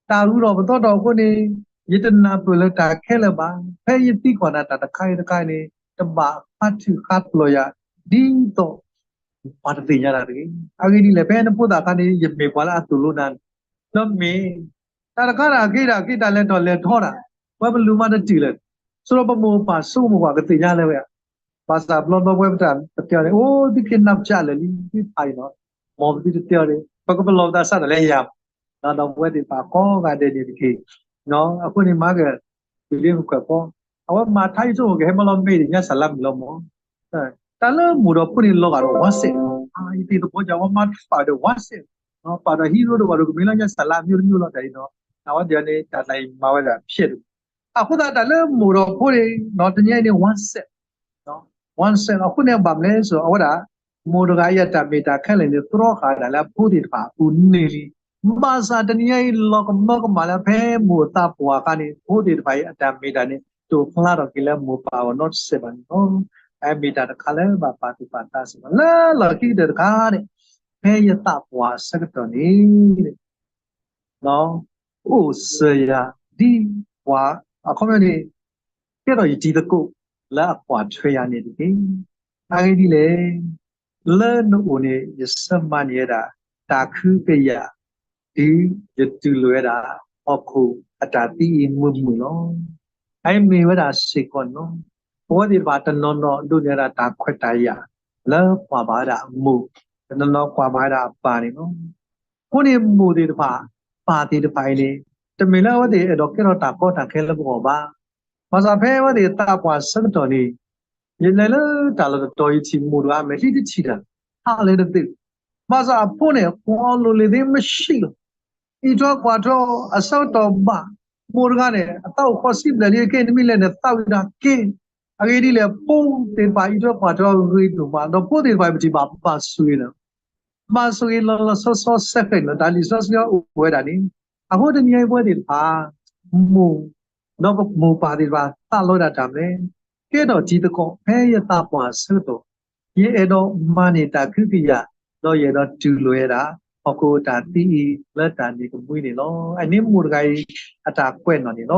တၢ်ဂုၤထီၣ်ပသီထီၣ်အဃိန့ၣ် ယတနၢ်ပၢၢ်လၢတၢ်ခဲလၢာ်ဘၣ်. ဖဲယသံကွၢ်နၤတၢ်တခါအံၤတခါအံၤန့ၣ် တဘၣ်ဃးထုးဃးပျီၤယၤ ဒ်သိး ပှၤတသ့ၣ်ညါတၢ်တဂ့ၤ. အဂ့ၢ်ဒ်လဲၣ် ဖဲနဖိသၣ်အခါန့ၣ် ယမ့ၢ်ပှၤလၢအသိၣ်လိနၤန့ၣ် ဒီးမ့ၢ် တၢ်တခါတၢ်ဂ့ၤတၢ်ဂ့ၤတၢ်လဲၤထီၣ်လဲၤထီတၢ် ပဝဲပလူၤမးတတုၤလဲၣ်. ဆိဒီးပမိၢ်ပၢ်ဆိကမိၣ်ကွၢ်ကသ့ၣ်ညါလၢၤဝဲဧါ. ဘၣ်ဆၣ်ဘျီဘျီပဝဲပတၢ်ပတဲအီၤန့ၣ် အိၣ်သုက့ၤနၢ်ပၢၢ်လၢာ်လံ ဖးအံၤနီၤ မ်ပသုတတဲအီၤန့ၣ် ပကပလီၢ်ပသးစၢ်ဒၣ်လဲာ်ယၤ ဒီးပဝဲသ့ၣ်တဖၣ်ကိးဂၤဒဲးန့ၣ်တက့ၢ်. အဃိန့ၣ်မၤက တုၤလၢပခွဲးဖီ အဝဲမၤထါအံၤဆိကမိၣ်ကဟဲမၤလီၤမ့ၢ်ဒံးညါစၢ်လါမုၢ်လီၤမး တၢ်လၢမိၢ်ဒီးဖိန့ၣ်လီၤဂာ်ဒီး one set ယသ့ၣ်သဘီကၢ် ဝဲမၤထါပာ်ဒီး one set ပာ်ဒီး hero ဒီးပှၤဒိၣ်ကမ့ၢ်လၢညါစၢ်လါမ့ၢ်တမ့ၢ်လီၤတၢ်အံၤနီၤ အဝဲဒၣ်န့ၣ် တၢ်တၢ်အံၤမၤဝဲဒၣ်ဖျဲးတ အဃိသတးတၢ်လၢမိၢ်ဒီးဖိန့ၣ် တနံၤအံၤန့ၣ် one set one set အဃိန့ၣ် ဘၣ်မနုၤလဲၣ်ဆို အဝဲဒၣ် မိၢ်တဂၤအံၤအတၢ်မ့ၢ်တၢ်ခဲလၢာ်န့ၣ် သြီဃာ်ဒၣ်လၢအဖိသ့ၣ်တဖၣ်အပူၤန့ၣ်လံ. ဘၣ်ဆၣ်တနံၤအံၤ လီၤကမၢကမၣ်လၢဖဲမိၢ်အသးပှၢ်အခါန့ၣ် ဖိသ့ၣ်တဖၣ်အံၤအတၢ်မ့ၢ်တၢ်န့ၣ် တအိၣ်ဖျါထီၣ်က့ၤလၢမိၢ်ပၢ်အဂီၢ်နီတစဲးဘၣ်န့ၣ်လီၤ. အမ့ၢ်တၢ်တခါလၢဘၣ်ပာ်သူၣ်ပာ်သးစ့ၢ်ကီး လၢလီၢ်ခံကတၢၢ်တခါန့ၣ် ဖဲယသးပှၢ်အဆၢကတီၢ်န့ၣ် အိၣ်စၢၤယၤဒ်ပှၤ အခီပညီန့ၣ် ကဲထီၣ်ယတံၤသကိးလၢအကွၢ်ထွဲယၤန့ၣ်တက့ၢ်. အဂ့ၢ်ဒ်လဲၣ်, လၢနအိၣ်န့ၣ် ယဆၢမၤန့ၢ်ဝဲဒၣ် တၢ်ခုကယာ် တုၤယတူၢ်လိာ်ဝဲဒၣ် ဟီၣ်ခိၣ်အတၢ်သံအံၤမုာ်မုာ်လီၤ. အအံၤမ့ၢ်ဝဲဒၣ်စ့ၢ်ကီးန့ၣ်လီၤ. ပဝဲသ့ၣ်တဖၣ်တနီၤနီၤဒိးန့ၢ်ဝဲဒၣ်တၢ်ခွဲးတၢ်ယာ် လၢကွၢ်ဘၣ်ဝဲဒၣ်အမိၢ်, တနီၤနီၤကွၢ်ဘၣ်ဝဲဒၣ်အပၢ်န့ၣ်လီၤ. အဃိန့ၣ်မိၢ်သ့ၣ်တဖၣ် ပၢ်သ့ၣ်တဖၣ်အံၤန့ၣ် တမ့ၢ်လၢအဝဲသ့ၣ်အဲၣ်ဒိးကဲထီၣ်တၢ်ကီတၢ်ခဲလၢပဂီၢ်ဘၣ်. ဘၣ်ဆၣ်ဖဲအဝဲသ့ၣ်သးပှၢ်ဆၢကတီၢ်န့ၣ် ယလဲၤလၢတၢ်လီၢ်တတီၤ ယထံၣ်မိၢ်တဂၤအမဲာ်ချံတထံၣ်တၢ် ဟးလၢတသ့ၣ်, ဘၣ်ဆၣ်အဖိန့ၣ် ကွၢ်လိာ်လံာ်သ့မ့ၢ်ဆံးလီၤ. အံးထွဲကွၢ်ထွဲအဆၢကတီၢ်ဘၣ်, မိၢ်တဂၤန့ၣ် အသးအိၣ်ဃီစံးဘျဲၣ်လံအက့ နမ့ၢ်လဲၤန့ၣ်သးဝံၣ်တၢ်က့. အဂ့ၢ်ဒ်လဲၣ် ဖိသ့ၣ်တဖၣ်အံးထွဲကွၢ်ထွဲဂ့ၤဒိၣ်မး, ဒီးဖိသ့ၣ်တဖၣ်ပထံၣ်ဘၣ်ဘၣ်ဆိၣ်ဂ့ၤလီၤ. ဘၣ်ဆိၣ်ဂ့ၤလီၤလီၤဆီဆီစဲဃဲးန့ၣ်လီၤ. တၢ်လံာ်စီဆှံအိၣ်ဝဲဒၣ်န့ၣ်, အဃိတနံၤအံၤပဝဲသ့ၣ်တဖၣ် မိၢ် ဒီးပမိၢ်ပၢ်သ့ၣ်တဖၣ်သးလီဝဲဒၣ်တၢ်မနုၤလဲၣ်, ကဲထီၣ်တံၤသကိးဖဲယသးပှၢ်အဆၢကတီၢ်, ယအဲၣ်ဒိးမၤန့ၢ်တၢ်ကဟုကယာ်, ဒီးယအဲၣ်ဒိးတူၢ်လိာ်ဝဲဒၣ် ဟီၣ်ခိၣ်အတၢ်သံအံၤ လၢတၢ်န့ၢ်ကမှံန့ၣ်လီၤ. အန့ၣ်မိၢ်တဂၤအံၤ အတၢ်ကွဲးနီၣ်န့ၣ်လီၤ.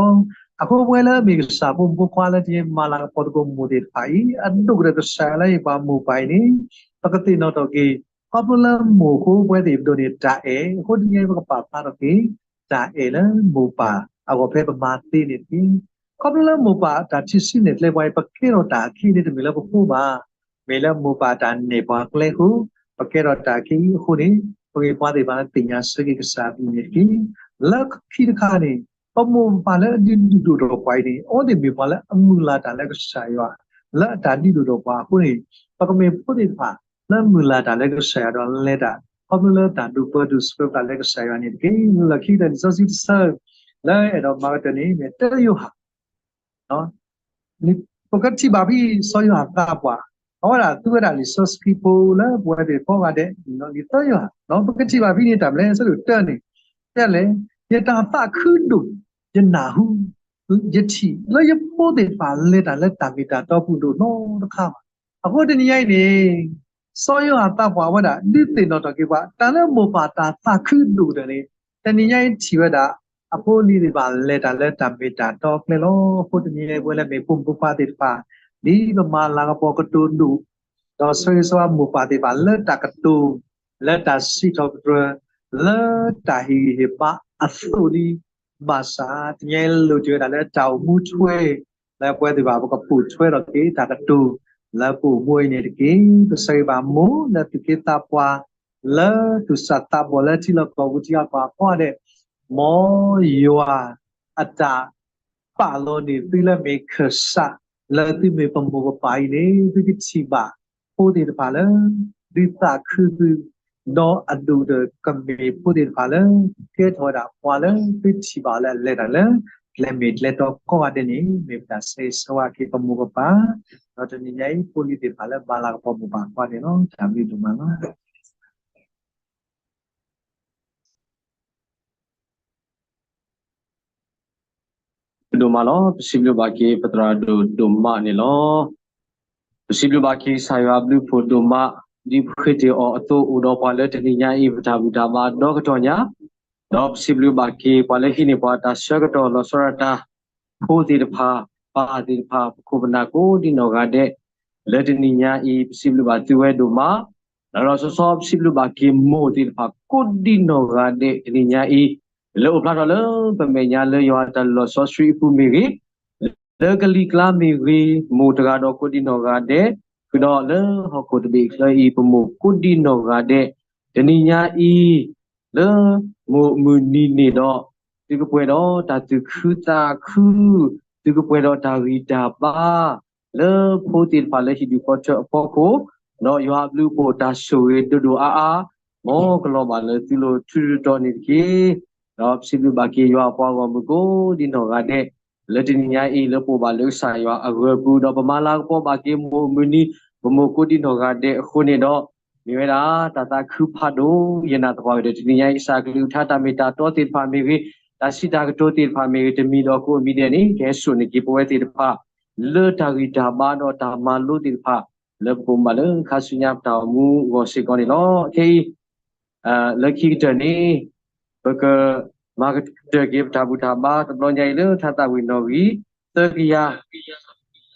အဃိပဝဲလၢအမ့ၢ်ကစၢ်ဖိမုၣ်ဖိခွါလၢတမၤလၤကပီၤသကိးမိၢ်သ့ၣ်တဖၣ်အံၤ အဒိၣ်ကတၢၢ်ကစၢ်ယွၤလၢဟ့ၣ်ပှၤမိၢ်ပၢ်အံၤန့ၣ် ပကသ့ၣ်နီၣ်ထီၣ်က့ၤ ခီဖျိလၢမိၢ်အဃိပဝဲသ့ၣ်ပဒိးန့ၢ်တၢ်အဲၣ်, အဃိတနံၤအံၤပကပာ်ဖျါထီၣ်က့ၤ တၢ်အဲၣ်လၢမိၢ်ပၢ်အဂီၢ်ဖဲပမၤသ့န့ၣ်တက့ၢ်. ခီဖျိလၢမိၢ်ပၢ်တၢ်ထံၣ်ဆူနဲၣ်ကျဲပှၤအံၤ ပကဲထီၣ်တၢ်အခံန့ၣ် တမ့ၢ်လၢပဃိဘၣ်. မ့ၢ်လၢမိၢ်ပၢ်တၢ်နဲၣ်ပှၤကျဲအဃိ ပကဲထီၣ်တၢ်အခံအံၤအဃိန့ၣ် ပဂ့ၢ်ပှၤသ့ၣ်တဖၣ်လၢသ့ၣ်ညါဆၢက့ၤကစၢ်အကလုၢ်န့ၣ်တက့ၢ်. လၢခံတခါန့ၣ် ပမိၢ်ပၢ်လၢအဒုးဒုၣ်ဒိၣ်ထီၣ်ပှၤအံၤန့ၣ် အဝဲသ့ၣ်မ့ၢ်ပှၤလၢအမုၢ်လၢ်တၢ်လၢကစၢ်ယွၤ လၢအတၢ်ဒုးဒိၣ်ထီၣ်ပှၤအဃိန့ၣ် ပကမ့ၢ်ဖိသ့ၣ်တဖၣ် လၢမုၢ်လၢ်တၢ်လၢကစၢ်ယွၤဒီးလဲၤတၢ် ခီဖျိလၢတၢ်ဒိၣ်ပၢဒိၣ်ဆှၢပတၢ်လၢကစၢ်ယွၤန့ၣ်တက့ၢ်. လၢခံကတၢၢ်န့ၣ် လံာ်စီဆှံတဆၢ လၢအဲၣ်ဒိးမၤကတၢၢ်န့ၣ် မ့ၢ်တၢယိၤဟၣ် ပကထံၣ်ဘၣ်ဖဲစီၤယိၤဟၣ်သးပှၢ် အဝဲဒၣ်သူဝဲဒၣ်လံာ်စီဆှံဖိလၢပဝဲသ့ၣ်ကိးဂၤဒဲး လံာ်သၢယိၤဟၣ် ပကထံၣ်ဘၣ်ဖဲန့ၣ်တၢ်မနုၤလဲၣ် ဆၢဒိၣ်တၢန့ၣ် တဲလဲၣ် ယတၢ်သးခုဒိၣ် ယနၢ်ဟူ ယထံၣ်လၢယဖိသ့ၣ်တဖၣ်လဲၤတၢ်လၢတၢ်မ့ၢ်တၢ်တီပူၤဒိၣ်နီတခါဘၣ်. အဃိတနံၤညါအံၤန့ၣ် စီၤယိၤဟၣ်သးပှၢ်ဝဲဒၣ် ဒုးသ့ၣ်နီၣ်ထီၣ်က့ၤပှၤ တၢ်လၢမိၢ်ပၢ်တၢ်သးခုဒိၣ်ကတၢၢ်န့ၣ် တနံၤညါအံၤထံၣ်ဝဲဒၣ် အဖိအလံၤသ့ၣ်တဖၣ်လဲၤတၢ်လၢတၢ်မ့ၢ်တၢ်တီကျဲလီၤ. အဃိတနံၤညါအံၤ ပဝဲလၢမ့ၢ်ဖိမုၣ်ဖိခွါသ့ၣ်တဖၣ် ဒ်ပမၤလၤကပီၤကတိၤဒိၣ် ဒီးဆၢဂ့ၤဆၢဝါမိၢ်ပၢ်သ့ၣ်တဖၣ်လၢတၢ်ကတိၤ လၢတၢ်စံးထီၣ်ပတြၢၤ လၢတၢ်ဟ့ၣ်ဂံၢ်ဟ့ၣ်ဘါအသိးလံ ဘၣ်ဆၣ် တနံၤညါအံၤလိၣ်ထီၣ်ဝဲဒၣ်လၢတၢ်အိၣ်မူထွဲ လၢပဝဲသ့ၣ်တဖၣ် ပကပိာ်ထွဲထီၣ်က့ၤတၢ်ကတိၤ လၢပအိၣ်မူအံၤန့ၣ်တက့ၢ်. ပဆၢဂ့ၤဘၣ်မိၢ်လၢသူၣ်က့သးပှၢ် လၢသူၣ်စၢ်သးဘီၣ်လၢထံလီၢ်ကီၢ်ပူၤထံအပှၤကိးဂၤဒဲး မ်ယွၤအတၢ်ပာ်လီၤန့ၢ်သုလၢမ့ၢ်ခၢၣ်စး လၢသုမ့ၢ်ပမိၢ်ပပၢ်အံၤန့ၣ် သုကထံၣ်ဘၣ်ဖိသ့ၣ်တဖၣ်လၢ ဒုးသးခုသု ဒီးအဒိၣ်ကတၢၢ်ကမ့ၢ်ဖိသ့ၣ်တဖၣ်လၢ ကဲထီၣ်ဝဲဒၣ်ပှၤလၢသုထံၣ်ဘၣ်အီၤလၢအလဲၤတၢ်လၢ ကျဲမ့ၢ်ကျဲတီကိးဂၤဒဲးန့ၣ် မ့ၢ်ပတၢ်ဆၢဂ့ၤဆၢဝါက့ၤပမိၢ်ပပၢ် ဒီးတနံၤညါအံၤ ဖိလံၤသ့ၣ်တဖၣ်လၢဘါလၤကပီၤမိၢ်ပၢ်ကိးဂၤဒဲးလီၤ. တၢ်ဘျုးဒိၣ်မးလီၤ. ဒိၣ်မးလီၤ. ပစံးဘျုးဘၣ်က့ၤပသရၣ်ဒိၣ်ဒိၣ်မးန့ၣ်လီၤ. ပစံးဘျုးဘၣ်က့ၤကစၢ်ယွၤအဘျုးအဖှိၣ်ဒိၣ်မး ဒ်ပဃ့တ့ၢ်အီၤအသိး အိၣ်ဒီးပှၤလၢတနံၤညါအံၤ ပတၢ်ဘူၣ်တၢ်ဘါဒီကတီၢ်ညါ, ဒီးပစံးဘျုးဘၣ်က့ၤပှၤလၢဟံးန့ၢ်ပှၤတၢ်ဆၢကတီၢ်လီၤဆီဒၣ်တၢ် ဖိသ့ၣ်တဖၣ် ပၢ်သ့ၣ်တဖၣ် ပခိၣ်ပနၢ်ကိးဒ်နီၢ်ဂၤဒဲး လၢတနံၤညါအံၤ ပစံးဘျုးဘၣ်သုဝဲဒိၣ်မး, လီၤလီၤဆီဆီ ပစံးဘျုးဘၣ်က့ၤမိၢ်သ့ၣ်တဖၣ် ကိးဒ်နီၢ်ဂၤဒဲး တနံၤညါအံၤ လၢအိၣ်ဖျါထီၣ်လၢပမဲာ်ညါလၢယွၤတၢ်လီၤဆီဆှံအပူၤမ့ၢ်ဂ့ၤ, လၢကလံၤကျါမ့ၢ်ဂ့ၤ, မိၢ်တဂၤဒီးကိးဒ်နီၢ်ဂၤဒဲး, ဃုာ်ဒီးလၢဟီၣ်ခိၣ်တဘ့ၣ်အချၢအံၤ ပမိၢ်ကိးဒ်နီၢ်ဂၤဒဲး, တနံၤညါအံၤ လၢမိၢ်မုၢ်နံၤန့ၣ်ဒီး သုကပှဲၤဒီးတၢ်သူၣ်ခုသးခု, သုကပှဲၤဒီးတၢ်ဂံၢ်တၢ်ဘါ လၢဖိသ့ၣ်တဖၣ်လၢဟံၣ်ဒူၣ်ဖီထၢအဖီခိၣ်, ဒီးယွၤအဘျုးအဖှိၣ်တၢ်ဆိၣ်ဂ့ၤဒိၣ်ဒိၣ်အါအါ, မ်ကလီၤဘၣ်လၢသုလိၤထူးထူးတီၤတီၤန့ၣ်တက့ၢ်. ဒီးပစံးဘျုးဘၣ်က့ၤယွၤအပှၤဂီၢ်မုၢ်ကိးဒ်နီၢ်ဂၤဒဲး, လၢတနံၤညါအံၤလၢပအိၣ်ဘၣ်လၢကစၢ်ယွၤအဂၢၤပူၤ ဒီးပမၤလၤကပီၤဘၣ်က့ၤမိၢ်မုၢ်နံၤ ပမိၢ်ကိးဒ်နီၢ်ဂၤဒဲးအဃိန့ၣ်ဒီး, မ့ၢ်ဝဲဒၣ်တၢ်သးခုဖးဒိၣ် ယနာ်သပှၢ်ကတၢၢ် တနံၤညါအံၤ ကစၢ်ကလုၢ်ကထါတၢ်မ့ၢ်တၢ်တီသ့ၣ်တဖၣ်မ့ၢ်ဂ့ၤ, တၢ်စံးတၢ်ကတိၤသ့ၣ်တဖၣ်မ့ၢ်ဂ့ၤ, တမံၤဒီးကိးမံၤဒဲးန့ၣ် ကဟဲစိာ်န့ၢ်က့ၤပဝဲသ့ၣ်တဖၣ် လၢတၢ်ဂံၢ်တၢ်ဘါဒီးတၢ်မၤလိသ့ၣ်တဖၣ် လၢပကအိၣ်မူဘၣ်လၢခါဆူညါပတၢ်အိၣ်မူအဂီၢ်စ့ၢ်ကီးန့ၣ်လီၤ. ခဲအံၤ လၢခံကတၢၢ်န့ၣ် ပကမၤကတၢၢ်က့ၤပတၢ်ဘူၣ်တၢ်ဘါ တဘျီညါအံၤလၢထါသးဝံၣ်နီၣ်ဂံၢ်သၢကယၤ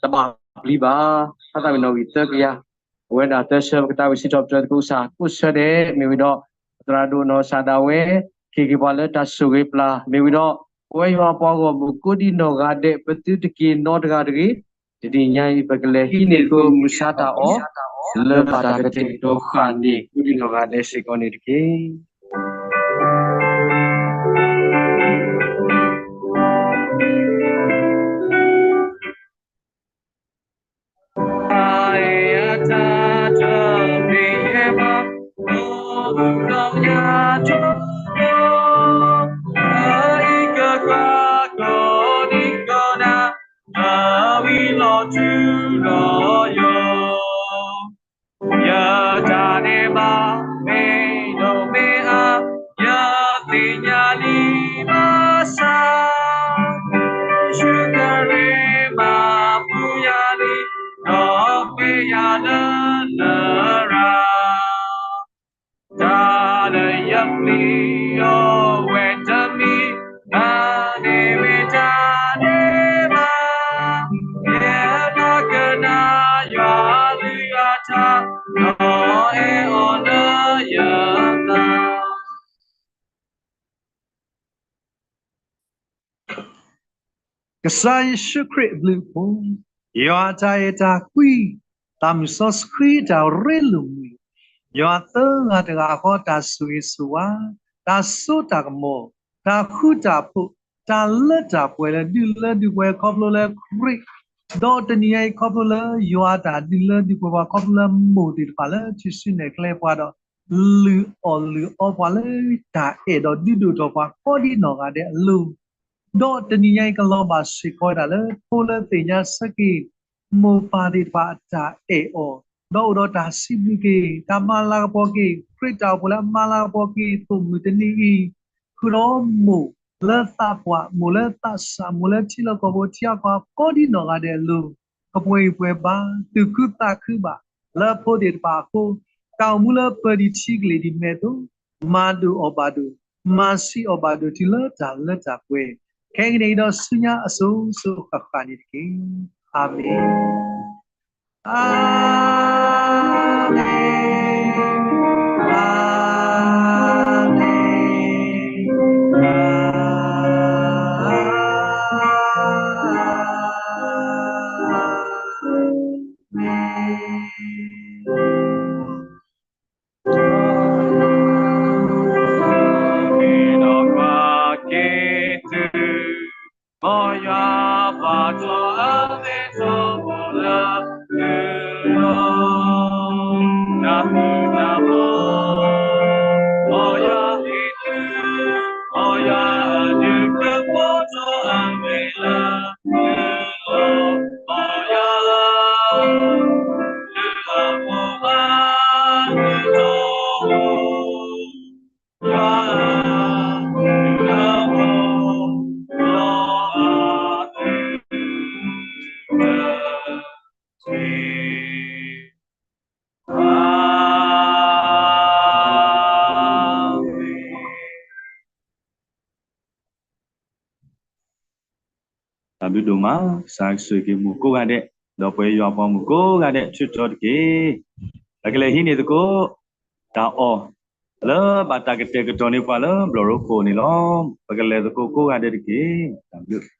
တဘၣ်ပျံၤဘၣ်, ထါသးဝံၣ်နီၣ်ဂံၢ်သၢကယၤ, အဝဲဒၣ်သၢဆၢပကတၢ်ဝံၣ်စံးထီၣ်ပတြၢၤသကိးကစၢ် ကိးဆၢဒဲး မ့ၢ်ဝံၤဒီး ပသရၣ်ဒိၣ်နီၢ်ကစၢ်ဒၣ်ဝဲ ဟ့ၣ်က့ၤပှၤလၢတၢ်ဆိၣ်ဂ့ၤပျၢ် မ့ၢ်ဝံၤဒီး ပဝဲယွၤပှၤဂီၢ်မုၢ်ကိးဒံနီၢ်ဂၤဒဲး ပသုတက့ၤနီတဂၤတဂ့ၤ, တနံၤညါအံၤပကလဲၤဟံးန့ၢ်သကိးမုၢ်ဆါတၢ်အီၣ် လၢဘၣ်တၢ်ကတဲာ်ကတီၤဃာ်န့ၢ် ကိးဒံနီၢ်ဂၤဒဲးစ့ၢ်ကီးန့ၣ်တက့ၢ်. ကစၢ်ယ့ၣ်ၡူးခရံာ်အဘျုးအဖှိၣ်, ယွၤအတၢ်အဲၣ်တၢ်ကွံ, သးမုၢ်စီဆှံတၢ်ရ့လိာ်မုာ်, ယွၤသၢဂၤတဂၤဃီတၢ်ဆိၣ်ဂ့ၤဆိၣ်ဝါ, တၢ်စိတၢ်ကမီၤ, တၢ်ဃူတၢ်ဖိး, တၢ်လၢတၢ်ပှဲၤလၢဒုးလၢဒုးပှဲၤခီဖျိလၢခရံာ်, ဒီးတနံၤညါအံၤခီဖျိလၢယွၤအတၢ်ဒုးလၢဒုးပှဲၤပှၤခီဖျိလၢမိၢ်သ့ၣ်တဖၣ်လၢထံၣ်ဆူနဲၣ်ကျဲပှၤဒီး လုၢ်အီၣ်လုၢ်အီပှၤလၢတၢ်အဲၣ်ဒီးဒုးဒိၣ်ထီၣ်ပှၤကိးဒံးနီၢ်ဂၤဒဲးအလိၤ, ဒီးတနံၤညါအံၤကလီၤဘၣ်စ့ၢ်ကီးဝဲဒၣ်လၢဖိလၢသ့ၣ်ညါဆၢက့ၤ မိၢ်ပၢ်သ့ၣ်တဖၣ်အတၢ်အဲၣ်အီၤ, ဒီးအိၣ်ဒီးတၢ်စံးဘျုးက့ၤ တၢ်မၤလၤကပီၤက့ၤ ခရံာ်တၢ်အိၣ်ဖှိၣ်လၢအမၤလၤကပီၤက့ၤသိၣ်မုၢ်တနံၤအံၤ, ဃုာ်ဒီးမိၢ်လၢသးပှၢ် မိၢ်လၢသးစၢ် မိၢ်လၢထံလီၢ်ကီၢ်ပူၤထံအကီၢ်ကိးဒံးနီၢ်ဂၤဒဲးအလိၤ, ကပှဲၤအံၤပှဲၤဘၣ် သူၣ်ခုသးခုဘၣ် လၢဖိသ့ၣ်တဖၣ်အဃိ, တၢ်အိၣ်မူလၢပၢၤဒံးထံကလ့ၢ်ဒံးမဲာ်သိး, မၤဒိၣ်အီၣ်ဘၣ်ဒိၣ်, မၤဆံးအီၣ်ဘၣ်ဒိၣ်တုၤလၢတၢ်လၢတၢ်ပှဲၤ, ခဲကနံၣ်အံၤဒီးဆူညါအစိၤစိၤဃၣ်ဃၣ်န့ၣ်တက့ၢ်. အၤမ့ၣ်. အၤမ့ၣ်, အၤမ့ၣ်, အၤမ့ၣ်. တၢ်ဘျုးဒိၣ်မး, ကစၢ်ဆိၣ်ဂ့ၤက့ၤမုၢ်ကိးဂၤဒဲး, ဒီးပှဲၤယွၤပှၤမုၣ်ကိးဂၤဒဲးဆၢကတီၢ်တက့ၢ်. ပကလဲၤဟံးန့ၢ်သကိး တၢ်အီၣ် လၢဘၣ်တၢ်ကတဲာ်ကတီၤန့ၢ်ပှၤလၢဘျီၣ်ရိဖှိၣ်န့ၣ်လီၤ. ပကလဲၤသကိးကိးဂၤဒဲးတက့ၢ်. တၢ်ဘျုး